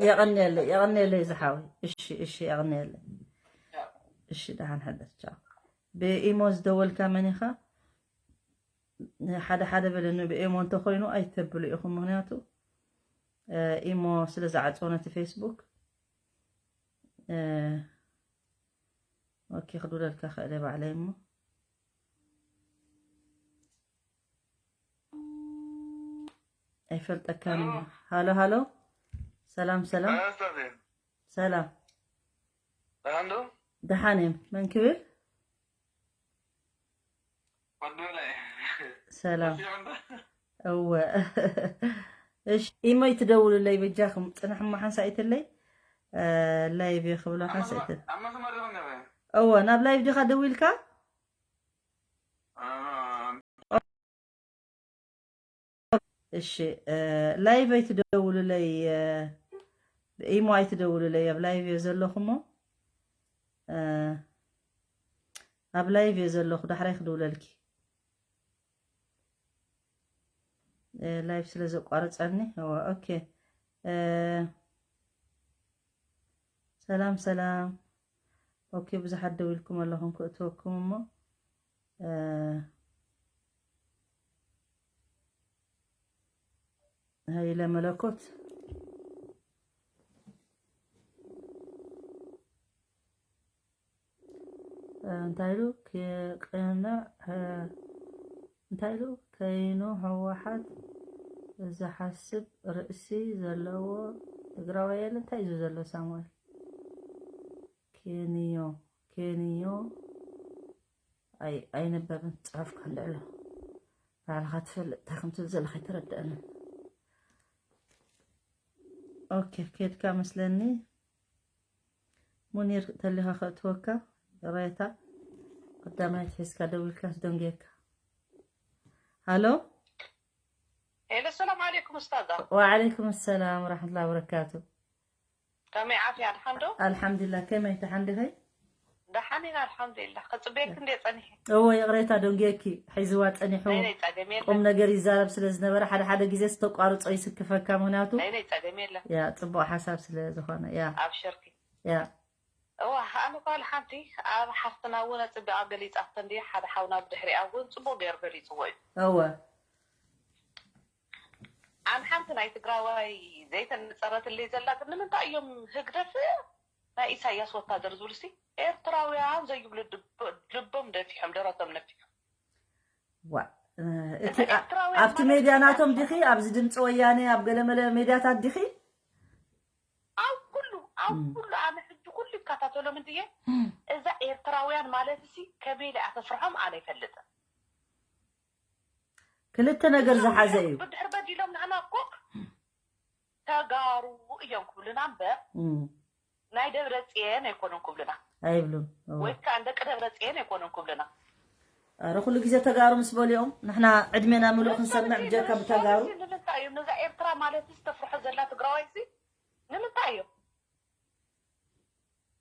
የቐንየለይ የቐንየለይ ዝሓወይ እሺ እሺ የቐንየለይ እሺ ደሓን ሕደር ቻው ብኢሞ ዝደወልካ መን ኢኻ ሓደ ሓደ በለኒ ብኢሞ እንተኮይኑ ኣይተብሉ ኢኹም ምክንያቱ እ፣ ኢሞ ስለ ዝዓፅዎ ነቲ ፌስቡክ እ፣ ኦኬ ክድውለልካ ክእል እየ ባዕለይ እሞ ኣይፈልጠካን እሞ ሃሎ ሃሎ ሰላም ሰላም ሰላም ደሓን እዮም መን ክብል ሰላም እወ እሺ ኢሞይ ትደውሉለይ በጃኹም ፅንሕ እሞ ሓንሳኢትለይ ላይቭ ክብሎ ሓንሳኢት እወ ናብ ላይቭ ዲኻ ደዊልካ እሺ ላይቭ ኣይትደውሉለይ ኢሞ ኣይትደውሉለይ ኣብ ላይቭ እየ ዘለኹ እሞ ኣብ ላይቭ እየ ዘለኹ ዳሕራይ ክድውለልኪ ላይቭ ስለ ዘቋርፀኒ ኦኬ ሰላም ሰላም ኦኬ ብዙሓት ደው ኢልኩም ኣለኹም ክእትወኩም እሞ ሃይለ መለኮት እንታይ ኢሉ ክቅንዕ እንታይ ኢሉ ከይኑ ህወሓት ዝሓስብ ርእሲ ዘለዎ ትግራዋይ የለ እንታይ እዩ ዘሎ ሳሙኤል ኬንዮ ኬንዮ ኣይንበብን ፅሑፍ ካልዕ ኣሎ ባዕልኻ ትፈልጥ እንታይ ከም ትብል ዘለካ ኣይተረድአንን ኦኬ ኬድካ መስለኒ ሙኒር ተሊኻ ከእትወካ ሬታ ቀዳማይት ሒዝካ ደዊልካ ስደንግየካ ሃሎ ሄሎ ሰላም ዓለይኩም እስታዛ ወዓለይኩም ሰላም ወራሕመቱላ ወበረካቱ ከመይ ዓፍያ ድሓን ዶ ኣልሓምዱላ ከመይ ተሓንዲኸይ ደሓን ኢና ኣልሓምዱሊላህ። ከጽበየክ እንዴ ጸኒሐ? እዎ ይቕሬታ ደንጌኪ። ሒዝዋ ጸኒሑ። ናይ ናይ ጸገም የለ። ቁም ነገር ይዛረብ ስለ ዝነበረ ሓደ ሓደ ግዜ ዝተቋርጾ ይስክፈካ። ምክንያቱ ናይ ናይ ጸገም የለ። ያ ጽቡቕ ሓሳብ ስለ ዝኾነ ያ ኣብ ሸርኪ ያ እዋ ኣነ ኳል ሓንቲ ኣብ ሓፍትና እውን ኣጽቢቓ ገሊጻቶ እንዲ ሓደ ሓውና ብድሕሪኣ እውን ጽቡቕ ገይሩ ገሊጽዎ እዩ። እወ ኣን ሓንቲ ናይ ትግራዋይ ዘይተነጸረትለይ ዘላ ግን ንምንታይ እዮም ህግደፍ ናይ ኢሳያስ ወታደር ዝብሉ ሲ ኤርትራውያን ዘይብሉ ድብ- ልቦም ደፊሖም ደረቶም ነፊሖም ዋ እ፣ እቲ እቲ ኤርትራውያን ኣብቲ ማለት ሜድያ ኢሳያስ ናቶም ዲኺ ኣብዚ ድምፂ ወያነ ኣብ ገለመለ ሜድያታት ዲኺ ኣብ ኩሉ ኣብ እም። ኩሉ ኣነ ሕጂ ኩሉ ይከታተሎም እንድየ እዛ ኤርትራውያን ማለት ሲ ከመይ ኢለ ኣተፍርሖም ኣነ ይፈልጥን ክልተ ነገር ዝሓዘ እዩ ብድሕር በዲሎም ንዓና እኮ ተጋሩ እዮም ክብሉና እምበር እም፣ ናይ ደብረ ፅየን ኣይኮኑን ክብሉና ኣይብሉን እወ። ወይ ከዓ ደቂ ደብረ ፅየን ኣይኮኑን ክብሉና ኧረ ኩሉ ግዜ ተጋሩ ምስ በሉ እዮም ንሕና ዕድሜና ምሉእ ክንሰምዕ ብጀካ ብተጋሩ ንምንታይ እዩ ነዛ ኤርትራ ማለት ዝተፍርሖ ዘላ ትግራዋይ ሲ ንምንታይ እዮም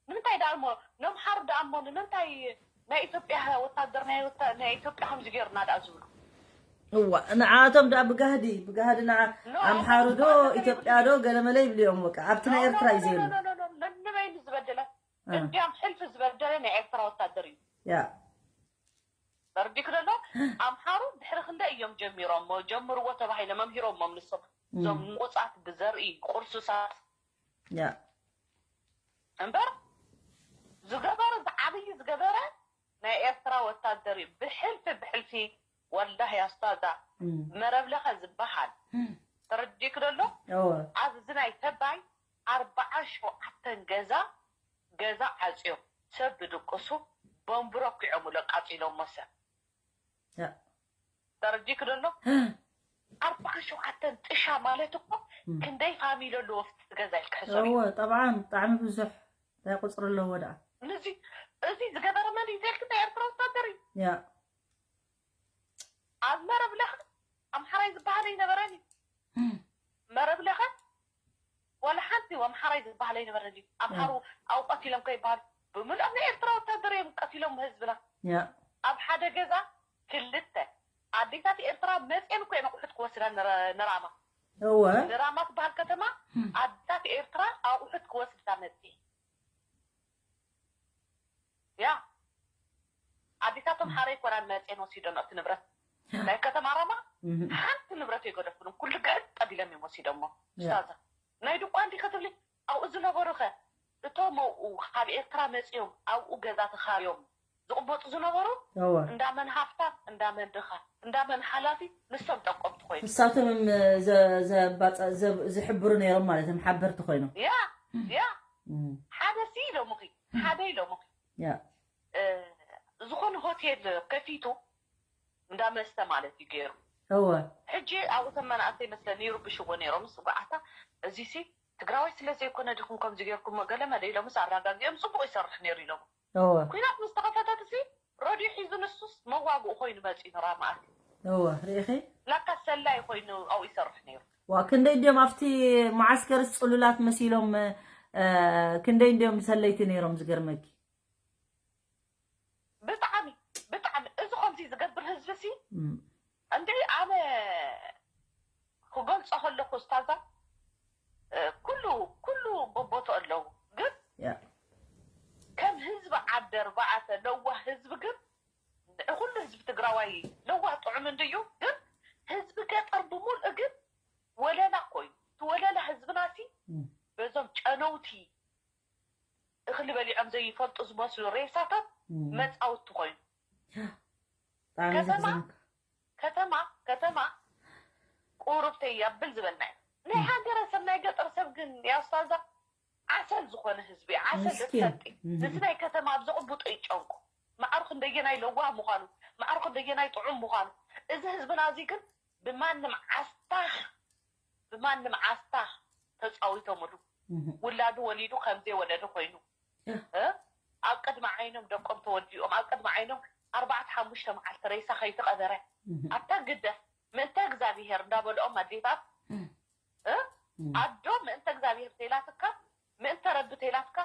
ንምንታይ ደኣ እሞ ነምሓሩ ደኣ እሞ ንምንታይ ናይ ኢትዮጵያ ወታደር ናይ ወታ- ናይ ኢትዮጵያ ከምዚ ገይሩና ደኣ ዝብሉ እዋ ንዓቶም ደኣ ብጋህዲ ብጋህዲ ንዓ ኖ፣ ኣምሓሩ ዶ ኣቶም ኢትዮጵያ ዶ ገለመለ ይብሉ እዮም በቃ ኣብቲ ናይ ኤርትራ እዩ ዘይብሉ ነንበይኑ ዝበደለ እ። እንዲያም ሕልፊ ዝበደለ ናይ ኤርትራ ወታደር እዩ ያ ተረዲክ ደሎ ኣምሓሩ ድሕሪ ክንደ እዮም ጀሚሮሞ ጀምርዎ ተባሂለ መምሂሮሞም ንሶም እዞም ንቁፃት ብዘርኢ ቁርሱሳት ያ እምበር ዝገበረ ዝዓብይ ዝገበረ ናይ ኤርትራ ወታደር እዩ ብሕልፊ ብሕልፊ ወላሂ ኣስታዛ እም፣ መረብለኸ ዝበሃል ተረዲክ ደሎ እወ ኣብዚ ናይ ተባይ ኣርባዓ ሸውዓተን ገዛ ገዛ ዓፅዮም ሰብ ብድቅሱ ቦምብሮ ኪዖምሉ ኣቃፂሎሞ ሰብ ያ ተረዲክ ደሎ ኣርባዓ ሸውዓተን ጥሻ ማለት እኮ ክንደይ ፋሚሊ ኣለዎ ኣብቲ ገዛ ኢልካ ሕሰብ እዩ እወ ጠብዓን ብጣዕሚ ብዙሕ እንታይ ቁፅሪ ኣለዎ ደኣ እዚ እዚ ዝገበረ መን እዩ ዘልክ ናይ ኤርትራ ወታደር እዩ ያ ኣብ መረብ ለኸ ኣምሓራይ ዝበሃል ኣይነበረን እዩ መረብ ለኸ ዋላ ሓንቲ ኣምሓራይ ዝበሃል ኣይነበረን እዩ ኣምሓሩ ኣውቀት ኢሎም ከይበሃል ብምልኦም ናይ ኤርትራ ወታደር እዮም ቀቲሎም ህዝብና ያ ኣብ ሓደ ገዛ ክልተ ኣዴታት ኤርትራ መፅየን እኮ እየን ኣቑሑት ክወስዳ ንረ- ንራማ እወ ንራማ ትበሃል ከተማ ኣዴታት ኤርትራ ኣቑሑት ክወስዳ መፅየ ያ ኣዴታቶም ሓረ ይኮናን መፅየን ወሲደን እቲ ንብረት ናይ ከተማ ራማ እህ፣ ሓንቲ ንብረት የገደፉን ኩሉ ግዕጥ ኣቢሎም እዮም ወሲዶሞ ያ። ስታዛ ናይ ድቋን ዲ ክትብሊ ኣብኡ ዝነበሩ ከ እቶም ኣብኡ ካብ ኤርትራ መፅዮም ኣብኡ ገዛ ተኻርዮም ዝቕመጡ ዝነበሩ እወ እንዳመን ሃፍታም እንዳመን ድኻ እንዳመን ሓላፊ ንሶም ጠቆምቲ ኮይኑ ንሳቶም እዮም ዘ- ዘባፀ- ዘ- ዝሕብሩ ነይሮም ማለት እዮም ሓበርቲ ኮይኖም ያ ያ እም፣ ሓደ ሲ ኢሎምኺ ሓደ ኢሎምኺ ያ እ፣ ዝኾነ ሆቴል ከፊቱ እንዳመስተ ማለት እዩ ገይሩ እወ ሕጂ ኣብኡ ተመናእሰይ መስለኒ ይርብሽዎ ነይሮም ስጉዓታ እዚ ሲ ትግራዋይ ስለ ዘይኮነ ዲኹም ከምዚ ገይርኩሞ ገለ መለ ኢሎምስ ኣረጋጊኦም ፅቡቅ ይሰርሕ ነይሩ ኢሎም እወ ኩናት ምስ ተኸፈተት ሲ ረድዮ ሒዙ ንሱስ መዋግኡ ኮይኑ መፂኡ ንራማ ኣትዩ እወ ርኢኺ ላካ ሰላይ ኮይኑ ኣብኡ ይሰርሕ ነይሩ ዋ ክንደይ እንዲዮም ኣብቲ መዓስከርስ ፅሉላት መሲሎም እ፣ ክንደይ እንዲዮም ሰለይቲ ነይሮም ዝገርመኪ ብጣዕሚ ብጣዕሚ እዚ ከምዚ ዝገብር ህዝቢ ሲ እም፣ እንድዒ ኣነ ክገልፆ ከለኩ ስታዛ እ፣ ኩሉ ኩሉ በቦቶ ኣለዉ ግን ያ ከም ህዝቢ ዓዲ ኣርባዕተ ለዋህ ህዝቢ ግን ንዕኩሉ ህዝቢ ትግራዋይ ለዋህ ጥዑም እንድዩ ግን ህዝቢ ገጠር ብምሉእ ግን ወለላ ኮይኑ እቲ ወለላ ህዝብና ሲ እም፣ በዞም ጨነውቲ እኽሊ በሊዖም ዘይፈልጡ ዝመስሉ ሬሳታት እም። መፃውቲ ኮይኑ ብጣዕሚ ከተማ ዘሕዝነካ ከተማ ከተማ ቁሩብተይ ያብል ዝበልና እዩ ናይ ሃገረ ሰብ ናይ ገጠር ሰብ ግን ያስታዛ ዓሰል ዝኾነ ህዝቢ ዓሰል ምስኪን። ዝሰጢ እህ። ነቲ ናይ ከተማ ኣብ ዘቕቡጦ ይጨንቁ ማዕሩ ክንደየናይ ለዋህ ምዃኑ ማዕሩ ክንደየናይ ጥዑም ምዃኑ እዚ ህዝብና እዚ ግን ብማንም ዓስታኽ ብማንም ዓስታኽ ተፃዊቶምሉ እህ። ውላዱ ወሊዱ ከምዘይወለደ ኮይኑ እህ። እ? ኣብ ቅድሚ ዓይኖም ደቆም ተወዲኦም ኣብ ቅድሚ ዓይኖም ኣርባዕተ ሓሙሽተ መዓልቲ ሬሳ ከይተቐበረ እህ። ኣብታ ግደፍ ምእንተ እግዚኣብሄር እንዳበልኦም ኣዴታት እ? ኣዶ ምእንተ እግዚኣብሄር ተይላትካ ምእንተ ረቢ ተይላትካ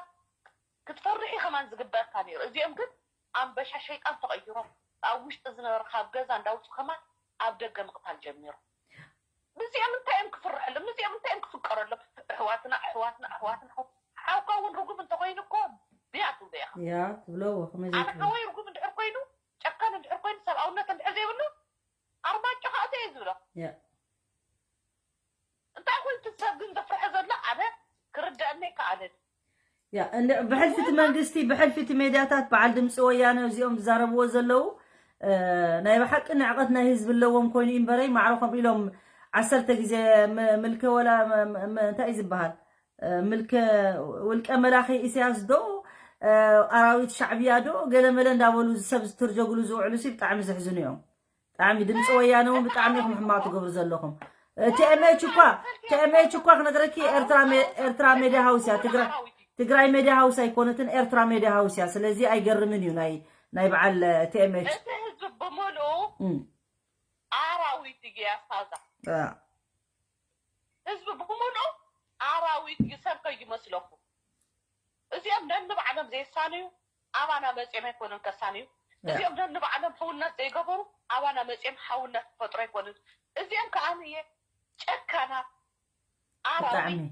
ክትፈርሒ ከማን ዝግበርካ ነይሩ። እዚኦም ግን ኣንበሻ ሸይጣን ተቐይሮም ኣብ ውሽጢ ዝነበረ ካብ ገዛ እንዳውፁ ከማን ኣብ ደገ ምቕታል ጀሚሮም። እዚኦም እንታይ እዮም ክፍርሐሎም? እዚኦም እንታይ እዮም ክፍቀረሎም? ኣሕዋትና ኣሕዋትና ኣሕዋትና ሓውካ እውን ርጉም እንተኮይኑ እኮ ብያ ትብሎ ኢኻ። ያ ትብለዎ ከመይ ኣነ ዘይትብሎ ሓወይ ርጉም እንድሕር ኮይኑ ጨካን እንድሕር ኮይኑ ሰብኣውነት እንድሕር ዘይብሉ ኣርማጭ ከኣተ እየ ዝብሎ። ያ እንታይ ኮይኑ እቲ ሰብ ግን ዘፍርሐ ዘሎ ኣነ ክርደአኒ ከኣለን። ያ እንደ- ብሕልፊ እቲ መንግስቲ ብሕልፊ እቲ ሜድያታት በዓል ድምፂ ወያነ እዚኦም ዝዛረብዎ ዘለዉ እ፣ ናይ ብሓቂ ንዕቐት ናይ ህዝቢ ኣለዎም ኮይኑ እዩ እምበረይ ማዕረ ከምኡ ኢሎም ዓሰርተ ግዜ ም- ምልከ ወላ ም- ም- ም- እንታይ እዩ ዝበሃል እ፣ ምልከ ውልቀ መላኺ ኢሳያስ ዶ እ፣ ኣራዊት ሻዕብያ ዶ ገለመለ እንዳበሉ ሰብ ዝተርጀግሉ ዝውዕሉ ሲ ብጣዕሚ ዘሕዝኑ እዮም። ብጣዕሚ ድምፂ ወያነ እውን ብጣዕሚ ኢኹም ሕማቅ ትገብሩ ዘለኹም። ቲኤምኤች እኳ ቲኤምኤች እኳ ክነግረኪ ኤርትራ ሜ- ኤርትራ ሜድያ ሃውስ እያ ትግራይ ትግራይ ሜድያ ሃውስ ኣይኮነትን ኤርትራ ሜድያ ሃውስ እያ። ስለዚ ኣይገርምን እዩ ናይ ናይ በዓል ቲኤምኤች እቲ ህዝቢ ብምልኡ ኣራዊት እዩ ያስታዛ። ህዝቢ ብምልኡ ኣራዊት እዩ። ሰብ ከይመስለኩም እዚኦም ነንባዕሎም ዘይሳነዩ ኣባና መፂኦም ኣይኮኑን ከሳነዩ። እዚኦም ነንባዕሎም ሕውነት ዘይገበሩ ኣባና መፂኦም ሓውነት ክፈጥሩ ኣይኮኑን። እዚኦም ከዓንየ ጨካናት ኣራዊት ብጣዕሚ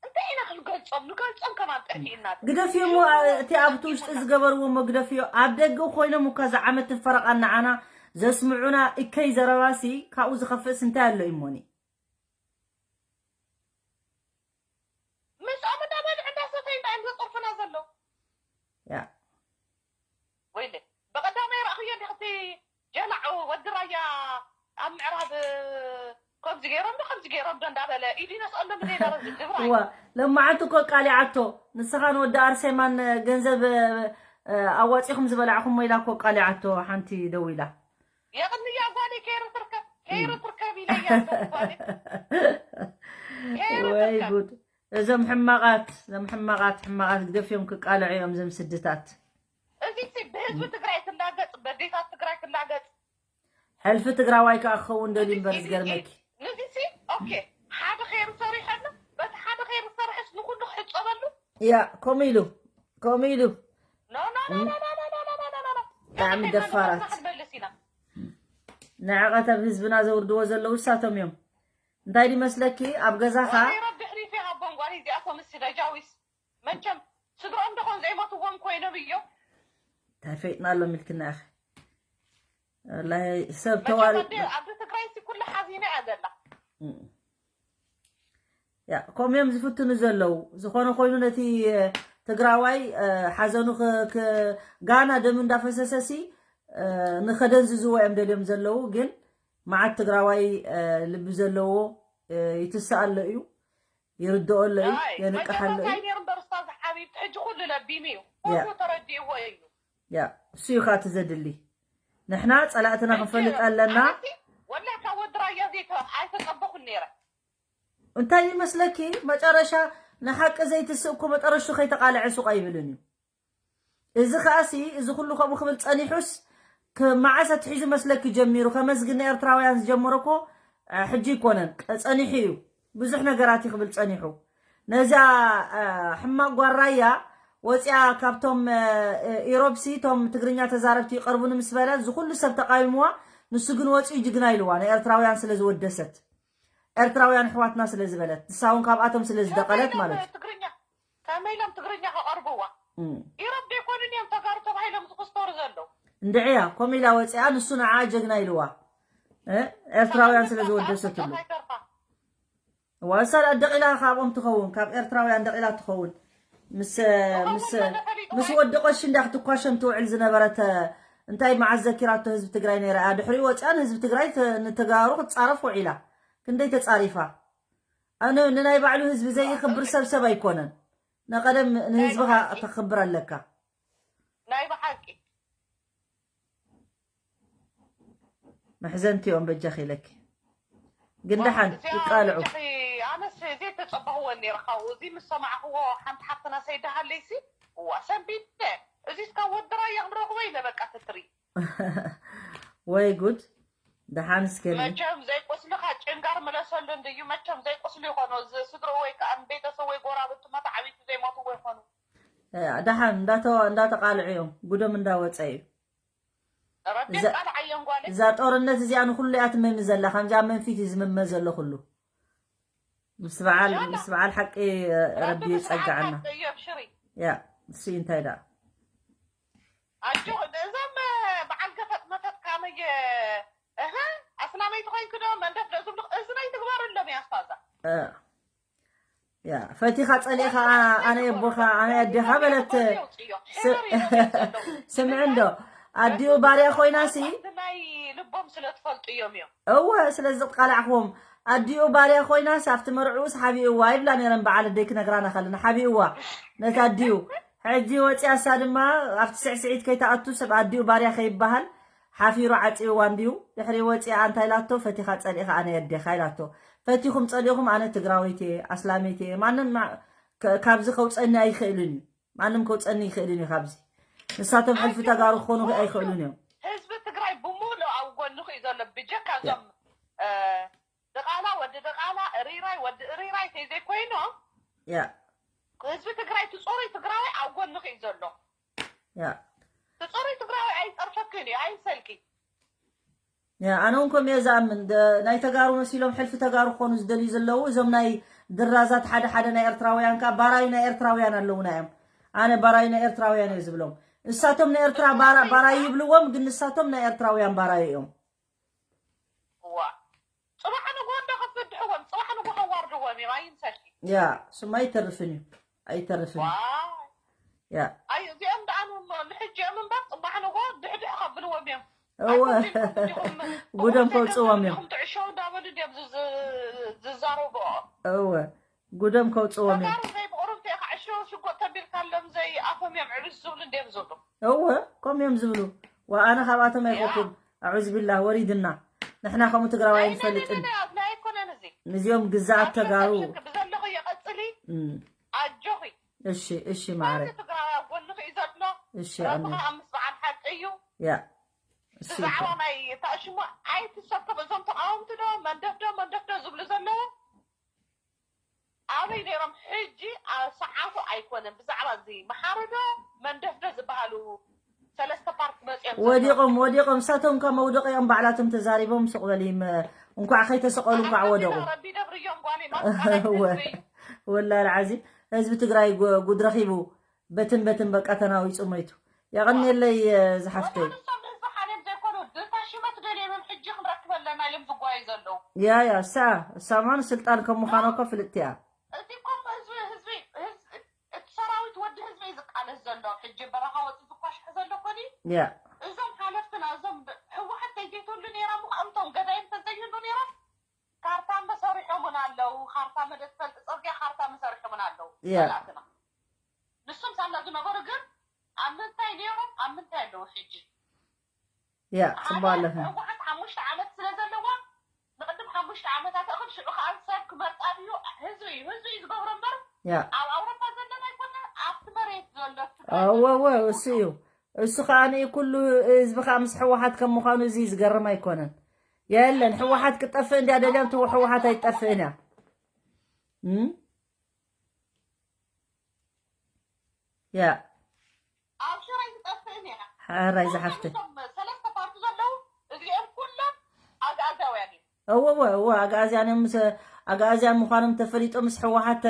እንታይ ኢና ክንገልፆም? ንገልፆም ከማን ጠፊእና። ግደፍዮ እሞ እቲ ኣብቲ ውሽጢ ዝገበርዎ እሞ ግደፍዮ። ኣብ ደገ ኮይኖም እኳ ዝዓመት ፈረቓ ንዓና ዘስምዑና እከይ ዘረባሲ ካብኡ ዝኸፍእስ እንታይ ኣሎ እሞኒ? ምስኦም እንዳበልዑ እንዳሰተዩ እንታይ እዮም ዘፀርፉና ዘለዉ? ያ ወይለ በቀዳማይ ረእኽዮ እንዲ ክቲ ጀላዕ ወዲ ራያ ኣብ ምዕራብ ከምዚ ገይሮም ዶ ከምዚ ገይሮም ዶ እንዳበለ ኢዱ ይነስቀሎም ዘይነበረ ዝድብራ እዋ ለማዓንቲ እኮ ቃሊዓቶ ንስኻ ንወዲ ኣርሴማን ገንዘብ እ፣ ኣዋፂኹም ዝበላዕኹም ኢላ እኮ ቃሊዓቶ ሓንቲ ደው ኢላ የቕንያ ጓለይ ከይሩ ትርከብ ከይሩ ትርከብ ኢለያ ጓለይ ከይሩ ወይ ትርከብ ጉድ እዞም ሕማቓት እዞም ሕማቓት ሕማቓት ግደፍዮም ክቃልዑ እዮም እዞም ስድታት እዚ ሲ ብህዝቢ ትግራይ ክላገፅ በዴታት ትግራይ ክላገፅ ሕልፊ ትግራዋይ ከዓ ክኸውን ደልዩ እምበር ዝገርመኪ ነዚ ሲ ኦኬ ሓደ ከይሩ ሰሪሐሉ በቲ ሓደ ከይሩ ዝሰርሐስ ንኩሉ ክሕፀበሉ ያ ከምኡ ኢሉ ከምኡ ኢሉ ኖ ኖ ኖ ኖ ኖ ኖ ኖ ኖ ኖ ኖ ብጣዕሚ ደፋራት ክንመልስ ኢና ንዕቐት ኣብ ህዝብና ዘውርድዎ ዘለዉ እሳቶም እዮም እንታይ ድመስለኪ ኣብ ገዛኻ ወይረ ድሕሪት ይሃቦም ጓል እዚኣቶም እሲ ነጃዊስ መቸም ስድሮም ደኾን ዘይሞትዎም ኮይኖም እዮም እንታይ ፈይጥናሎም ኢልክና ኢኺ ወላሂ ሰብ ተዋሪ ኣብዚ ትግራይ ሲ ኩሉ ሓዚና እያ ዘላ ያ ከምኡ እዮም ዝፍትኑ ዘለዉ ዝኾነ ኮይኑ ነቲ ትግራዋይ ሓዘኑ ጋና ደም እንዳፈሰሰሲ ንኸደንዝዝዎ እዮም ደልዮም ዘለዉ ግን መዓት ትግራዋይ ልቢ ዘለዎ ይትስእ ኣሎ እዩ ይርድኦ ኣሎ እዩ የንቅሕ ኣሎ እዩ ነይሩ እምበር ስታዝ ሓቢብቲ ሕጂ ኩሉ ለቢሙ እዩ ኩሉ ተረዲእዎ እዩ ያ እሱ እዩ ከዓ እቲ ዘድሊ ንሕና ፀላእትና ክንፈልጥ ኣለና ወላ ካብ ወዲ ራያ ዘይተ ኣይተፀበኹን ነይረ እንታይ ይመስለኪ መጨረሻ ንሓቂ ዘይትስእ እኮ መጠረሽቱ ከይተቃልዐ ሱቅ ኣይብልን እዩ እዚ ከኣሲ እዚ ኩሉ ከምኡ ክብል ፀኒሑስ መዓስ ኣትሒዙ መስለኪ ጀሚሩ ከመዝግን ኤርትራውያን ዝጀመረ እኮ ሕጂ ይኮነን ፀኒሑ እዩ ብዙሕ ነገራት እዩ ክብል ፀኒሑ ነዛ ሕማቅ ጓራያ ወፂኣ ካብቶም ኢሮብሲ ቶም ትግርኛ ተዛረብቲ ይቀርቡኒ ምስ በለ እዚ ኩሉ ሰብ ተቃዊምዋ ንሱ ግን ወፂኡ ጅግና ኢልዋ ንኤርትራውያን ስለ ዝወደሰት ኤርትራውያን ኣሕዋትና ስለ ዝበለት ንሳ እውን ካብኣቶም ስለ ዝደቀለት ማለት እዩ ትግርኛ ከመይ ኢሎም ትግርኛ ከቐርብዋ ኢሮብ ዘይኮኑን እዮም ተጋሩ ተባሂሎም ዝክስተሩ ዘለዉ እንድዕያ ከምኡ ኢላ ወፂኣ ንሱ ንዓ ጀግና ኢልዋ ኤርትራውያን ስለ ዝወደሰትሉ ዋሳ ደቂላ ካብኦም ትኸውን ካብ ኤርትራውያን ደቂላ ትኸውን ምስ ምስ ምስ ወዲ ቆሺ እንዳ ክትኳሸም ትውዕል ዝነበረት እንታይ መዓዝ ዘኪራቶ ህዝቢ ትግራይ ነይራ እያ ድሕሪኡ ወፂኣ ንህዝቢ ትግራይ ንተጋሩ ክትፃረፍ ውዒላ ክንደይ ተፃሪፋ ኣነ ንናይ ባዕሉ ህዝቢ ዘይኽብር ሰብ ሰብ ኣይኮነን ንቐደም ንህዝብኻ ተኽብር ኣለካ ናይ ብሓቂ መሕዘንቲ እዮም በጃኺ ኢለኪ ግን ደሓን ይቃልዑ ኣነስ ዘይተፀበኽዎ ነይረ ካብኡ እዚ ምስ ሰማዕኽዎ ሓንቲ ሓፍትና ሰይዳሃለይሲ እዋ ሰንቢደ እዚ እስካ ወዲ ራያ ክንረኽቦ ኢለ በቃ ትትሪ ወይ ጉድ ደሓን እስከ መቸም ዘይቁስልካ ጭንጋር ምለሰሉ እንድዩ መቸም ዘይቁስሉ ይኾኑ እዚ ስድሮ ወይ ከዓ ቤተሰብ ወይ ጎራብቲ መታዓቢቲ ዘይሞትዎ ይኾኑ ደሓን እንዳተቃልዑ እዮም፣ ጉዶም እንዳወፀ እዩ። እዛ ጦርነት እዚኣ ንኩሉ እያ ትመሚ ዘላ፣ ከምዚ ኣብ መንፊት እዩ ዝምመ ዘሎ ኩሉ። ምስ በዓል ሓቂ ረቢ ይፀጋዕና። ያ እሱ እንታይ ደኣ ኣጆ እዞም በዓል ገፈጥ መፈጥ ካመየ እህ ኣስላመይቲ ኮይንክ ዶ መንደፍ ዶ ዝብሉ እዝነይ ትግበረሎም እያ ስታዛ። ያ ፈቲኻ ጸሊእኻ ኣነ ኣቦኻ ኣነ ኣዴኻ በለት። ስምዒ እንዶ ኣዲኡ ባርያ ኮይናሲ ናይ ልቦም ስለ ትፈልጡ እዮም እዮም። እወ ስለ ዝቃላዕኹም ኣዲኡ ባርያ ኮይናስ ኣብቲ መርዕኡስ ሓቢእዋ ይብላ ነይረን በዓል ኣደይ ክነግራና ከለና ሓቢእዋ ነታ ኣዲኡ። ሕጂ ወፂኣሳ ድማ ኣብቲ ስዕስዒት ከይትኣቱ ሰብ ኣዲኡ ባርያ ከይበሃል ሓፊሩ ዓፂውዋ እንድዩ። ድሕሪ ወፂኣ እንታይ ኢላቶ? ፈቲኻ ፀሊእኻ ኣነ የዴኻ ኢላቶ። ፈቲኹም ፀሊእኹም ኣነ ትግራወይቲ እየ ኣስላመይቲ እየ ማንም ማ- ከ- ካብዚ ከውፀኒ ኣይኽእልን እዩ። ማንም ከውፀኒ ይኽእልን እዩ ካብዚ። ንሳቶም ሕልፊ ተጋሩ ክኾኑ ኣይኽእሉን እዮም። ህዝቢ ትግራይ ብሙሉእ ኣብ ጎንኹ እዩ ዘሎ። ብጀካ እዞም እ፣ ድቓላ ወዲ ድቓላ እሪራይ ወዲ እሪራይ ተይዘይኮይኖም ያ ህዝቢ ትግራይ ትፅሩይ ትግራዋይ ኣብ ጎንኺ እዩ ዘሎ። ያ ትፅሩይ ትግራዋይ ኣይፀርፈክን እዩ ኣይምሰልኪ። ያ ኣነ እውን ከምኡ እየ ዝኣምን። ደ- ናይ ተጋሩ መሲሎም ሕልፊ ተጋሩ ክኾኑ ዝደልዩ ዘለዉ እዞም ናይ ድራዛት ሓደ ሓደ ናይ ኤርትራውያን ከዓ ባራዩ ናይ ኤርትራውያን ኣለዉና እዮም። ኣነ ባራዩ ናይ ኤርትራውያን እየ ዝብሎም። እሳቶም ናይ ኤርትራ ባራ- ባራዩ ይብልዎም፣ ግን ንሳቶም ናይ ኤርትራውያን ባራዩ እዮም። እዋ ፅባሕ ንግሆ እንዶ ከፍድሕዎም ፅባሕ ንግሆ ከዋርድዎም እዮም ኣይምሰልኪ። ያ ስማ ኣይተርፍን እዩ ኣይተርፍን። ዋ ያ ኣይ እዚኦም ደኣ ንሕጂ እዮም እምበር ፅባሕ ንግሆ ድሕድሕ ከብልዎም እዮም። እወ ኣይኮኑን ኢልኩም እንዲኹም ጉዶም ከውፅዎም እዮም። ኢኹም ትዕሸው እንዳበሉ ድዮም ዝ- ዝ- ዝዛረብኦ። እወ ጉዶም ከውፅዎም እዮም። ተጋሩ ዘይብቑሩም ተይካ ዕሸው ሽጉጥ ተቢልካሎም ዘይኣፎም እዮም ዕብስ ዝብሉ እንድዮም ዝብሉ። እወ ከምኡ እዮም ዝብሉ። ወኣነ ካብኣቶም ኣይኮንኩን። ኣዑዝ ቢላህ ወሪድና። ንሕና ከምኡ ትግራዋይ ኣይንፈልጥን። ኣይኮነን እዚ። ንዚኦም ግዛኣት ተጋሩ። ብዘለኹ የቐፅሊ። ኣጆኺ። እሺ እሺ ማዕረ። ትግራዋይ ኣብ ጎንኺ እዩ ዘሎ። እሺ ኣሜን። ኣብ ምስ በዓል ሓቂ እዩ። ያ። እሺ። ብዛዕባ ናይ ታሽሙ ኣይትሰከም እዞም ተቃወምቲ ዶ መንደፍ ዶ መንደፍ ዶ ዝብሉ ዘለዉ ኣበይ ነይሮም? ሕጂ ኣብ ሰዓቱ ኣይኮነን። ብዛዕባ እዚ መሓረዶ መንደፍዶ ዝበሃሉ ሰለስተ ፓርት መፅኦም ዘለዉ። ወዲቖም ወዲቖም እሳቶም ካብ መውደቂኦም ባዕላቶም ተዛሪቦም ሱቕ በሊ መ- እንኳዕ ከይተሰቐሉ እንኳዕ ወደቑ። ረቢ ደብርዮም ጓለይ ማስቃላይ ህዝቢ እዩ። ወላሂ ዓዚም ህዝቢ ትግራይ ጉ- ጉድ ረኺቡ በትን በትን በቃ ተናዊፁ መይቱ። የቐንየለይ ዝሓፍተይ። ያ ያ እሳ እሳ ማን ስልጣን ከም ምዃኖ እኮ ፍልጥቲ እያ። እቲ ሰራዊት ወዲ ህዝቢ እዩ ዝቃለስ ዘሎ። ሕጂ በረኻ ወፂ ዝኳሽሐ ዘሎ እኮ ድዩ? ያ እዞም ሓለፍትና እዞም ህወሓት ተይዘይትህሉ ነይራ እሞ ከምቶም ገዳይም ተዘይህሉ ነይሮም ካርታ መሰሪሖምን ኣለዉ። ካርታ መደትፈልጢ ፅርግያ ካርታ መሰሪሖምን ኣለዉ። ያ ጸላእትና ንሶም ሳላ ዝነበሩ ግን ኣብ ምንታይ ነይሮም ኣብ ምንታይ ኣለዉ ሕጂ? ያ ጽቡቅ ኣለኺ። ህወሓት ሓሙሽተ ዓመት ስለ ዘለዋ ንቅድም ሓሙሽተ ዓመታት እኽል ሽዑ ከዓ ሰብ ክመርጣ ድዩ? ህዝቢ እዩ ህዝቢ እዩ ዝገብሮ እምበር ያ ኣብ ኣውሮፓ ዘለና ኣይኮነ ኣብቲ መሬት ዘሎ ትግራይ እወ እወ እሱ እዩ። እሱ ከዓ ንኢ ኩሉ ህዝቢ ከዓ ምስ ህወሓት ከም ምዃኑ እዚ ዝገርም ኣይኮነን። የለን ህወሓት ክጠፍእ እንድያ ደልያ እንተ ህወሓት ኣይትጠፍእን እያ። እም? ያ ኣብሽር ኣይትጠፍእን እያ። ሕራይ ዝሓፍተይ። እቶም ሰለስተ ፓርቲ ዘለዉ እዚኦም ኩሎም ኣግኣዛውያን እዮም። እወ እወ እወ ኣግኣዝያን እዮም ምስ ኣግኣዝያን ምዃኖም ተፈሊጦም ምስ ህወሓት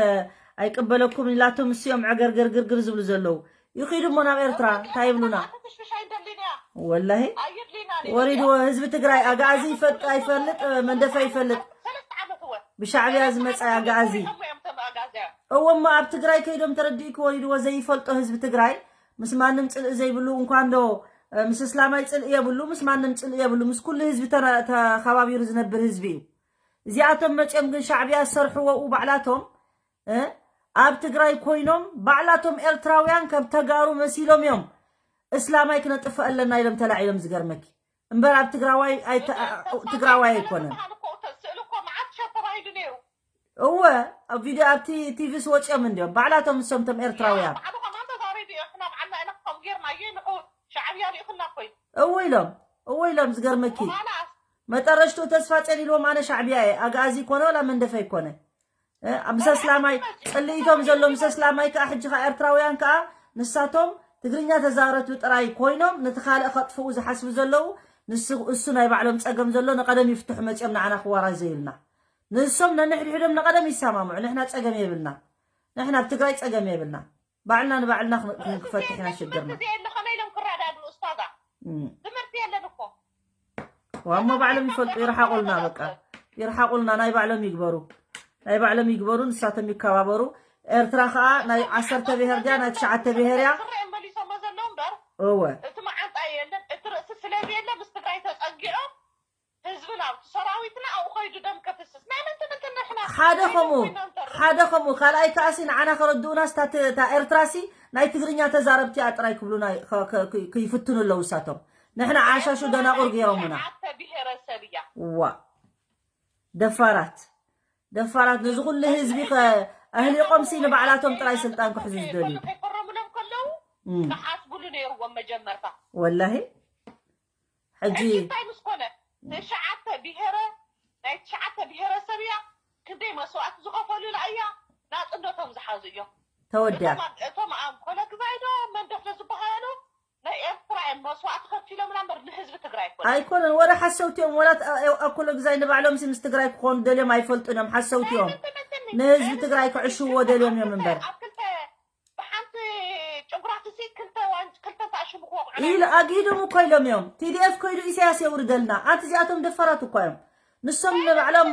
ኣይቅበለኩም ኢላቶም እሱ እዮም ዕገርገርግርግር ዝብሉ ዘለዉ። ይኺዱ እሞ ናብ ኤርትራ እንታይ ይብሉና? ኣተ ትሽፍሽ ኣይንደሊን እያ። ወላሂ ኣይድሊና ነይ። ወሪድዎ ህዝቢ ትግራይ ኣግኣዚ ይፈልጥ ኣይፈልጥ መንደፋ ይፈልጥ ሰለስተ ዓመት እወ ብሻዕብያ ዝመፀ ኣግኣዚ እሞ እዮም ተመኣጋዝያ እወ እሞ ኣብ ትግራይ ከይዶም ተረዲእኪ ወሪድዎ ዘይፈልጦ ህዝቢ ትግራይ ምስ ማንም ፅልኢ ዘይብሉ እንኳን ዶ እ፣ ምስ እስላማይ ፅልኢ የብሉ ምስ ማንም ፅልኢ የብሉ ምስ ኩሉ ህዝቢ ተና- ተኸባቢሩ ዝነብር ህዝቢ እዩ። እዚኣቶም መፂኦም ግን ሻዕብያ ዝሰርሕዎ ኡ ባዕላቶም እ፣ ኣብ ትግራይ ኮይኖም ባዕላቶም ኤርትራውያን ከም ተጋሩ መሲሎም እዮም እስላማይ ክነጥፍእ ኣለና ኢሎም ተላዒሎም ዝገርመኪ እምበር ኣብ ትግራዋይ ኣይተ- ትግራዋይ ኣይኮነን። እወ ኣብ ቪድዮ ኣብቲ ቲቪስ ወፂኦም እንዲዮም ባዕላቶም ንሶም ቶም ኤርትራውያን እወ ኢሎም እወ ኢሎም ዝገርመኪ መጠረሽትኡ ተስፋ ፀን ኢልዎም ኣነ ሻዕብያ እየ ኣግኣዚ ይኮነ ወላ መንደፈ ይኮነ ምስ ኣስላማይ ፅልኢቶም ዘሎ ምስ ኣስላማይ ከዓ ሕጂ ከዓ ኤርትራውያን ከዓ ንሳቶም ትግርኛ ተዛረብቲ ጥራይ ኮይኖም ነቲ ካልእ ከጥፍኡ ዝሓስቡ ዘለዉ፣ ንስ-፣ እሱ ናይ ባዕሎም ጸገም ዘሎ ንቐደም ይፍትሑ መጺኦም ንዓና ክወራዘዩልና። ንሶም ነንሕድሕዶም ንቐደም ይሰማምዑ፣ ንሕና ጸገም የብልና። ንሕና ኣብ ትግራይ ጸገም የብልና። ባዕልና ንባዕልና ክን-፣ ክንክፈትሕ ኢና ሽግርና። ትምህርቲ የለ፣ ከመይ ኢሎም ክረዳድኡ ኡስታዛ? እም። ትምህርቲ የለን እኮ። ዋሞ ባዕሎም ይፈልጡ፣ ይርሓቑልና በቃ። ይርሓቑልና፣ ናይ ባዕሎም ይግበሩ። ናይ ባዕሎም ይግበሩ፣ ንሳቶም ይከባበሩ። ኤርትራ ኸኣ ናይ ዓሰርተ ብሄር ድያ፣ ናይ ትሽዓተ ብሄር እያ? ስረ እዮም መሊሶሞ ዘለዉ እምበር፣ እወ። እቲ መዓንጣ የለን፣ እቲ ርእሲ ስለዚ የለን፣ ምስ ትግራይ ተጸጊዖም፣ ህዝብና፣ ኣብቲ ሰራዊትና ኣብኡ ኸይዱ ደም ከፍስስ። ናይ መን ትምህርቲ ንሕና? ሓደ ናይ መን ከምኡ፣ ኮይና እንተርፍ? ሓደ ከምኡ፣ ካልኣይ ከኣሲ ንዓና ከረድኡናስ እታ ት-፣ እታ ኤርትራሲ ናይ ትግርኛ ተዛረብቲ እያ ጥራይ ክብሉና ይ-፣ ከ-፣ ከ-፣ ከ-፣ ይፍትኑ ኣለዉ እሳቶም። ንሕና ዓሻሹ ደናቑር ገይሮምና። ትሽዓተ ብሄረሰብ እያ። ዋ። ደፋራት። ደፋራት፣ ነዚ ኩሉ ህዝቢ ከ-፣ ኣህሊቖምሲ ንባዕላቶም ጥራይ ስልጣን ክሕዙ ዝደልዩ። ከይፈረሙሎም ከለዉ እም። ክሓስቡሉ ነይርዎም መጀመርታ። ወላሂ። ሕጂ ሕጂ እንታይ ምስ ኮነ? ትሽዓተ ብሄረ፣ ናይ ትሽዓተ ብሄረሰብ እያ። ክንደይ መስዋእቲ ዝኸፈሉላ እያ። ናጽነቶም ዝሓዙ እዮም። ተወዲኣ። እቶም ኣብ-፣ እቶም ኣብ ኮለግዛይ ዶ መንደፍ ዶ ዝበሃሉ ናይ ኤርትራ እዮም መስዋእቲ ከፊሎምና እምበር ንህዝቢ ትግራይ ኣይኮነን። ኣይኮነን፣ ወላ ሓሰውቲ እዮም። ወላ ት-፣ ኣ-፣ ኣ-፣ ኣኮለግዛይ ንባዕሎም ሲ ምስ ትግራይ ክኾኑ ደልዮም ኣይፈልጡን እዮም። ሓሰውቲ እዮም። ኣይፈልጡን፣ ኣይፈልጡን። ንህዝቢ ትግራይ ክዕሽዎ ደልዮም እዮም እምበር። ኣብ ክልተ፣ ብሓንቲ ጭጉራትሲ ክልተ ዋን-፣ ክልተ ታሽሙ ክወቕዑ ኢሉ ኣግሂዶም እኮ ኢሎም እዮም። ቲ ዲ ኤፍ ከይዱ ኢሳያስ የውርደልና። ኣንቲ እዚኣቶም ደፋራት እኳ እዮም። ንሶም ንባዕሎም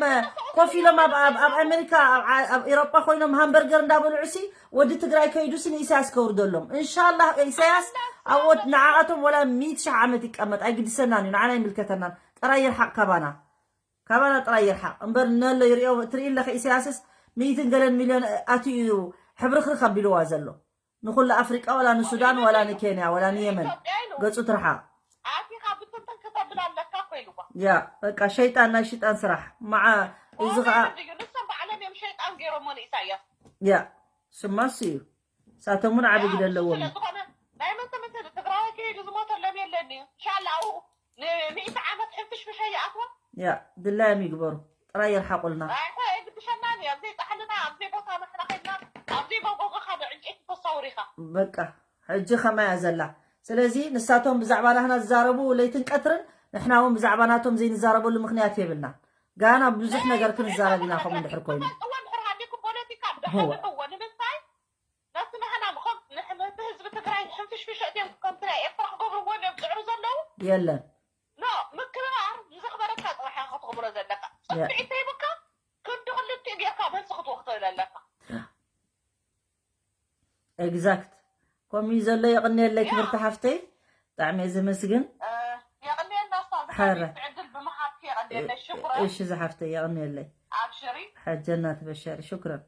ኮፍ ኢሎም ኣብ፣ ኣብ፣ ኣብ ኣሜሪካ፣ ኣብ፣ ኣብ ኤሮጳ ኮይኖም ሃምበርገር እንዳበልዑ ሲ ወዲ ትግራይ ከይዱ ሲ ንኢሳያስ ከውርደሎም። እንሻላህ ኢሳያስ ኣብ ወድ-፣ ንዓኣቶም ወላ ሚእቲ ሺሕ ዓመት ይቀመጥ ኣይግድሰናን እዩ። ንዓና ይምልከተናን። ጥራይ ይርሓቕ ካባና። ካባና ጥራይ ይርሓቕ። እምበር ነሎ ይርእዮ፣ ትርኢ ኣለኺ ኢሳያስስ ሚእትን ገለን ሚልዮን ኣትዩ እዩ ሕብርኽርኽ ኣቢልዋ ዘሎ። ንኹሉ ኣፍሪቃ፣ ዋላ ንሱዳን፣ ዋላ ንኬንያ፣ ዋላ ንየመን ኢትዮጵያ ኢሉ። ገጹ ትርሓቕ። ኣቲኻ ብትንትን ክተብል ኣለካ እኮ ኢልዋ። ያ፣ በቃ ሸይጣን፣ ናይ ሸይጣን ስራሕ። መዓ፣ እዚ ኸዓ ወገን እዩ። ንሶም ባዕሎም እዮም ሸይጣን ገይሮሞ ንኢሳያስ። ያ፣ ስማስ እዩ። ሳቶም እውን ዓቢ ግደ ኣለዎም። ስለ ዝኾነ ናይ መን ተመሰለ ትግራዋይ ከይዱ ዝሞተሎም የለን እዩ። ኢንሻላህ ኣብኡ ንሚእቲ ዓመት ሕንፍሽፍሽ ኣይኣትዋ። ያ፣ ድላዮም ይግበሩ። ጥራይ ይርሓቑልና። ኣይኮ የግድሸናን እዩ። ኣብ ዘይጻሕልና፣ ኣብ ዘይቦታ ንሕና ኸድና፣ ኣብ ዘይመጎጎኻ ብዕንጨይቲ ተሳውሪኻ። በቃ፣ ሕጂ ኸማይ እያ ዘላ። ስለዚ ንሳቶም ብዛዕባ ናህና ዝዛረቡ ለይትን ቀትርን፣ ንሕና እውን ብዛዕባ ናቶም ዘይንዛረበሉ ምኽንያት የብልና። ጋና ብዙሕ ነገር ክንዛረብ ኢና፣ ከምኡ እንድሕር ኮይኑ። ትፈልጥዎ እንድሕር ሃሊኩም ፖለቲካ እወ። ድሓልሕዎ ንምንታይ? ነቲ ናህና ምኾን ንሕ-፣ ነቲ ህዝቢ ትግራይ ንሕንፍሽፍሽ እዮም ከምቲ ናይ ኤርትራ ክገብርዎ እዮም ዝጽዕሩ ዘለዉ። የለን። ኖ፣ ምክብባር ንዘኽበረካ ጥራሕ ኢኻ ክትኽብሮ ዘለካ። ያ። ጽፍዒት ተሂቡካ ክንዲ ክልቲኡ ጌርካ መልሲ ክትወ ክትብል ኣለካ። ኤግዛክት። ከምኡ እዩ ዘሎ። የቕንየለይ ያ። ክብርቲ ሓፍተይ። ብጣዕሚ እየ ዘመስግን። እ፣ የቕንየልና ስታዝ ሓረ። ሓቢብ፣ ዕድል ብምሃብኪ የቐንየለይ። ሽኩረን። እሺ ዝሓፍተይ፣ የቕንየለይ። ኣብሽሪ። ሕጂ እናተበሸሪ። ሽኩረን።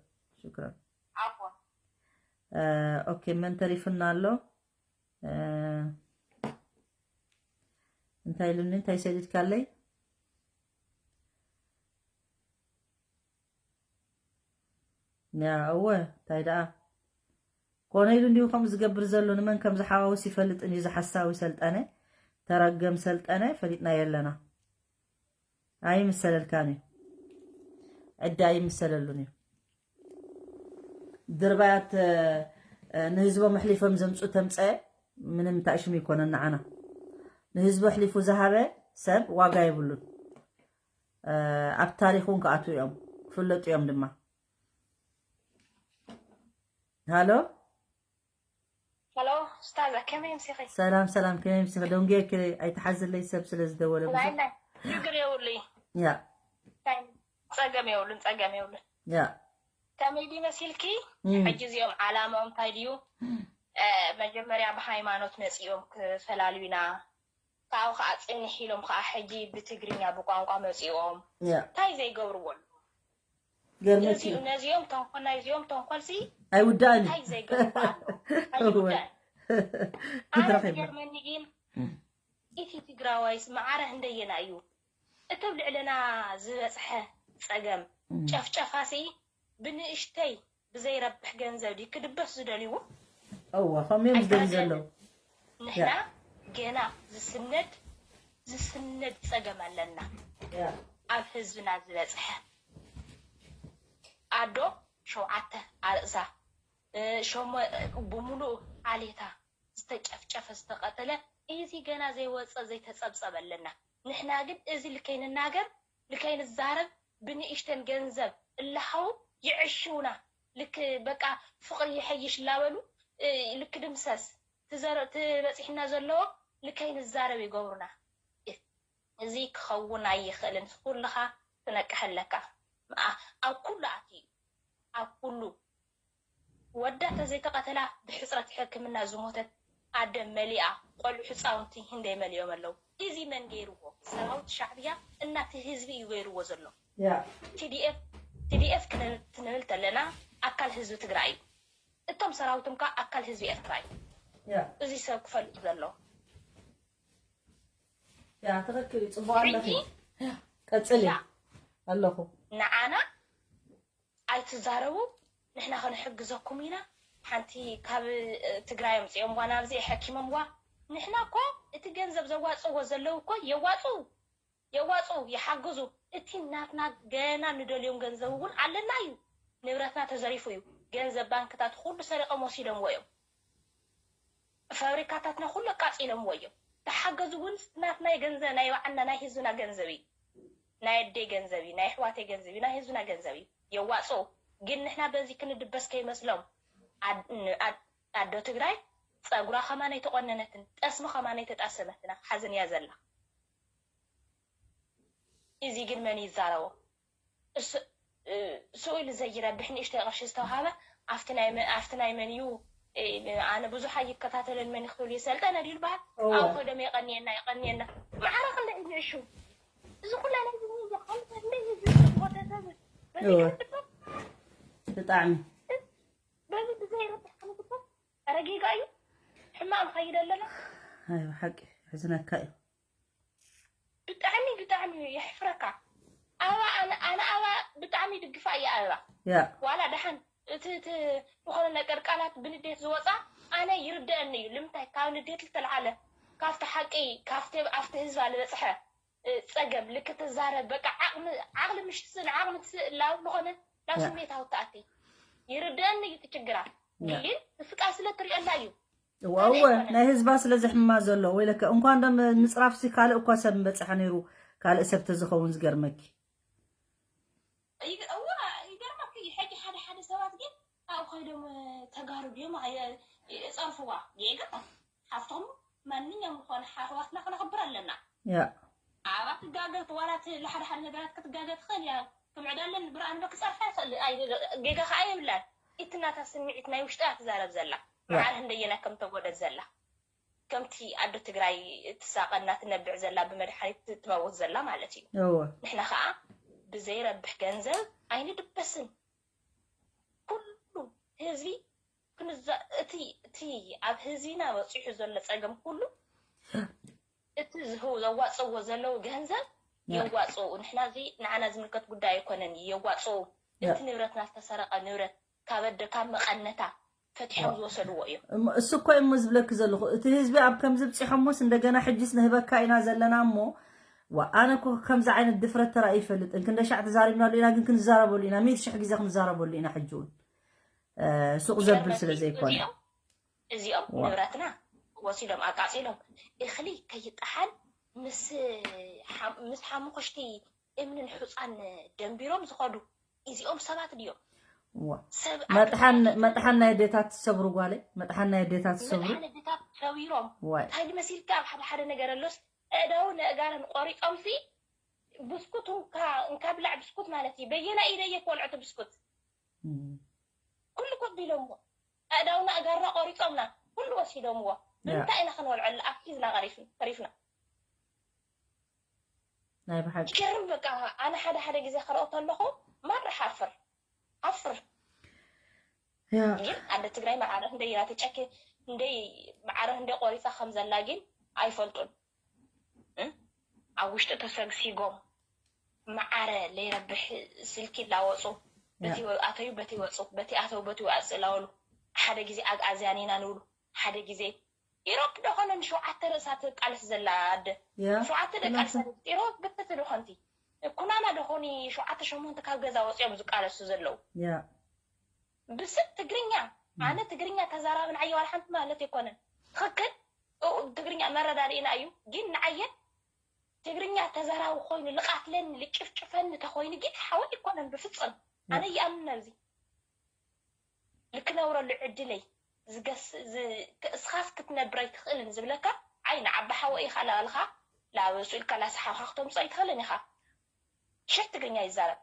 ሽኩረን። ዓፎን። እ፣ ኦኬ፣ መን ተሪፉና ኣሎ? እ፣ እንታይ ኢሉኒ? እንታይ ሰዲድካለይ? ያ፣ እወ፣ እንታይ ደኣ? ኮነ ኢሉ እንዲሁ ከምኡ ዝገብር ዘሎ፣ ንመን ከም ዝሓዋውስ ይፈልጥን እዩ፣ እዚ ሓሳዊ ሰልጠነ። ተረገም ሰልጠነ፣ ፈሊጥናዮ ኣለና። ኣይምሰለልካን እዩ። ዕዳ ኣይምሰለሉን እዩ። ድርባያት፣ እ፣ ንህዝቦም ኣሕሊፎም ዘምጹ ተምጸ ምንም ታእሽሙ ይኮነን ንዓና። ንህዝቡ ኣሕሊፉ ዝሃበ ሰብ ዋጋ የብሉን። እ፣ ኣብ ታሪኽ እውን ክኣትዉ እዮም፣ ክፍለጡ እዮም ድማ። ሃሎ? ሃሎ፣ ኡስታዛ፣ ከመይ ኣምሲኺ? ሰላም፣ ሰላም፣ ከመይ ኣምሲኺ? ደንጉየኪ ኣይትሓዝለይ፣ ሰብ ስለ ዝደወለ ብዙሕ። ናይ፣ ናይ፣ ሽግር የብሉይ። ያ። ናይ፣ ጸገም የብሉን፣ ጸገም የብሉን። ያ። ከመይ ድዩ መሲልኪ? እም። ሕጂ እዚኦም ዓላማኦም እንታይ ድዩ? እም። እ፣ መጀመርያ ብሃይማኖት መጺኦም ክፈላልዩና፣ ካብኡ ከዓ ጽንሕ ኢሎም ከዓ ሕጂ ብትግርኛ ብቋንቋ መጺኦም። ያ። እንታይ ዘይገብርዎ ኣለዉ? ገርመት እዚ እዩ። ነዚኦም ተንኮል፣ ናይዚኦም ተንኮልሲ ኣይውዳእን እዩ። እንታይ ዘይገብርዎ ኣለዉ? ኣይውዳእን። ኣነ ክትረኺብና። ዝገርመኒ ግን እም። እቲ ትግራዋይስ መዓረ እንደየና እዩ? እቲ ኣብ ልዕለና ዝበጽሐ ጸገም እም። ጨፍጨፋሲ ብንእሽተይ ብዘይረብሕ ገንዘብ ድዩ ክድበስ ዝደልይዎ? እወ፣ ከምኡ እዮም ዝደልዩ ዘለዉ። ንሕና ያ። ገና ዝስነድ፣ ዝስነድ ጸገም ኣለና። ያ። ኣብ ህዝብና ዝበጽሐ። ኣዶ ሸውዓተ ኣርእሳ፣ እ፣ ሸሞ-፣ ብምሉእ ዓሌታ ዝተጨፍጨፈ ዝተቐተለ፣ እዚ ገና ዘይወፀ ዘይተፀብፀበ ኣለና። ንሕና ግን እዚ ልከይንናገር ልከይንዛረብ ብንእሽተን ገንዘብ እላሃው ይዕሽውና። ልክ በቃ ፍቕሪ ይሐይሽ ላበሉ ልክ ድምሰስ ትበፂሕና ዘለዎ ልከይንዛረብ ይገብሩና። እዚ ክኸውን ኣይኽእልን። ኩልኻ ትነቅሕ ኣለካ። ኣብ ኩሉ ኣትዩ ኣብ ኩሉ ወዳ ተዘይተቐተላ ብሕፅረት ሕክምና ዝሞተት ኣደ መሊኣ ቆልዑ ህፃውንቲ ህንደይ መሊኦም ኣለዉ። እዚ መን ገይርዎ? ሰራዊት ሻዕብያ እናቲ ህዝቢ እዩ ገይርዎ ዘሎ። ቲዲኤፍ ክንብል ተለና ኣካል ህዝቢ ትግራይ እዩ። እቶም ሰራዊትም ከዓ ኣካል ህዝቢ ኤርትራ እዩ። እዚ ሰብ ክፈልጥ ዘሎ ያ ትኽክል እዩ። ፅቡቅ ኣለኺ። ቀፅሊ ኣለኹ። ንዓና ኣይትዛረቡ፣ ንሕና ክንሕግዘኩም ኢና። ሓንቲ ካብ ትግራይ ኣምፅኦምዋ ናብዚ የሐኪሞምዋ። ንሕና እኮ እቲ ገንዘብ ዘዋፅዎ ዘለዉ እኮ የዋፅኡ፣ የዋፅኡ፣ ይሓግዙ። እቲ ናትና ገና ንደልዮም ገንዘብ እውን ኣለና እዩ። ንብረትና ተዘሪፉ እዩ። ገንዘብ ባንክታት ኩሉ ሰሪቆም ወሲዶምዎ እዮም። ፋብሪካታትና ኩሉ ኣቃፂሎምዎ እዮም። ተሓገዙ እውን ናትናይ ገንዘብ ናይ ባዕልና ናይ ህዝብና ገንዘብ እዩ። ናይ ኣደይ ገንዘብ እዩ፣ ናይ ኣሕዋተይ ገንዘብ እዩ፣ ናይ ህዝብና ገንዘብ እዩ። የዋፅኡ። ግን ንሕና በዚ ክንድበስ ከይመስሎም። ኣዶ ትግራይ ፀጉራ ከማን ኣይተቆነነትን፣ ጠስሚ ከማን ኣይተጣሰመትን፣ ሓዘን እያ ዘላ። እዚ ግን መን ይዛረቦ? ስኡ ኢሉ ዘይረብሕ ንእሽተይ ቅርሺ ዝተውሃበ ኣብቲ ናይ መን እዩ? ኣነ ብዙሕ ኣይከታተልን መን እዩ ክትብሉ ይሰልጠነ ድዩ ዝበሃል? ኣብኡ ኮይዶም የቀንየና የቀንየና ማዕረ ክንደይ እዩ ንእሹ? እዚ ኩላ ናይ ዝወተሰብ ብጣዕሚ በዚ ብዘይረብሕ ክንግበር ረጊጋ እዩ። ሕማቅ ንኸይድ ኣለና። ሓቂ ሕዝነካ እዩ። ብጣዕሚ ብጣዕሚ የሕፍረካ። ኣበባ ኣነ ኣበባ ብጣዕሚ ይድግፋ እየ ኣበባ ዋላ ደሓን እቲ እቲ ዝኾነ ነገር ቃላት ብንዴት ዝወፃ ኣነ ይርደአኒ እዩ። ልምንታይ ካብ ንዴት ዝተልዓለ ካብቲ ሓቂ ካብቲ ኣብቲ ህዝባ ዝበፅሐ ፀገም ልክትዛረብ በቃ ዓቕሊ ምሽቲ ንዓቕሚ ትስእላው ዝኾነ ናብ ስሜታዊ ትኣቲ ይርደአኒ እዩ እቲ ችግራ። ግን ስቃ ስለ ትሪኦ ኣላ እዩ እወ ናይ ህዝባ ስለ ዘሕምማ ዘሎ ወይለከ እንኳን ደም ምፅራፍሲ ካልእ እኳ ሰብ ምበፅሐ ነይሩ። ካልእ ሰብ ተዝኸውን ዝገርመኪ። እወ ይገርመኪ ሕጂ ሓደ ሓደ ሰባት ግን ኣብኡ ከይዶም ተጋሩ ድዮም ይፀርፍዋ ጌጋ ሓፍቶም ማንኛውም ዝኾነ ኣሕዋትና ክነኽብር ኣለና። ኣባ ትጋገ ዋላ ሓደ ሓደ ነገራት ክትጋገ ትኽእል እያ። ክምዕዳለን ብርኣን በ ክፀርፋ ይኽእል ጌጋ ከዓ የብላን። እቲ ናታ ስምዒት ናይ ውሽጣ ትዛረብ ዘላ መዓር ህንደየና ከም ተጎደት ዘላ ከምቲ ኣዶ ትግራይ ትሳቐና ትነብዕ ዘላ ብመድሓኒት ትመውት ዘላ ማለት እዩ። ንሕና ከዓ ብዘይረብሕ ገንዘብ ኣይንድበስን። ኩሉ ህዝቢ እቲ እቲ ኣብ ህዝቢና በፂሑ ዘሎ ፀገም ኩሉ እቲ ዘዋፅእዎ ዘለዉ ገንዘብ የዋፅኡ። ንሕና እዚ ንዓና ዝምልከት ጉዳይ ኣይኮነን። የዋፅኡ። እቲ ንብረትና ዝተሰረቐ ንብረት ካብ ኣደ ካብ መቐነታ ፈትሖም ዝወሰድዎ እዮም። እሱ እኮ እሞ ዝብለኪ ዘለኹ እቲ ህዝቢ ኣብ ከምዚ ብፂሖሞስ እንደገና ሕጅስ ንህበካ ኢና ዘለና እሞ ዋ ኣነ እኮ ከምዚ ዓይነት ድፍረት ተራእዩ ይፈልጥን ክንደ ሻዕ ተዛሪብናሉ ኢና ግን ክንዛረበሉ ኢና ሚእቲ ሽሕ ግዜ ክንዛረበሉ ኢና ሕጂ እውን ሱቕ ዘብል ስለ ዘይኮነ እዚኦም ንብረትና ወሲዶም ኣቃፂሎም እኽሊ ከይጠሓን ምስ ምስ ሓሙኽሽቲ እምንን ሑፃን ደንቢሮም ዝኸዱ እዚኦም ሰባት ድዮም? መጥሓን ናይ ኣዴታት ትሰብሩ ጓለይ፣ መጥሓን ናይ ኣዴታት ትሰብሩ። መጥሓን ኣዴታት ሰቢሮም። እንታይ ድመሲልካ ኣብ ሓደ ሓደ ነገር ኣሎስ ኣእዳው ነእጋረን ቆሪፆም ሲ ብስኩት እንካ እንካ ብላዕ ብስኩት ማለት እዩ። በየና ኢደ እየ ክበልዖ እቲ ብስኩት? ኩሉ ኮቢሎምዎ። ኣእዳውና እጋርና ቆሪፆምና ኩሉ ወሲዶምዎ። ብምንታይ ኢና ክንበልዐሉ? ኣፍሒዝና ቀሪፍና ተሪፍና። ናይ ብሓቂ ይገርም። በቃ ኣነ ሓደ ሓደ ግዜ ክረኦ ከለኹ ማራ ሓፍር ሓፍር። ግን ኣደ ትግራይ ማዕረ ክንደይ ኢና ተጨኪ ክንደይ ማዕረ ክንደይ ቆሪፃ ከም ዘላ ግን ኣይፈልጡን። ኣብ ውሽጢ ተሰግሲጎም ማዕረ ለይረብሕ ስልኪ ይላወፁ። በቲ ኣተዩ በቲ ወፁ በቲ ኣተው በቲ ወፅእ ላበሉ ሓደ ግዜ ኣግኣዝያን ኢና ንብሉ ሓደ ግዜ ኢሮብ ዶ ኾነ ንሸውዓተ ርእሳ ትቃለስ ዘላ ኣደ ሸውዓተ ደቂ ኣንስትዮ ኢሮብ ብትቲ ዶ ኾንቲ ኩናማ ዶ ኾኒ ሸውዓተ ሸሞንተ ካብ ገዛ ወፂኦም ዝቃለሱ ዘለዉ ብስም ትግርኛ ኣነ ትግርኛ ተዛራቢ ንዓየ ዋላ ሓንቲ ማለት ኣይኮነን። ትኽክል፣ እ፣ ትግርኛ መረዳድእና እዩ። ግን ንዓየ ትግርኛ ተዛራቢ ኮይኑ ልቃትለኒ ልጭፍጭፈኒ ተኮይኑ ግን ሓወይ ኣይኮነን ብፍፅም። ኣነ ይኣምን ኣብዚ ልክነብረሉ ዕድለይ ዝገስ ዝ- እስኻስ ክትነብር ኣይትኽእልን ዝብለካ። ኣይ ንዓባ ሓወ ኢኻ ላልኻ ላበሱ ኢልካ ላስሓኻ ክተምፅኦ ኣይትኽእልን ኢኻ። ሽሕ ትግርኛ ይዛረብ።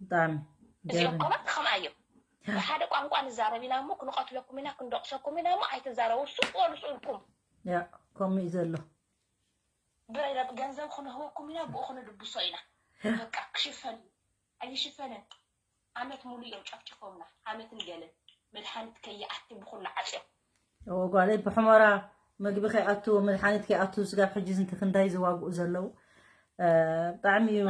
ብጣዕሚ እዚኦም ኮማት ከምኣ እዮም። ብሓደ ቋንቋ ንዛረብ ኢና እሞ ክንቐትለኩም ኢና ክንደቕሰኩም ኢና እሞ ኣይትዛረቡ። ሱቅ በሉ ስኡልኩም። ያ ከምኡ እዩ ዘሎ። ብረይ ገንዘብ ክንህበኩም ኢና ብኡ ክንድብሶ ኢና። በቃ ክሽፈን እዩ። ኣይሽፈነን። ዓመት ሙሉ እዮም ጨፍጭፎምና። ዓመትን ገለን መድሓኒት ከይኣቲ ብኩሉ ዓፅዮም። እወ ጓለይ ብሕሞራ ምግቢ ከይኣቱ መድሓኒት ከይኣቱ ስጋብ ሕጂ ዝንቲ ክንዳይ ዝዋግኡ ዘለዉ። እ፣ ብጣዕሚ እዩ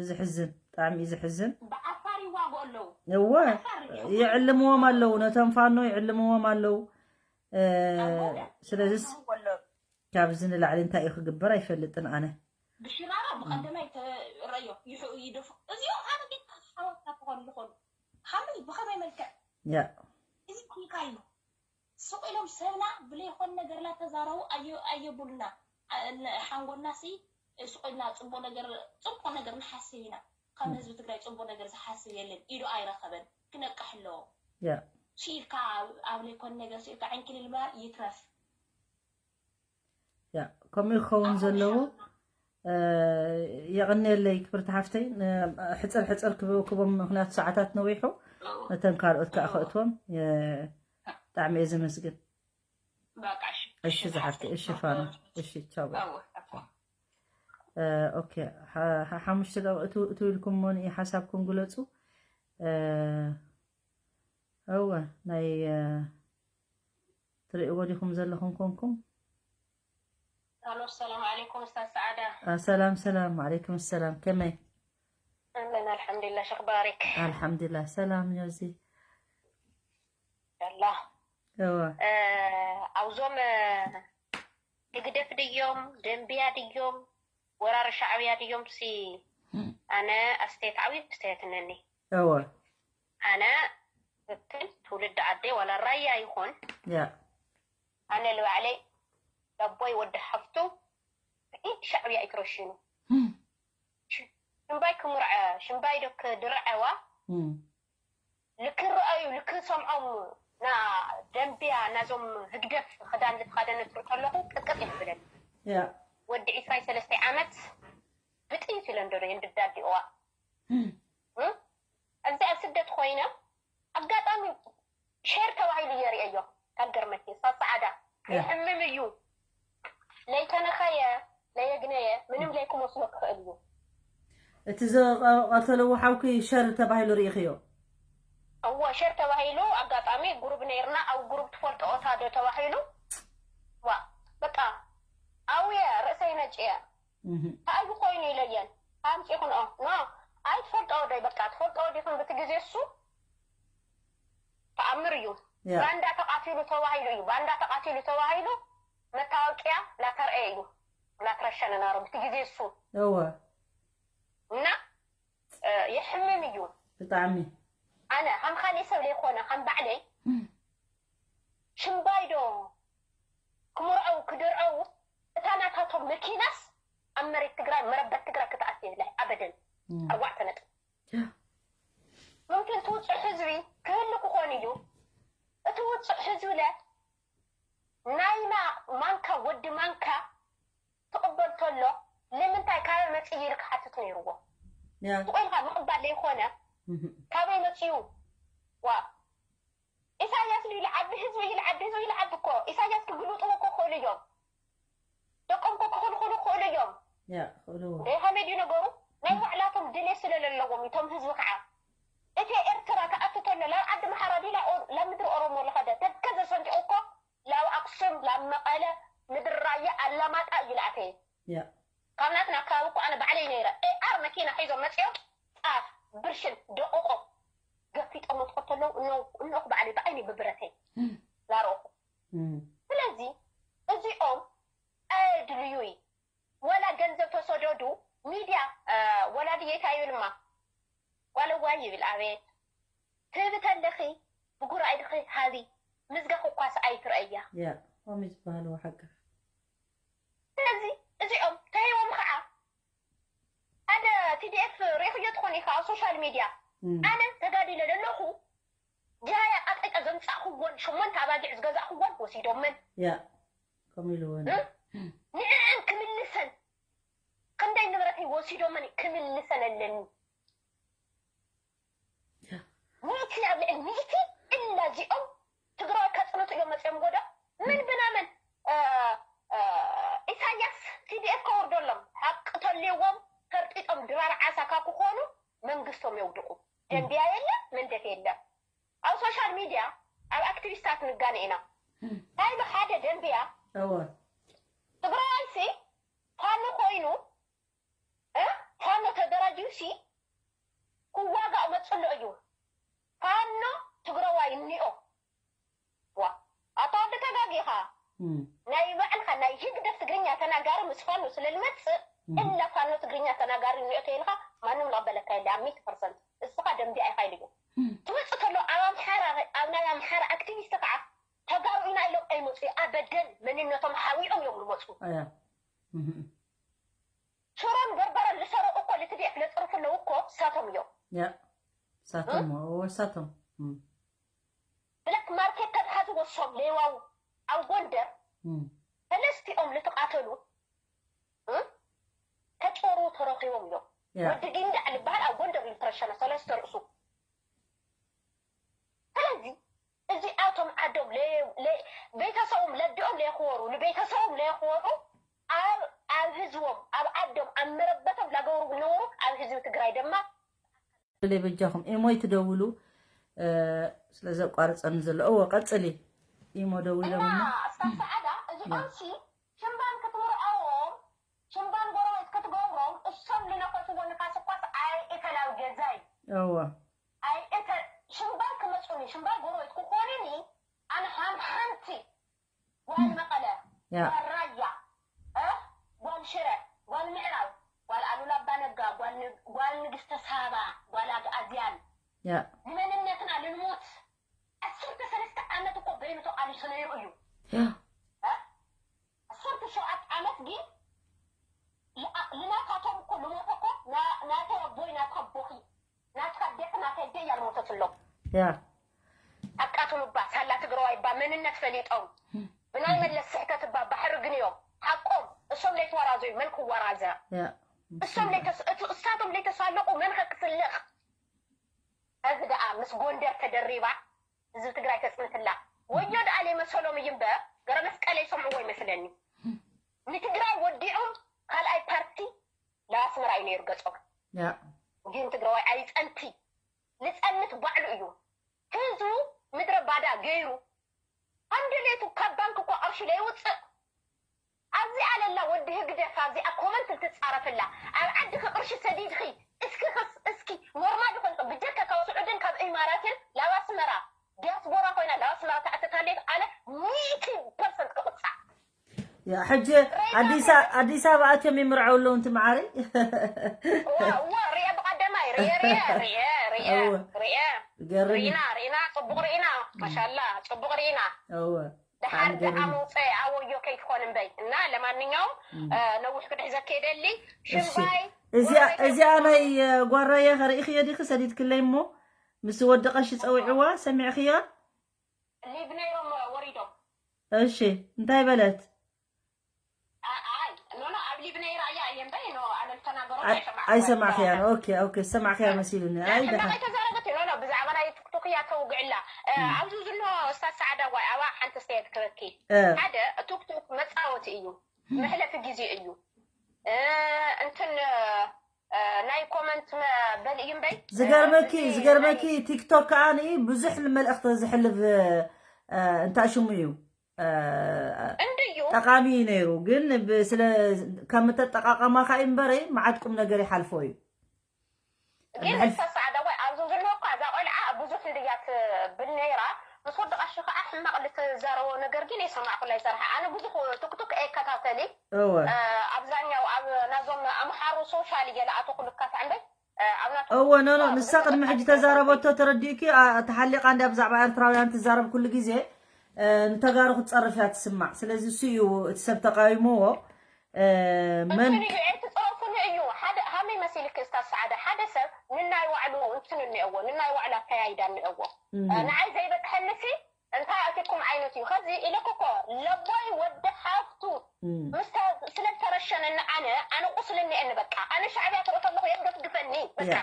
ዝሕዝን፣ ብጣዕሚ እዩ ዝሕዝን። ብዓፋር ይዋግኡ ኣለዉ። እወ ዓፋር እዩ። ይዕልምዎም ኣለዉ፣ ነቶም ፋኖ ይዕልምዎም ኣለዉ። እ፣ ኣቦ ስለዚስ ይዋግኡ ኣለዉ። ካብዚ ንላዕሊ እንታይ እዩ ክግበር ኣይፈልጥን ኣነ። ብሽራራ ብቐደማይ ተረዮ ይሑ ይደፉ። እዚኦም ኣነ ግን ሓወትካ ክኾኑ ዝኾኑ። ከመይ ብኸመይ መልክዕ ያ እዚ ኩልካ እዩ። ስቕ ኢሎም ሰብና ብለይኾን ነገር እናተዛረቡ ኣየ- ኣየቡልና። ኣ- ን- ሓንጎልና ሲ ስቕ ኢልና ፅቡቕ ነገር ፅቡቕ ነገር ንሓስብ ኢና። ከም ህዝቢ ትግራይ ፅቡቕ ነገር ዝሓስብ የለን። ኢዱ ኣይረኸበን ክነቅሕ ኣለዎ። ያ ስኢልካ ኣብ- ኣብ ለይኮን ነገር ስኢልካ ዕንኪልል ምባል ይትረፍ። ያ ከምኡ ክኸውን ዘለዎ። እ፣ የቐንየለይ ክብርቲ ሓፍተይ። ን- ሕፅር ሕፅር ክብ- ክቦም ምክንያቱ ሰዓታት ነዊሑ ነተን ካልኦት ከዓ ከእትዎም። የ- ብጣዕሚ እየ ዘመስግን። በቃ እሺ። እሺ ዝሓፍተይ፣ እሺ ፋና፣ እሺ ቻው። እወ፣ እወ። እ፣ ኦኬ ሓ- ሓ- ሓሙሽተ ደቂቕ እቱ እቱ ኢልኩም ሞኒ ሓሳብኩም ግለፁ። እ፣ እወ ናይ እ፣ ትርእይዎ ዲኹም ዘለኹም ኮንኩም። ኣሎ ሰላም ዓለይኩም ኡስታዝ ሰዓዳ። አ፣ ሰላም ሰላም፣ ዓለይኩም ሰላም። ከመይ? ኣለን ኣልሓምዱሊላህ ሸኽ ባሪክ። ኣልሓምዱሊላህ ሰላም እዩ። እዚ ያላ እወ እ፣ ኣብዞም እ፣ ህግደፍ ድዮም ደንብያ ድዮም ወራሪ ሻዕብያ ድዮም ሲ ኣነ ኣስተያየት ዓብዪ ኣስተያየት እነኒ። እወ ኣነ ትክክል ትውልዲ ዓደይ ዋላ ራያ ይኹን ያ ኣነ ልባዕለይ ዳቦይ ወዲ ሓፍቱ ብኢድ ሻዕብያ ኣይትረሽኑ። ሽምባይ ክምርዐ ሽምባይ ዶ ክድርዐዋ እም፣ ልክረአዩ ልክሰምዖም ና ደንብያ ናዞም ህግደፍ ክዳን ልትኸደነ ትርኢ ከለኹ ቅጥቅጥ ይብለኒ። ያ ወዲ ዒስራን ሰለስተን ዓመት ብጥይት ኢለ እንዶ የንድዳዲኦዋ። እም? እዚ ኣብ ስደት ኮይነ ኣጋጣሚ ሼር ተባሂሉ እየ ርእዮ። ካብ ገርመኪ ሳብ ሰዓዳ ያ። ይሕምም እዩ። ለይተነኸየ ለየግነየ ምንም ለይክመስሎ ክኽእል እዩ። እቲ ዝቐተልዎ ሓውኪ ሸር ተባሂሉ ርኢኽዮ? እዎ ሸር ተባሂሉ ኣጋጣሚ ጉሩብ ነይርና ኣብ ጉሩብ ትፈልጥኦ ታ ዶ ተባሂሉ ዋ በቃ ኣውየ ርእሰይ ነጭየ እህ፣ እንታይ ኮይኑ ኢለየን ኣምፂኹንኦ ኖ ኣይትፈልጥኦ ዶ በቃ ትፈልጥኦ ዲኹም ብቲ ግዜ እሱ ተኣምር እዩ። ያ። ባንዳ ተቃቲሉ ተባሂሉ እዩ። ባንዳ ተቃቲሉ ተባሂሉ መታወቂያ ላተርአ እዩ ላትረሸነ ናሮ ብቲ ግዜ እሱ እወ እና እ፣ የሕምም እዩ። ብጣዕሚ ኣነ ከም ካሊእ ሰብ ዘይኮነ ከም ባዕለይ ሽምባይ ዶ ክምርዐው ክድርዐው እታ ናታቶም መኪናስ ኣብ መሬት ትግራይ መረበት ትግራይ ክትኣት የብላይ ኣበደን። እም፣ ኣርባዕተ ነጥብ ምምክን ትውፅዕ ህዝቢ ክህሉ ክኾን እዩ። እቲ ውፅዕ ህዝቢ ለ ናይና ማንካ ወዲ ማንካ ትቕበል ተሎ ንምንታይ ካበይ መፅእ ኢሉ ክሓትት ነይርዎ። ያ ስቕ ኢልካ ምቕባል ዘይኮነ እህ፣ ካበይ መፅኡ ዋ ኢሳያስ ኢሉ ይልዓቢ ህዝቢ ይልዓቢ ህዝቢ ይልዓቢ እኮ ኢሳያስ ክግልጥዎ እኮ ክኽእሉ እዮም። ደቆም እኮ ክኽልኽሉ ክኽእሉ እዮም። ያ ክእልዎ እንደ ከመይ ድዩ ነገሩ ናይ ባዕላቶም ድሌት ስለለለዎም እቶም ህዝቢ ከዓ እቲ ኤርትራ ተኣቱ ተሎ ላብ ዓዲ ምሓራ ድዩ ላብ ኦ- ላብ ምድሪ ኦሮሞ ለኸደ ተከዘ ሰንጢቑ እኮ ላብ ኣክሱም ላብ መቐለ ምድሪ ራያ ኣላማጣ እዩ ለኣተየ ያ ካብ ናትና ከባቢ እኮ ኣነ ባዕለይ ነይረ ኤኣር መኪና ሒዞም መፅኦም ጣፍ ብርሽን ደቕቆ ገፊጦሞ ትኸተለዉ እነኹ ባዕለይ ብዓይኒ ብብረተይ ላረእኹ እም፣ ስለዚ እዚኦም ኣየድልዩይ ወላ ገንዘብ ተሰደዱ ሚድያ ወላዲ የታ ይብልማ ጓለዋይ ይብል ኣቤት ትህቢ ተለኺ ብጉራይ ድኺ ሃቢ። ምዝጋኽ እኳስ ኣይትረእያ። ያ ከምኡ እዩ ዝበሃል። ሓቂ። ስለዚ እዚኦም ተሂቦም ከዓ ሓደ ቲዲኤፍ ሪእኽዮ ትኾን ኢኻ ኣብ ሶሻል ሚድያ። ኣነ ተጋዲለ ዘለኹ ጃያ ኣጠቀ ዘምፃእኽዎን ሸሞንተ ኣባጊዕ ዝገዛእኽዎን ወሲዶመን። ያ ከምኡ ኢልወን። ንዕን ክምልሰን ክንደይ ንብረተይ ወሲዶመን ክምልሰን ኣለኒ። ሚእቲ ኣብ ልዕሊ ሚእቲ እላ እዚኦም ትግራዋይ ከፅንቱ እዮም መፅኦም ጎዶ። ምን ብናመን ኢሳያስ ቲዲኤፍ ከወርደሎም ሓቂ ተልዎም ፈርጢጦም ድራር ዓሳ ካብ ክኾኑ መንግስቶም የውድቁ። ደንቢያ የለ መንደፍ የለ። ኣብ ሶሻል ሚድያ ኣብ ኣክቲቪስታት ንጋነ ኢና። ናይ ብሓደ ደንቢያ እወ ትግራዋይሲ ፋኖ ኮይኑ እ ፋኖ ተደራጅዩሲ ክዋጋእ መፅሎ እዩ። ፋኖ ትግራዋይ እኒኦ። ዋ ኣታ ወዲ ተጋጊኻ። ናይ ባዕልኻ ናይ ህግደፍ ትግርኛ ተናጋሪ ምስ ፋኖ ስለ ዝመፅእ እላ ፋኖ ትግርኛ ተናጋሪ እኒኦ ተይልካ ማንም ዝቐበለካ የለ ኣብ ሚእቲ ፐርሰንት። እስኻ ደንቢያ ኢኻ ኢሉ እዩ። ትመፅእ ተሎ ኣብ ኣምሓራ ኣብ ናይ ኣምሓራ ኣክቲቪስት ከዓ ተጋሩ ኢና ኢሎም ኣይመፁ ኣበደን መንነቶም ሓዊኦም እዮም ዝመፁ። ኣያ ሽሮን በርበረን ዝሰረቁ እኮ ንትዲኤፍ ለፅርፉ ኣለዉ እኮ እሳቶም እዮም። ያ ሳቶም እዎ ሳቶም ብላክ ማርኬት ተትሓዙ ወሶም ሌዋው ኣብ ጎንደር ሰለስቲኦም ልትቃተሉ ተጨሩ ተረኪቦም እዮም። ወዲ ጊንዳዕ ዝበሃል ኣብ ጎንደር እዩ ዝተረሸነ ሰለስተ ርእሱ። ስለዚ እዚኣቶም ዓዶም ቤተሰቦም ለዲኦም ለየኽወሩ ንቤተሰቦም ለየኽወሩ ኣብ ኣብ ህዝቦም ኣብ ዓዶም ኣብ መረበቶም ላገብሩ ዝነበሩ ኣብ ህዝቢ ትግራይ ድማ ለይ በጃኹም ኢሞይ ትደውሉ ስለ ዘቋርፀኒ ዘሎ እዎ ቀፅሊ ኢሞ ደዊሎም እና ኣስታፍ ሰዓዳ እዚኦም ሲ ሽምባን ክትምርዖዎም ሽምባን ጎረቤት ክትገብሮም እሶም ልነፈስዎ ንፋስ እኳስ ኣይእተን ኣብ ገዛይ እዎ ኣይእተ ሽምባል ክመፁኒ ሽምባል ጎረቤት ክኾንኒ ኣነ ሃምሓንቲ ጓል መቐለ ያ ጓል ራያ እ ጓል ሽረ ጓል ምዕራብ ጓል ኣሉላ ኣባነጋ ጓል ን- ጓል ንግስተ ሳባ ጓል ኣግኣዝያን ያ ንመንነትና ልንሞት ዓሰርተ ሰለስተ ዓመት እኮ በይኑ ተቓሊሱ ነይሩ እዩ ያ ዓሰርተ ሸውዓተ ዓመት ግን ልናታቶም እኮ ልሞተ እኮ ናተይ ኣቦይ ናታ ኣቦኺ ናትካ ኣዴኺ ናተይ ኣደይ እያ ልሞተትሎም ያ ኣቃትሉ እባ ሳላ ትግራዋይ እባ መንነት ፈሊጦም ብናይ መለስ ስሕተት እባ ባሕሪ ግንዮም ሓቆም እሶም ለይተወራዘዩ መን ክወራዘ ያ እሶም ለይተስ- እቱ እሳቶም ለይተሳለቁ መን ከክስልቕ እዚ ደኣ ምስ ጎንደር ተደሪባ ህዝቢ ትግራይ ተፅንትላ ወዮ ደኣ ለይመሰሎም እዩ እምበር ገረ መስቀል ይሰምዕዎ ይመስለኒ ንትግራይ ወዲዖም ካልኣይ ፓርቲ ለኣስመራ እዩ ነይሩ ገፆም ያ ግን ትግራዋይ ኣይፀንቲ ልፀንት ባዕሉ እዩ ህዝቡ ምድረ ባዳ ገይሩ ከም ድሌቱ ካብ ባንክ እኮ ቅርሺ ለይውፅእ ኣብዚኣ ለላ ወዲ ህግደፍ ኣብዚኣ ኮመንት ልትፃረፍላ ኣብ ዓድኺ ቅርሺ ሰዲድኺ እስኪ ኸስ እስኪ ኖርማል ይኾን ብጀካ ካብ ስዑድን ካብ ኢማራትን ላብ ኣስመራ ዲያስፖራ ኮይና ላብ ኣስመራ ተኣትታለይ ኣነ ሚእቲ ፐርሰንት ክቕፃዕ ያ ሕጂ ኣዲስ ኣበባ ኣትዮም ይምርዓው ኣለዉ እንት መዓረይ ዋ ሪአ ብቀደማይ ሪአ ሪአ ሪአ ሪአ እወ። ሪአ ገርም ሪኢና ሪኢና ፅቡቅ ሪኢና ማሻላ ፅቡቅ ሪኢና እወ ድሓር ገርም። ደኣመውፀ ኣወዮ ከይትኾን እምበይ እና ለማንኛውም ነዊሕ ክድሕዘ ከይደሊ እሺ። ሽምባይ እዚኣ እዚኣ ናይ ጓራየ ኸርእኽዮ ዲኺ ሰዲድክለይ እሞ ምስ ወደቐሽ ፀዊዕዋ ሰሚዕኽያ ሊቭ ነይሮም ወሪዶም እሺ እንታይ በለት ኣይ ኖ ኖ ኣብ ሊቭ ነይራ እያ እየ እምበይ ኖ ኣነ ልተናገሮ ኣይሰማዕኽያን ኦኬ ኦኬ ዝሰማዕኽያ መሲሉኒ ኣይ ደሓ ተዛረበት ኖ ኖ ብዛዕባ ናይ ቱክቱክ እያ ተውግዕላ ኣብዚ ዝሎ ስታት ሰዓዳ ዋይ ኣባ ሓንቲ ስተየት ክበኪ እ፣ ሓደ ቱክቱክ መፃወቲ እዩ መሕለፊ ግዜ እዩ እ፣ እንትን እ፣ ናይ ኮመንት መ- በል እዩ እምበይ ዝገርመኪ እዚ ዝገርመኪ ናይ- ቲክቶክ ከዓ ንኢ ብዙሕ መልእኽቲ ዝሕልፍ እ፣ እንታይ ሽሙ እዩ እ፣ እንድዩ ጠቃሚ እዩ ነይሩ ግን ብ- ስለ ካብ ምተጠቃቀማ ከዓ እምበረ መዓት ቁም ነገር ይሓልፎ እዩ ግን ብሕልፊ- እሳ ሰዓዳ ወይ ኣብዚ ዝሎ እኳ እዛ ቆልዓ ብዙሕ እንድያ ትብል ነይራ ምስ ወዲ ቀሺ ከዓ ሕማቅ ልትዛረቦ ነገር ግን የሰማዕኩላ ይሰርሐ ኣነ ብዙሕ ቱክቱክ ኣይከታተሊ እወ ኣብዛኛው ኣብ ናዞም ኣምሓሩ ሶሻል እየ ለኣተኩ ልካታዕ እምበይ እወ ኖ ኖ ንሳ ቅድሚ ሕጂ ተዛረበቶ ተረዲእኪ። ተሓሊቓ እንዲያ ብዛዕባ ኤርትራውያን ትዛረብ ኩሉ ግዜ። ንተጋሩ ክትፀርፍ እያ ትስማዕ። ስለዚ እሱ እዩ እቲ ሰብ ተቃዊምዎ። መን ትፅረፉኒ እዩ ሓደ ሃመይ መሲልክ እስታ ሰዓዳ ሓደ ሰብ ንናይ ዋዕሉ እንትን እኒአዎ ንናይ ዋዕሉ ኣካያይዳ እኒአዎ። ንዓይ ዘይበፅሐኒ ሲ እንታይ ኣቲኩም ዓይነት እዩ ከዚ ኢለኩ እኮ ለቦይ ወዲ ሓፍቱ ምስ ስለተረሸነኒ ኣነ ኣነ ቁስሊ እኒአኒ በቃ ኣነ ሻዕብያ ትርኢ ከለኩ የገፍግፈኒ በቃ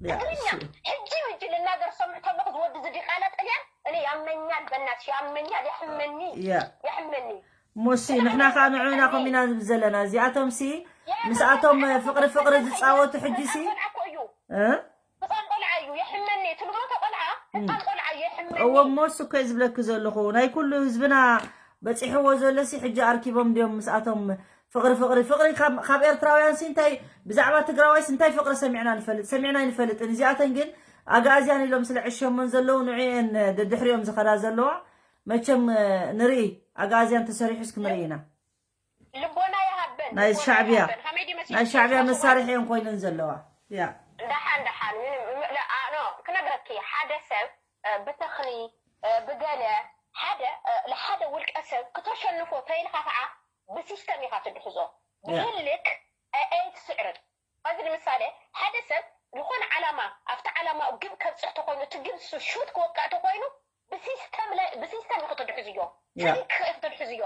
ትግርኛ ሕጂ ሕጂ ልናገር ሰምዕ ከለኩ ዝወዲ ዝዲቃላ ጥልያን እኔ ያመኛል በናትሽ ያመኛል ያሕመኒ ያሕመኒ ሞሲ ንሕና ከዓ ንዑ ኢና ከም ኢና ዝብል ዘለና እዚኣቶም ሲ ምስኣቶም ፍቅሪ ፍቅሪ ዝፃወቱ ሕጂ ሲ እዩ ህፃን ቆልዓ እዩ የሕመኒ ትልሞ ተቆልዓ ህፃን ቆልዓ እዩ የሕመኒ እዎ ሞሲ እኮ ዝብለኪ ዘለኹ ናይ ኩሉ ህዝብና በፂሕዎ ዘሎ ሲ ሕጂ ኣርኪቦም ድዮም ምስኣቶም ፍቅሪ ፍቅሪ ፍቅሪ ካብ ኤርትራውያን ሲ እንታይ ብዛዕባ ትግራዋይስ እንታይ ፍቅሪ ሰሚዕና ንፈልጥ ሰሚዕና ኣይንፈልጥን እዚኣተን ግን ኣጋእዝያን ኢሎም ስለ ዕሸሞን ዘለዉ ንዕኤን ደድሕሪኦም ዝኸዳ ዘለዋ መቸም ንርኢ ኣጋእዝያን ተሰሪሑ እስክንርኢ ኢና ልቦና ይሃበን ናይ ልቦና ሻዕብያ ይሃበን። ከመይ ድዩ መሲልኪ? ናይ ሻዕብያ ሰብኣይ መሳርሒ እዮም ኮይነን ዘለዋ ያ ደሓን ደሓን ምንም ምእለ- ኣ- ኖ ክነግረኪ ሓደ ሰብ እ፣ ብተኽሊ እ፣ ብገለ ሓደ እ፣ ንሓደ ውልቀ ሰብ ክተሸንፎ ተይልካ ከዓ ብሲስተም ኢካ ትድሕዞ ብህልክ እ፣ ኣይትስዕርን ከዚ ንምሳሌ ሓደ ሰብ ዝኾነ ዓላማ ኣብቲ ዓላማ ግብ ከብፅሕ ተኮይኑ እቲ ግብ ሱ ሹት ክወቅዕ ተኮይኑ ብሲስተም ኢኪ ትድሕዝዮ ያ። ትሪክ ኢኪ ትድሕዝዮ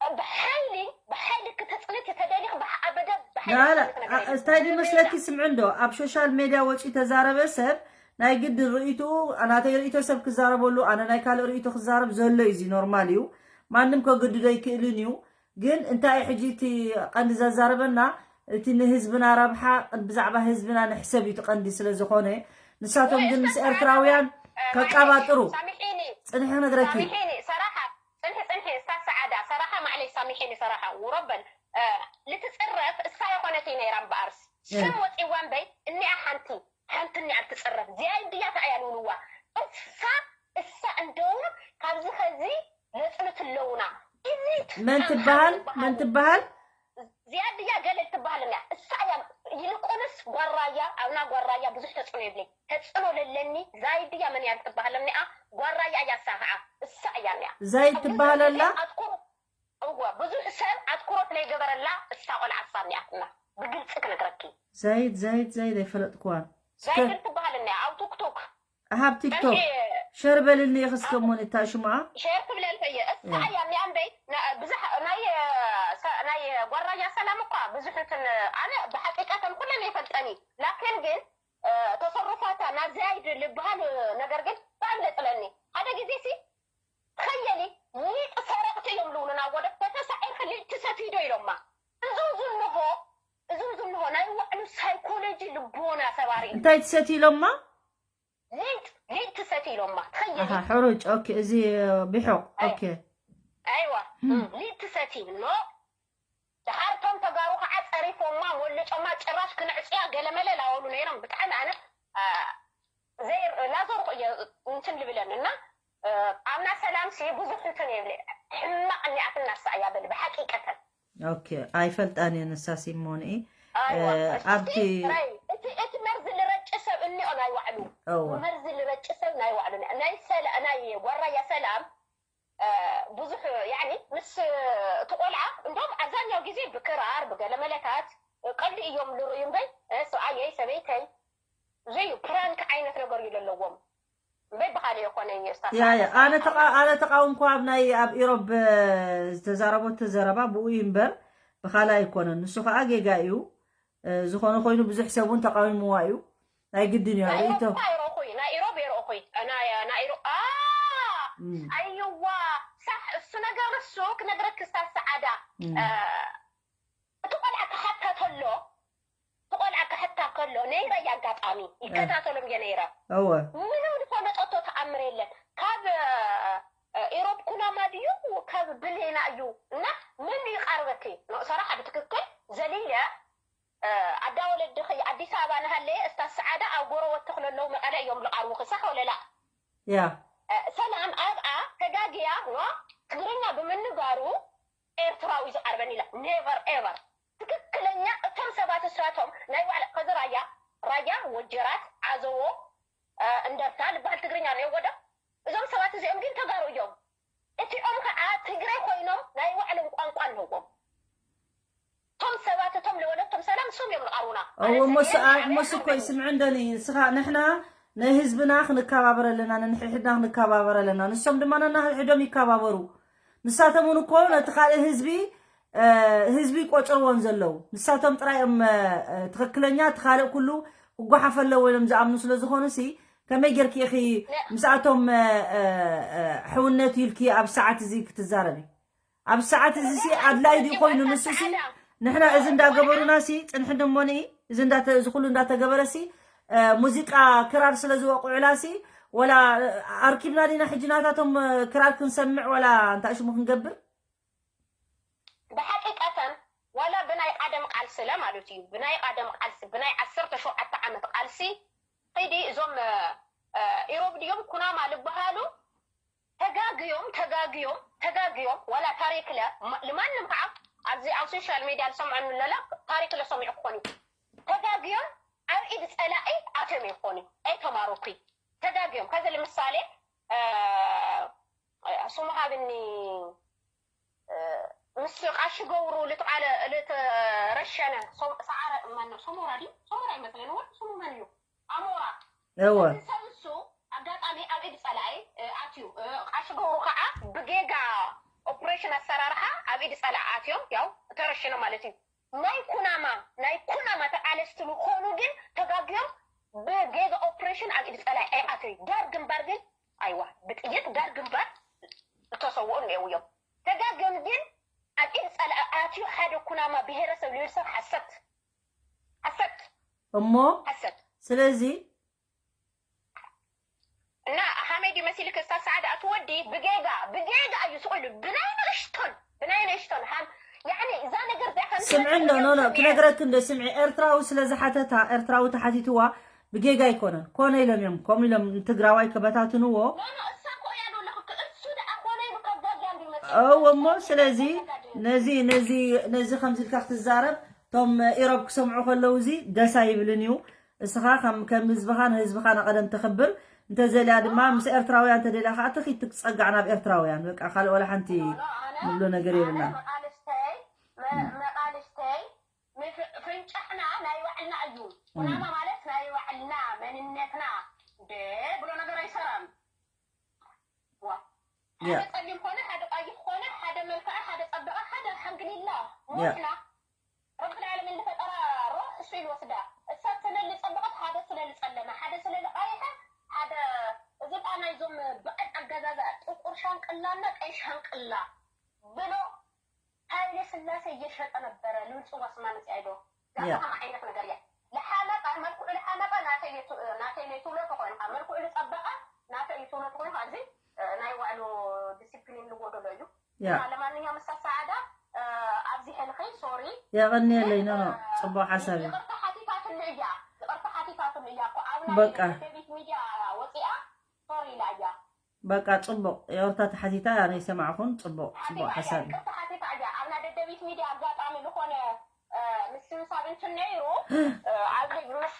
ብሓይሊ ብሓይሊ ክተፅንት ተደሊክ ብሓ- ኣበደ ብሓይሊ ላላ ክትፅንት ነገር የለን። እንታይ ድመስለኪ ስምዒ እንዶ ኣብ ሶሻል ሜድያ ወፂኡ ተዛረበ ሰብ ናይ ግድን ርእይትኡ ናተይ ርእይቶ ሰብ ክዛረበሉ ኣነ ናይ ካልእ ርእይቶ ክዛረብ ዘሎ እዩ እዚ ኖርማል እዩ ማንም ከግድዶ ኣይክእልን እዩ ግን እንታይ ሕጂ እቲ ቀንዲ ዘዛረበና እቲ ንህዝብና ረብሓ ብዛዕባ ህዝብና ንሕሰብ እዩ እቲ ቀንዲ ስለ ዝኾነ ንሳቶም ግን ምስ ኤርትራውያን ከቀባጥሩ ሳሚሒኒ ፅንሒ ክነግረኪ ሳሚሒኒ ሰራሓ ፅንሒ ፅንሒ እስታ ሰዓዳ ሰራሓ ማዕለይ ሳሚሒኒ ሰራሓ ውረበል ልትፅረፍ እሳ የኮነት ነይራ እምበኣርስ ስም ወፂዋ እምበይ እኒኣ ሓንቲ ሓንቲ እኒኣ ልትፅረፍ ዚያይ ድያ ተኣያ ልውልዋ እሳ እሳ እንደውም ካብዚ ከዚ ነፅሉት ኣለውና ኢዚት መን ትበሃል መን ትበሃል ዚያድያ ገለ ትበሃል እያ እሳ እያ ይልቁንስ ጓራያ ኣብና ጓራያ ብዙሕ ተፅዕኖ የብለይ ተፅዕኖ ለለኒ ዛይድያ መን እያ ትበሃል እኒኣ ጓራያ እያ እሳ ከዓ እሳ እያ እኒኣ ዛይድ ትበሃል ኣላ ኣትኩሮ እወ ብዙሕ ሰብ ኣትኩሮት ለይገበረላ እሳ ቆልዓ እሳ እኒኣትና ብግልፂ ክነግረኪ ዛይድ ዛይድ ዛይድ ኣይፈለጥክዋን እስከ ዛይድ ትበሃል እኒኣ ኣብ ቱክቱክ ኣብ ቲክቶክ ሸር በልኒ ኢኺ እስከ እሞ ንታ ሽምኣ ሸር ክብለልከ እየ እሳ እያ እኒኣ እምበይ ብዙሕ ናይ ናይ ጓራያ ሰላም እኳ ብዙሕ እንትን ኣነ ብሓቂቀተን ኩለን ይፈልጠኒ ላኪን ግን ተሰሩፋታ ናብ ዛይድ ልበሃል ነገር ግን ብጣዕሚ ለጥለኒ ሓደ ግዜ ሲ ትኸየሊ ሊጥ ሰረቅቲ እዮም ልብሉና ወደ ተተሳዒርክ ሊጥ ትሰትይ ዶ ኢሎማ እዞም ዝንሆ እዞም ዝንሆ ናይ ዋዕሉ ሳይኮሎጂ ልቦና ሰባሪ እዩ እንታይ ትሰቲ ኢሎማ ሊጥ ሊጥ ትሰቲ ኢሎማ ትኸየሊ ኣኻ ሕሩጭ ኦኬ እዚ ቢሑቕ ኦኬ ኣይዋ ሊጥ ትሰቲ ኖ ድሓር እቶም ተጋሩ ከዓ ፀሪፎማ ሞልጮማ ጭራሽ ክንዕፅያ ገለመለ ላበሉ ነይሮም ብጣዕሚ ኣነ ዘይር ላዞርኩ እየ እንትን ልብለን እና ኣብና ሰላም ሲ ብዙሕ እንትን የብለ ሕማቅ እኒኣትና ሳእያ በል ብሓቂቀተን ኦኬ ኣይፈልጣን እየ ንሳ ሲሞኒ ኣይዋ ኣብቲ እቲ እቲ መርዚ ልረጭ ሰብ እኒኦ ናይ ዋዕሉ እወ መርዚ ልረጭ ሰብ ናይ ዋዕሉ ናይ ሰላ ናይ ጓራያ ሰላም ብዙሕ ያኒ ምስ እቲ ቆልዓ እንዶም ኣብዛኛው ግዜ ብክራር ብገለመለታት ቀሊ እዮም ልርእዩ እምበይ ሰብኣየይ ሰበይተይ ዘዩ ፕራንክ ዓይነት ነገር እዩ ዘለዎም እምበይ ብካልእ የኮነ እዩ ስታ ያ ያ ኣነ ተቃ ኣነ ተቃውምኩ ኣብ ናይ ኣብ ኢሮብ ዝተዛረበቶ ዘረባ ብኡ እምበር ብካልእ ኣይኮነን ንሱ ከዓ ጌጋ እዩ ዝኾነ ኮይኑ ብዙሕ ሰብ እውን ተቃዊምዋ እዩ ናይ ግድን እዩ ርእይቶ ናይ ኢሮብ የርኦኹይ ናይ ኢሮብ የርኦኹይ ናይ ኢሮብ ኣይዋ ሳሕ እሱ ነገር እሱ ክነግረክ ስታ ሰዓዳ እቲ ቆልዓ ክሓታ ተሎ እቲ ቆልዓ ክሓታ ከሎ ነይረ እዩ ኣጋጣሚ ይከታተሎም እየ ነይረ እወ ምንም ዝፈለጠቶ ተኣምር የለን ካብ ኢሮብ ኩናማ ድዩ ካብ ብሌና እዩ እና መን እዩ ቃርበኪ ሰራሓ ብትክክል ዘሊለ ኣዳ ወለድኺ ኣዲስ ኣበባ ንሃለየ እስታ ሰዓዳ ኣብ ጎረወትኽ ለለዉ መቐለ እዮም ልቓርቡኺ ሳሕ ወለላ ያ ሰላም ኣብኣ ተጋግያ ኖ ትግርኛ ብምንጋሩ ኤርትራዊ ዝቐርበኒ ኢላ never ever ትክክለኛ እቶም ሰባት እሳቶም ናይ ባዕላ ከዚ ጀራት፣ ዓዘቦ፣ እ፣ እንደርታ ዝበሃል ትግርኛ እኒኦ ወደ እዞም ሰባት እዚኦም ግን ተጋሩ እዮም። እቲኦም ከዓ ትግረ ኮይኖም ናይ ባዕሎም ቋንቋ ኣለዎም። እቶም ሰባት እቶም ለወለቶም ሰላም እሶም እዮም ዝቐርቡና። እዎ፣ ማለት እሞ እዚኦም ስኣ-፣ ሻዕቢያ እሞ ስኮይ ሓንሳብ ስምዒ እንደኒ፣ ንስኻ፣ ንሕና ናይ ህዝብና ክንከባበር ኣለና፣ ነንሕድሕድና ክንከባበር ኣለና። ንሶም ድማ ነናሕድሕዶም ይከባበሩ። ንሳቶም እውን እኮ ነቲ ካልእ ህዝቢ፣ እ፣ ህዝቢ ይቆጽርዎን ዘለዉ። ንሳቶም ጥራይ እዮም፣ እ፣ ትኽክለኛ፣ እቲ ካልእ ኩሉ ክጓሓፍ ኣለዎ ኢሎም ዝኣምኑ ስለ ዝኾኑ ሲ፣ ከመይ ጌርኪ ኢኺ ነ- ምስኣቶም፣ እ፣ እ፣ እ፣ ሕውነት ኢልኪ ኣብ ሰዓት እዚ ክትዛረቢ? ኣብ ሰዓት እዚ ሲ ኣድላይ ድዩ ኮይኑ ንሱ ሲ፣ ንሕና እዚ እንዳገበሩና ሲ፣ ጽንሒ ደሞኒ፣ እዚ እንዳተ-፣ እዚ ኩሉ እንዳተገበረ ሲ፣ እ፣ ሙዚቃ ክራር ስለ ዝወቅዑላ ሲ፣ ወላ፣ እ፣ ኣርኪብና ዲና ሕጂ ናታቶም፣ እ፣ ክራር ክንሰምዕ ወላ እንታይ ሽሙ ክንገብር? ብሓቂቀተን ዋላ ብናይ ቀደም ቃልሲ ለ ማለት እዩ፣ ብናይ ቀደም ቃልሲ፣ ብናይ ዓሰርተ ሸውዓተ ዓመት ቃልሲ ኺዲ እዞም፣ እ፣ እ፣ ኢሮብ ድዮም ኩናማ ልበሃሉ ተጋግዮም፣ ተጋግዮም፣ ተጋግዮም፣ ዋላ ታሪክ ለ፣ ማ-፣ ልማንም ከዓ ኣብዚ ኣብ ሶሻል ሚድያ ዝሰምዖ ለላ ታሪክ ለ ሰሚዑ ክኾን እዩ። ተጋግዮም ኣብ ኢድ ጸላኢ ኣትዮም ይኾኑ፣ ኣይተማረኩ። ተጋግዮም። ከዚ ንምሳሌ፣ እ፣ ስሙ ሃብኒ፣ እ፣ ምስ ቃሺ ገብሩ ልትቃለ-፣ ልትረሸነ ሶ-፣ ሰዓረ፣ ማነው? ሶሞራ ድዩ? ሶሞራ ይመስለኒ። ወዲ ስሙ መን እዩ? ኣሞራ። እወ። እዚ ሰብ እሱ ኣጋጣሚ ኣብ ኢድ ጸላኢ፣ እ፣ ኣትዩ። እ፣ ቃሺ ገብሩ ከዓ ብጌጋ ኦፕሬሽን ኣሰራርሓ ኣብ ኢድ ጸላኢ ኣትዮም፣ ያው ተረሽኖም ማለት እዩ። ናይ ኩናማ፣ ናይ ኩናማ ተቃለስቲ ምኾኑ ግን ተጋግዮም ብጌጋ ኦፕሬሽን ኣብ ኢድ ጸላኢ ኣይኣተዩ። ዳር ግንባር ግን፣ ኣይዋ፣ ብጥይት ዳር ግንባር ዝተሰውኡ እኒአው እዮም። ተጋግዮም ግን ኣብ ኢድ ጸላኢ ኣትዩ ሓደ ኩናማ ብሄረሰብ ልብል ሰብ ሓሰት። ሓሰት። እሞ ሓሰት። ስለዚ እና ሃመይ ድዩ መሲልክ? እስታ ሰዓዳ እቲ ወዲ ብጌጋ፣ ብጌጋ እዩ ስቕ ኢሉ፣ ብናይ ንእሽቶን፣ ብናይ ንእሽቶን ሃም-፣ ያዕኒ እዛ ነገር እዚኣ ከም ስምዒ እንዶ፣ ኖ፣ ኖ፣ ክነግረክ እንዶ፣ ስምዒ፣ ኤርትራዊ ስለ ዝሓተታ፣ ኤርትራዊ ተሓቲትዋ፣ ብጌጋ ኣይኮነን። ኮነ ኢሎም እዮም፣ ከምኡ ኢሎም ንትግራዋይ ከበታትንዎ። ኖ፣ ኖ፣ እሳ እኮ እያ ዶ ኣለኹ፣ እሱ ደኣ ኮነ ኢሉ ከጋግያ እንዲ መጽእ። እዎ፣ እሞ ስለዚ ነዚ፣ ነዚ፣ ነዚ ከምዚ ኢልካ ክትዛረብ፣ እቶም ኢሮብ ክሰምዑ ከለዉ እዚ ደስ ኣይብልን እዩ። እስኻ ከም፣ ከም ህዝብኻ ንህዝብኻ ንቐደም ተኽብር። እንተዘልያ ድማ ምስ ኤርትራውያን እንተደልያ ከዓ ትኺድ ትጸጋዕ ናብ ኤርትራውያን። በቃ ካልእ ወላ ሓንቲ ንብሎ ነገር የብልና። መቃልስተይ፣ መ-፣ መቃልስተይ፣ ምፍ-፣ ፍንጫሕና ናይ ባዕልና እዩ። ኩናማ ማለት ናይ ባዕልና መንነትና። እንደ ብሎ ነገር ኣይሰራም። ዋ። ያ። ሓደ ጸሊም ኮነ፣ ሓደ ቀይሕ ኮነ፣ ሓደ መልክዓ፣ ሓደ ጸበቐ፣ ሓደ ሓንግሊላ። ያ። ሞትና ረቢ ልዓለሚን ዝፈጠራ ሮሕ እሱ እዩ ዝወስዳ። እሳ ስለ ዝጸበቐት ሓደ ስለ ዝጸለመ፣ ሓደ ስለ ዝቐይሐ ሓደ፣ እዚ ደኣ ናይዞም በዓል ኣገዛዝኣ ጥቁር ሻንቅላና ቀይ ሻንቅላ ብሎ ሃይለ ስላሴ እየሸጠ ነበረ። ንምጽዋ ስማ መጽያ ኢዶ። ያ። ዛታ ከማ ዓይነት ነገር እያ። ለሓመቐ፣ መልክዑ ለሓመቐ ናተይ እዩ ቱ-፣ ናተይ እዩ ትብሎ ተኾይንካ፣ መልክዑ ለጸበቐ ናተይ እዩ ትብሎ ተኾይንካ፣ ኣብዚ፣ እ፣ ናይ ባዕሉ ዲሲፕሊን ዝጎደሎ እዩ። ያ። እና ለማንኛውም፣ ምስታ ሰዓዳ፣ እ፣ ኣብዚ ሕልኺ፣ ሶሪ። የቐንየለይ፣ ግን፣ ኖ፣ ኖ፣ እ፣ ጽቡቕ ሓሳብ እዩ። ይቕርታ ሓቲታትሉ እያ። ይቕርታ ሓቲታትሉ እያ እኮ። ኣብ ናይ በቃ። ደደቢት ሚድያ ወፂኣ፣ ሶሪ ኢላ እያ። በቃ፣ ጽቡቕ። ይቕርታ ተሓቲታ እያ፣ ኣይሰማዕኹን። ጽቡቕ፣ ጽቡቕ ሓቲታ እያ፣ ሓሳብ እዩ። ይቅርታ ሓቲታ እያ። ኣብ ናይ ደደቢት ሚድያ ኣጋጣሚ ዝኾነ፣ እ፣ ምስምሳብ እንትን ነይሩ፣ እ፣ ኣብዚ ምስ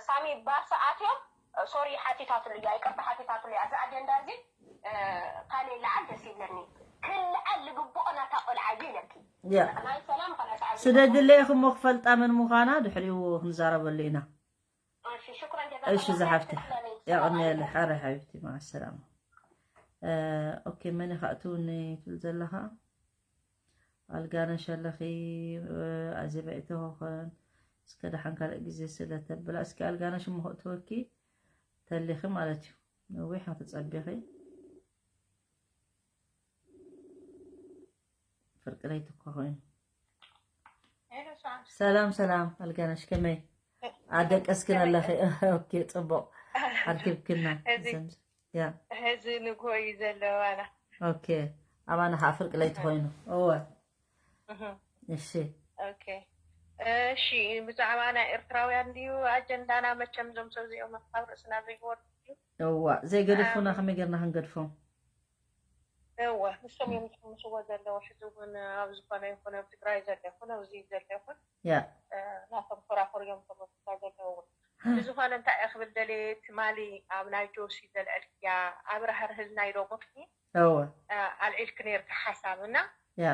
ሳሚ ባርሳ ኣትዮም፣ እ፣ ሶሪ ሓቲታትሉ እያ፣ ይቅርታ ሓቲታትሉ እያ። እዚ ኣጀንዳ እዚ፣ እ፣ ካለይ ይለዓል ደስ ይብለኒ። ክልዓል ልግብኦ ናታ ቆልዓ እዩ ኢለኪ። ያ። ናይ ሰላም ከነስዓብ ስደድለይ እሞ ክፈልጣ መን ምዃና ድሕሪኡ ክንዛረበሉ ኢና። እሺ፣ ሽኩረን ጀዛከላ እሺ፣ ኸይር። ዝሓፍቲ። ተስለሚ። የቐንየለይ። ሰላም። ሓራይ ሓቢብቲ፣ ማዓ ሰላማ። እ፣ ኦኬ፣ መን ኢኻ እትውኒ ትብል ዘለኻ? ኣልጋነሽ ኣለኺ፣ እ፣ ኣዜብ ኣይተኸኸን። እስከ ደሓን ካልእ ግዜ ስለ ተብላ፣ እስኪ ኣልጋነሽ እሞ ከእትወኪ ተሊኺ ማለት እዩ። ነዊሕ ኢኺ ተጸቢኺ። ፍርቂ ለይቲ እኮ ኮይኑ። ሄሎ፣ ሰላም። ሰላም፣ ሰላም፣ ኣልጋነሽ ከመይ? ኣደቀስክን ከመይ ኣለኺ? ኦኬ፣ ጽቡቕ። ኣርኪብክና። እዚ፣ ዘምስ-፣ ያ። እዚ ንግሆ እዩ ዘሎ ኣባና። ኦኬ። ኣባና ኸዓ ፍርቂ ለይቲ ኮይኑ። እወ። እህ። እሺ። ኦኬ። እሺ፣ ብዛዕባ ናይ ኤርትራውያን ድዩ ኣጀንዳና? መቸም እዞም ሰብ እዚኦም ኣብ ርእስና ዘይወርዱ ድዩ? እዋ፣ ዘይገደፉና ኣም። ከመይ ጌርና ክንገድፎም? እወ፣ ንሶም እዮም ዝሕምስዎ ዘለዉ። ሕዚ እውን ኣብ ዝኾነ ይኹን፣ ኣብ ትግራይ ዘሎ ይኹን፣ ኣብዚ ዘሎ ይኹን፣ ያ። እ፣ ናቶም ኮራኹር እዮም ተጎትታ ዘለዉ እውን። ብዝኾነ እንታይ እየ ክብል ደልየ፣ ትማሊ ኣብ ናይ ጆሲ ዘልዐልክያ ኣብራህርህልና ኢሎምኺ እወ ኣልዒልክ ነርካ ሓሳብ እና ያ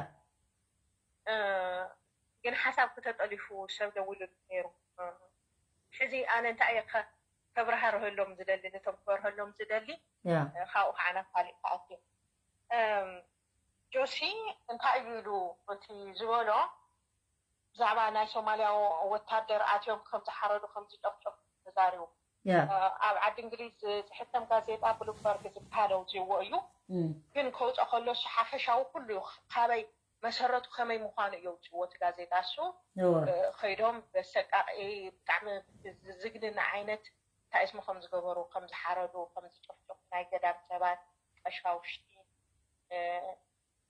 ግን ሓሳብ ክተጠሊፉ ሰብ ደዊሉሉ ነይሩ። ሕዚ ኣነ እንታይ እየ ከብራህርህሎም ዝደሊ፣ ነቶም ክበርሀሎም ዝደሊ ያ ካብኡ ከዓ ናብ ካሊእ ክኣቱ። ጆሲ እንታይ እዩ ኢሉ እቲ ዝበሎ ብዛዕባ ናይ ሶማልያ ወታደር ኣትዮም ከም ዝሓረዱ ከም ዝጨፍጨፉ ተዛሪቡ። ያ ኣብ ዓዲ እንግሊዝ ዝሕተም ጋዜጣ ብሉምበርግ ዝበሃል ኣውፅእዎ እዩ። ግን ከውፅኦ ከሎ እሱ ሓፈሻዊ ኩሉ እዩ። ካበይ መሰረቱ ከመይ ምዃኑ እዩ ኣውፅእዎ እቲ ጋዜጣ እሱ። እወ ከይዶም በሰቃቂ ብጣዕሚ ዝዝግንን ዓይነት እንታይ እስሙ ከም ዝገበሩ ከም ዝሓረዱ ከም ዝጨፍጨፉ ናይ ገዳም ሰባት ቀሻውሽቲ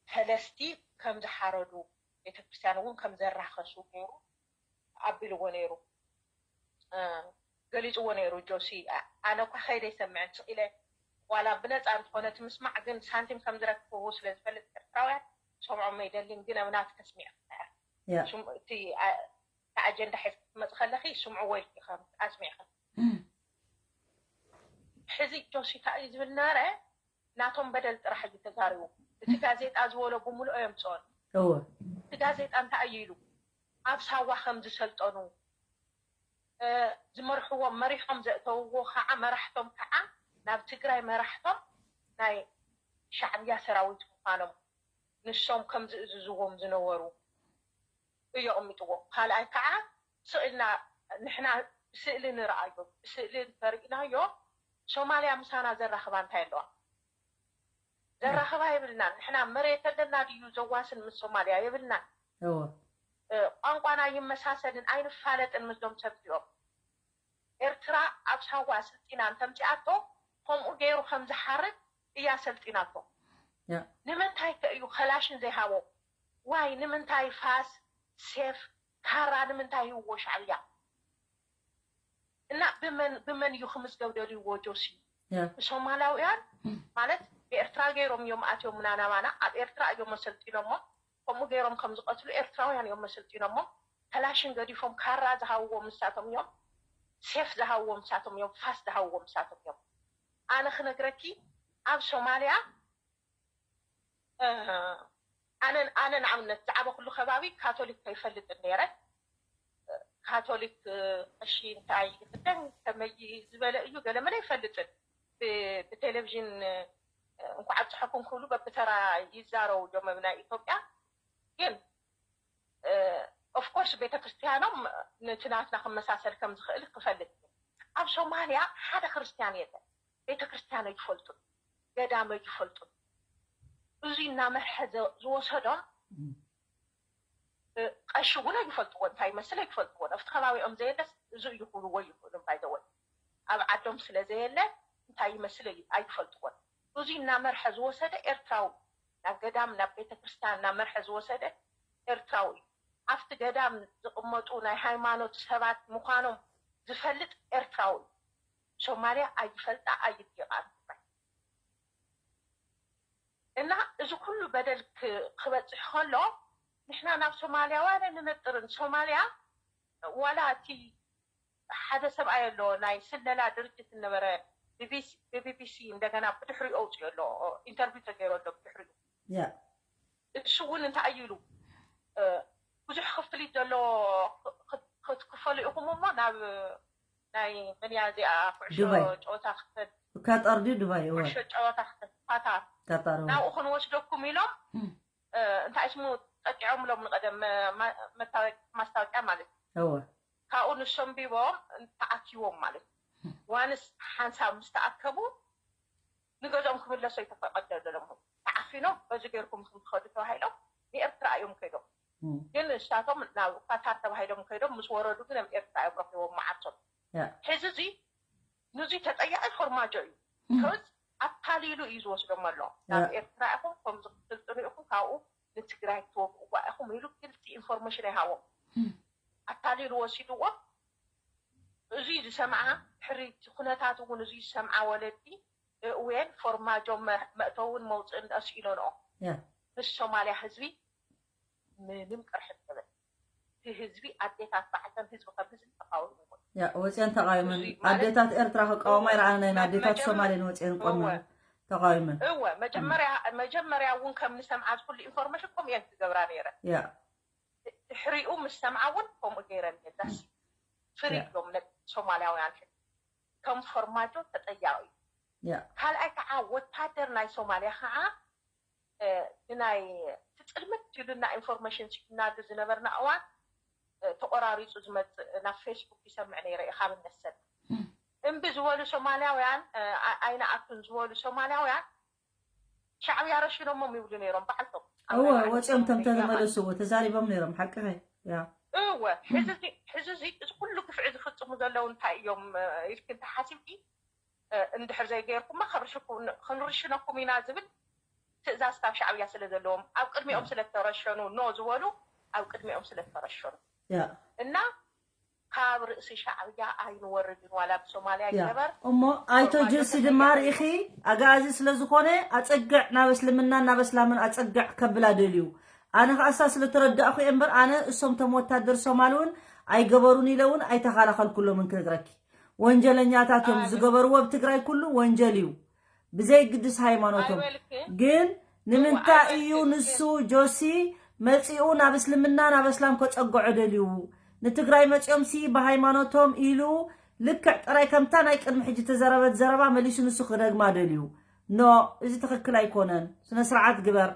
ፈለስቲ ከም ዝሓረዱ ቤተክርስትያን እውን ከም ዘራኸሱ ገይሩ ኣቢልዎ ነይሩ ገሊፅዎ ነይሩ ጆሲ። ኣነ እኳ ከይደ ይሰምዕን ስቕ ኢለ ዋላ ብነፃ እንተኾነ እቲ ምስማዕ ግን ሳንቲም ከም ዝረክቡ ስለ ዝፈልጥ ኤርትራውያን ሰምዖም ኣይደልን ግን ኣብናት ከስሚዕ ያ እቲ ኣጀንዳ ሒዝ ክትመፅ ከለኺ ስምዕዎ ኢልኪ ከም ኣስሚዕኸ ሕዚ ጆሲ እንታይ እዩ ዝብል ነበረ ናቶም በደል ጥራሕ እዩ ተዛሪቡ። እቲ ጋዜጣ ዝበሎ ብምልኦ እዮም ፅኦን እወ እቲ ጋዜጣ እንታይ እዩ ኢሉ ኣብ ሳዋ ከም ዝሰልጠኑ ዝመርሕዎም መሪሖም ዘእተውዎ ከዓ መራሕቶም ከዓ ናብ ትግራይ መራሕቶም ናይ ሻዕብያ ሰራዊት ምዃኖም ንሶም ከም ዝእዝዝዎም ዝነበሩ እዩ ኣቕሚጥዎ። ካልኣይ ከዓ ስእልና ንሕና ብስእሊ ንርኣዮ፣ ብስእሊ እንተርኢናዮ ሶማልያ ምሳና ዘራኽባ እንታይ ኣለዋ? ዘራኽባ የብልናን። ንሕና መሬት ኣለና ድዩ ዘዋስን ምስ ሶማልያ? የብልናን። እወ ቋንቋና ይመሳሰልን ኣይንፋለጥን ምስዞም ሰብ እዚኦም። ኤርትራ ኣብ ሳዋ ስልጢና እንተምፂኣቶ ከምኡ ገይሩ ከም ዝሓርድ እያ ሰልጢናቶ። ያ ንምንታይ ከ እዩ ከላሽን ዘይሃቦ? ዋይ ንምንታይ ፋስ ሴፍ ካራ ንምንታይ ይህዎ ሻዕብያ? እና ብመን ብመን እዩ ክምዝገብ ደልይዎ ጆሲ? ያ ብሶማላውያን ማለት ብኤርትራ ገይሮም እዮም ኣትዮም ምናናባና ኣብ ኤርትራ እዮም መሰልጢኖሞ። ከምኡ ገይሮም ከም ዝቐትሉ ኤርትራውያን እዮም መሰልጢኖሞ። ከላሽን ገዲፎም ካራ ዝሃብዎም ንሳቶም እዮም። ሴፍ ዝሃብዎም ንሳቶም እዮም። ፋስ ዝሃብዎም ንሳቶም እዮም። ኣነ ክነግረኪ ኣብ ሶማልያ ኣነ ኣነ ንኣብነት ዝዓበኹሉ ከባቢ ካቶሊክ ኣይፈልጥን ነይረ። ካቶሊክ ቀሺ እንታይ ይኽደን ከመይ ዝበለ እዩ ገለመለ ኣይፈልጥን። ብቴሌቭዥን እንኳዕ ኣብፀሐኩም ክብሉ በብተራ ይዛረቡ እዮም ኣብ ናይ ኢትዮጵያ። ግን ኦፍኮርስ ቤተክርስትያኖም ነቲ ናትና ክመሳሰል ከም ዝኽእል ክፈልጥ እየ። ኣብ ሶማልያ ሓደ ክርስትያን የለን። ቤተክርስትያን ኣይፈልጡን፣ ገዳም ኣይፈልጡን። እዚ እናመርሐ ዝወሰዶም ቀሺ እውን ኣይፈልጥዎ እንታይ ይመስል ኣይፈልጥዎን ኣብቲ ከባቢኦም ዘየለስ እዚ እዩ ክብልዎ ይኽእሉ ባይዘወይ ኣብ ዓዶም ስለ ዘየለ እንታይ ይመስል ኣይፈልጥዎን እዚ እናመርሐ ዝወሰደ ኤርትራዊ ናብ ገዳም ናብ ቤተክርስትያን እናመርሐ ዝወሰደ ኤርትራዊ እዩ ኣብቲ ገዳም ዝቕመጡ ናይ ሃይማኖት ሰባት ምዃኖም ዝፈልጥ ኤርትራዊ እዩ ሶማልያ ኣይፈልጣ ኣይጥይቓ ትግራይ እና እዚ ኩሉ በደል ክበፅሕ ከሎ ንሕና ናብ ሶማልያውያን ንነጥርን ሶማልያ ዋላ እቲ ሓደ ሰብኣይ ኣሎ ናይ ስለላ ድርጅት ነበረ ብቢቢሲ እንደገና ብድሕሪኡ ኣውፅኦ ኣሎ ኢንተርቪው ተገይሩ ኣሎ ብድሕሪኡ ያ እሱ እውን እንታይ እዩ ኢሉ ብዙሕ ክፍሊት ዘሎ ክትክፈሉ ኢኹም እሞ ናብ ናይ መን እያ እዚኣ ኩዕሾ ዱባይ። ጨወታ ክትፈል ካጣር ድዩ ዱባይ እወ ኩዕሾ ጨወታ ክትፈል ኳታር ካጣር እወ ናብኡ ክንወስደኩም ኢሎም እንታይ ስሙ ጠቂዖምሎም ንቀደም መ- መታወቂ- ማስታወቂያ ማለት እዩ እወ ካብኡ ንሶም ቢቦም ተኣኪቦም ማለት እዩ ዋንስ ሓንሳብ ምስ ተኣከቡ ንገዝኦም ክምለሱ ኣይተፈቀደሎም ተዓፊኖም በዚ ገይርኩም ኢኹም ትኸዱ ተባሂሎም ንኤርትራ እዮም ከይዶም እም፣ ግን ንሳቶም ናብ ኳታር ተባሂሎም ከይዶም ምስ ወረዱ ግን ኣብ ኤርትራ እዮም ረኪቦም መዓርሶም ያ ሕዚ እዚ ንዙ ተጠያቂ ፎርማጆ እዩ ከዝ ኣታሊሉ እዩ ዝወስዶም ኣሎ ናብ ኤርትራ ኢኹም ከምዚ ክትስልጥኑ ኢኹም ካብኡ ንትግራይ ትወግእዋ ኢኹም ኢሉ ግልፂ ኢንፎርሜሽን ኣይሃቦም ኣታሊሉ ወሲድዎ እዙ ዝሰምዓ ሕሪ ኩነታት እውን እዙ ዝሰምዓ ወለዲ እዌን ፎርማጆ መእተውን መውፅእን ኣስኢሎንኦ ያ ምስ ሶማልያ ህዝቢ ምንም ቅርሕት ትብል እቲ ህዝቢ ኣዴታት ባዕተን ህዝቢ ከም ህዝቢ ተቃዊሙ ያ ወፅየን ተቃዊመን ኣዴታት ኤርትራ ክቃወማ ይረኣና ኢና። ኣዴታት ሶማሌን ወፅየን ቆመን ተቃዊመን። እወ መጀመርያ መጀመርያ እውን ከም ንሰምዓ ዝኩሉ ኢንፎርሜሽን ከምኡ እየን ክገብራ ነይረን። ያ ድሕሪኡ ምስ ሰምዓ እውን ከምኡ ገይረን እየን። ዳስ ፍሪ እዮም ነ ሶማልያውያን ሕጂ ከም ፎርማጆ ተጠያቂ እዩ። ያ ካልኣይ ከዓ ወታደር ናይ ሶማልያ ከዓ ብናይ ትፅልምት ኢሉና ኢንፎርሜሽን ሲናዱ ዝነበርና እዋን ተቆራሪፁ ዝመፅእ ናብ ፌስቡክ ይሰምዕ ነይረ እዩ ካብ እነሰድ እምቢ ዝበሉ ሶማልያውያን ኣይነኣቱን ዝበሉ ሶማልያውያን ሻዕብያ ረሽኖሞም ይብሉ ነይሮም ባዕልቶም እወ ወፂኦም ተም ተመለስዎ ተዛሪቦም ነይሮም ሓቅኸ ያ እወ ሕዚ እዚ ኩሉ ግፍዒ ዝፍፅሙ ዘለዉ እንታይ እዮም ኢልክ እንተሓሲብኪ እንድሕር ዘይገይርኩማ ክንርሽነኩም ኢና ዝብል ትእዛዝ ካብ ሻዕብያ ስለ ዘለዎም ኣብ ቅድሚኦም ስለተረሸኑ ኖ ዝበሉ ኣብ ቅድሚኦም ስለተረሸኑ እና ካብ ርእሲ ሻዕብያ ኣይንወርድን ዋላ ብሶማልያ ይገበር እሞ ኣይቶ ጆሲ ድማ ርኢኺ ኣጋኣዚ ስለ ዝኾነ ኣፀግዕ ናብ እስልምናን ናብ እስላምን ኣፀግዕ ከብላ ደልዩ ኣነ ከኣሳ ስለ ተረዳእኹ እየ እምበር ኣነ እሶም ቶም ወታደር ሶማል እውን ኣይገበሩን ኢለ እውን ኣይተኻላኸልኩሎምን ክነግረኪ ወንጀለኛታት እዮም ዝገበርዎ ኣብ ትግራይ ኩሉ ወንጀል እዩ ብዘይግድስ ሃይማኖቶም ግን ንምንታይ እዩ ንሱ ጆሲ መፂኡ ናብ እስልምና ናብ እስላም ከፀግዖ ደልዩ ንትግራይ መፂኦም ሲ ብሃይማኖቶም ኢሉ ልክዕ ጥራይ ከምታ ናይ ቅድሚ ሕጂ ተዘረበት ዘረባ መሊሱ ንሱ ክደግማ ደልዩ ኖ እዚ ትኽክል ኣይኮነን ስነ ስርዓት ግበር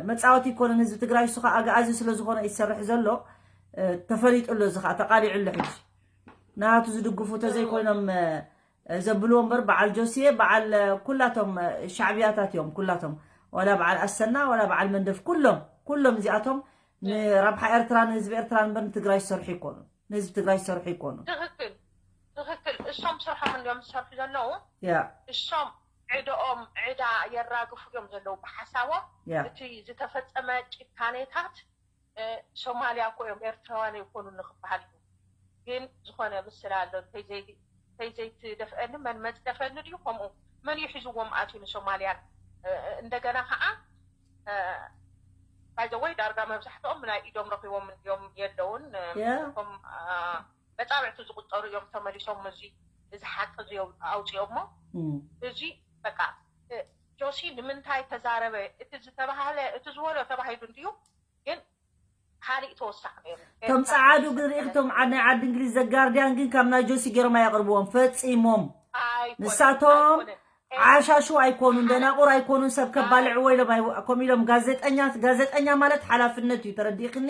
መፃወቲ ኣይኮነን ህዝቢ ትግራይ እሱ ከዓ ኣግኣዚ ስለዝኾነ ይሰርሕ ዘሎ ተፈሊጡ ኣሎ እዚ ከዓ ተቃሊዑ ኣሎ ሕጂ ናቱ ዝድግፉ ተዘይኮይኖም ዘብልዎ እምበር በዓል ጆስየ በዓል ኩላቶም ሻዕብያታት እዮም ኩላቶም ዋላ በዓል ኣሰና ዋላ በዓል መንደፍ ኩሎም ኩሎም እዚኣቶም ንረብሓ ኤርትራ ንህዝቢ ኤርትራ እምበር ንትግራይ ዝሰርሑ ይኮኑ ንህዝቢ ትግራይ ዝሰርሑ ይኮኑ ትክክል ትክክል እሶም ስርሖም እንዲዮም ዝሰርሑ ዘለዉ ያ እሶም ዕድኦም ዕዳ የራግፉ እዮም ዘለዉ ብሓሳቦም ያ እቲ ዝተፈፀመ ጭካኔታት ሶማልያ እኮ እዮም ኤርትራውያን ኣይኮኑን ንክበሃል እዩ ግን ዝኾነ ምስላ ኣሎ እንተይዘይትደፍአኒ መን መፅደፈኒ ድዩ ከምኡ መን እዩ ሒዝዎም ኣትዩ ንሶማልያን እንደገና ከዓ ባይዘወይ ዳርጋ መብዛሕትኦም ናይ ኢዶም ረኪቦም እንዲዮም የለውን ያ እቶም መፃብዕቲ ዝቁፀሩ እዮም ተመሊሶም እዚ እዚ ሓቂ እዚ ኣውፅኦሞ እም። እዚ በቃ እ፣ ጆሲ ንምንታይ ተዛረበ እቲ ዝተባሃለ እቲ ዝበሎ ተባሂሉ እንድዩ ግን ካሊእ ተወሳኺ ነይሩ እቶም ፀዓዱ ግን ርኢኽቶም ዓ- ናይ ዓዲ እንግሊዝ ዘጋርድያን ግን ካብ ናይ ጆሲ ገይሮም ኣየቕርብዎም ፈፂሞም ኣይኮነን፣ ንሳቶም ኣይኮነን። ዓሻሹ ኣይኮኑን ደናቁር ኣይኮኑን ሰብ ከባልዕዎ ኢሎም ኣይ- ከምኡ ኢሎም ጋዜጠኛ ጋዜጠኛ ማለት ሓላፍነት እዩ ተረዲእክኒ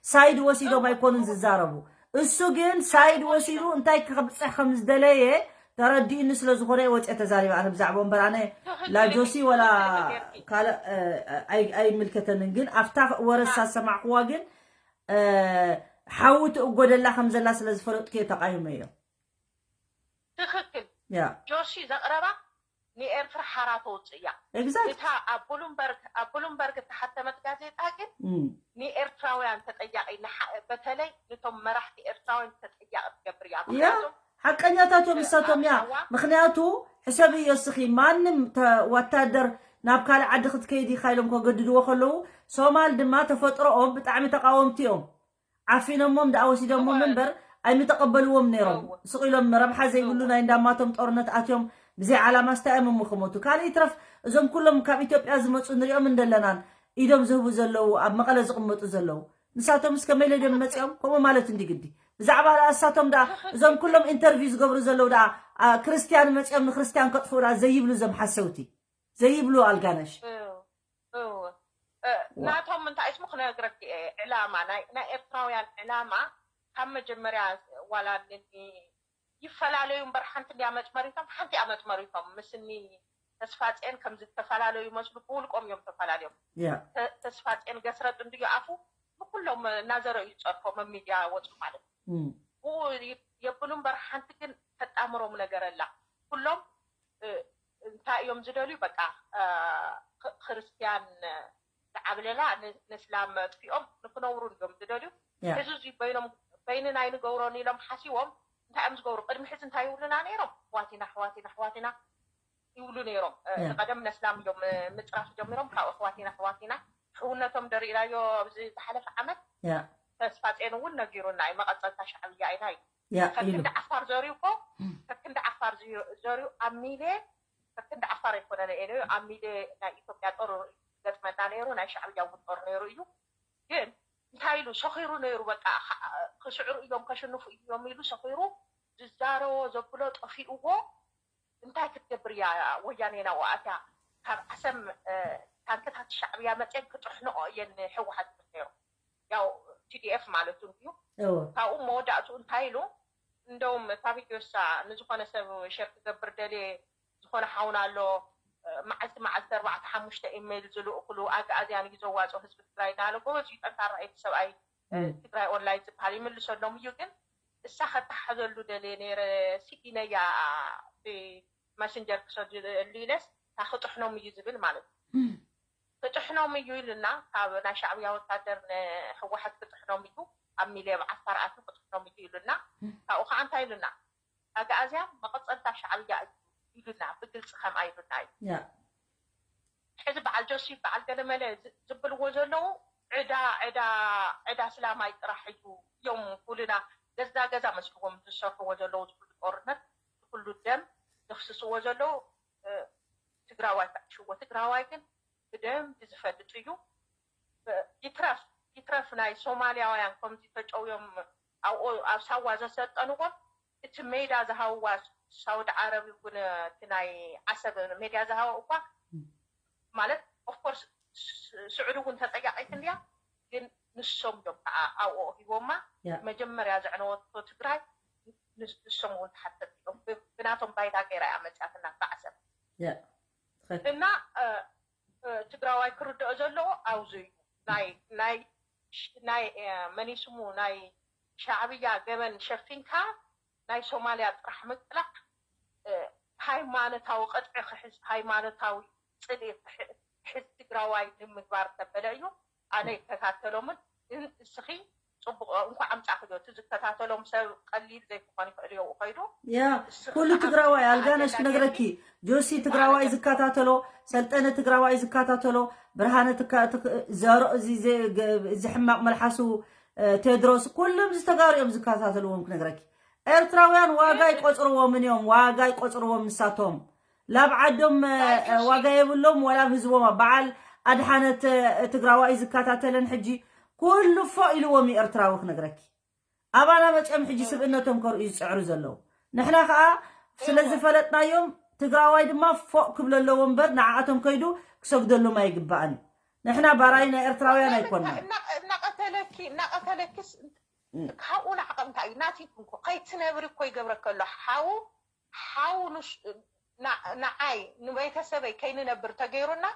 ሳይድ ወሲዶም ኣይኮኑን ዝዛረቡ እሱ ግን ሳይድ ወሲዱ እንታይ ከብፅሕ ከም ዝደለየ ተረዲእኒ ስለ ዝኾነ ወፅአ ተዛሪበ ኣነ ብዛዕባ እምበር ኣነ ላጆሲ ወላ ካልእ ኣይምልከተንን ግን ኣብታ ወረ ሳሰማዕክዋ ግን ሓዊ ትእጎደላ ከም ዘላ ስለ ዝፈለጥኩ እየ ተቃይመዮ ትክክል ያ ጆሲ ዘቅረባ ንኤርትራ ሓራ ተውፅእ እያ exact እታ ኣብ ብሉምበርግ ኣብ ብሉምበርግ እተሓተመት ጋዜጣ ግን ንኤርትራውያን ተጠያቂ ንሓ- በተለይ ንቶም መራሕቲ ኤርትራውያን ተጠያቂ ትገብር እያ ያ ምክንያቱ ሓቀኛታት እዮም ንሳቶም ያ ኣዋ- ምክንያቱ ሕሰብ እዮ እስኺ ማንም ተ- ወታደር ናብ ካልእ ዓዲ ክትከይድ ኢኻ ኢሎም ከገድድዎ ከለዉ ሶማል ድማ ተፈጥሮኦም ብጣዕሚ ተቃወምቲ እዮም ዓፊኖሞም ደኣ ወሲዶሞም እወ። እምበር ኣይምተቐበልዎም ነይሮም እወ። ስቕ ኢሎም ረብሓ ዘይብሉ ናይ እንዳማቶም ጦርነት ኣትዮም ብዘይ ዓላማ ስታይ እዮም እሞ ክሞቱ ካልእ ይትረፍ እዞም ኩሎም ካብ ኢትዮጵያ ዝመፁ ንሪኦም እንደለናን ኢዶም ዝህቡ ዘለዉ ኣብ መቐለ ዝቕመጡ ዘለዉ ንሳቶም እስከ መይለ ድዮም መፂኦም ከምኡ ማለት እንዲ ግዲ ብዛዕባ ደኣ እሳቶም ደኣ እዞም ኩሎም ኢንተርቪው ዝገብሩ ዘለዉ ደኣ አ፣ ክርስትያን መፂኦም ንክርስትያን ከጥፍኡ ደኣ ዘይብሉ እዞም ሓሰውቲ ዘይብሉ ኣልጋነሽ እው፣ እው። እ፣ ናቶም እንታይ ስሙ ክነግረክ እየ ዕላማ ናይ ናይ ኤርትራውያን ዕላማ ካብ መጀመርያ ዋላ ንኒ ይፈላለዩ እምበር ሓንቲ እንዲያ መፅመሪቶም ሓንቲ እያ መፅመሪቶም ምስኒ ተስፋፅኤን ከም ዝተፈላለዩ መስሉ ብውልቆም እዮም ተፈላለዮም ያ ተ- ተስፋፅኤን ገስረጥ እንድዩ ኣፉ ንኩሎም እናዘረኡ ይፀርፎም ኣብ ሚድያ ወፁ ማለት እዩ እም፣ ብኡ ይ- የብሉ እምበር ሓንቲ ግን ተጣምሮም ነገር ኣላ ኩሎም እ፣ እንታይ እዮም ዝደልዩ በቃ እ፣ ክ- ክርስትያን ዝዓብለላ ን- ንእስላም መጥፊኦም ንክነብሩ እዮም ዝደልዩ ያ ሕዚ እዚ በይኖም በይንና ኣይንገብሮን ኢሎም ሓሲቦም እንታይ እዮም ዝገብሩ ቅድሚ ሕዚ እንታይ ይብሉና ነይሮም ኣሕዋት ኢና ኣሕዋት ኢና ኣሕዋት ኢና ይብሉ ነይሮም እ፣ ያ። ንቀደም ነስላም እዮም እ፣ ምፅራፍ ጀሚሮም ካብ ኣሕዋት ኢና ኣሕዋት ኢና ሕውነቶም ደሪእናዮ ኣብዚ ዝሓለፈ ዓመት ያ ተስፋፅዮን እውን ነጊሩና እዩ መቐፀልታ ሻዕብያ ኢና እዩ ያ ኢሉ ከክንዲ ዓፋር ዘሪኡ እኮ ከክንዲ ዓፋር ዘሪኡ ኣብ ሚሌ ከክንዲ ዓፋር ኣይኮነን ኢሉ ኣብ ሚሌ ናይ ኢትዮጵያ ጦር ገጥመና ነይሩ፣ ናይ ሻዕብያ እውን ጦር ነይሩ እዩ። ግን እንታይ ኢሉ ሰኺሩ ነይሩ፣ በቃ ክስዕሩ እዮም ከሽንፉ እዮም ኢሉ ሰኺሩ ዝዛረቦ ዘብሎ ጠፊእዎ። እንታይ ክትገብር እያ ወያኔ ናብኡ ኣትያ? ካብ ዓሰም ታንክታት ሻዕብያ መፅየን ክጥሕንኦ እየን ህወሓት ዝብል ነይሩ። ያው ቲዲኤፍ ማለት እዩ። ካብኡ መወዳእትኡ እንታይ ኢሉ እንደውም ፋቢዮሳ ንዝኾነ ሰብ ሸር ክገብር ደልየ ዝኾነ ሓውና ኣሎ መዓልቲ መዓልቲ ኣርባዕተ ሓሙሽተ ኢሜይል ዝልእኩሉ ኣግኣዝያን እዩ ዘዋፅኦ ህዝቢ ትግራይ እናበለ ጎበዝ እዩ ጠንካራ እዩ ሰብኣይ ትግራይ ኦንላይን ዝበሃል ይምልሰሎም እዩ። ግን እሳ ከተሓዘሉ ደልየ ነይረ ስኢነያ ብመሰንጀር ክሰዱ ኢለስ እታ ክጥሕኖም እዩ ዝብል ማለት እዩ። ክጥሕኖም እዩ ኢሉና ካብ ናይ ሻዕብያ ወታደር ንህወሓት ክጥሕኖም እዩ ኣብ ሚልየ ብዓፋር ኣትዩ ክጥሕኖም እዩ ኢሉና። ካብኡ ከዓ እንታይ ኢሉና ኣግኣዝያን መቐፀልታ ሻዕብያ እዩ ኢሉና ብግልፂ ከምኣ ኢሉና እዩ። ሕዚ በዓል ጆሲ በዓል ገለመለ ዝብልዎ ዘለዉ ዕዳ ዕዳ ዕዳ ስላማይ ጥራሕ እዩ እዮም ኩልና ገዛ ገዛ መስልዎም ዝሰርሕዎ ዘለዉ ዝኩሉ ጦርነት ዝኩሉ ደም ዘፍስስዎ ዘለዉ ትግራዋይ ተዕሽዎ። ትግራዋይ ግን ብደንብ ዝፈልጥ እዩ። ይትረፍ ይትረፍ ናይ ሶማሊያውያን ከምዚ ተጨውዮም ኣብኡ ኣብ ሳዋ ዘሰልጠንዎም እቲ ሜዳ ዝሃብዋ ሳውዲ ዓረብ እውን እቲ ናይ ዓሰብ ሜዳ ዝሃበ እኳ ማለት ኦፍኮርስ ስዑዲ እውን ተጠያቂት እንድያ ግን ንሶም እዮም ከዓ ኣብኡ ሂቦማ መጀመርያ ዘዕነወቶ ትግራይ ንሶም እውን ተሓተት እዮም ብናቶም ባይታ ገይራ እያ መፅያትና ብዓሰብ እና ትግራዋይ ክርድኦ ዘለዎ ኣብዚ እዩ ናይ ናይ ናይ መኒስሙ ናይ ሻዕብያ ገበን ሸፊንካ ናይ ሶማልያ ጥራሕ ምቅላዕ ሃይማኖታዊ ቅጥዒ ክሕዝ ሃይማኖታዊ ፅልኢ ክሕዝ ትግራዋይ ንምግባር ተበለ እዩ። ኣነ ይከታተሎምን ግን እስኺ ፅቡቅ እንኳዕ ኣምፃእኽዮ እቲ ዝከታተሎም ሰብ ቀሊል ዘይክኾን ይኽእል እዮ ከይዱ ያ ኩሉ ትግራዋይ ኣልጋነሽ ክነግረኪ ጆሲ ትግራዋይ ዝከታተሎ ሰልጠነ ትግራዋይ ዝከታተሎ ብርሃነ ዘሮ እዚ ሕማቅ መልሓሱ ቴድሮስ ኩሎም ዝተጋሩ እዮም ዝከታተልዎም ክነግረኪ ኤርትራውያን ዋጋ ይቆፅርዎምን እዮም ዋጋ ይቆፅርዎም ንሳቶም ላብ ዓዶም ዋጋ የብሎም ወላ ኣብ ህዝቦም በዓል ኣድሓነት ትግራዋይ ዝከታተለን ሕጂ ኩሉ ፎ ኢልዎም እዩ ኤርትራዊ ክነግረኪ ኣባና መፅኦም ሕጂ ስብእነቶም ከርእዩ ዝፅዕሩ ዘለዉ ንሕና ከዓ ስለዝፈለጥናዮም ትግራዋይ ድማ ፎቅ ክብለለዎ እምበር ንዓኣቶም ከይዱ ክሰግደሎም ኣይግባእን እዩ ንሕና ባራይ ናይ ኤርትራውያን ኣይኮንና እናቀተለኪ እናቀተለኪስ ካብኡ ንዓቐብ እንታይ እዩ ናትኪ እንኮ ከይትነብሪ እኮ ይገብረከ ኣሎ ሓው ሓው ንዓይ ንቤተሰበይ ከይንነብር ተገይሩና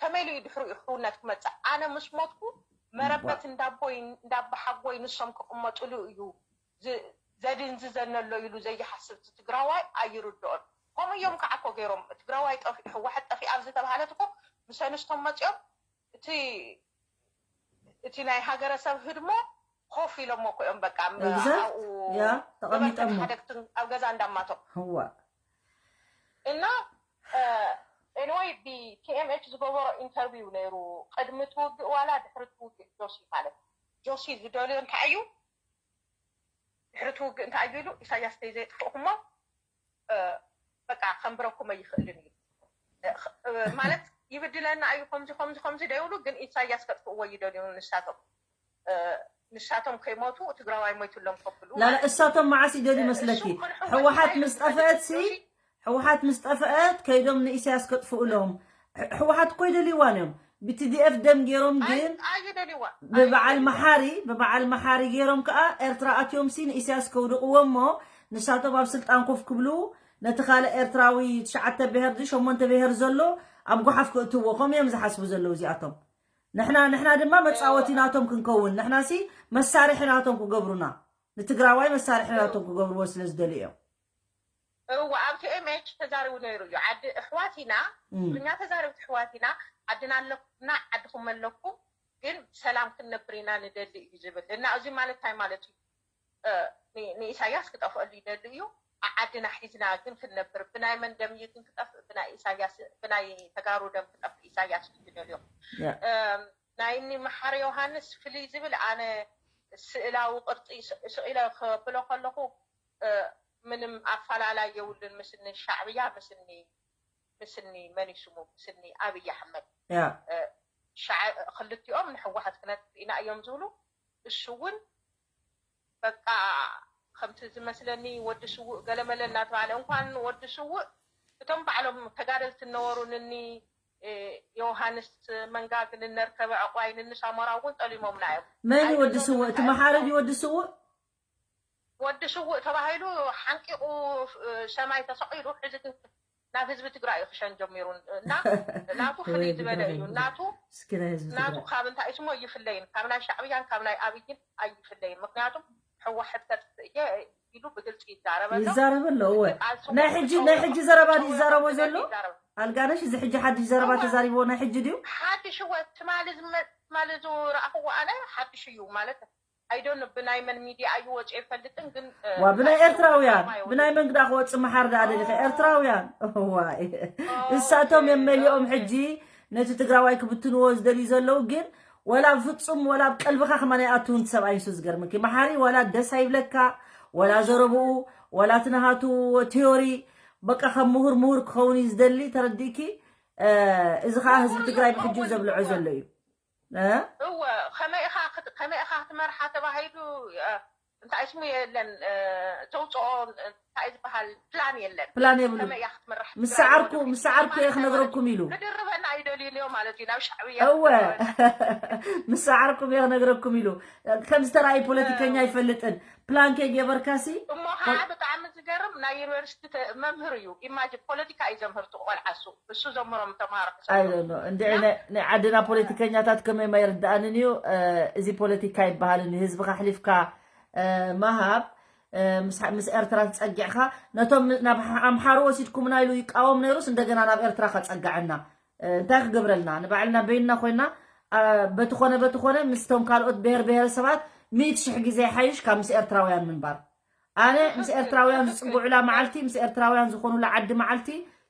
ከመይ ኢሉ እዩ ድሕሪኡ ክውነት ክመፅእ ኣነ ምስ ሞትኩ መረበት እንዳቦይ እንዳባሓጎይ ንሶም ክቕመጥሉ እዩ ዘድንዝዘኒ ኣሎ ኢሉ ዘይሓስብ ትግራዋይ ኣይርድኦን ከምኡ እዮም ከዓ እኮ ገይሮም ትግራዋይ ጠፊኡ ህወሓት ጠፊኣ ኣብ ዝተባሃለት እኮ ምስ ኣንስቶም መፂኦም እቲ እቲ ናይ ሃገረሰብ ህድሞ ኮፍ ኢሎሞ እኮ እዮም በቃ exact ያ ተቐሚጦሞ ሓደግትን ኣብ ገዛ እንዳማቶም ህዋ እና ኤንወይ ብቲኤምኤች ዝገበሮ ኢንተርቪው ነይሩ ቅድሚ ትውግእ ዋላ ድሕሪ ትውግእ ጆሲ ማለት ጆሲ ዝደልዮ እንታይ እዩ ድሕሪ ትውግእ እንታይ እዩ ኢሉ ኢሳያስ ተይ ዘየጥፍእኩሞ በቃ ከንብረኩም ኣይኽእልን እዩ ማለት ይብድለና እዩ ከምዚ ከምዚ ከምዚ ደይብሉ ግን ኢሳያስ ከጥፍእዎ ይደልዩ ንሳቶም ንሳቶም ከይሞቱ ትግራዋይ ሞይቱሎም ከብሉ ላላ እሳቶም መዓስ ይደልዩ መስለኪ ህወሓት ምስ ጠፍአት ሲ ህወሓት ምስ ጠፍአት ከይዶም ንኢሳያስ ከጥፍኡሎም ህወሓት እኮ ይደልይዋን እዮም ብቲዲኤፍ ደም ገይሮም ግን ኣይደልይዋ ብበዓል መሓሪ ብበዓል መሓሪ ገይሮም ከዓ ኤርትራ ኣትዮም ሲ ንኢሳያስ ከውድቕዎ እሞ ንሳቶም ኣብ ስልጣን ኮፍ ክብሉ ነቲ ካልእ ኤርትራዊ ትሽዓተ ብሄር ድዩ ሸሞንተ ብሄር ዘሎ ኣብ ጓሓፍ ክእትዎ ከምኡ እዮም ዝሓስቡ ዘለዉ እዚኣቶም ንሕና ንሕና ድማ መፃወቲ ናቶም ክንከውን ንሕና ሲ መሳርሒ ናቶም ክገብሩና ንትግራዋይ መሳርሒ ናቶም ክገብርዎ ስለ ዝደልዩ እዮም እዋ ኣብ ቲኤምኤች ተዛሪቡ ነይሩ እዩ ዓዲ ኣሕዋት ኢና ትግርኛ ተዛረብቲ ኣሕዋት ኢና ዓድና ኣለኩምና ዓድኹም ኣለኩም ግን ሰላም ክንነብር ኢና ንደሊ እዩ ዝብል እና እዚ ማለት እንታይ ማለት እዩ ንኢሳያስ ክጠፍአሉ ይደሊ እዩ ዓድና ሒዝና ግን ክንነብር ብናይ መን ደም እዩ ግን ክጠፍእ ብናይ ኢሳያስ ብናይ ተጋሩ ደም ክጠፍእ ኢሳያስ እዩ ዝደልዮ ናይ እኒ መሓሪ ዮሃንስ ፍልይ ዝብል ኣነ ስእላዊ ቅርፂ ስኢለ ክብሎ ከለኹ ምንም ኣፈላላይ የብሉን ምስኒ ሻዕብያ ምስኒ ምስኒ መን ይስሙ ምስኒ ኣብይ ኣሕመድ ያ ሻዕ ክልቲኦም ንሕወሓት ክነጥፍ ኢና እዮም ዝብሉ። እሱ እውን በቃ ከምቲ ዝመስለኒ ወዲ ስውእ ገለመለ እናተባለ እንኳን ወዲ ስውእ እቶም ባዕሎም ተጋደልቲ እነበሩ ንኒ ዮሃንስ መንጋግ ንነርከበ ዕቋይ ንኒ ሳሞራ እውን ጠሊሞምና እዮም። መን እዩ ወዲ ስውእ? እቲ መሓሪ ድዩ ወዲ ስውእ? ወዲ ስውእ ተባሂሉ ሓንቂቑ ሰማይ ተሰቒሉ ሕዚ ግን ናብ ህዝቢ ትግራይ እዩ ክሸን ጀሚሩ እና ናቱ ፍልይ ዝበለ እዩ ናቱ እስኪ ናይ ህዝቢ ናቱ ትግራይ ካብ እንታይ ስሞ ይፍለይን ካብ ናይ ሻዕብያን ካብ ናይ ኣብይን ኣይፍለይን ምክንያቱም ሕወሓት ከጥፍእ እየ ኢሉ ብግልፂ ይዛረብ ኣሎ ይዛረብ ኣሎ እወ ቃልሱ ናይ ሕጂ ናይ ሕጂ ዘረባ ድዩ ይዛረቦ ዘሎ ኣልጋነሽ እዚ ሕጂ ሓድሽ ዘረባ ተዛሪብዎ ናይ ሕጂ ድዩ ሓድሽ ወ ትማሊ ዝመ- ትማሊ ዝረኣኽዎ ኣነ ሓድሽ እዩ ማለት ኣይዶን ብናይ መን ሚድያ እዩ ወፂ ኣይፈልጥን ግን ዋ ብናይ ኤርትራውያን ብናይ መን ግዳ ክወፅእ መሓር ደኣ ደሊኸ ኤርትራውያን ዋይ እሳቶም እዮም መሊኦም ሕጂ ነቲ ትግራዋይ ክብትንዎ ዝደልዩ ዘለዉ ግን ወላ ፍፁም ወላ ኣብ ቀልብኻ ከማን ኣይኣትውን እቲ ሰብኣይ ንሱ ዝገርምኪ መሓሪ ወላ ደስ ኣይብለካ ወላ ዘረብኡ ወላ እቲ ናሃቱ ቴዮሪ በቃ ከም ምሁር ምሁር ክኸውን እዩ ዝደሊ ተረዲእኪ እዚ ከዓ ህዝቢ ትግራይ ብሕጂ ዘብልዖ ዘሎ እዩ እ? እወ ከመይ ኢኻ ክት- ከመይ ኢኻ ክትመርሓ ተባሂሉ እ፣ እንታይ ስሙ የለን እ፣ ተውፅኦ እንታይ ዝበሃል ፕላን የለን ፕላን የብሉ ከመይ እያ ክትመራሕ ምስ ሰዓርኩ ምስ ሰዓርኩ እየ ክነግረኩም ኢሉ ክድርበና ኣይደልዩን እዮም ማለት እዩ ናብ ሻዕብያ እወ ምስ ሰዓርኩም እየ ክነግረኩም ኢሉ ከም ዝተረኣዩ ፖለቲከኛ ኣይፈልጥን ፕላን ከይገበርካሲ እሞ ከዓ ብጣዕሚ ዝገርም ናይ ዩኒቨርሲቲ ተ- መምህር እዩ ኢማጅን ፖለቲካ እዩ ዘምህር እቲ ቆልዓ እሱ እሱ ዘምህሮም ተምሃሮ ክሰ ኣይደሎ እንድዒ ናይ ናይ ዓድና ፖለቲከኛታት ከመይ ማይርድኣንን እዩ እ፣ እዚ ፖለቲካ ይበሃልን እዩ ህዝብካ ኣሕሊፍካ እ፣ ምሃብ እ፣ ምስ- ምስ ኤርትራ ትፀጊዕካ ነቶም ናብ ኣምሓሩ ወሲድኩምና ኢሉ ይቃወም ነይሩስ እንደገና ናብ ኤርትራ ከፀግዐና እ፣ እንታይ ክገብረልና ንባዕልና በይንና ኮይና እ፣ በቲ ኮነ በቲ ኮነ ምስቶም ካልኦት ብሄር ብሄረሰባት ሚእቲ ሽሕ ግዜ ይሓይሽ ካብ ምስ ኤርትራውያን ምንባር ኣነ ምስ ኤርትራውያን ዝፅውዑላ መዓልቲ ምስ ኤርትራውያን ዝኾኑላ ዓዲ መዓልቲ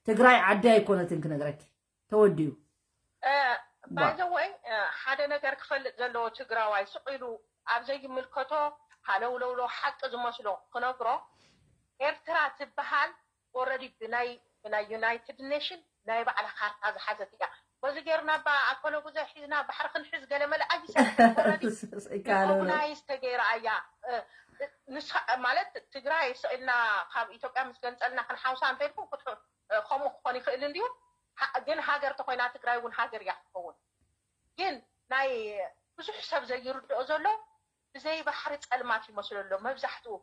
ትግራይ ዓዲ ኣይኮነትን ክነግረኪ ተወዲኡ ባይዘወይ ሓደ ነገር ክፈልጥ ዘለዎ ትግራዋይ ስቕ ኢሉ ኣብ ዘይምልከቶ ሃለውለውሎ ሓቂ ዝመስሎ ክነግሮ ኤርትራ ትበሃል ኦረዲ ብናይ ብናይ ዩናይትድ ኔሽን ናይ ባዕላ ካርታ ዝሓዘት እያ በዚ ገይርና ባ ኣኮለጉዘ ሒዝና ባሕሪ ክንሕዝ ገለመለ ኣይሰራሕን ኦረዲ ይከኣለሉ ሪኮግናይዝ ተገይራ እያ ንስኻ ማለት ትግራይ ስቕ ኢልና ካብ ኢትዮጵያ ምስ ገንፀልና ክንሓውሳ እንተኢልኩም ክትሑ ከምኡ ክኾን ይኽእል እንድዩ ግን ሃገር ተኮይና ትግራይ እውን ሃገር እያ ክትኸውን ግን ናይ ብዙሕ ሰብ ዘይርድኦ ዘሎ ብዘይ ባሕሪ ፀልማት ይመስሎ ኣሎ መብዛሕትኡ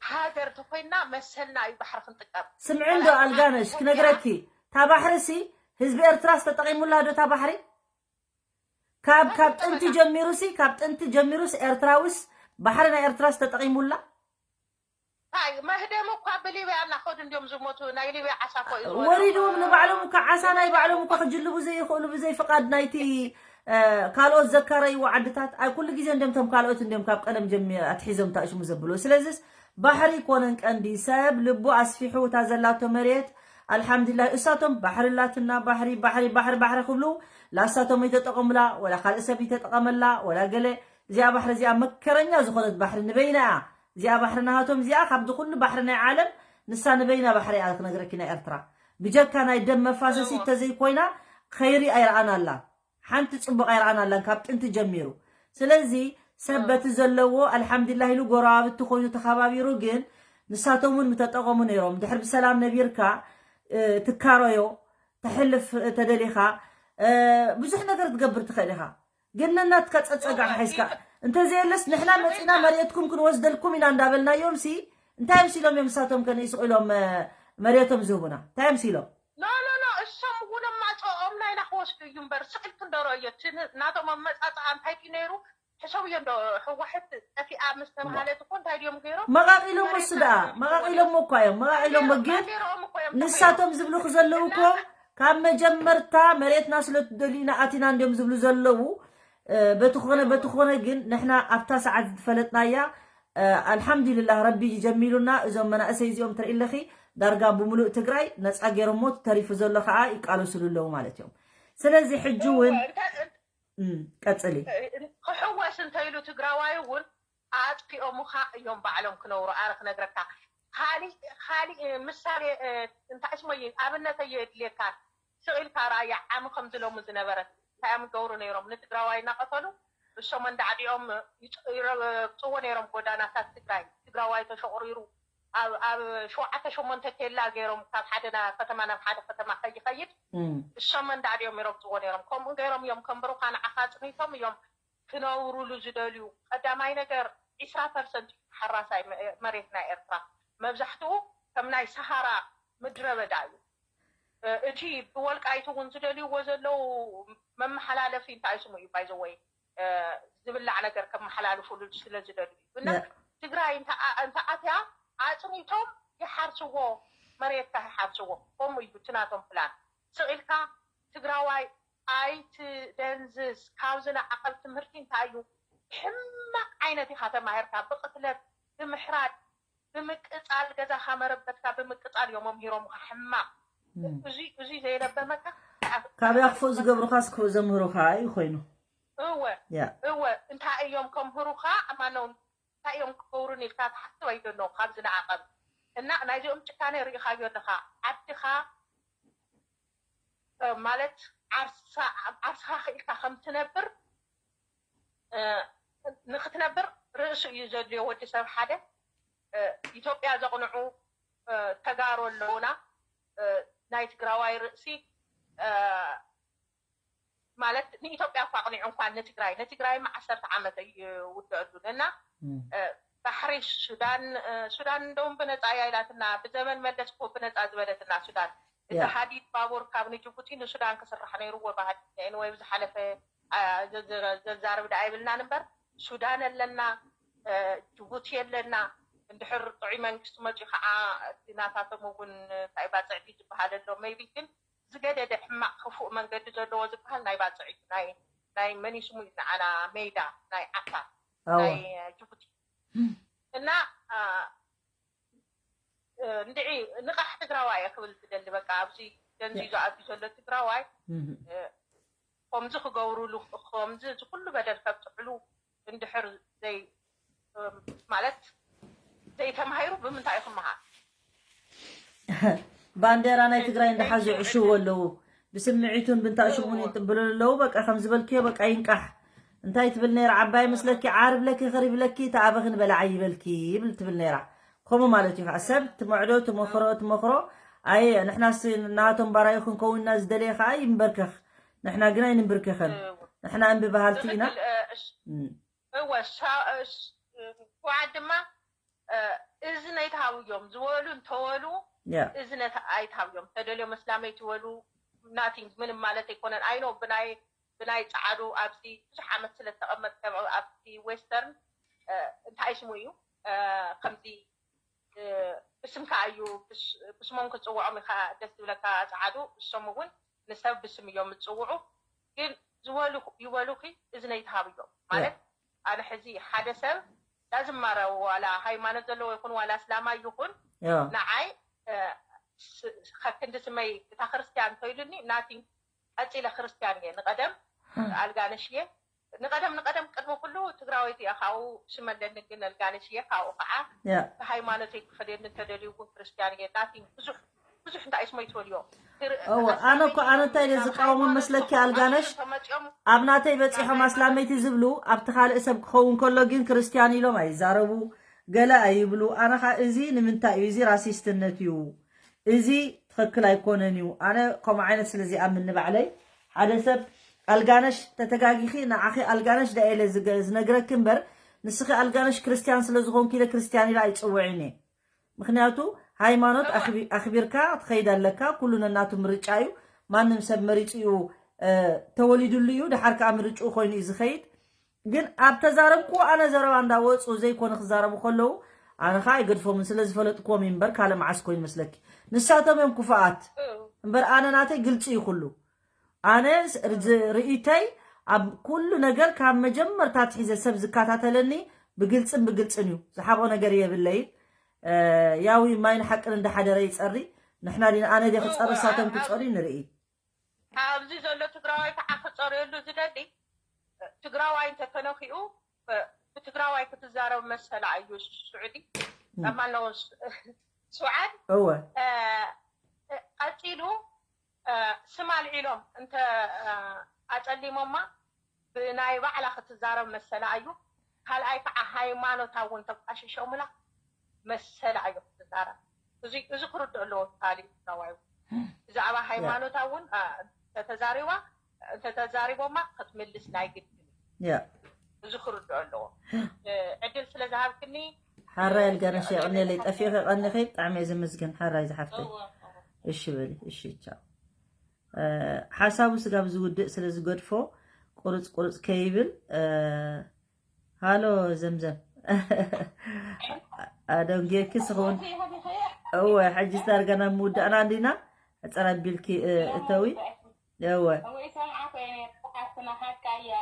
ሃገር ተኮይና መሰልና እዩ ባሕሪ ክንጥቀም ስምዒ እንዶ ኣልጋነሽ ክነግረኪ እታ ባሕሪ ሲ ህዝቢ ኤርትራ ዝተጠቂሙላ ዶ እታ ባሕሪ ካብ ካብ ጥንቲ ጀሚሩ ሲ ካብ ጥንቲ ጀሚሩ ሲ ኤርትራውስ ባሕሪ ናይ ኤርትራ ዝተጠቂሙላ ታይ መህደም እኳ ብሊብያ እናኸዱ እንዲዮም ዝሞቱ ናይ ሊብያ ዓሳ እኮ እዩ ወሪድዎም ንባዕሎም እኳ ዓሳ ናይ ባዕሎም እኳ ክጅልቡ ዘይኽእሉ ብዘይ ፍቓድ ናይቲ ካልኦት ዘካረይዎ ዓድታት ኣብ ኩሉ ግዜ እንዲዮም ቶም ካልኦት እንዲዮም ካብ ቀደም ጀሚ ኣትሒዞም ታእሽሙ ዘብልዎ ስለዚስ ባሕሪ ይኮነን ቀንዲ ሰብ ልቡ ኣስፊሑ እታ ዘላቶ መሬት ኣልሓምዱሊላህ እሳቶም ባሕሪ ላትና ባሕሪ ባሕሪ ባሕሪ ባሕሪ ክብሉ ላሳቶም ይተጠቐሙላ ወላ ካልእ ሰብ ይተጠቐመላ ወላ ገለ እዚኣ ባሕሪ እዚኣ መከረኛ ዝኾነት ባሕሪ ንበይና እያ እዚኣ ባሕሪ ናሃቶም እዚኣ ካብዚ ኩሉ ባሕሪ ናይ ዓለም ንሳ ንበይና ባሕሪ እያ ክነግረኪ ናይ ኤርትራ ብጀካ ናይ ደም መፋሰሲ ተዘይኮይና ኸይሪ ኣይረኣናላ ሓንቲ ፅቡቕ ኣይረኣናላን ካብ ጥንቲ ጀሚሩ ስለዚ ሰብ በቲ ዘለዎ ኣልሓምዱሊላህ ኢሉ ጎረባብቲ ኮይኑ ተኸባቢሩ ግን ንሳቶም እውን ምተጠቐሙ ነይሮም ድሕር ብሰላም ነቢርካ ትካረዮ ተሕልፍ ተደሊኻ ብዙሕ ነገር ትገብር ትኽእል ኢኻ ግን ነናትካ ፀፀጋዕ ሓይዝካ እንተዘየለስ ንሕና መፂና መሬትኩም ክንወስደልኩም ኢና እንዳበልናዮም ሲ እንታይ ምሲሎም እዮም ንሳቶም ከ ንስቕ ኢሎም መሬቶም ዝህቡና እንታይ ምሲሎም ኖ ኖ ኖ እሶም እውን ኣማፅኦም ናይና ክወስዱ እዩ እምበር ስቕ ኢልክ እንደረኦ እዮ ናቶም ኣመፃፅኣ እንታይ ድዩ ነይሩ ሕሰብዮ እንዶ ህወሓት ጠፊኣ ምስ ተባሃለት እኮ እንታይ ድዮም ገይሮም መቓቒሎም ወስ ደኣ መቓቒሎም እኳ እዮም መቓቒሎም ግን ንሳቶም ዝብሉክ ዘለዉ እኮ ካብ መጀመርታ መሬትና ስለ ትደልዩና ኣቲና እንዲዮም ዝብሉ ዘለዉ በቲ ኮነ በቲ ኮነ ግን ንሕና ኣብታ ሰዓት ዝፈለጥናያ ኣልሓምዱሊላህ ረቢ ጀሚሉና እዞም መናእሰይ እዚኦም ትርኢ ኣለኺ ዳርጋ ብምሉእ ትግራይ ነፃ ገይሮሞ ተሪፉ ዘሎ ከዓ ይቃለሱሉ ኣለዉ ማለት እዮም ስለዚ ሕጂ እውን ቀፅሊ ክሕወስ እንተኢሉ ትግራዋይ እውን ኣጥፊኦምኻ እዮም ባዕሎም ክነብሩ ኣረ ክነግረካ ካሊእ ካሊእ ምሳሌ እንታይ ስሞ ኣብነት የድልየካ። ስቕ ኢልካ ራእያ ዓሚ ከምዚ ሎሚ ዝነበረት እንታይ እዮም ይገብሩ ነይሮም? ንትግራዋይ እናቐተሉ እሶም እንዳዕዲኦም ይፅዎ ነይሮም ጎዳናታት ትግራይ። ትግራዋይ ተሸቑሪሩ ኣብ ሸውዓተ ሸሞንተ ኬላ ገይሮም ካብ ሓደ ከተማ ናብ ሓደ ከተማ ከይኸይድ እሶም እንዳዕዲኦም ይረግፅዎ ነይሮም። ከምኡ ገይሮም እዮም ከም ብሩኻ ንዓኻ ኣፅኒቶም እዮም ክነብሩሉ ዝደልዩ። ቀዳማይ ነገር ዒስራ ፐርሰንት ሓራሳይ መሬት ናይ ኤርትራ መብዛሕትኡ ከም ናይ ሰሃራ ምድረ በዳ እዩ። እቲ ብወልቃይት እውን ዝደልይዎ ዘለዉ መመሓላለፊ እንታይ ስሙ እዩ ባይዘወይ ዝብላዕ ነገር ከመሓላልፉሉ ስለ ዝደልዩ እና ትግራይ እንተኣትያ ኣፅኒቶም ይሓርስዎ፣ መሬትካ ይሓርስዎ። ከምኡ እዩ እቲ ናቶም ፕላን። ስቕ ኢልካ ትግራዋይ ኣይትደንዝዝ። ካብዚ ንዓቐብ ትምህርቲ እንታይ እዩ? ሕማቕ ዓይነት ኢኻ ተማሂርካ፣ ብቕትለት፣ ብምሕራድ፣ ብምቅፃል፣ ገዛኻ መረበትካ ብምቅፃል እዮም መምሂሮምኻ። ሕማቕ እዙይ እዙይ ዘየለበመካ ካበይ ኣኽፉእ ዝገብሩኻስ ክፉእ ዘምህሩኻ እዩ ኮይኑ። እወ እወ እንታይ እዮም ከምህሩኻ? ኣማነው እንታይ እዮም ክገብሩን ኢልካ ትሓስብ ኣይደለኹ። ካብዚ ንዓቐብ እና ናይዚኦም ጭካነ ርኢኻዮ ኣለኻ። ዓድኻ ማለት ዓርስኻ ክኢልካ ከም ትነብር ንክትነብር ርእሱ እዩ ዘድልዮ ወዲ ሰብ ሓደ። ኢትዮጵያ ዘቕንዑ ተጋሩ ኣለውና። ናይ ትግራዋይ ርእሲ ማለት ንኢትዮጵያ እኳ ኣቕኒዑ እንኳን ንትግራይ ንትግራይማ ዓሰርተ ዓመት ይውደአሉን እና ባሕሪ ሱዳን ሱዳን እንደውም ብነፃ እያ ኢላትና። ብዘመን መለስ እኮ ብነፃ ዝበለትና ሱዳን። እቲ ሃዲድ ባቡር ካብ ንጅቡቲ ንሱዳን ክስራሕ ነይርዎ ብሃዲድ ወይ ብዝሓለፈ ዘዛርብ ደኣ ይብልናን እምበር ሱዳን ኣለና፣ ጅቡቲ ኣለና። እንድሕር ጥዑይ መንግስቲ መፂኡ ከዓ እቲ ናታቶም እውን እንታይ ባፅዕቲ ዝበሃል ኣሎ maybe ግን ዝገደደ ሕማቕ ክፉእ መንገዲ ዘለዎ ዝበሃል ናይ ባፅዕ እዩ። ናይ ናይ መኒስሙ እዩ ንዓና ሜዳ ናይ ዓፋር ናይ ጅቡቲ እና እንድዒ ንቓሕ ትግራዋይ እየ ክብል ዝደሊ። በቃ ኣብዚ ደንዚዙ ኣትዩ ዘሎ ትግራዋይ ከምዚ ክገብሩሉ ከምዚ እዚ ኩሉ በደል ከብፅሕሉ እንድሕር ዘይ ማለት ዘይተማሂሩ ብምንታይ እዩ ክመሃር? ባንዴራ ናይ ትግራይ እንዳሓዙ ይዕሽዎ ኣለዉ። ብስምዒቱን ብንታሽሙን ይጥብሉ ኣለዉ። በቃ ከም ዝበልክዮ በቃ ይንቃሕ። እንታይ ትብል ነይራ ዓባይ መስለኪ ዓርብ ለኪ ኸሪብ ለኪ ተኣበኺ ንበላዓ ይበልኪ ይብል ትብል ነይራ። ከምኡ ማለት እዩ ከዓ ሰብ ትመዕዶ ትመኽሮ ትመኽሮ ኣየ ንሕናስ ናቶም ባራዩ ክንከውንና ዝደለየ ከዓ ይንበርከኽ። ንሕና ግን ኣይንንብርከኸን። ንሕና እምቢ በሃልቲ ኢና። እወ ሸውዓት ድማ እዝኒ ኣይትሃብዮም ዝበሉ እንተበሉ እዝኒ ኣይትሃብዮም። ተደልዮም እስላም ኣይትበሉ። Nothing ምንም ማለት ኣይኮነን። I know ብናይ ብናይ ፃዓዱ ኣብዚ ብዙሕ ዓመት ስለ ዝተቐመጥከ ኣብቲ western እንታይ ስሙ እዩ ከምዚ ብስምካ እዩ ብስሞም ክፅውዖም ኢኻ ደስ ዝብለካ ፃዓዱ እሶም እውን ንሰብ ብስም እዮም ዝፅውዑ። ግን ዝበሉ ይበሉኺ እዝኒ ኣይትሃብዮም ማለት ኣነ ሕዚ ሓደ ሰብ ዳዝማረ ዋላ ሃይማኖት ዘለዎ ይኹን ዋላ እስላማይ ይኹን ንዓይ ከክንዲ ስመይ እታ ክርስትያን እንተይሉኒ nothing ቀፂለ ክርስትያን እየ። ንቐደም ኣልጋነሽ እየ። ንቐደም ንቐደም ቅድሚ ኩሉ ትግራወይቲ እየ። ካብኡ ሽም ኣለኒ ግን ኣልጋነሽ እየ። ካብኡ ከዓ ሃይማኖተይ ክፈልየኒ እንተደልዩ እውን ክርስትያን እየ። Nothing ብዙሕ ብዙሕ እንታይ ስሞ ይትበልዮ እወ ኣነ እኮ ኣነ እንታይ ኢለ ዝቃወሙ መስለኪ ኣልጋነሽ ኣብ ናተይ በፂሖም ኣስላመይቲ ዝብሉ ኣብቲ ካልእ ሰብ ክኸውን ከሎ ግን ክርስትያን ኢሎም ኣይዛረቡ ገለ ኣይብሉ ኣነ ኸ እዚ ንምንታይ እዩ እዚ ራሲስትነት እዩ እዚ ትኽክል ኣይኮነን እዩ ኣነ ከምኡ ዓይነት ስለ ዝኣምን ንባዕለይ ሓደ ሰብ ኣልጋነሽ ተተጋጊኺ ንዓኺ ኣልጋነሽ ዳ ኢለ ዝነግረኪ እምበር ንስኺ ኣልጋነሽ ክርስትያን ስለ ዝኾንኪ ኢለ ክርስትያን ኢለ ኣይፅውዕን እየ ምኽንያቱ ሃይማኖት ኣኽቢርካ ትኸይድ ኣለካ። ኩሉ ነናቱ ምርጫ እዩ። ማንም ሰብ መሪፁ እዩ ተወሊዱሉ እዩ። ድሓር ከዓ ምርጭኡ ኮይኑ እዩ ዝኸይድ። ግን ኣብ ተዛረብኩዎ ኣነ ዘረባ እንዳወፁ ዘይኮነ ክዛረቡ ከለዉ ኣነ ከዓ ኣይገድፎምን ስለ ዝፈለጥኩዎም እዩ እምበር ካልእ መዓስ ኮይኑ መስለኪ ንሳቶም እዮም ክፉኣት እምበር ኣነ ናተይ ግልፂ እዩ ኩሉ ኣነ ርእይቶይ ኣብ ኩሉ ነገር ካብ መጀመርታ ኣትሒዘ ሰብ ዝከታተለኒ ብግልፅን ብግልፅን እዩ። ዝሓብኦ ነገር የብለይን። ያው ማይን ሓቅን እንዳሓደረ ይፀሪ። ንሕና ዲና ኣነ ድየ ክፀሪ እሳቶም ክፀርዩ ንርኢ። ኣብዚ ዘሎ ትግራዋይ ከዓ ክፀርየሉ ዝደሊ ትግራዋይ እንተተነኪኡ ብትግራዋይ ክትዛረብ መሰላ እዩ ስዑዲ ማነው፣ ሱዓድ፣ ቀፂሉ ስም ኣልዒሎም እንተ ኣፀሊሞማ ብናይ ባዕላ ክትዛረብ መሰላ እዩ። ካልኣይ ከዓ ሃይማኖታ እውን ተቋሽሾምላ መሰላ እዩ ክትዛረብ። እዚ ክርድኦ ኣለዎ። ካሊእ ትግራዋይ ብዛዕባ ሃይማኖታ እውን እንተተዛሪባ እንተተዛሪቦማ ክትምልስ ናይ ግድን እዩ። እዚ ክርድኦ ኣለዎ። ዕድል ስለ ዝሃብክኒ ሓራ የልጋነሽ የቐንየለይ። ጠፊእኺ ቀኒኺ ብጣዕሚ እየ ዝምስግን ሓራይ ዝሓፍተይ። እሺ በሊ። እሺ ቻው። ሓሳቡ ስጋብ ዝውድእ ስለ ዝገድፎ ቁርፅ ቁርፅ ከይብል። ሃሎ ዘምዘም ኣደንጌኪ ስኸውን። እወ ሕጂ ዳርጋ ናብ ምውዳእና እንዲና። ሕፀር ኣቢልኪ እተዊ። እወ እወ ይሰምዓኮ እየ ነይረ። ሓፍትና ሓቃ እያ።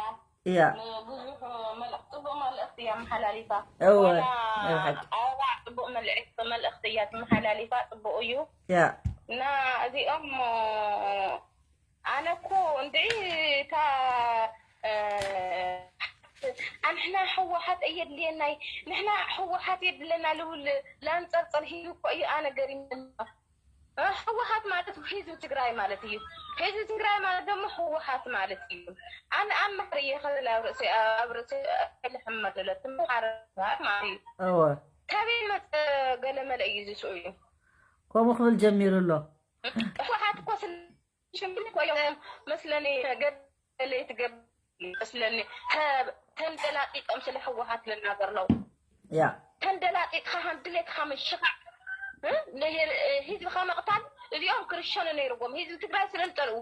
እያ ብዙሕ መልእኽቲ ፅቡቅ መልእኽቲ እያ መሓላሊፋ። እወ ዋላ ናይ ሓቂ። ኣበባ ፅቡቅ መልእኽቲ መልእኽቲ እያ ትመሓላሊፋ። ፅቡቅ እዩ። እያ እና እዚኦም ኣነ እኮ እንድዒ እታ ኣንሕና ህወሓት እየድልየናይ ንሕና ህወሓት የድለና ልብል ላንፀርፀር ሂሉ እኮ እዩ። ኣነ ገሪም ህወሓት ማለት ህዝቢ ትግራይ ማለት እዩ። ህዝቢ ትግራይ ማለት ደግሞ ህወሓት ማለት እዩ። ኣነ ኣብ ምሕር እየ ከብል ኣብ ርእሲ ኣብ ርእሲ ልሕመድ ለ ትምሓረ ማለት እዩ። እወ ከበይ መፀ ገለመለ እዩ ዝስኡ እዩ። ከምኡ ክብል ጀሚሩ ኣሎ። ህወሓት እኮ ስለ ሽምብል እኮ እዮም መስለኒ ገለይ ትገብ መስለኒ ተንደላጢጦም ስለ ህወሓት ልናገር ለው ያ ተንደላጢጥካ ከም ድሌትካ ምሽኻዕ ህዝብኻ መቕታል እዚኦም ክርሸኑ ነይርዎም ህዝቢ ትግራይ ስለልጠልኡ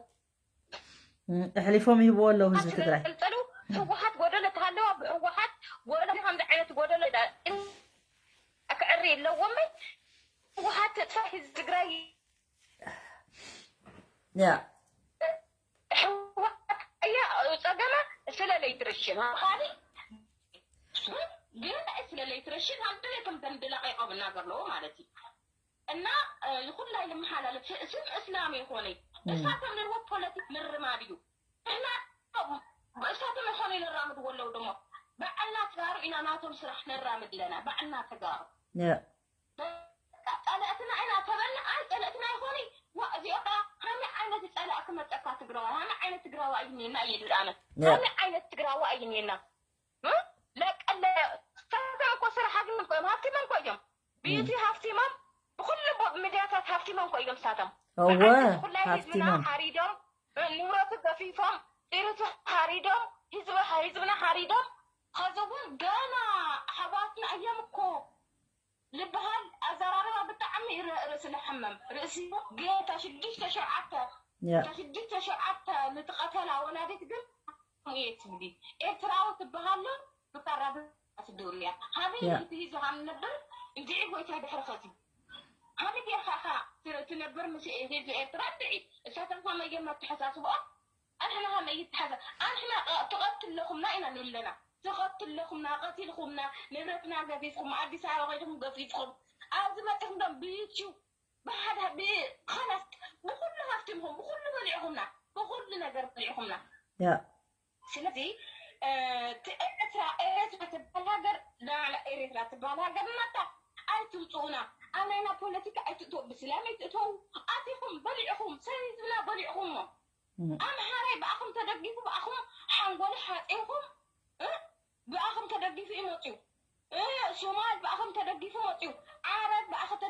እሕሊፎም ይህብዎ ኣለዉ ህዝቢ ትግራይ። ስለልጠልኡ ህወሓት ጎደሎ ተሃለዋ ብህወሓት ጎደሎ ከምዚ ዓይነት ጎደሎ ክዕሪ ኣለዎም ህወሓት ተጥፋ ህዝቢ ትግራይ ያ ህወሓት እያ ፀገማ ስለ ለይትረሽን ካሊ ግን ስለ ለይትረሽን ኣብ ድሌቶም ተንደላቂቆም እናገለዎ ማለት እዩ እና ይኩላይ ልመሓላለፍ ስም እስላም ይኮነ እሳቶም ንህወት ፖለቲክ ምርማድ እዩ ንሕና እሳቶም ይኮነ ይነራምድዎ ኣለዉ ደሞ ባዕልና ተጋሩ ኢና ናቶም ስራሕ ነራምድ ኣለና ባዕልና ተጋሩ ያ ጸላእትና ኢና ተበልና ኣይ ጸላእትና ይኾኒ እዚኦ ከመይ ዓይነት ጸላእ ክመፀካ ትግራዋይ ሃመይ ዓይነት ትግራዋ እዩ ኔና እየ ድብል ኣነ ያ ሃመይ ዓይነት ትግራዋ እዩ ኔና ለቀለ ሳቶም እኮ ስራሕ ሃብቲሞም እኮ እዮም ሃብቲሞም እኮ እዮም ብዩቲ ሃብቲሞም ብኩሉ ሚዲያታት ሃብቲሞም እኮ እዮም ሳቶም እወ ኩላይ ህዝብና ሃብቲሞም ሓሪዶም ንብረቱ ገፊፎም ጥሪቱ ሓሪዶም ህዝቢ ህዝብና ሓሪዶም ኸዚ እውን ገና ኣሕዋትና እዮም እኮ ልበሃል ኣዘራርባ ብጣዕሚ ርእሲ ለሐመም ርእሲ ጌታ ሽዱሽተ ሸውዓተ ያ ሽዱሽተ ሸውዓተ ንትቐተላ ወላዲት ግን እየ ትብሊ ኤርትራዊ ትበሃሎ ብታራብ ትድውል እያ ሃበይ ያ። እቲ ሂዞ ሃም ነበር እንድዒ ጎይታ ድሕሪ ኸዚ ሃመይ ጌርካ ኢኻ ትነብር ምስ ህዝቢ ኤርትራ እንድዒ እሳቶም ከመይ እዮም ኣተሓሳስብኦም ኣንሕና ከመይ ይተሓሰ ኣንሕና ትቐትለኹምና ኢና ንብለና ትቐትለኹምና ቀቲልኹምና ንብረትና ገፊፍኩም ኣዲስ ኣበባ ከይድኩም ገፊፍኩም ኣብዚ መፂኹም ዶ ብዩትዩብ ብሓደ ብኸላስ ብኩሉ ሃፍቲምኹም ብኩሉ በሊዕኹምና ብኩሉ ነገር በሊዕኹምና ያ ስለዚ ኤርትራ ኤርትራ ትበሃል ሃገር ንዓና ኤርትራ ትበሃል ሃገር እናታ ኣይትምፅኡና ኣብ ናይና ፖለቲካ ኣይትእትው ብስላም ኣይትእትው ኣቲኹም በሊዕኹም ሰብ ህዝብና በሊዕኹሞ ኣምሓራይ ብኣኹም ተደጊፉ ብኣኹም ሓንጎሉ ሓፂርኩም ብኣኹም ተደጊፉ እዩ መፅዩ ሶማል ብኣኹም ተደጊፉ መፅዩ ዓረብ ብኣኹም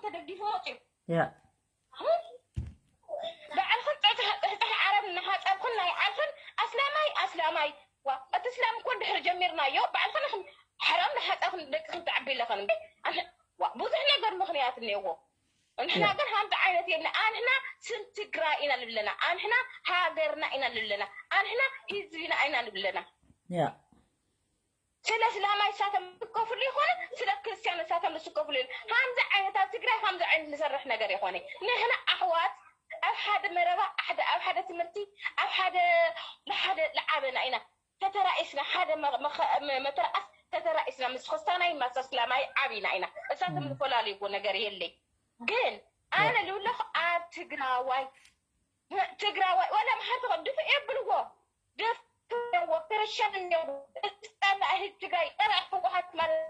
ተደጊፉ መፅዩ ያ ባዕልኽን ፅሕፅሕ ዓረብ እናሓፀብክን ናይ ዓርኽን ኣስላማይ ኣስላማይ ዋ እቲ እስላም እኮ ድሕሪ ጀሚርናዮ ባዕልኽን ኢኽን ሕራም እናሓፀብክን ደቅኽን ተዕቢ ኣለኽን ብዙሕ ነገር ምኽንያት እኒአዎ ንሕና ግን ሃምዚ ዓይነት የለ ኣንሕና ስም ትግራይ ኢና ንብለና ኣንሕና ሃገርና ኢና ንብለና ኣንሕና ህዝብና ኢና ንብለና ያ ስለ እስላማይ እሳቶም ዝከፍሉ ይኾነ ስለ ክርስቲያን እሳቶም ዝስከፍሉ ይኾነ ሃምዚ ዓይነት ኣብ ትግራይ ሃምዚ ዓይነት ዝሰርሕ ነገር ይኾነ ንሕና ኣሕዋት ኣብ ሓደ መረባ ሓደ ኣብ ሓደ ትምህርቲ ኣብ ሓደ ንሓደ ዝዓበና ኢና ተተራኢስና ሓደ መተርኣስ ተተራኢስና ምስ ክስታናይ ማስ እስላማይ ዓብና ኢና እሳቶም ዝፈላልይዎ ነገር የለይ ግን ኣነ ልብለኹ ኣብ ትግራዋይ ትግራዋይ ወላ መሓርትኸ ድፍእ የብልዎ ድፍእዎ ክርስቲያን እኒዎ ፃላእ ህዝቢ ትግራይ ፀላእ ህወሓት ማለት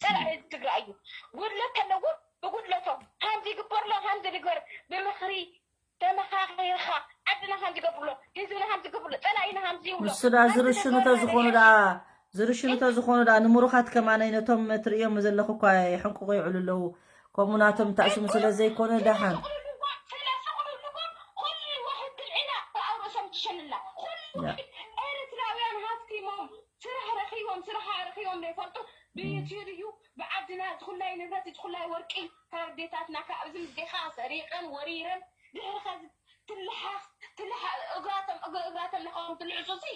ጸላኢ ህዝቢ ትግራይ እዩ። ጉድለት ከለዎ ብጉድለቶም፣ ሃምዚ ይግበር ኣሎ፣ ሃምዚ ይግበር፣ ብምኽሪ ተመኻኺርካ፣ ዓድና ሃምዚ ይገብርሎ፣ ህዝብና ሃምዚ ይገብርሎ፣ ጸላኢና ሃምዚ ይብሎ። ንሱ ደኣ ሃምዚ ዝርሽኑ ተዝኾኑ ደኣ፣ ዝርሽኑ ተዝኾኑ ደኣ፣ ንምሩኻት ከማነይ ነቶም ትርእዮም ዘለኹ እኳ ይሕንቁቑ ይውዕሉ ኣለዉ። ከምኡ ናቶም ተኣሽሙ ስለ ዘይኮነ ደሓን። ስለስቕሉልዎም ኩሉ ዋሕድ ትልዒላ ኣብ ርእሶም ትሸንላ። ኩሉ ያ። ዋሕድ ኤርትራውያን ሃፍቲሞም ስራሕ ረኺቦም፣ ስራሕ ረኺቦም ዘይፈልጡ ብዩቲዩብ እዩ፣ ብዓድና ዝኹላይ ንብረት ዝኹላይ ወርቂ ካብ ኣዴታትና ካብ ኣብዚ ምዴኻ ሰሪቐን ወሪረን ድሕሪ ኸዚ ትልሓኽ ትልሓ እግራቶም እግ- እግራቶም ለኻዎም ትልሕሱ ሲ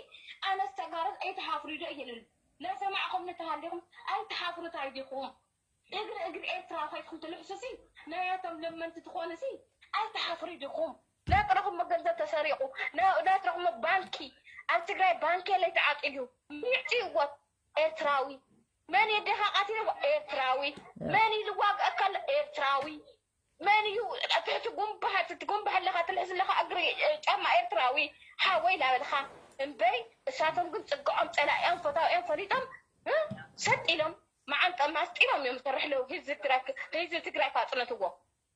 ኣነስ ተጋሩስ ኣይትሓፍሩ ዶ ይልል ለሰማዕኹም ንተሃሊኹም ኣይትሓፍሩ ታይ ዲኹም እግሪ እግሪ ኤርትራ ኮይትኩም ትልሕሱ ሲ ናያቶም ለመንቲ ትኾኑ ሲ ኣይትሓፍሩ ዲኹም ናጥረኹም ገንዘብ ተሰሪቑ ና- ናጥረኹም ባንኪ ኣብ ትግራይ ባንኪ የለይ ተዓጢሉ ምዕጢ እወት ኤርትራዊ መን የደኻ ቃቲልዎ ኤርትራዊ መን ይልዋግእ ከሎ ኤርትራዊ መን እዩ ትሕቲ ጉንባሕ ትትጉንባሕ ኣለኻ ትልሕስ ኣለኻ እግሪ እ፣ ጫማ ኤርትራዊ ሓወይ ላበልኻ እምበይ እሳቶም ግን ጽግዖም ጸላእዮም ፈታውዮም ፈሊጦም እ፣ ሰጥ ኢሎም መዓንጠም ኣስጢሮም እዮም ዝሰርሕ ኣለዉ ህዝቢ ትግራይ ህዝቢ ትግራይ ካጽነትዎ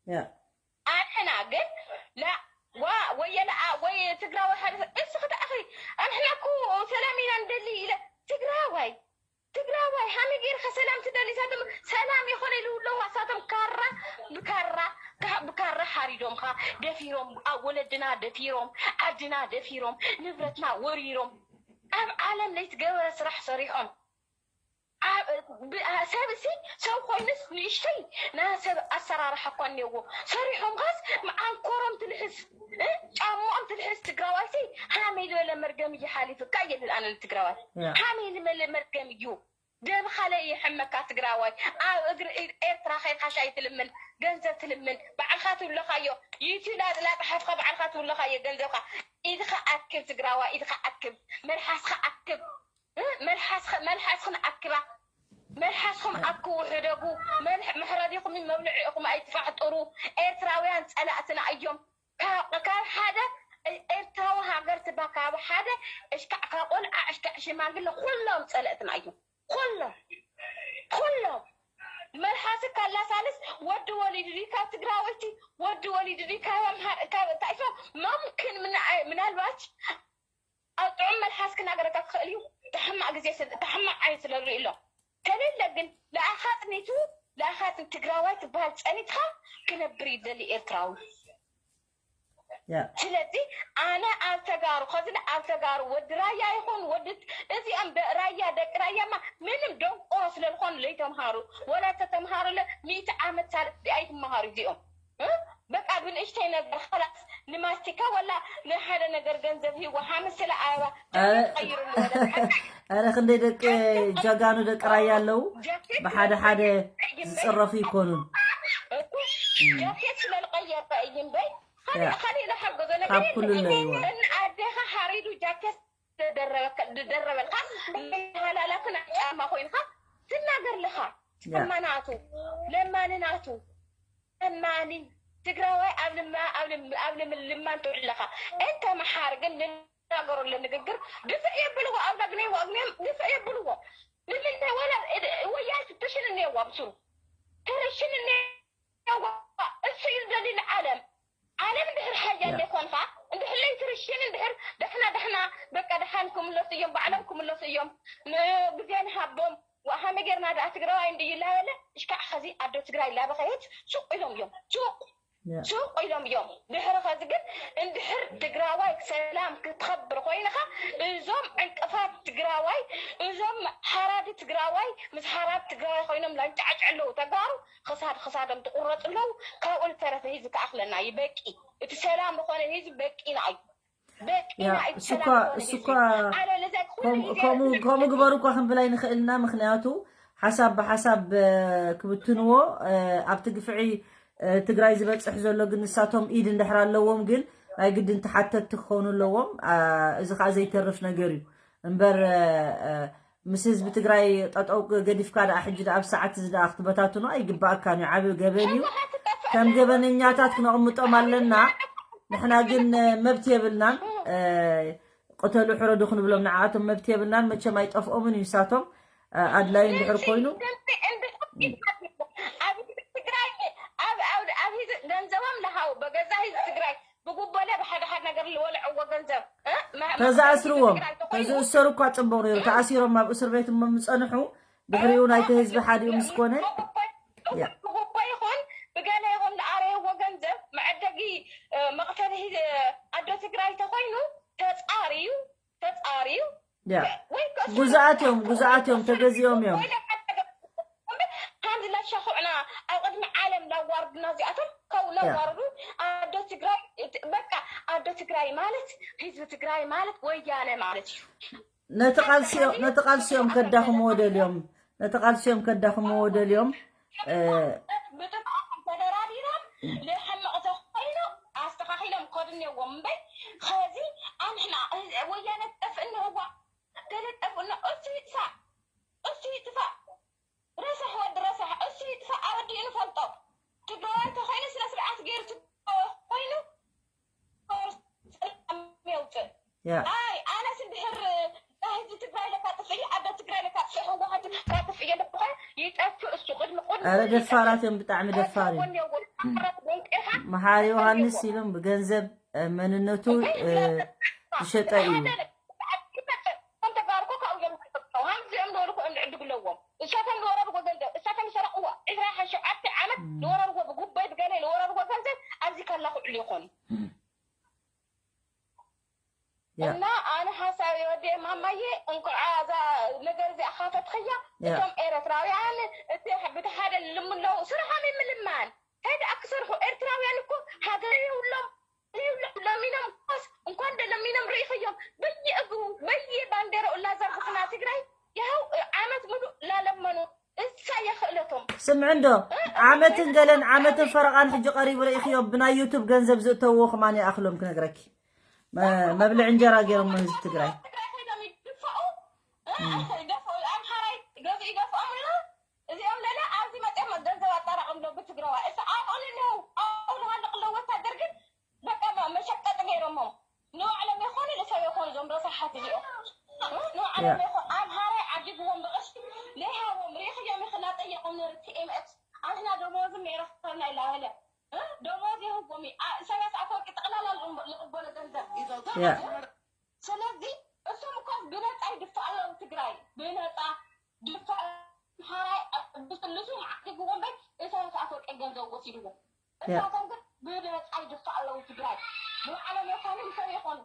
ያ ኣንሕና ግን ላ ዋ ወየለ ኣ- ወይ ትግራዊ ሓደ ሰብ እስኺ ተኣኺ ኣንሕና እኮ ሰላም ኢና ንደሊ ኢለ ትግራዋይ ትግራዋይ ሃመይ ገይርካ ሰላም ትደሊ እሳቶም ሰላም ይኾነ ኢሉ ኣለዋ እሳቶም ካራ ብካራ ካ- ብካራ ሓሪዶምካ ደፊሮም ኣ- ወለድና ደፊሮም ዓድና ደፊሮም ንብረትና ወሪሮም ኣብ ዓለም ለይትገበረ ስራሕ ሰሪሖም ኣብ- ብ- አ- ሰብ እሲ ሰብ ኮይኑስ ንእሽተይ ናይ ሰብ ኣሰራርሓ እኳ እኒአዎ ሰሪሖም ካስ መዓንኮሮም ትልሕስ እ? ጫምኦም ትልሕስ ትግራዋይሲ ሃመይ ዝበለ መርገም እዩ ሓሊፉካ እየ ልብል ኣነ ንትግራዋይ ያ። ሃመይ ዝበለ መርገም እዩ ደብኻ ለይሕመካ ትግራዋይ ኣብ እግሪ ኤርትራ ከይድካ ሻይ ትልምን ገንዘብ ትልምን ባዕልካ ትብለካዮ ዩቲላ ዝላጥሓፍካ ባዕልካ ትብለካዮ ገንዘብካ ኢድካ ኣክብ ትግራዋይ ኢድካ ኣክብ መልሓስካ ኣክብ እ፣ መልሓስኸ- መልሓስኽን ኣክባ መልሓስኹም ኣክቡ ሕደጉ መልሕ- መሕረዲኹም መብልዒኹም ኣይትፋሕጥሩ ኤርትራውያን ጸላእትና እዮም ካብ ካብ ሓደ ኤርትራዊ ሃገር ትባ ካብ ሓደ እሽካዕ ካብ ቆልዓ እሽካዕ ሽማግለ ኩሎም ጸለእትና እዮም ኩሎም ኩሎም መልሓስ ካላሳልስ ወዲ ወሊዱ ድዩ ካብ ትግራወይቲ ወዲ ወሊዱ ድዩ ካብ ኣምሃር ካብ ታይፎ መምክን ምና- ምናልባት ኣብ ጥዑም መልሓስ ክናገረካ ክኽእል እዩ። ተሕማቕ ግዜ ስለ- ተሕማቕ ዓይን ስለ ርኢ ኣሎ። ከሌለ ግን ለኣኻጥኒቱ ለኣኻጥን ትግራዋይ ትበሃል ጸኒትኻ ክነብር ይደሊ ኤርትራዊ። ያ ስለዚ ኣነ ኣብ ተጋሩ ከዚ ኣብ ተጋሩ ወዲ ራያ ይኹን ወዲ እዚኦም ደ- ራያ ደቂ ራያማ ምንም ደንቆሮ ስለ ዝኾኑ ለይተምሃሩ ወላ ተተምሃሩለ ሚእቲ ዓመት ሳልስቲ ኣይትመሃሩ እዚኦም እ? በቃ ብንእሽተይ ነገር ኸላስ ንማስቲካ ወላ ንሓደ ነገር ገንዘብ ሂዋ ሓምስ ስለ ኣበባ ጃኬት ቀይሩሉ ወለ ሓንቲ ኣረ ክንደይ ደቂ ጃጋኑ ደቂ ራያ ኣለዉ ጃኬት ብሓደ ሓደ ዝፅረፉ ይኮኑን እኮ ጃኬት ስለ ዝቀየረ እዩ እምበይ ካሊእ ያ። ካሊእ ዝሓገዞ ነገር ካብ ኩሉ የለን። ኣለዎ። እና ኣዴኻ ሓሪዱ ጃኬት ዝደረበካ- ዝደረበልካ ሃላላክን ጫማ ኮይንካ ትናገር ኣለኻ ያ። ለማናቱ ለማንናቱ ለማኒ ትግራዋይ ኣብ ልማ- ኣብ ልም- ኣብ ልም- ልማን ትውዕል ኣለኻ እንተ መሓር ግን ንናገረሉ ንግግር ድፍእ የብልዎ ኣብ ዳግነይዎ እግንዮም ድፍእ የብልዎ ንምንታይ ወላ ወያል ትሽን እኒየዋ ብስሩ ትርሽን እኒየዋ እሱ እዩ ዝደሊ ንዓለም ዓለም እንድሕር ሓያል ያ። ዘይኮንካ እንድሕር ለይትርሽን እንድሕር ደሕና ደሕና በቃ ደሓን ክምለሱ እዮም ባዕሎም ክምለሱ እዮም ን- ግዜ ንሃቦም ወሃመ ጌርና ደኣ ትግራዋይ እንድዩ ላበለ እሽካዕ ኸዚ ኣዶ ትግራይ ላበኸየት ሱቅ ኢሎም እዮም ሱቅ ያ። ሱቅ ኢሎም እዮም ድሕሪ ኸዚ ግን እንድሕር ትግራዋይ ሰላም ክትኸብር ኮይንኻ እዞም ዕንቅፋት ትግራዋይ እዞም ሓራዲ ትግራዋይ ምስ ሓራድ ትግራዋይ ኮይኖም ላንጫዕጭ ኣለዉ ተጋሩ ክሳድ ክሳዶም ትቁረፅ ኣለዉ ካብኡ ዝተረፈ ህዝቢ ክኣኽለና እዩ በቂ እቲ ሰላም ዝኾነ ህዝቢ በቂና እዩ በቂና ያ እዩ እቲ እሱ ሰላም እኳ ዝኾነ እሱ ህዝቢ እኳ ኣነ ለዛ ኩሉ ከም- ግዜ ከምኡ ከምኡ ግበሩ እኳ ክንብል ኣይንኽእልና ምክንያቱ ሓሳብ ብሓሳብ እ፣ ክብትንዎ እ፣ ኣብቲ ግፍዒ እ፣ ትግራይ ዝበፅሕ ዘሎ ግን ንሳቶም ኢድ እንድሕር ኣለዎም ግን ናይ ግድን ተሓተትቲ ክኾኑ ኣለዎም ኣ፣ እዚ ከዓ ዘይተርፍ ነገር እዩ እምበር እ፣ እ፣ ምስ ህዝቢ ትግራይ ጠጠው ገዲፍካ ደኣ ሕጂ ደኣ ኣብ ሰዓት እዚ ደኣ ክትበታትኖ ኣይግባእካን እዩ ዓብዪ ገበን እዩ ከም ገበነኛታት ክነቕምጦም ኣለና ንሕና ግን መብት የብልናን ቅተሉ ሕረዱ ክንብሎም ንዓኣቶም መብት የብልናን መቸም ኣይጠፍኦምን እዩ ንሳቶም ኣድላይ እንድሕር ኮይኑ ኣብ ህዝቢ ትግራይ ኣብ ኣብ ኣብ ህዝቢ ገንዘቦም ለሃው በገዛ ህዝቢ ትግራይ ብጉቦለ ብሓደ ሓደ ነገር ልወልዕዎ ገንዘብ እ? መ- ተዛእስርዎም ትግራይ ተኾይኑ ተዝእሰሩ እኳ ፅቡቅ ነይሩ። ተኣሲሮም ኣብ እስር ቤት እሞ ምፀንሑ ድሕሪኡ ናይቲ ህዝቢ ሓዲኡ ምስ ኮነ ያ። ብጉቦ ይኹን ብገለ ይኹን ለኣረየዎ ገንዘብ መዐደጊ እ፣ መቕተሊ እ፣ ኣዶ ትግራይ ተኾይኑ ተፃርዩ ተፃርዩ ያ ወይ ከእሱ ጉዛኣት እዮም ጉዛኣት እዮም ተገዚኦም እዮም። ወይ ለካል ነገር እምበር፣ ከምዚ ለሸኹዕና ኣብ ቅድሚ ዓለም ላዋርዱና እዚኣቶም ከው ለዋርዱ ኣዶ ትግራይ በቃ ኣዶ ትግራይ ማለት ህዝቢ ትግራይ ማለት ወያነ ማለት እዩ። ነቲ ቃልሲኦም ነቲ ቃልሲኦም ከዳኽምዎ ደልዮም ነቲ ቃልሲኦም ከዳኽምዎ ደልዮም እ፣ ብጥብዓት ተደራዲሮም ለሕምቕ ተኾይኑ ኣስተኻኺሎም ከዱ እኒዎም እምበር ኸዚ ኣንሕና ወያነ ትጠፍእ እንህዋ ገለ ትጠፍእ እነ እሱ ይጥፋእ እሱ ይጥፋእ ረሳሕ ወዲ ረሳሕ እሱ ይጥፋእ ኣወዲኡ ንፈልጦ ትግራዋይ ተኾይኑ ስነ ስርዓት ገይሩ ትግራዋይ ኮይኑ ሰላም የውፅእ ያ ኣይ ኣነስ እንድሕር ህዝቢ ትግራይ ለካ ጥፍኢ ኣደ ትግራይ ለካ ጥፍኢ ህወሓት ለካ ጥፍኢ የለብኻ ይጠፍእ እሱ ቅድሚ ቅድሚ ኣረ ደፋራት እዮም ብጣዕሚ ደፋር እዩ። መሓሪ ዮሃንስ ኢሎም ብገንዘብ እ፣ መንነቱ እ፣ ዝሸጠ እዩ። ተጋርኮ ካብኡ እዮም ዝጥቀሙ ሃምዚኦም ዝበሉ ኮ እዮም ዝዕድጉ ኣለዎም እሳቶም ዝወረድዎ ገንዘብ እሳቶም ዝሰረቅዎ ዕስራ ሸውዓተ ዓመት ዝወረድዎ ብጉቦይ ብገለ ዝወረድዎ ገንዘብ ኣብዚ ከላ ክዕሉ ይኾኑ ያ እና ኣነ ሓሳብ ወዲ ማማዬ እንኳዓ እዛ ነገር እዚኣ ካፈትኽያ ያ። እቶም ኤርትራውያን እቲ ብቲ ሓደ ልምለው ስርሖም ይምልማን እንታይ ደኣ ክሰርሑ ኤርትራውያን እኮ ሃገር የብሎም የብሎም ለሚኖም ኮስ እንኳን ደለሚኖም ርኢኽዮም በየእግሩ በየ ባንዴራ ላዘርግፍና ትግራይ ይኸው ዓመት ሙሉእ ላለመኑ እሳ የኽእለቶም ስምዕ እንዶ ዓመትን ገለን ዓመትን ፈረቓን ሕጂ ቀሪቡ ርኢኽዮ ብናይ ዩቱብ ገንዘብ ዝእተውዎ ከማን ይኣኽሎም ክነግረኪ መ- መብልዕ እንጀራ ገይሮሞ ህዝቢ ትግራይ ትግራይ ከይዶም ይድፋኡ ይደፍኡ ኣምሓራይ ገዝኡ ይደፍኦም ኢሉ እዚኦም ለለ ኣብዚ መፅኦም ገንዘብ ኣጣራቕም ዶ ብትግራዋ እስ ኣብኡ ንለው ኣብኡ ንሃልቕ ለው ወታደር ግን በቃ መ- መሸቀጢ ገይሮሞም ንባዕሎም የኾኑ ንሰብ የኾኑ እዞም ረሳሓት እዚኦም ንባዕሎም የኾኑ ኣምሓራይ ዓዲግዎም ብቕርሺ ለይሃቦም ርኢኽዮም ኢኺ እናጠየቖም ነይሩ ቲኤምኤስ ኣንሕና ደሞዝም የረኽበና ኢላበለ ደሞዝ የህቦም እዩ አ- ኢሳያስ ኣፈወርቂ ጠቕላላ ልቕበሎ ገንዘብ ያ ስለዚ እሶም እኮ ብነፃ ይድፋእ ኣለዉ ትግራይ ብነፃ ድፋእ ሓራይ ብስልሱ ዓዲግዎ እምበር ኢሳያስ ኣፈወርቂ ገንዘብ ወሲድዎ እሳቶም ግን ብነፃ ይድፋእ ኣለዉ ትግራይ ንባዕሎም የኾኑ ንሰብ የኾኑ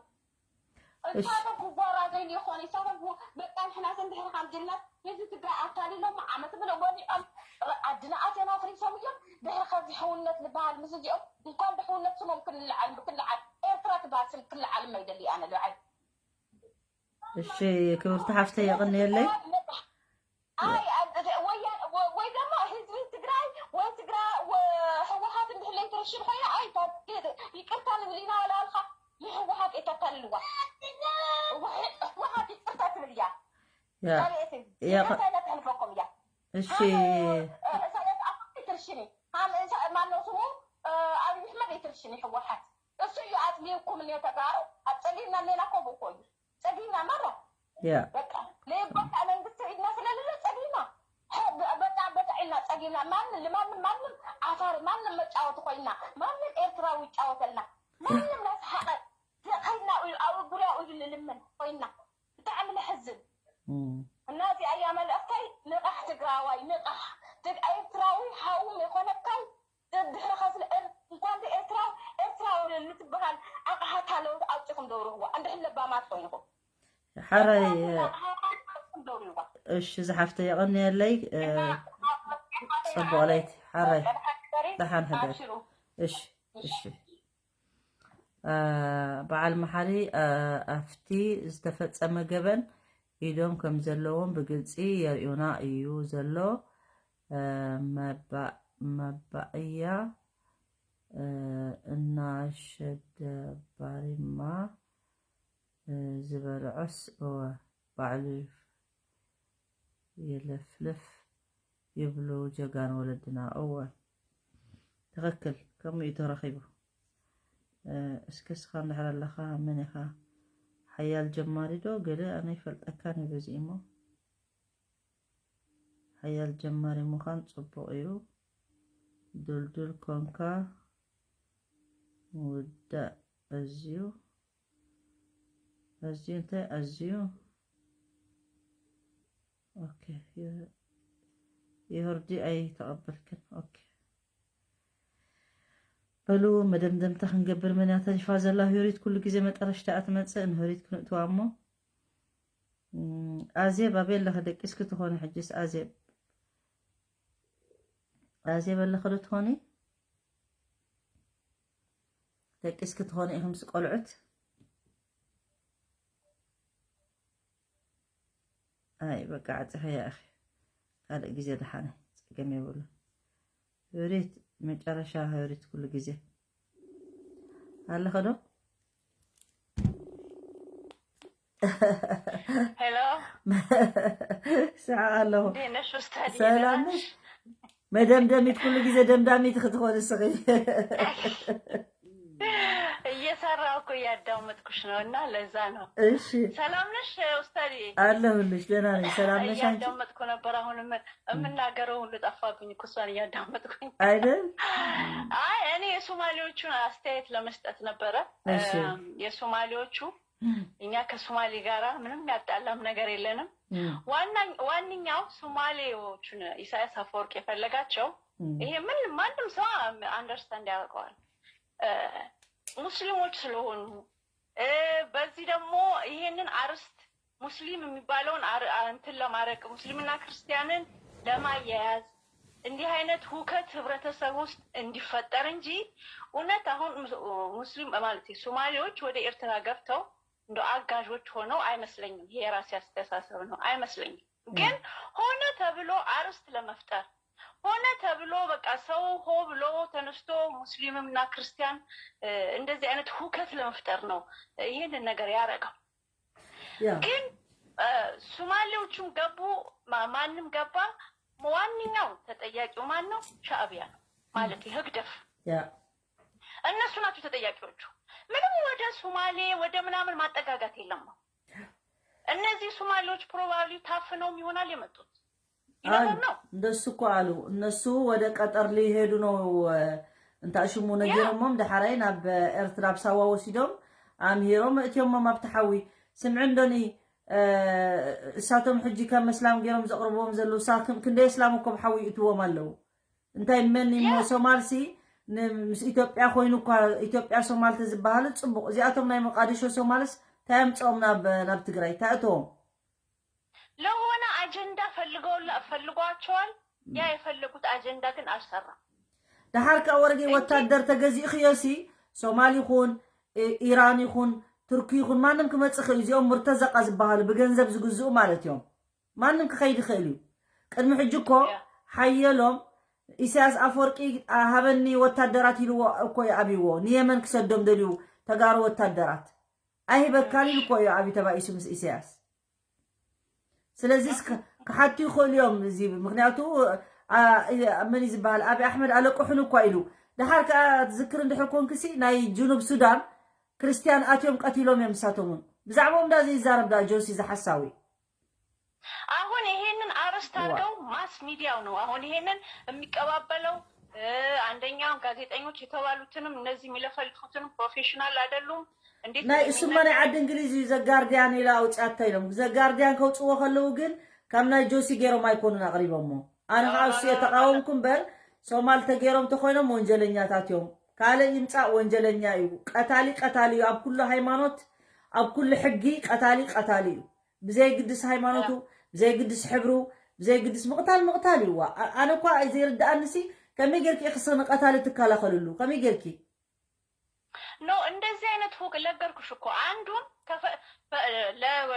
እሳቶም ክጓራዘይሉ ይኾኑ እሳቶም ክው- በቃ ንሕናስ እንድሕር ከምዚልናስ ህዝቢ ትግራይ ኣታሊሎም ዓመት ብሎ በሊዖም ዓድና ኣትዮም ኣፍሪሶም እዮም ድሕሪ ከዚ ሕውነት ዝበሃል ምስ እዚኦም እንኳን ብሕውነት ስሞም ክንልዓል ክንልዓል ኤርትራ ትበሃል ስም ክልዓል ማይደሊ ኣነ ልዓል እሺ ክብርቲ ሓፍተይ የቐንየለይ ኣይ ወያ ወይ ደሞ ህዝቢ ትግራይ ወይ ትግራይ ህወሓት እንድሕለይ ትርሽን ኮይና ኣይ ይቅርታ ንብል ኢና ወላልካ ንህወሓት እተታልልዋ ህወሓት ይቅርታ ትብል እያ ያ ካልኦት ያ ይቅርታ ኢና ተሕልፈኩም እያ እሺ ኢሳያስ ኣፈወርቂ ትርሽኒ ማነው ስሙ ኣብይ ኣሕመድ ይትርሽኒ ህወሓት እሱ እዩ ኣፅሊውኩም እኒ ተጋሩ ኣብ ፀሊምና ሌላ ኮቡ እኮ እዩ ፀሊምና መራ ያ በቃ ለይባካ መንግስቲ ኢድና ስለልለ ፀሊምና በጣ በጣ ኢልና ፀሊምና ማንም ልማንም ማንም ዓፋር ማንም መጫወቲ ኮይና ማንም ኤርትራዊ ይጫወተልና ማንም ናስሓቀ ከይና ኣብ ጉዳኡ ኢሉ ልልምን ኮይና ብጣዕሚ ነሕዝን እና እዚኣ እያ መልእኽተይ ንቓሕ ትግራዋይ ንቓሕ ኤርትራዊ ሓውም የኮነካይ ድሕሪ ከስለ እንኳን ኤርትራ ኤርትራዊ ንትበሃል ኣቕሓ ታለውት ኣውፂኹም ደውርህዋ እንድሕር ለባማት ኮይንኹም ሓራይ ኣቕሓ ደውርህዋ እሺ ዝሓፍተ የቐንየለይ እ፣ ፅቡቕ ለይቲ ሓራይ ደሓን ሕደር እሺ እሺ እ፣ በዓል መሓሪ እ፣ ኣብቲ ዝተፈፀመ ገበን ኢዶም ከም ዘለዎም ብግልፂ የርእዩና እዩ ዘሎ እ፣ መባ- መባእያ እ፣ እናሸደባሪማ እ፣ ዝበልዖስ እወ ባዕሉ የለፍልፍ ይብሉ ጀጋኑ ወለድና እወ ትኽክል ከምኡ እዩ ተረኺቡ እ፣ እስኪ እስኻ እንድሕር ኣለኻ መን ኢኻ ሓያል ጀማሪ ዶ ገለ ኣነ ይፈልጠካን እዩ በዚ እሞ ሓያል ጀማሪ ምዃን ጽቡቕ እዩ። ድልዱል ኮንካ ምውዳእ ኣዝዩ፣ ኣዝዩ እንታይ ኣዝዩ? ኦኬ፣ የ-፣ የሆርዲ ኣይተቐበልክን። ኦኬ። በሉ መደምደምታ ክንገብር። መን እያ ተሪፋ ዘላ? ህሪት ኩሉ ግዜ መጠረሽታ እያ ትመጽእ። ንህሪት ክንእትዋ እሞ። እም፣ ኣዜብ ኣበይ ኣለኺ? ደቂስኪ ትኾኒ ሕጅስ ኣዜብ? ኣዜብ ኣለኺ ዶ ትኾኒ? ደቂስኪ ትኾኒ ኢኺ ምስ ቆልዑት? ኣይ በቃ ዓጺኸያ ኢኺ። ካልእ ግዜ ደሓነ ጸገም የብሉ። ህሪት መጨረሻ ህሪት ኩሉ ግዜ ኣለኸ ዶ? ሄሎ ስሓቕ ኣለኹ። እንዴት ነሽ ኡስታዝ? ሰላም ነሽ? መደምደሚት ኩሉ ግዜ ደምዳሚት ክትኾን እስኺ። እየሰራሁ እኮ እያዳመጥኩሽ ነው እና ለዛ ነው። እሺ ሰላም ነሽ ኡስታዝ? ኣለሁልሽ፣ ደህና ነኝ። ሰላም ነሽ አንቺ? እያዳመጥኩ ነበር። አሁን የም- የምናገረው ሁሉ ጠፋብኝ እኮ እሷን እያዳመጥኩኝ። አይደል? አይ እኔ የሶማሌዎቹን አስተያየት ለመስጠት ነበረ። እሺ። እም፣ የሶማሌዎቹ እኛ ከሶማሌ ጋራ ምንም ያጣላም ነገር የለንም። እም፣ ዋና- ዋነኛው ሶማሌዎቹን ኢሳያስ አፈወርቅ የፈለጋቸው እም፣ ይሄ ምን ማንም ሰው አንደርስታንድ ያደርገዋል። እ፣ ሙስሊሞች ስለሆኑ እ፣ በዚህ ደግሞ ይሄንን አርስት ሙስሊም የሚባለውን አር- አ- እንትን ለማድረግ ሙስሊምና ክርስቲያንን ለማያያዝ እንዲህ አይነት ሁከት ህብረተሰብ ውስጥ እንዲፈጠር እንጂ እውነት አሁን ሙስ- ሙስሊም ማለት ሶማሌዎች ወደ ኤርትራ ገብተው እንደ አጋዦች ሆነው አይመስለኝም። ይሄ የራሴ አስተሳሰብ ነው፣ አይመስለኝም። ግን ሆነ ተብሎ አርስት ለመፍጠር ሆነ ተብሎ በቃ ሰው ሆ ብሎ ተነስቶ ሙስሊምና ክርስቲያን እ፣ እንደዚህ አይነት ሁከት ለመፍጠር ነው ይሄንን ነገር ያደረገው። ያ ግን እ፣ ሶማሌዎቹም ገቡ ማ- ማንም ገባ፣ ዋነኛው ተጠያቂው ማን ነው? ሻዕቢያ ነው ማለት ህግደፍ። ያ እነሱ ናቸው ተጠያቂዎቹ። ምንም ወደ ሶማሌ ወደ ምናምን ማጠጋጋት የለም ነው። እነዚህ ሶማሌዎች ፕሮባብሊ ታፍነውም ይሆናል የመጡት። ይነበር ነው እንደሱ እኮ አሉ። እነሱ ወደ ቀጠር ሊሄዱ ነው። እንታ ሽሙ ነጊሮሞም ደሓራይ ናብ ኤርትራ ኣብ ሳዋ ወሲዶም ኣምሂሮም እትዮሞም ኣብቲ ሓዊ። ስምዒ እንዶኒ እሳቶም ሕጂ ከም እስላም ገይሮም ዘቕርብዎም ዘለዉ ሳ ክንደይ እስላም እኮ ኣብ ሓዊ ይእትዎም ኣለዉ። እንታይ መን እሞ ሶማልሲ ምስ ኢትዮጵያ ኮይኑ እኳ ኢትዮጵያ ሶማል ተዝበሃሉ ጽቡቕ። እዚኣቶም ናይ መቃዲሾ ሶማልስ እንታይ ኣምጽኦም ናብ ናብ ትግራይ እንታይ ኣእተዎም? ለሆነ አጀንዳ ፈልገውላ ፈልጓቸዋል። ያ የፈለጉት አጀንዳ ግን አልሰራም። ደሓር ከኣ ወረጌ ወታደር ተገዚእኽዮሲ ሶማል ይኹን እ- ኢራን ይኹን ቱርኪ ይኹን ማንም ክመጽእ ይኽእል። እዚኦም ሙርተዘቃ ዝበሃሉ ብገንዘብ ዝግዝኡ ማለት እዮም። ማንም ክኸይድ ይኽእል እዩ። ቅድሚ ሕጂ እኮ ሓየሎም ኢሳያስ ኣፈወርቂ ሃበኒ ወታደራት ኢልዎ እኮ እዩ ኣብይዎ። ንየመን ክሰዶም ደልዩ ተጋሩ ወታደራት ኣይህበካን ኢሉ እኮ እዩ ኣብይ ተባኢሱ ምስ ኢሳያስ። ስለዚ ክሓቱ ይኽእሉ እዮም እዚ ምክንያቱ መን ዝበሃል ኣብይ ኣሕመድ ኣለቅሑን እኳ ኢሉ። ደሓር ከዓ ትዝክር እንድሕር ኮንክሲ ናይ ጅኑብ ሱዳን ክርስቲያን ኣትዮም ቀቲሎም እዮም ንሳቶም እውን ብዛዕባኦም እንዳ ዘይዛረብ ዳ ጆሲ ዝሓሳዊ። አሁን ይሄንን አርስት አድርገው ማስ ሚዲያው ነው አሁን ይሄንን የሚቀባበለው። አንደኛው ጋዜጠኞች የተባሉትንም እነዚህ የሚለፈልፉትንም ፕሮፌሽናል አይደሉም። እንዴት ናይ እሱማ ናይ ዓዲ እንግሊዝ እዩ። ዘጋርዲያን ኢላ ኣውፅኣታ ኢሎም ዘጋርዲያን ከውፅዎ ከለዉ ግን ካብ ናይ ጆሲ ገይሮም ኣይኮኑን ኣቕሪቦሞ። ኣነ ከዓ እሱ እየ ተቃወምኩ እምበር ሶማል ተገይሮም ተኮይኖም ወንጀለኛታት እዮም። ካልእ ይምፃእ ወንጀለኛ እዩ። ቀታሊ ቀታሊ እዩ። ኣብ ኩሉ ሃይማኖት ኣብ ኩሉ ሕጊ ቀታሊ ቀታሊ እዩ። ብዘይግድስ ሃይማኖቱ ብዘይግድስ ሕብሩ ብዘይግድስ ምቕታል ምቕታል እዩ። ኣነ እኳ ዘይርድኣንሲ ከመይ ጌርኪ ኢኺ ንቐታሊ ትከላኸልሉ ከመይ ጌርኪ? ኖ እንደዚህ አይነት ፎቅ ነገርኩሽ እኮ አንዱን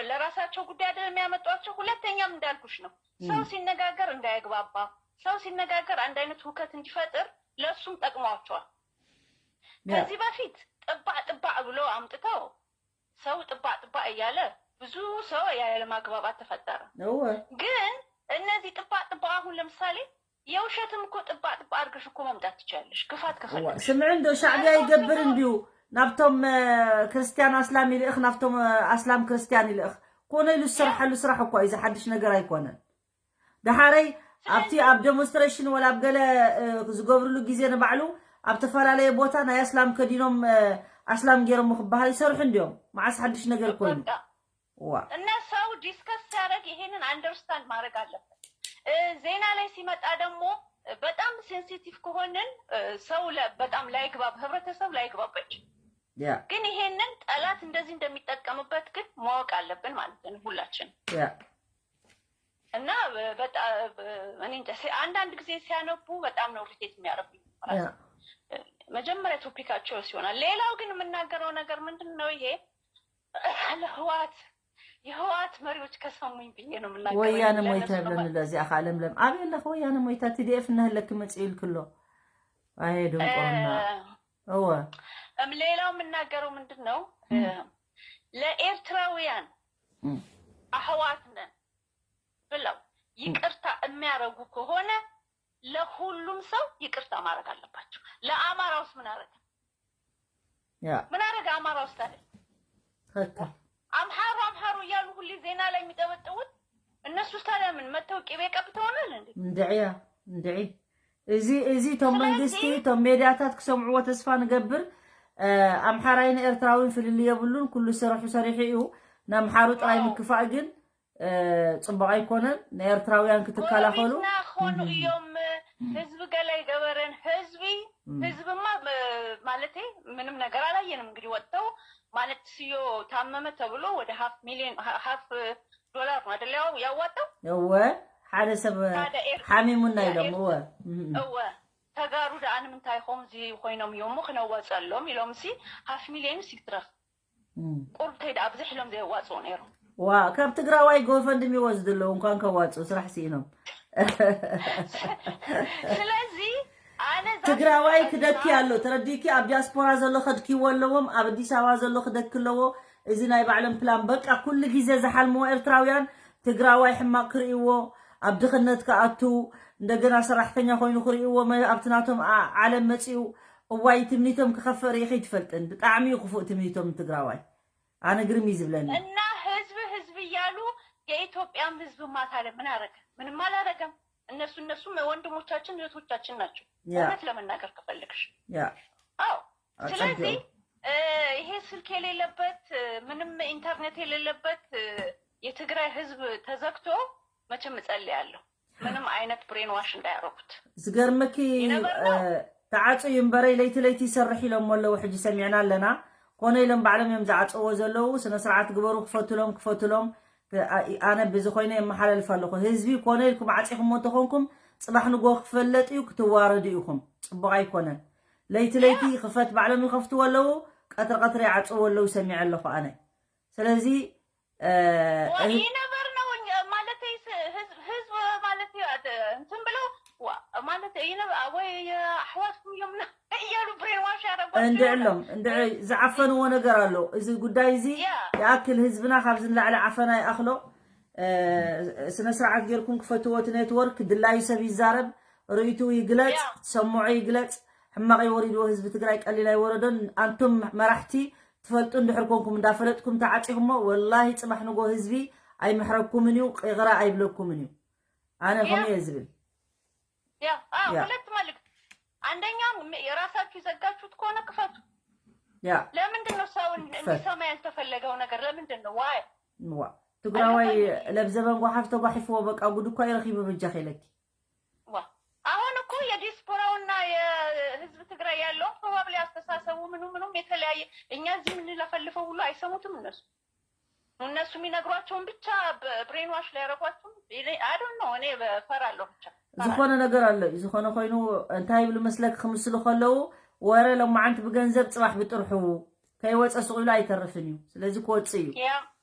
ለራሳቸው ጉዳይ አይደለም የሚያመጧቸው። ሁለተኛም እንዳልኩሽ ነው ሰው ሲነጋገር እንዳይግባባ ሰው ሲነጋገር አንድ አይነት ሁከት እንዲፈጥር ለሱም ጠቅሟቸዋል። ከዚህ በፊት ጥባዕ ጥባዕ ብሎ አምጥተው ሰው ጥባዕ ጥባዕ እያለ ብዙ ሰው ያለማግባባት ተፈጠረ። ግን እነዚህ ጥባዕ ጥባዕ አሁን ለምሳሌ የውሸትም እኮ ጥባዕ ጥባዕ አድርገሽ እኮ መምጣት ትችያለሽ። ክፋት ከፈለግሽ ስምዒ እንዶ ሻዕቢያ ይገብር እንድዩ ናብቶም ክርስቲያን ኣስላም ይልእኽ ናብቶም ኣስላም ክርስቲያን ይልእኽ ኮነ ኢሉ ዝሰርሓሉ ስራሕ እኳ እዩ። ዝሓድሽ ነገር ኣይኮነን። ደሓረይ ኣብቲ ኣብ ዴሞንስትሬሽን ወላ ኣብ ገለ ዝገብርሉ ግዜ ንባዕሉ ኣብ ተፈላለየ ቦታ ናይ ኣስላም ከዲኖም ኣስላም ገይሮም ክበሃል ይሰርሑ እንዲዮም። መዓስ ሓድሽ ነገር ኮይኑ? ዋ እና ሰው ዲስከስ ሲያደርግ ይሄንን አንደርስታንድ ማድረግ አለበት። ዜና ላይ ሲመጣ ደግሞ በጣም ሴንሲቲቭ ከሆንን ሰው በጣም ላይግባብ፣ ህብረተሰብ ላይግባባች። ያ ግን ይሄንን ጠላት እንደዚህ እንደሚጠቀምበት ግን ማወቅ አለብን ማለት ነው ሁላችን። ያ እና በጣም እኔ እንጃ፣ ሲ- አንዳንድ ጊዜ ሲያነቡ በጣም ነው ሪቴት የሚያደርጉኝ። ያ መጀመሪያ ቶፒካቸው ሲሆናል። ሌላው ግን የምናገረው ነገር ምንድን ነው? ይሄ ለህዋት የህዋት መሪዎች ከሰሙኝ ብዬ ነው የምናገረው። ወያነ ለእነሱ ሞይታ ነው ይብለኒ ማለት- ለዚ ኣኻ ለምለም ኣበይ ኣለኸ ወያነ ሞይታ? ቲ ዲ ኤፍ እናሃለኪ መፂኡ ኢልክሎ። ኣየ ድንቁርና። እ፣ እወ እም፣ ሌላው የምናገረው ምንድን ነው? እ፣ ለኤርትራውያን እም። አህዋት ነን ብለው ይቅርታ የሚያረጉ ከሆነ ለሁሉም ሰው ይቅርታ ማድረግ አለባቸው። ለአማራውስ ምን አረገ? ያ ምን አረገ አማራውስ ታዲያ? ትክክል። አምሓሩ አምሓሩ እያሉ ሁሌ ዜና ላይ የሚጠበጥቡት እነሱስ ታዲያ ምን መተው ቂቤ ቀብተውናል እንዴ? እንድዕያ እንድዒ እዚ እዚ እቶም ስለዚህ- መንግስቲ እቶም ሜድያታት ክሰምዕዎ ተስፋ ንገብር። እ፣ ኣምሓራይን ኤርትራዊን ፍልልይ የብሉን። ኩሉ ስርሑ ሰሪሑ እዩ። ንኣምሓሩ ጥራይ ዋው። ምክፋእ ግን እ፣ ጽቡቕ ኣይኮነን። ንኤርትራውያን ክትከላኸሉ ወሪድና ኾኑ እም። እዮም ህዝቢ ገላይ ገበረን ህዝቢ እም። ህዝብማ ብ- ማለቴ ምንም ነገር አላየንም። እንግዲህ ወጥተው ማለት ስዮ ታመመ ተብሎ ወደ ሀፍ ሚሊዮን ሀፍ ዶላር ነው አይደል ያው ያዋጣው። እወ ሓደ ሰብ ታዲያ ኤር- ሓሚሙና ያ ኢሎም ኤር- እወ እም። እወ ተጋሩ ደኣ ንምንታይ ኾም እዚ ኮይኖም እዮም ክነዋፀሎም ኢሎም ሲ ሀፍ ሚሊዮን ሲትረፍ እም። ቁርተይ ደኣ ብዝሕ ኢሎም ዘየዋፅኡ ነይሮም። ዋ ካብ ትግራዋይ ጎፈንድሚ ይወስዱ ኣለዉ እንኳን ከዋፅኡ ስራሕ ስኢኖም። ስለዚ ኣነ እዛ ትግራዋይ ስርዓት ክደኪ እዛ- ኣሎ ተረዲኪ። ኣብ ዲያስፖራ ዘሎ ከድኪዎ ኣለዎም፣ ኣብ ኣዲስ ኣበባ ዘሎ ክደኪ ኣለዎ። እዚ ናይ ባዕሎም ፕላን በቃ ኩሉ ግዜ ዝሓልምዎ ኤርትራውያን ትግራዋይ ሕማቕ ክርእይዎ፣ ኣብ ድኽነት ክኣቱ፣ እንደገና ሰራሕተኛ ኮይኑ ክርእይዎ መ- ኣብቲ ናቶም ዓ- ዓለም መፂኡ። እዋይ ትምኒቶም ክኸፍእ ርኢኺ ኣይትፈልጥን። ብጣዕሚ እዩ ክፉእ ትምኒቶም ትግራዋይ። ኣነ ግርም እዩ ዝብለኒ። እና ህዝብ ህዝብ እያሉ የኢትዮጵያም ህዝብ ማታለ ምን አረገ? ምንም አላረገም። እነሱ እነሱም ወንድሞቻችን እህቶቻችን ናቸው። ያ እውነት ለመናገር ከፈለግሽ ያ አዎ። አጸደው። ስለዚህ እ፣ ይሄ ስልክ የሌለበት እ፣ ምንም ኢንተርኔት የሌለበት እ፣ የትግራይ ህዝብ ተዘግቶ መቼም እጸልያለሁ ምንም አይነት ብሬን ዋሽ እንዳያረጉት። ዝገርመኪ You never know። እ፣ ተዓጽዩ እምበረይ ለይቲ ለይቲ ይሰርሕ ኢሎሞ ኣለዉ። ሕጂ ሰሚዕና ኣለና። ኮነ ኢሎም ባዕሎም እዮም ዝዓጽዎ ዘለዉ። ስነ ስርዓት ግበሩ። ክፈቱሎም ክፈቱሎም። እ፣ ኣ- ኣነ ብዚ ኮይነ የመሓላልፍ ኣለኹ። ህዝቢ ኮነ ኢልኩም ዓጺኹሞ እንተኾንኩም ጽባሕ ንጎ ክፈለጥ እዩ። ክትዋረዱ ኢኹም። ጽቡቕ ኣይኮነን። ለይቲ ለይቲ ክፈት ባዕሎም ይኸፍትዎ ኣለዉ። ቀትሪ ቀትሪ ይዓጽዎ ኣለዉ ሰሚዐ ኣለኹ ኣነ። ስለዚ እ፣ እህ- ይነበር ነው ማለት ህዝብ ህዝብ ማለት እንትን ብለው ዋ- ማለት ይነበር ወይ የኣሕዋትኩም እዮም እያሉ ብሬን ዋሽ ያደረጓቸው እንድዕሎም ይሆናል። እንድዕ ዝዓፈንዎ ነገር ኣሎ። እዚ ጉዳይ እዚ ያ። ይኣክል ህዝብና ካብዚ ንላዕሊ ዓፈና ይኣኽሎ። እ፣ ስነ ስርዓት ጌርኩም ክፈትዎ እቲ ኔትወርክ። ድላዩ ሰብ ይዛረብ፣ ርእይትኡ ይግለጽ፣ ያ። ዝሰምዖ ይግለጽ። ሕማቕ ይወሪድዎ ህዝቢ ትግራይ ቀሊል ኣይወረዶን። ኣንቱም መራሕቲ ትፈልጡ እንድሕር ኮንኩም እንዳፈለጥኩም ተዓጺኹሞ ወላሂ ጽባሕ ንጎ ህዝቢ ኣይምሕረኩምን እዩ፣ ይቕረ ኣይብለኩምን እዩ። ኣነ ያ። ከምኡ እየ ዝብል። ያ አዎ፣ ያ። ሁለት መልእክት። አንደኛው ም- የራሳችሁ የዘጋችሁት ከሆነ ክፈቱ። ያ ለምንድን ነው ሰው እንድ- ክፈት። እንዲሰማ ያልተፈለገው ነገር ለምንድን ነው? ዋይ ዋ ትግራዋይ አይገባኝም። ለብዘበን ጓሓፍ ተጓሒፍዎ በቃ ጉድ እኳ ኢረኺቡ በጃኺ ኢለኪ። ዋ አሁን እኮ የዲያስፖራውና የህዝብ ትግራይ ያለው ፕሮባብሊ አስተሳሰቡ ምኑ ምኑም የተለያየ። እኛ እዚህ የምንለፈልፈው ሁሉ አይሰሙትም እነሱ። እነሱ የሚነግሯቸውን ብቻ ብሬን ዋሽ ሊያደርጓቸው። I don't know፣ እኔ እፈራለሁ ብቻ። ዝኾነ ነገር ኣሎ እዩ። ዝኾነ ኮይኑ እንታይ ይብሉ መስለኪ ክምስሉ ከለዉ ወረ ሎማዓንቲ ብገንዘብ ጽባሕ ብጥርሑ ከይወፀ ስቕ ኢሉ ኣይተርፍን እዩ። ስለዚ ክወፅእ እዩ። ያ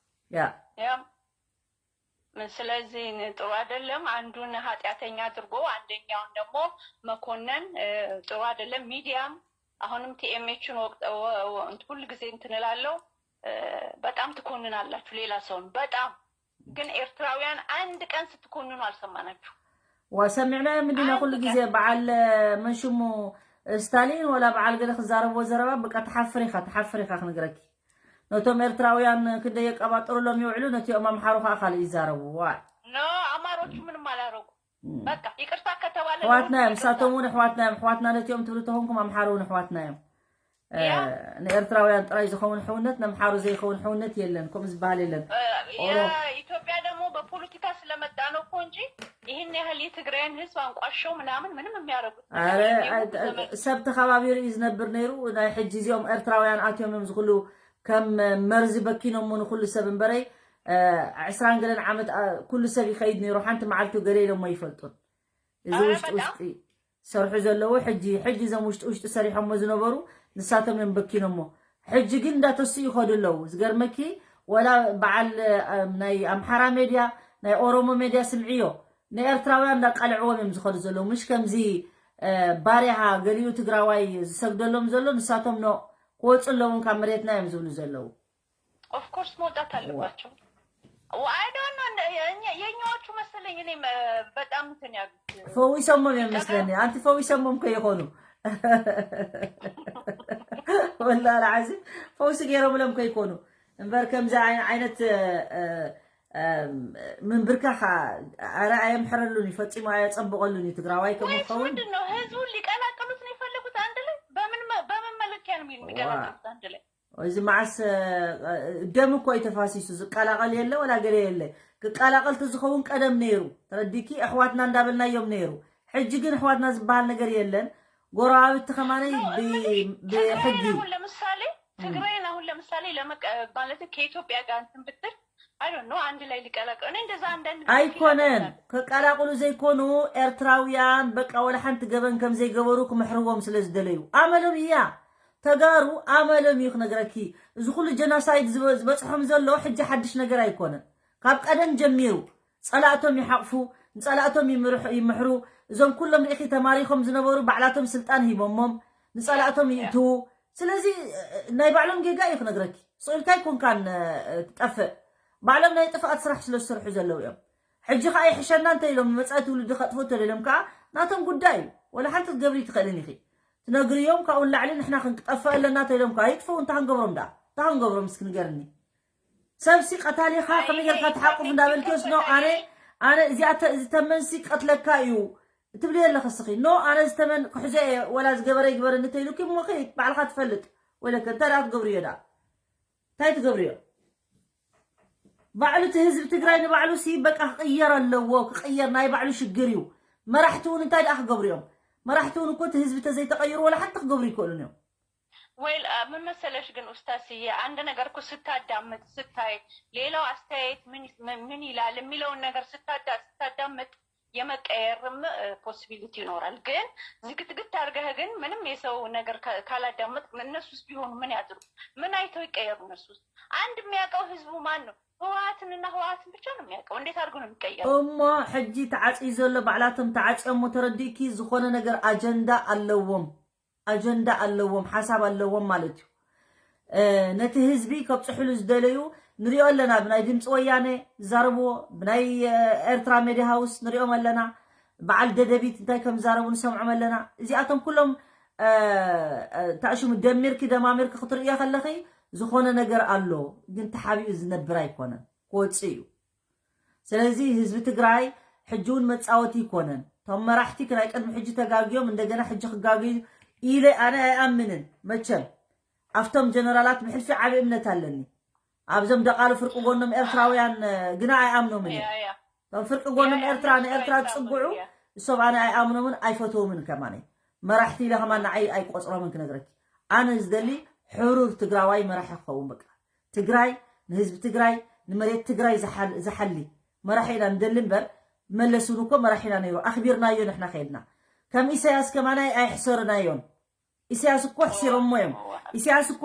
ያ ያ ስለዚህ ን- ጥሩ አይደለም። አንዱን ኃጢአተኛ አድርጎ አንደኛውን ደግሞ መኮነን እ፣ ጥሩ አይደለም። ሚዲያም አሁንም ቲኤምኤችን ወቅጠ- ወ- ወ- እንት- ሁል ጊዜ እንትን እላለሁ እ፣ በጣም ትኮንናላችሁ ሌላ ሰውን በጣም ግን ኤርትራውያን አንድ ቀን ስትኮንኑ አልሰማናችሁ። ዋ ሰሚዕናዮም እንዲና አንድ ኩሉ ቀን ግዜ በዓል መን ሽሙ ስታሊን ወላ በዓል ገለ ክዛረብዎ ዘረባ በቃ ትሓፍር ኢኻ ትሓፍር ኢኻ ክነግረኪ። ነቶም ኤርትራውያን ክንደይ የቀባጥሩሎም ይውዕሉ ነቲኦም ኣምሓሩ ከዓ ካልእ ይዛረቡ። ዋይ ኖ አማሮቹ ምንም አላረጉ። በቃ ይቅርታ ከተባለ ኣሕዋትና እዮም። ለሁሉም ይቅርታ። ንሳቶም እውን ኣሕዋትና እዮም። ኣሕዋትና ነቲኦም ትብሉ ተኾንኩም ኣምሓሩ እውን ኣሕዋትና እዮም። እ፣ ያ። ንኤርትራውያን ጥራይ ዝኸውን ሕውነት፣ ነምሓሩ ዘይኸውን ሕውነት የለን። ከምኡ ዝበሃል የለን። ኦሮ- የኢትዮጵያ ደግሞ በፖለቲካ ስለመጣ ነው እኮ እንጂ ይህን ያህል የትግራይን ህዝብ አንቋሸው ምናምን ምንም የሚያደርጉት አረ ነገር የለም። አይ- የሁሉ ዘመድ ሰብ ተኸባቢሩ እዩ ዝነብር ነይሩ። ናይ ሕጂ እዚኦም ኤርትራውያን ኣትዮም እዮም ዝኹሉ ከም መርዚ በኪኖሞ ንኩሉ ሰብ እምበረይ እ፣ ዕስራን ገለን ዓመት እ፣ ኩሉ ሰብ ይኸይድ ነይሩ። ሓንቲ መዓልቲ ገለ ኢሎሞ ይፈልጡን። እዚ ኣረ ውሽጢ በጣም ውሽጢ ሰርሑ ዘለዉ ሕጂ ሕጂ እዞም ውሽጢ ውሽጢ ሰሪሖሞ ዝነበሩ ንሳቶም እዮም በኪኖሞ። ሕጂ ግን እንዳተሱ ይኸዱ ኣለዉ። ዝገርመኪ ወላ በዓል እ፣ ናይ ኣምሓራ ሜድያ ናይ ኦሮሞ ሜድያ ስምዕዮ ንኤርትራውያን እንዳቃልዕዎም እዮም ዝኸዱ ዘለዉ። ምሽ ከምዚ እ፣ ባርያኻ ገሊኡ ትግራዋይ ዝሰግደሎም ዘሎ ንሳቶም ኖ ክወፁ ኣለዎም ካብ መሬትና እዮም ዝብሉ ዘለዉ። ኦፍኮርስ መውጣት አለባቸው። I don't know የኛዎቹ መሰለኝ። እኔ በጣም እንትን ያሉት ፈዊሶሞም እዮም መስለኒ። ኣንቲ ፈዊሶሞም ከይኾኑ ወላ ለዓዚ ፈውሲ ገይሮምሎም ከይኮኑ እምበር ከምዚ ኣይ- ዓይነት እ፣ እ፣ እ፣ ምንብርካኻ ኣረ ኣየምሕረሉን እዩ ፈፂሙ ኣየፀብቐሉን እዩ ትግራዋይ ከም ወይስ ዝኸውን ምንድን ነው? ህዝቡን ሊቀላቅሉት ነው የፈለጉት አንድ ላይ? በምን መ- በምን መለኪያ ነው የሚቀላቀሉት አንድ ላይ? እዚ መዓስ እ፣ ደም እኮ እዩ ተፋሲሱ ዝቀላቐል የለ ወላ ገለ የለ። ክቀላቐል ተዝኸውን ቀደም ነይሩ። ተረዲኪ ኣሕዋትና እንዳበልናዮም ነይሩ። ሕጂ ግን ኣሕዋትና ዝበሃል ነገር የለን። ጎረባብቲ ከማነይ ብ- ብሕጊ ትግራይን አሁን ለምሳሌ ትግራይን አሁን ለምሳሌ ለመቀ- ማለት ከኢትዮጵያ ጋር እንትን ብትል አይ ዶንት ኖ አንድ ላይ ሊቀላቀሉ እኔ እንደዛ አንዳንድ ጊዜ ኣይኮነን ይላል። ከቀላቅሉ ዘይኮኑ ኤርትራውያን በቃ ወላ ሓንቲ ገበን ከም ዘይገበሩ ክምሕርዎም ስለ ዝደለዩ ኣመሎም እያ። ተጋሩ ኣመሎም እዩ ክነግረኪ። እዚ ኩሉ ጀኖሳይድ ዝበ- ዝበፅሖም ዘሎ ሕጂ ሓድሽ ነገር ኣይኮነን። ካብ ቀደም ጀሚሩ ፀላእቶም ይሓቕፉ፣ ንፀላእቶም ይምርሑ- ይምሕሩ። እዞም ኩሎም ርኢኺ ተማሪኾም ዝነበሩ ባዕላቶም ስልጣን ሂቦሞም ንፀላእቶም ይእትዉ። ስለዚ ናይ ባዕሎም ጌጋ እዩ ክነግረኪ። ስእልካ ኣይኮንካን እ፣ ትጠፍእ። ባዕሎም ናይ ጥፍኣት ስራሕ ስለ ዝሰርሑ ዘለዉ እዮም። ሕጂ ከዓ ይሕሸና እንተ ኢሎም ንመፃኢ ትውልዲ ከጥፉ እንተ ኢሎም ከዓ ናቶም ጉዳይ እዩ። ወላ ሓንቲ ክትገብሪ ትኽእልን ኢኺ። ትነግርዮም ካብኡ ንላዕሊ ንሕና ክንክጠፍእ ኣለና እንተ ኢሎም ከዓ ይጥፍኡ። እንታይ ክንገብሮም ደኣ? እንታይ ክንገብሮም እስኪ ንገርኒ? ሰብሲ ቀታሊኻ ከመይ ጌርካ ትሓቁፍ እንዳበልክዮስ ኖ ኣነ ኣነ እዚኣ ተ- እዚ ተመንሲ ቀትለካ እዩ ትብልዮ ኣለኸ ስኺ ኖ ኣነ ዝተመን ክሕዞ እየ ወላ ዝገበረ ይግበረኒ ተይሉኪ እሞ ኸይድ ባዕልኻ ትፈልጥ ወይለከ እንታይ ደኣ ትገብርዮ ደኣ እንታይ ትገብርዮ ባዕሉ እቲ ህዝቢ ትግራይ ንባዕሉ ሲ በቃ ክቕየር ኣለዎ ክቕየር ናይ ባዕሉ ሽግር እዩ መራሕቲ እውን እንታይ ደኣ ክገብሩ እዮም መራሕቲ እውን እኮ እቲ ህዝቢ ተዘይተቐይሩ ወላ ሓንቲ ክገብሩ ይክእሉን እዮም ወይል ምን መሰለሽ ግን ኡስታዝዬ አንድ ነገር እኮ ስታዳምጥ ስታይ ሌላው አስተያየት ምን ምን ይላል የሚለውን ነገር ስታዳ ስታዳምጥ የመቀየርም ፖሲቢሊቲ ይኖራል። ግን ዝግትግት አድርገህ ግን ምንም የሰው ነገር ካ- ካላዳመጥ እነሱስ ቢሆኑ ምን ያድርጉ? ምን አይተው ይቀየሩ? እነሱስ አንድ የሚያውቀው ህዝቡ ማን ነው? ህወሓትንና ህወሓትን ብቻ ነው የሚያውቀው። እንዴት አድርጎ ነው የሚቀየሩ? እሞ ሕጂ ተዓፅዩ ዘሎ ባዕላቶም ተዓፅዮሞ ተረዲእኪ ዝኾነ ነገር ኣጀንዳ ኣለዎም ኣጀንዳ ኣለዎም ሓሳብ ኣለዎም ማለት እዩ እ፣ ነቲ ህዝቢ ከብፅሕሉ ዝደለዩ ንሪኦ ኣለና ብናይ ድምፂ ወያነ ዝዛረብዎ ብናይ እ፣ ኤርትራ ሜድያ ሃውስ ንሪኦም ኣለና በዓል ደደቢት እንታይ ከም ዝዛረቡ ንሰምዖም ኣለና እዚኣቶም ኩሎም እ፣ እ፣ ታሽሙ ደሚርኪ ደማሚርኪ ክትርእዮ ከለኺ ዝኾነ ነገር ኣሎ ግን ተሓቢኡ ዝነብር ኣይኮነን ክወፅእ እዩ ስለዚ ህዝቢ ትግራይ ሕጂ እውን መፃወቲ ይኮነን እቶም መራሕቲ ናይ ቅድሚ ሕጂ ተጋግዮም እንደገና ሕጂ ክጋግዩ ኢለ ኣነ ኣይኣምንን መቸም ኣብቶም ጀነራላት ብሕልፊ ዓብዪ እምነት ኣለኒ ኣብዞም ደቓሉ ፍርቂ ጎኖም ኤርትራውያን ግና ኣይኣምኖምን እየ እቶም ፍርቂ ጎኖም ኤርትራ ንኤርትራ ዝፅግዑ እሶም ኣነ ኣይኣምኖምን ኣይፈትዎምን ከማነ መራሕቲ ኢለ ከማ ንዓይ ኣይቆፅሮምን ክነግረኪ ኣነ ዝደሊ ሕሩር ትግራዋይ መራሒ ክኸውን በቃ ትግራይ ንህዝቢ ትግራይ ንመሬት ትግራይ ዝሓሊ መራሕ ኢና ንደሊ እምበር መለስ እውን እኮ መራሕ ኢና ነይሩ ኣኽቢርናዮ ንሕና ከይድና ከም ኢሳያስ ከማናይ ኣይሕሰርናዮን ኢሳያስ እኮ ሕሲሮሞ እዮም ኢሳያስ እኮ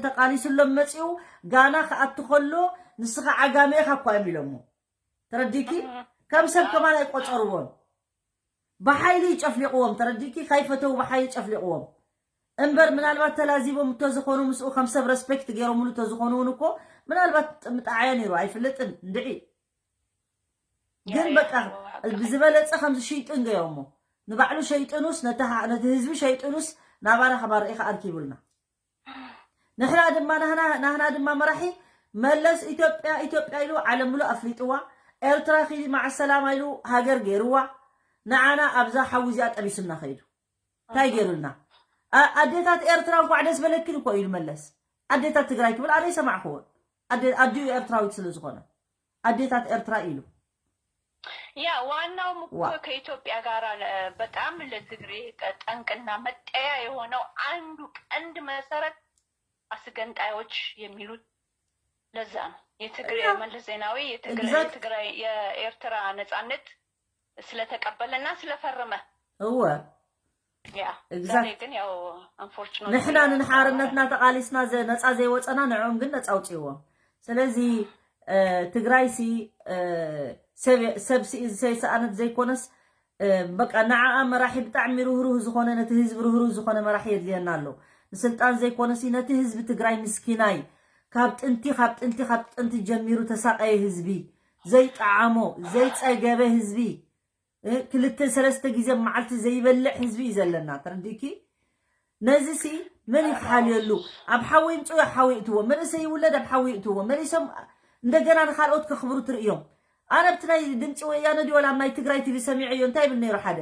ተቃሊሱሎም መፂኡ ጋና ክኣቱ ከሎ ንስኻ ዓጋመ ኢኻ እኳ እዮም ኢሎሞ ተረዲኪ ከም ሰብ ከማን ኣይቆፀርዎን ብሓይሊ ይጨፍሊቕዎም ተረዲኪ ካይፈተው ብሓይሊ ጨፍሊቕዎም እምበር ምናልባት ተላዚቦም እተዝኾኑ ምስኡ ከም ሰብ ረስፔክት ገይሮምሉ እተዝኾኑ እውን እኮ ምናልባት ምጣዓዮ ነይሩ ኣይፍልጥን እንድዒ ግን በቃ ብዝበለፀ ከምዚ ሽይጥን ገይሮሞ ንባዕሉ ሸይጥኑስ ነቲ ህዝቢ ሸይጥኑስ ናባና ከባር ኢኻ ኣርኪቡልና ንሕና ድማ ናህና ድማ መራሒ መለስ ኢትዮጵያ ኢትዮጵያ ኢሉ ዓለም ምሉእ ኣፍሊጥዋ ኤርትራ ኺዲ መዓሰላማ ኢሉ ሃገር ገይርዋ ንዓና ኣብዛ ሓዊ እዚኣ ጠቢሱና ከይዱ እንታይ ገይሩልና? ኣዴታት ኤርትራ እንኳዕ ደስ በለክን እኮ ኢሉ መለስ። ኣዴታት ትግራይ ክብል ኣነ ይሰማዕክዎ። ኣዲኡ ኤርትራዊት ስለ ዝኾነ ኣዴታት ኤርትራ ኢሉ። ያ ዋናውም እኮ ከኢትዮጵያ ጋር በጣም ለትግሬ ጠንቅና መጠያ የሆነው አንዱ ቀንድ መሰረት አስገንጣዮች የሚሉት ለዛ ነው። የትግሬ መለስ ዜናዊ የትግራይ የኤርትራ ነጻነት ስለተቀበለና ስለፈረመ እወ ያ ዛሬ ግን ያው unfortunately ንሕና ንሓርነትና ተቃሊስና ነፃ ዘይወፀና ንዕኦም ግን ነፃ ኣውፅእዎም። ስለዚ ትግራይ ሲ ሰብ ዝሰይሰኣነት ዘይኮነስ በቃ ንዓኣ መራሒ ብጣዕሚ ርህሩህ ዝኾነ ነቲ ህዝቢ ርህሩህ ዝኾነ መራሒ የድልየና ኣሎ። ንስልጣን ዘይኮነሲ ነቲ ህዝቢ ትግራይ ምስኪናይ ካብ ጥንቲ ካብ ጥንቲ ካብ ጥንቲ ጀሚሩ ተሳቀየ ህዝቢ ዘይጠዓሞ ዘይፀገበ ህዝቢ ክልተ ሰለስተ ግዜ መዓልቲ ዘይበልዕ ህዝቢ እዩ ዘለና። ተረዲእኪ? ነዚ ሲ መን ይክሓልየሉ? ኣብ ሓዊ ይምፅኡ ሓዊ ይእትዎ፣ መንእሰይ ይውለድ ኣብ ሓዊ ይእትዎ፣ መሊሶም እንደገና ንካልኦት ከኽብሩ ትርእዮም። ኣነ ኣብቲ ናይ ድምፂ ወያነ ድዮ ኣብ ናይ ትግራይ ቲቪ ሰሚዐዮ እንታይ ይብል ነይሩ ሓደ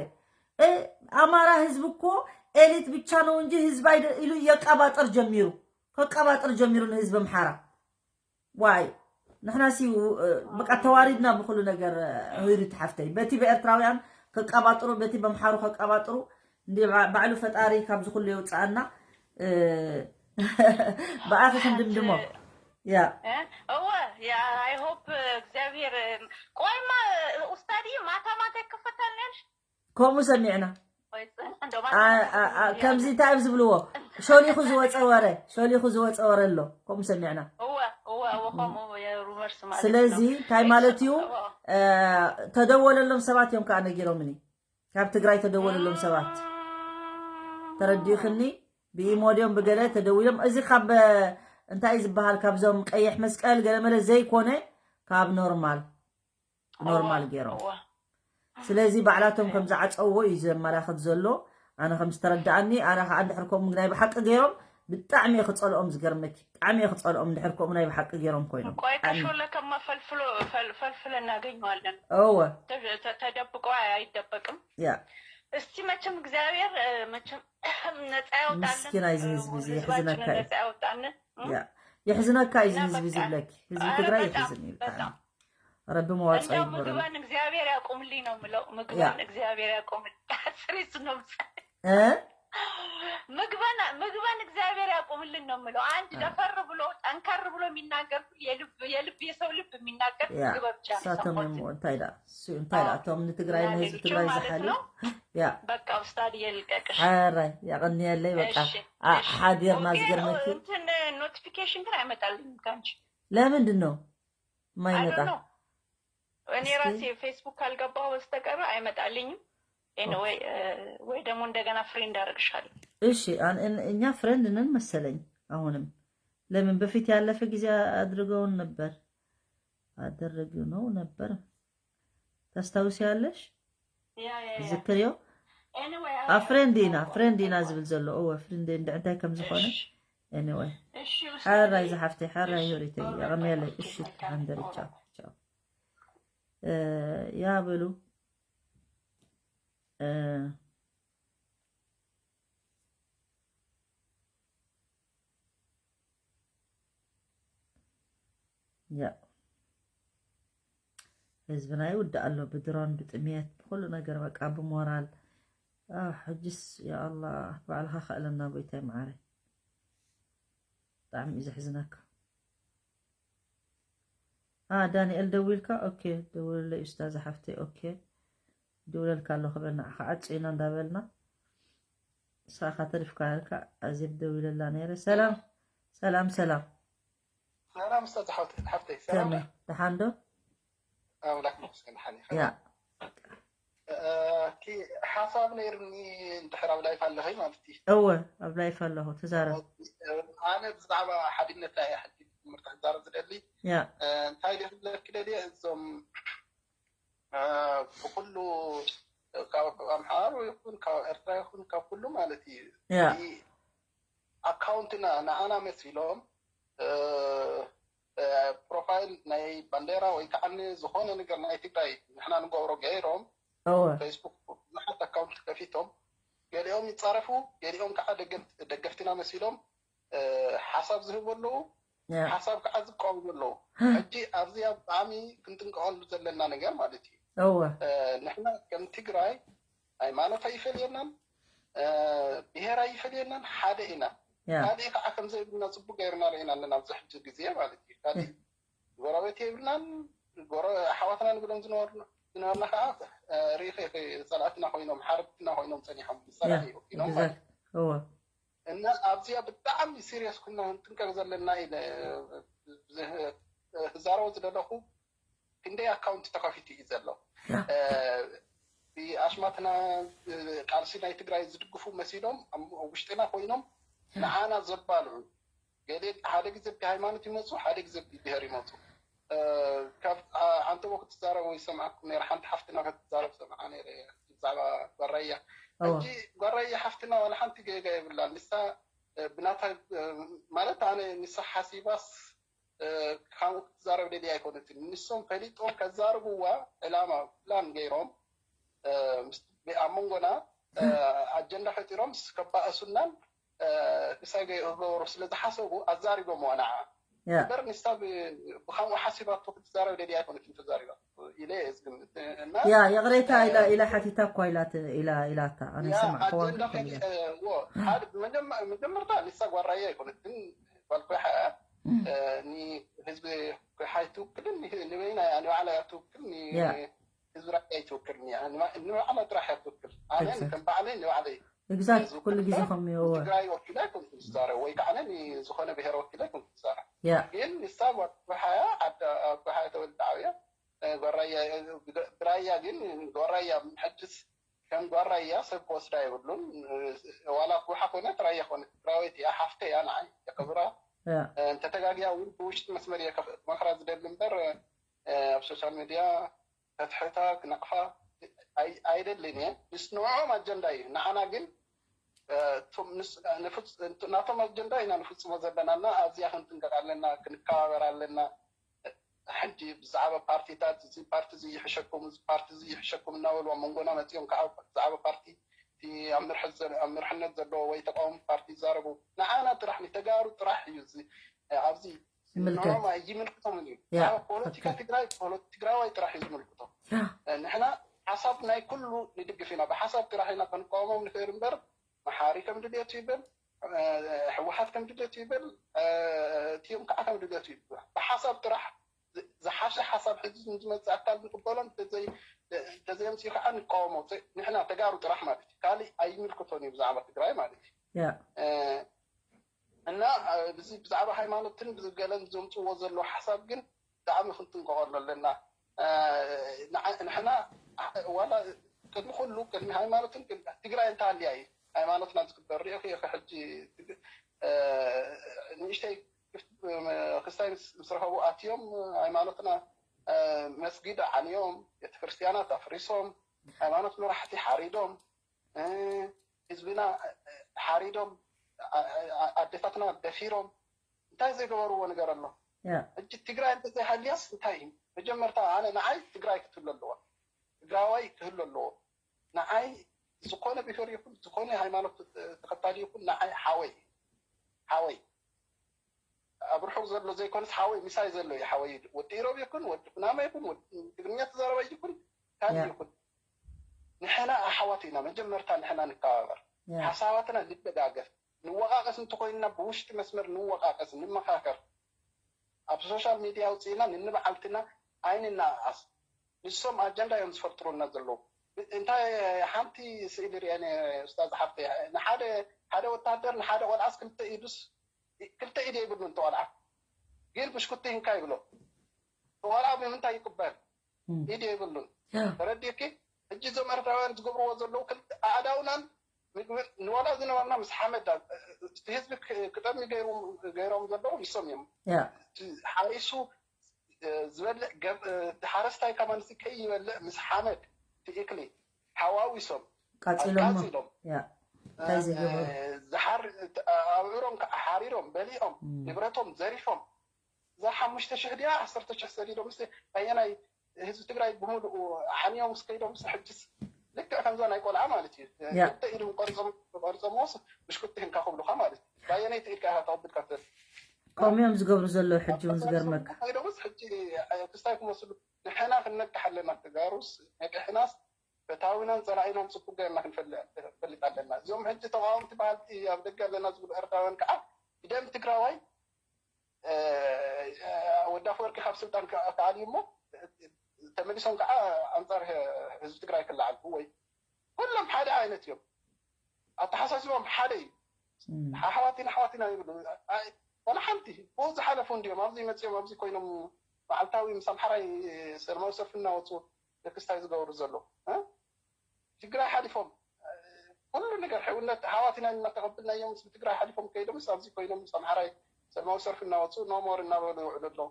ኣማራ ህዝቢ እኮ ኤሊት ብቻ ነው እንጂ ህዝብ ኢሉ የቀባጥር ጀሚሩ ከቀባጥር ጀሚሩ ንህዝቢ ኣምሓራ ዋይ ንሕና ሲ በቃ ተዋሪድና ብኩሉ ነገር ህይሪት ሓፍተይ በቲ ብኤርትራውያን ከቃባጥሩ በቲ በምሓሩ ከቃባጥሩ እንዲ ባዕሉ ፈጣሪ ካብዚ ኩሉ የውፅኣና ብኣኺ ክንድምድሞ ያ እወ I hope እግዚኣብሔር ቆይማ ኡስታዲ ማታ ማታ ይከፈታል ነሽ ከምኡ ሰሚዕና ከምዚ እንታይ እዮም ዝብልዎ ሾሊኹ ዝወፀ ወረ ሾሊኹ ዝወፀ ወረ ኣሎ ከምኡ ሰሚዕና ስለዚ እንታይ ማለት እዩ ተደወለሎም ሰባት እዮም ከዓ ነጊሮምኒ ካብ ትግራይ ተደወለሎም ሰባት ተረዲእኽኒ ብኢሞድዮም ብገለ ተደዊሎም እዚ ካብ እንታይ ዝበሃል ካብዞም ቀይሕ መስቀል ገለመለ ዘይኮነ ካብ ኖርማል ኖርማል ገይሮም ስለዚ ባዕላቶም ከም ዝዓፀውዎ እዩ ዘመላኽት ዘሎ ኣነ ከም ዝተረዳኣኒ ኣነ ከዓ እንድሕር ከምኡ ናይ ብሓቂ ገይሮም ብጣዕሚ እየ ክፀልኦም ዝገርመኪ ብጣዕሚ እየ ክፀልኦም እንድሕር ከምኡ ናይ ብሓቂ ገይሮም ኮይኖም ቆይ ከሾለ ከማ ፈልፍሎ ፈልፍለ እናገኘዋለን እወ ተደብቆ አይደበቅም ያ እስቲ መቸም እግዚኣብሔር መቸም ነፃ ያውጣልን ምስኪና እዚ ህዝቢ እዚ የሕዝነካ እዩ ነፃ ያውጣልን ያ የሕዝነካ እዩ ህዝቢ ዝብለኪ ህዝቢ ትግራይ የሕዝን እዩ ብጣዕሚ ረቢ መዋፅኦ ይግበረሉ ምግባን እግዚኣብሔር ያቁምልኝ ነው ምለው ምግባን እግዚኣብሔር ያቁምልኝ ስሪስ ነው ምግባን እግዚአብሔር ያቁምልን ነው የምለው። አንድ ደፈር ብሎ ጠንከር ብሎ የሚናገር የልብ የልብ የሰው ልብ የሚናገር ምግበ ብቻ ነው። እሳቶም የሞ እንታይ ዳ እንታይ ዳ እቶም ንትግራይ ንህዝቢ ትግራይ ዝሓልዩ ያ በቃ ኡስታድ የልቀቅሽ። ሐራይ ያቀንየለይ በቃ ሓዲርና ዝገርመኪ እንትን notification ግን አይመጣልኝም ካንቺ ለምንድን ነው ማይመጣ? እኔ ራሴ ፌስቡክ ካልገባሁ በስተቀር አይመጣልኝም። ኤኒዌይ ወይ ደግሞ እንደገና ፍሬንድ አደርግሻለሁ። እሺ እኛ ፍሬንድ ነን መሰለኝ። አሁንም ለምን በፊት ያለፈ ጊዜ አድርገውን ነበር አደረግነው ነበር ታስታውሲያለሽ? ዝክርዮ ፍሬንድ ኢና ፍሬንድ ኢና ዝብል ዘሎ እወ ፍሬንድ እንድዕንታይ ከም ዝኾነ ኤኒወይ ሓራይ ዝሓፍተይ ሓራይ ሆሪተይ የቐንየለይ እሺ ትሓንደሪ ቻው ቻው ያ በሉ ያ ህዝብና ይውዳእ ኣሎ ብድሮን ብጥምየት ብኩሉ ነገር በቃ ብሞራል ሕጅስ ያኣላህ ባዕልኻ ክእለና ጎይታይ መዓረይ ብጣዕሚ እዩ ዘሕዝነካ ዳንኤል ደዊልካ ኦኬ ደውልለይ ኡስታዝ ሓፍተይ ኦኬ ደውለልካ ኣሎ ክበልና ዓዓጹ ኢና እንዳበልና ሳኻ ተሪፍካ ኢልካ ኣዜብ ደዊለላ ነይረ ሰላም ሰላም ሰላም ሰላም ኡስታዝ ሓፍተይ ሰላም ደሓን ዶ ኣምላክ መስገን ሓኒ ያ ሓሳብ ነይርኒ እንድሕር ኣብ ላይፍ ኣለኸይ ማለት እዩ እወ ኣብ ላይፍ ኣለኹ ተዛረብ ኣነ ብዛዕባ ሓድነት ናይ ሓድነት ትምህርቲ ክዛረብ ዝደሊ እንታይ ደ ክብለኪ ደልየ እዞም ብኩሉ ካብ ኣምሓሩ ይኹን ካብ ኤርትራ ይኹን ካብ ኩሉ ማለት እዩ ኣካውንትና ንዓና መሲሎም ፕሮፋይል ናይ ባንዴራ ወይ ከዓ ዝኾነ ነገር ናይ ትግራይ ንሕና ንገብሮ ገይሮም ፌስቡክ ኣካውንት ከፊቶም፣ ገሊኦም ይጻረፉ፣ ገሊኦም ከዓ ደገፍ- ደገፍትና መሲሎም እ፣ ሓሳብ ዝህቡ ኣለዉ፣ ሓሳብ ከዓ ዝቃወሙ ኣለዉ። ሕጂ ኣብዚኣ ብጣዕሚ ክንጥንቀቐሉ ዘለና ነገር ማለት እዩ። እወ። እ፣ ንሕና ከም ትግራይ ሃይማኖት ኣይፈልየናን፣ እ፣ ብሄር ኣይፈልየናን፣ ሓደ ኢና። ካሊእ ከዓ ከም ዘይብልና ፅቡቅ ገይርና ርኢና ኣለና ኣብዚ ሕጂ ግዜ ማለት እዩ። ካሊእ ጎረቤት የብልናን። ጎረ ኣሕዋትና ንብሎም ዝነበርና ዝነበርና ከዓ እ፣ ርኢኺ ኢኺ፣ ፀላእትና ኮይኖም ሓረድትና ኮይኖም ፀኒሖም ዝፀላእ እዩ ኢሎም ማለት እዩ። እወ። እና ኣብዚኣ ብጣዕሚ ሲሪየስ ኩና ክንጥንቀቅ ዘለና ኢለ ዝ- ክዛረቦ ዝደለኹ፣ ክንደይ ኣካውንት ተኸፊቱ እዩ ዘሎ። እ፣ ብኣሽማትና እ፣ ቃልሲ ናይ ትግራይ ዝድግፉ መሲሎም ኣብ ውሽጥና ኮይኖም ንዓና ዘባልዑ፣ ገለ ሓደ ግዜ ብሃይማኖት ይመፁ፣ ሓደ ግዜ ብብሄር ይመፁ። እ፣ ካብ ዓ- ዓንተቦ ክትዛረቡ ይሰምዓኩም ነይረ። ሓንቲ ሓፍትና ክትዛረብ ሰምዓ ነይረ ብዛዕባ ጓራያ። ሕጂ ጓራያ ሓፍትና ዋላ ሓንቲ ጌጋ የብላን። ንሳ እ፣ ብናታ እ፣ ማለት ኣነ ንሳ ሓሲባስ እ፣ ካብኡ ክትዛረብ ደልያ ኣይኮነትን። ንሶም ፈሊጦም ከዛርብዋ ዕላማ ፕላን ገይሮም እ፣ ምስ- ኣብ መንጎና እ፣ ኣጀንዳ ፈጢሮም ስ- ከባእሱናን እ፣ ክሳይ ገ- ክገበሩ ስለ ዝሓሰቡ ኣዛሪቦምዋ ንዓ። እምበር ንሳ ብ- ብከምኡ ሓሲባቶ ክትዛረብ ደልያ ኣይኮነትን ተዛሪባ ኢለ እየ ዝግምት። እና ያ ይቕሬታ ኢላ ኢላ ሓቲታ እኳ ኢላ ኢላ ኢላታ ኣነ ያ ሰማዕክዋ ኣጀንዳ ከ- እ፣ ዎ፣ ሓደ መጀመ- መጀመርታ ንሳ ጓራያ ኣይኮነትን፣ ጓል ኮይሓ እያ። እ፣ ንህዝቢ ኮይሓ ኣይትውክልን፣ ንህ- ንበይና እያ፣ ንባዕላ እያ ትውክል፣ ን- ያ ህዝቢ ራያ ኣይትውክልን እያ፣ ንባ- ንባዕላ ጥራሕ እያ ትውክል። ኣነ Exactly. ከም ባዕለይ ንባዕለይ exactly ኩሉ ግዜ ከምኡ እወ ትግራይ ወኪላ ኣይኮንኩን ዝዛረብ፣ ወይ ከዓ ንዝኾነ ብሄር ወኪላ ኣይኮንኩን ዝዛረብ። ያ ግን ንሳ ጓል ኮይሓ እያ፣ ዓዳ ኣብ ኮይሓ ተወልዳ ዓብያ፣ እ፣ ጓራያ ብራያ ግን ጓራያ ሕጅስ ከም ጓራያ ሰብ ክወስዳ የብሉን። እ፣ ዋላ ኩሓ ኮነት ራያ ኮነት ትግራወይቲ እያ፣ ሓፍተ እያ፣ ንዓይ የኽብራ። ያ እ፣ እንተተጋግያ እውን ብውሽጢ መስመር እየ ከፍ- ክመኽራ ዝደሊ እምበር እ፣ ኣብ ሶሻል ሚድያ ከትሕታ ክነቕፋ ኣይ- ኣይደልን እየ። ምስ ንዕኦም ኣጀንዳ እዩ፣ ንዓና ግን እ፣ እቶም ንስ- ንፍጽ- ናቶም ኣጀንዳ ኢና ንፍጽሞ ዘለና እና ኣብዚኣ ክንጥንቀቕ ኣለና፣ ክንከባበር ኣለና። ሕጂ ብዛዕባ ፓርቲታት እዚ ፓርቲ እዚ ይሕሸኩም፣ እዚ ፓርቲ እዚ ይሕሸኩም እናበሉ ኣብ መንጎና መፂኦም ከዓ ብዛዕባ ፓርቲ እቲ ኣብ ምርሒ ዘ- ኣብ ምርሕነት ዘለዎ ወይ ተቃወሚ ፓርቲ ይዛረቡ። ንዓና ጥራሕ ንተጋሩ ጥራሕ እዩ እዚ ኣብዚ ይምልከት። ንዕኦም ኣይምልክቶምን እዩ። ያ፣ ብዛዕባ ፖለቲካ ትክክል። ትግራይ ፖለ- ትግራዋይ ጥራሕ እዩ ዝምልክቶ። ያ ንሕና ሓሳብ ናይ ኩሉ ንድግፍ ኢና። ብሓሳብ ጥራሕ ኢና ክንቃወሞም ንኽእል እምበር መሓሪ ከም ድልየቱ ይብል፣ እ፣ ህወሓት ከም ድልየቱ ይብል፣ እ፣ እቲኦም ከዓ ከም ድልየቱ ይብል። ብሓሳብ ጥራሕ ዝ- ዝሓሸ ሓሳብ ሕዚ ንዝመፅእ ኣካል ንቅበሎ፣ እንተዘይ- እንተዘየምፅኡ ከዓ ንቃወሞ። ዘ- ንሕና ተጋሩ ጥራሕ ማለት እዩ። ካሊእ ኣይምልክቶን እዩ ብዛዕባ ትግራይ ማለት እዩ። ያ እ፣ እና እ፣ ብዚ ብዛዕባ ሃይማኖትን ብዝገለን ዘምፅዎ ዘሎ ሓሳብ ግን ብጣዕሚ ክንጥንቀቐሉ ኣለና። እ፣ ንዓ- ንሕና እ፣ ዋላ ቅድሚ ኩሉ ቅድሚ ሃይማኖትን ቅድሚ ትግራይ እንተሃልያ እዩ ሃይማኖትና ዝክበር። ሪኢኺ ኢኺ ሕጂ ትግ- እ፣ ንእሽተይ ክፍ- እ፣ ክስታይ ምስ ምስ ረኸቡ ኣትዮም ሃይማኖትና እ፣ መስጊድ ዓንዮም፣ ቤተክርስትያናት ኣፍሪሶም፣ ሃይማኖት መራሕቲ ሓሪዶም፣ እ፣ ህዝብና እ፣ ሓሪዶም፣ ኣ- ኣ- ኣዴታትና ደፊሮም፣ እንታይ ዘይገበርዎ ነገር ኣሎ? ያ ሕጂ ትግራይ እንተዘይሃልያስ እንታይ እዩ? መጀመርታ ኣነ ንዓይ ትግራይ ክትህሉ ኣለዋ፣ ትግራዋይ ክህሉ ኣለዎ። ንዓይ ዝኾነ ብሄር ይኹን ዝኾነ ሃይማኖት ተኸታሊ ይኹን ንዓይ ሓወይ እዩ። ሓወይ ኣብ ርሑቕ ዘሎ ዘይኮነስ ሓወይ ምሳይ ዘሎ እዩ። ሓወይ ወዲ ኢሮብ ይኹን ወዲ ኩናማ ይኹን ወዲ ትግርኛ ተዛረባይ ይኹን ካልእ ያ። ይኹን ንሕና ኣሕዋት ኢና። መጀመርታ ንሕና ንከባበር፣ ያ ሓሳባትና ንደጋገፍ፣ ንወቃቀስ እንተኮይንና ብውሽጢ መስመር ንወቃቀስ፣ ንመኻከር። ኣብ ሶሻል ሚድያ ኣውፅእና ንንበዓልትና ኣይንናኣስ። ንሶም ኣጀንዳ እዮም ዝፈጥሩልና ዘለዉ። እንታይ ሓንቲ ስእሊ ርአ ኡስታዝ ሓፍተ፣ ንሓደ ሓደ ወታደር ንሓደ ቆልዓስ ክልተ ኢዱስ ክልተ ኢድ የብሉን። ተቆልዓ ግን ብሽኩቲ እንካ ይብሎ። ተቆልዓ ብምንታይ ይቅበል? ኢድ የብሉን። ተረዲእኪ? ሕጂ እዞም ኤርትራውያን ዝገብርዎ ዘለዉ ክልተ ኣእዳውናን ምግቢ ንዋላ ዝነበርና ምስ ሓመድ እቲ ህዝቢ ክጠሚ ገይሮም ዘለዉ ንሶም እዮም። ሓሪሱ ዝበልዕ ሓረስታይ ከማን ከይበልዕ ምስ ሓመድ እቲ እክሊ ሓዋዊሶም ቃፂሎም ቃፂሎም ዝሓር ኣብዑሮም ከዓ ሓሪሮም በሊዖም ንብረቶም ዘሪፎም እዛ ሓሙሽተ ሽሕ ድያ ዓሰርተ ሽሕ ሰዲዶም ስ ኣየናይ ህዝቢ ትግራይ ብምሉኡ ሓንዮም ስከይዶም ስ ሕጅስ ልክዕ ከምዛ ናይ ቆልዓ ማለት እዩ። ክልተ ኢድም ቆሪፆምዎስ ብሽኩቲ ህንካ ክብሉካ ማለት እዩ። ባየነይቲ ኢድካ ኢካ ተቐብል ካብተ ከምኡ እዮም ዝገብሩ ዘለዉ ሕጂ እውን ዝገርመካ። ኮይዶምስ ሕጂ ክስታይ ክመስሉ ንሕና ክንነቅሕ ኣለና። ተጋሩስ ነቅሕናስ ፈታዊናን ፀላኢናን ፅቡቅ ገርና ክንፈልጥ ኣለና። እዚኦም ሕጂ ተቃወምቲ በሃልቲ ኣብ ደገ ኣለና ዝብሉ ኤርትራውያን ከዓ ብደም ትግራዋይ ወዲ ኣፈወርቂ ካብ ስልጣን ክኣልዩ እሞ ተመሊሶም ከዓ ኣንፃር ህዝቢ ትግራይ ክለዓልኩ ወይ ኩሎም ሓደ ዓይነት እዮም። ኣተሓሳስቦም ሓደ እዩ። ኣሕዋቲና ኣሕዋቲና ይብሉ። ዋላ ሓንቲ ብኡ ዝሓለፉ እንዲዮም ኣብዚ መፅኦም ኣብዚ ኮይኖም መዓልታዊ ምስ ኣምሓራይ ሰላማዊ ሰልፊ እናወፁ ክስታይ ዝገብሩ ዘለዉ ትግራይ ሓሊፎም ኩሉ ነገር ሕውነት ኣሕዋቲና እናተቐብልናዮም ምስ ትግራይ ሓሊፎም ከይዶምስ ኣብዚ ኮይኖም ምስ ኣምሓራይ ሰላማዊ ሰልፊ እናወፁ ኖሞር እናበሉ ይውዕሉ ኣለዉ።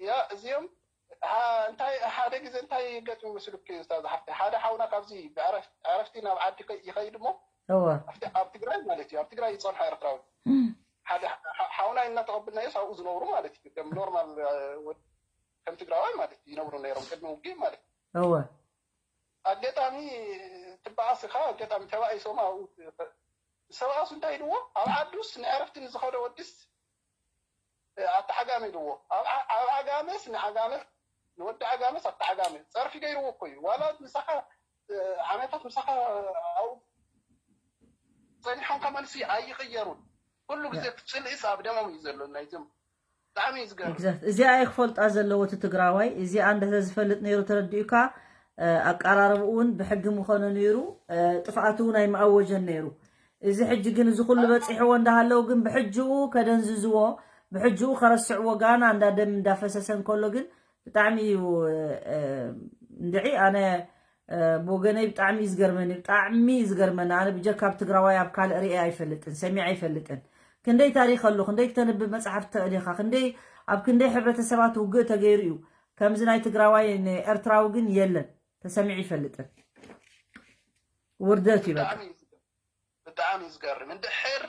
ያ እዚኦም እንታይ ሓደ ግዜ እንታይ ገጥሙ መስሉክ እዩ ስታዝ ሓፍቲ ሓደ ሓውና ካብዚ ብዕረፍቲ ናብ ዓዲ ይኸይድ እሞ እወ ኣብቲ ኣብ ትግራይ ማለት እዩ ኣብ ትግራይ ይፀንሖ ኤርትራዊ ሓደ ሓውና እናተቐብልናዮስ ኣብኡ ዝነብሩ ማለት እዩ ከም ኖርማል ከም ትግራዋይ ማለት እዩ ይነብሩ ነይሮም ቅድሚ ውግእ ማለት እዩ እወ ኣጋጣሚ ትበኣስ ኢኻ ኣጋጣሚ ተባኢሶም ኣብኡ ዝሰብኣሱ እንታይ ኢልዎ ኣብ ዓዱስ ንዕረፍቲ ንዝኸደ ወድስ ኣተዓጋሚ ኢልዎ ኣብ ዓጋመስ ንዓጋመ ንወዲ ዓጋመስ ኣተዓጋሚ ፀርፊ ገይርዎ እኮ እዩ ዋላ ምሳኻ ዓመታት ምሳኻ ኣብኡ ፀኒሖም ከማንሲ ኣይቕየሩን ኩሉ ግዜ ፅልኢስ ኣብ ደሞም እዩ ዘሎ ናይዞም ብጣዕሚ እዩ ዝገርም exact እዚኣ እየ ክፈልጣ ዘለዎ እቲ ትግራዋይ እዚኣ እንድሕር ዝፈልጥ ነይሩ ተረዲኡካ ኣቀራርብኡ እውን ብሕጊ ምኾነ ነይሩ ጥፍኣቱ እውን ኣይምኣወጀን ነይሩ እዚ ሕጂ ግን እዚ ኩሉ በፂሕዎ እንዳሃለው ግን ብሕጅኡ ከደንዝዝዎ ብሕጅኡ ከረስዕዎ ጋና እንዳ ደም እንዳፈሰሰ እንከሎ ግን ብጣዕሚ እዩ እንድዒ ኣነ ብወገነይ ብጣዕሚ እዩ ዝገርመኒ ብጣዕሚ እዩ ዝገርመኒ ኣነ ብጀካ ኣብ ትግራዋይ ኣብ ካልእ ርኤ ኣይፈልጥን ሰሚዐ ኣይፈልጥን ክንደይ ታሪክ ኣሎ ክንደይ ክተንብብ መፅሓፍ ትኽእል ኢኻ ክንደይ ኣብ ክንደይ ሕብረተሰባት ውግእ ተገይሩ እዩ ከምዚ ናይ ትግራዋይ ንኤርትራዊ ግን የለን ተሰሚዑ ይፈልጥን ውርደት እዩ በቃ ብጣዕሚ እዩ ዝገርም እንድሕር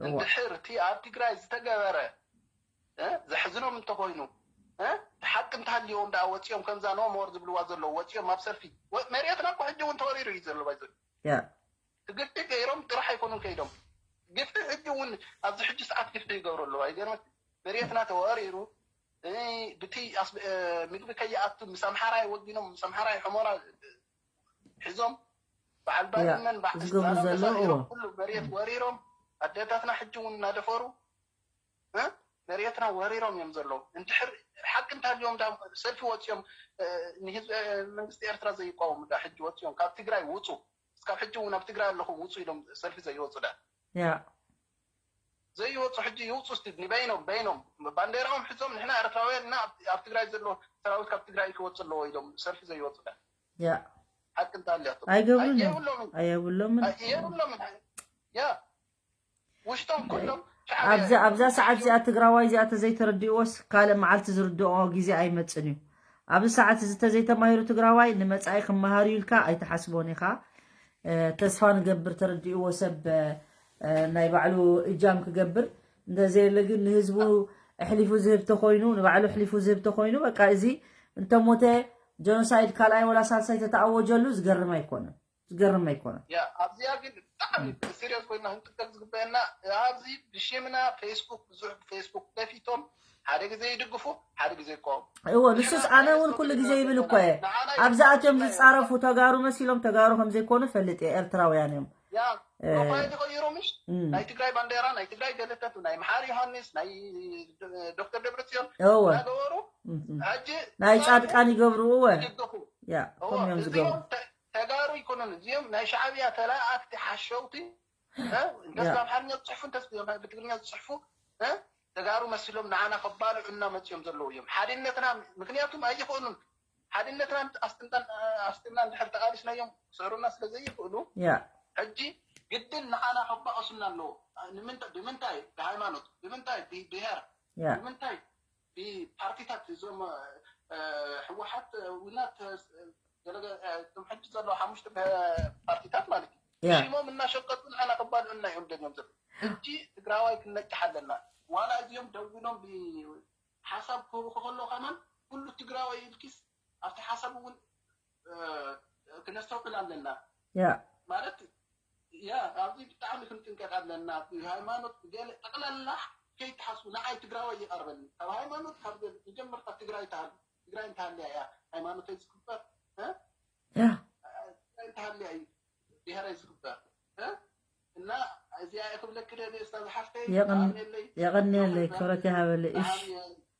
እንድሕር እቲ ኣብ ትግራይ ዝተገበረ ዘሕዝኖም እንተኮይኑ ሓቂ እንተሃልዮም ደኣ ወፂኦም ከምዛ ኖሞር ዝብልዋ ዘለዉ ወፂኦም ኣብ ሰልፊ መሬትና እኮ ሕጂ እውን ተወሪሩ እዩ ዘሎ ባይዞ ግፍዒ ገይሮም ጥራሕ ኣይኮኑን ከይዶም ግፍዒ ሕጂ እውን ኣብዚ ሕጂ ሰዓት ግፍዒ ይገብሩ ኣለዉ ኣይገርመ መሬትና ተወሪሩ ብቲ ምግቢ ከይኣቱ ምስ ኣምሓራይ ወጊኖም ምስ ኣምሓራይ ሕሞራ ሒዞም በዓል ባድመን በዓል ዝገብሩ ዘለዉ ኩሉ መሬት ወሪሮም ኣደታትና ሕጂ እውን እናደፈሩ መሬትና ወሪሮም እዮም ዘለዉ እንድሕር ሓቂ እንተሃልዮም ሰልፊ ወፂኦም ንህዝቢ መንግስቲ ኤርትራ ዘይቋወሙ ዳ ሕጂ ወፂኦም ካብ ትግራይ ውፁ እስካብ ሕጂ እውን ኣብ ትግራይ ኣለኹም ውፁ ኢሎም ሰልፊ ዘይወፁ ዳ ያ ዘይወፁ ሕጂ ይውፁ ስቲ ንበይኖም በይኖም ባንዴራኦም ሕዞም ንሕና ኤርትራውያን እና ኣብ ትግራይ ዘሎ ሰራዊት ካብ ትግራይ ክወፅ ኣለዎ ኢሎም ሰልፊ ዘይወፁ ዳ ያ ሓቂ እንተሃልያቶ ኣይገብሩን እዮም የብሎምን ኣየብሎምን የብሎምን ያ ውሽጦም ኩሎም ኣብዚ ኣብዛ ሰዓት እዚኣ ትግራዋይ እዚኣ ተዘይተረድእዎስ ካልእ መዓልቲ ዝርድኦ ግዜ ኣይመፅን እዩ ኣብዚ ሰዓት እዚ ተዘይተማሂሩ ትግራዋይ ንመፃኢ ክመሃር እዩ ኢልካ ኣይትሓስቦን ኢኻ ተስፋ ንገብር ተረዲእዎ ሰብ ናይ ባዕሉ እጃም ክገብር እንተዘየለ ግን ንህዝቡ ኣሕሊፉ ዝህብ ተኮይኑ ንባዕሉ ኣሕሊፉ ዝህብ ተኮይኑ በቃ እዚ እንተሞተ ጀኖሳይድ ካልኣይ ወላ ሳልሳይ ተተኣወጀሉ ዝገርም ኣይኮነን ዝገርም ኣይኮነን ያ ኣብዚኣ ግን ብጣዕሚ ብስሪየስ ኮይና ክንጥንቀቅ ዝግበአና ኣብዚ ብሽምና ፌስቡክ ብዙሕ ብፌስቡክ ከፊቶም ሓደ ግዜ ይድግፉ ሓደ ግዜ ይቃወሙ እዎ ንሱስ ኣነ እውን ኩሉ ግዜ ይብል እኮ እየ ኣብዛ ኣትዮም ዝፃረፉ ተጋሩ መሲሎም ተጋሩ ከም ዘይኮኑ ፈልጥ እየ ኤርትራውያን እዮም ያ ፕሮፋይል ይቀይሩ ምሽ ናይ ትግራይ ባንዴራ ናይ ትግራይ ገለተቱ ናይ መሓር ዮሃንስ ናይ ዶክተር ደብረፅዮን እወ እናገበሩ ሕጂ ናይ ፃድቃን ይገብሩ እወ ይድግፉ ያ ከምኡ እዮም ዝገብሩ ተጋሩ ይኮኑን እዚኦም ናይ ሻዕብያ ተላኣክቲ ሓሸውቲ እንተስ ብኣምሓርኛ ዝፅሕፉ እንተስ ብትግርኛ ዝፅሕፉ ተጋሩ መሲሎም ንዓና ከባልዑና መፅኦም ዘለዉ እዮም ሓድነትና ምክንያቱም ኣይኽእሉን ሓድነትና ኣስጥንና እንድሕር ተቃሊስናዮም ክስዕሩና ስለ ዘይኽእሉ ያ ሕጂ ግድን ንዓና ከባእሱና ኣለዎ ንምንታይ ብምንታይ ብሃይማኖት ብምንታይ ብብሄር ያ ብምንታይ ብፓርቲታት እዞም ህወሓት ውናት እቶም ሕጂ ዘለዉ ሓሙሽተ ፓርቲታት ማለት እዩ ያ ሽሞም እናሸቀጡ ንዓና ከባልዑና እዮም ደልዮም ዘለዉ ሕጂ ትግራዋይ ክንነቅሕ ኣለና ዋላ እዚኦም ደዊሎም ሓሳብ ክህቡ ከሎ ከማን ኩሉ ትግራዋይ ኢልኪስ ኣብቲ ሓሳብ እውን ክነስተውዕል ኣለና። ያ ማለት ያ ኣብዚ ብጣዕሚ ክንጥንቀቅ ኣለና። ሃይማኖት ገለ ጠቅላላ ከይትሓስቡ፣ ንዓይ ትግራዋይ ይቀርበኒ። ካብ ሃይማኖት ካብ ገለ መጀመርታ ትግራይ ትሃሉ። ትግራይ እንተሃልያ እያ ሃይማኖተይ ዝክበር፣ እ? ያ ትግራይ እንተሃልያ እዩ ብሄረይ ዝክበር፣ እ? እና እዚኣ እየ ክብለኪ ደልየ፣ ኡስታዝ ሓፍተይ። የቐን- ብጣዕሚ የለይ። የቐንየለይ፣ ብጣዕሚ ክብረት ይሃበለይ። እሽ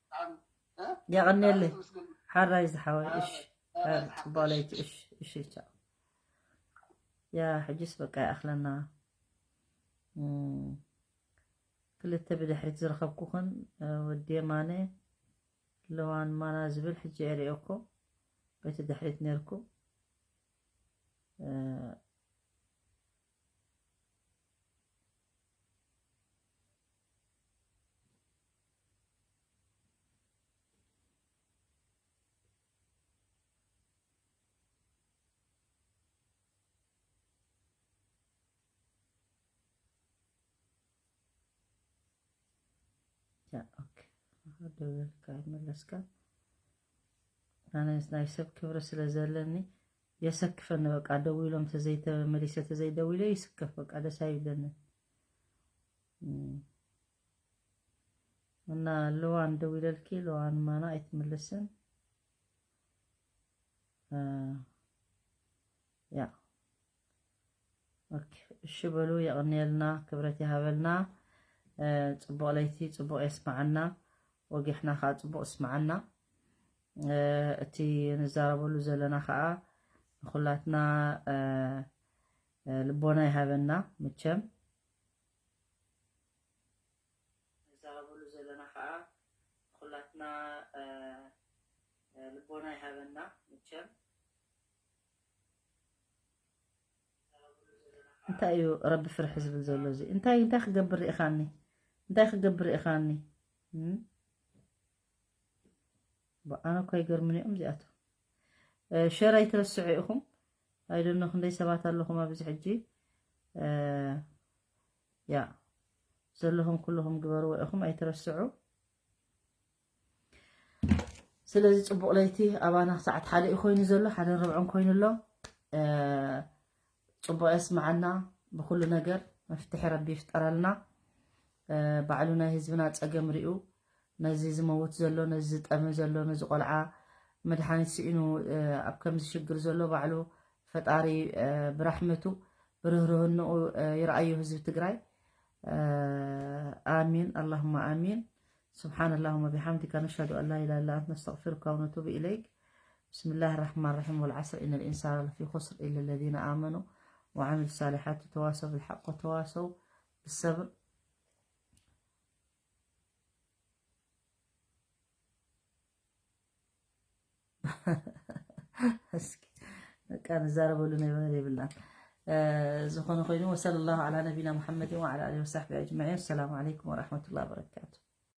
ብጣዕሚ፣ እ? የቐንየለይ። ብጣዕሚ ምስግን። ሓራይ ዝሓወይ። እሽ ሓራይ ጽቡቕ ለይቲ። እሽ እሽ ቻው። ያ ሕጅስ በቃ ይኣኽለና። እም፣ ክልተ ብድሕሪት ዝረኸብኩኽን፣ እ፣ ወዲ የማነ ለዋን ማና ዝብል ሕጂ እየ ሪኤኩም። በቲ ድሕሪት ነርኩም። እ፣ ያ፣ ኦኬ። ደወልካ ይመለስካ። ኣነ ናይ ሰብ ክብሪ ስለ ዘለኒ የሰክፈኒ። በቃ ደዊሎም ተዘይተመሊሰ ተዘይደዊለ ይስከፍ። በቃ ደስ ኣይብለኒ። እም። እና ልዋን ደዊለልኪ፣ ልዋን ማና ኣይትምልስን። እ፣ ያ። ኦኬ፣ እሺ በሉ፣ የቕንየልና፣ ክብረት ይሃበልና። እ፣ ጽቡቕ ለይቲ፣ ጽቡቕ የስማዓና። ወጊሕና ከዓ ጽቡቕ ስማዓና። እ፣ እቲ ንዛረበሉ ዘለና ከዓ ንኹላትና፣ እ፣ እ፣ ልቦና ይሃበና። መቸም ንዛረበሉ ዘለና ከዓ ንኹላትና፣ እ፣ እ፣ ልቦና ይሃበና። መቸም እንታይ እዩ ረቢ ፍርሒ ዝብል ዘሎ? እዚ እንታይ እንታይ ክገብር ርኢኻኒ? እንታይ ክገብር ርኢኻኒ? እም? ባ-፣ ኣነ እኮ ኣይገርምን እዮም እዚኣቶም። እ፣ ሸር ኣይትረስዑ ኢኹም። ኣይደኖ ክንደይ ሰባት ኣለኹም ኣብዚ ሕጂ። እ፣ ያ ዘለኹም ኩልኹም ግበርዎ ኢኹም፣ ኣይትረስዑ። ስለዚ ጽቡቕ ለይቲ። ኣባና ሰዓት ሓደ እዩ ኮይኑ ዘሎ፣ ሓደን ርብዕን ኮይኑ ኣሎ። እ፣ ጽቡቕ የስምዓና። ብኹሉ ነገር መፍትሒ ረቢ ይፍጠረልና። እ፣ ባዕሉ ናይ ህዝብና ጸገም ሪኡ፣ ነዚ ዝመውት ዘሎ፣ ነዚ ዝጠሚ ዘሎ፣ ነዚ ቆልዓ መድሓኒት ስኢኑ፣ እ፣ ኣብ ከምዚ ሽግር ዘሎ ባዕሉ ፈጣሪ፣ እ፣ ብራሕመቱ ብርህርህንኡ፣ እ፣ ይርኣዮ ህዝቢ ትግራይ። እ፣ ኣሚን ኣላሁማ ኣሚን። سبحان اللهم بحمدك نشهد أن لا إله إلا أنت نستغفرك ونتوب إليك. بسم الله الرحمن الرحيم والعصر إن الإنسان لفي خسر إلا الذين آمنوا وعملوا الصالحات وتواصوا بالحق وتواصوا بالصبر. እስኪ በቃ ንዛረበሉ ናይ በለ የብልናን። እ፣ ዝኾነ ኮይኑ وصلى الله على نبينا محمد وعلى آله وصحبه أجمعين. السلام عليكم ورحمة الله وبركاته.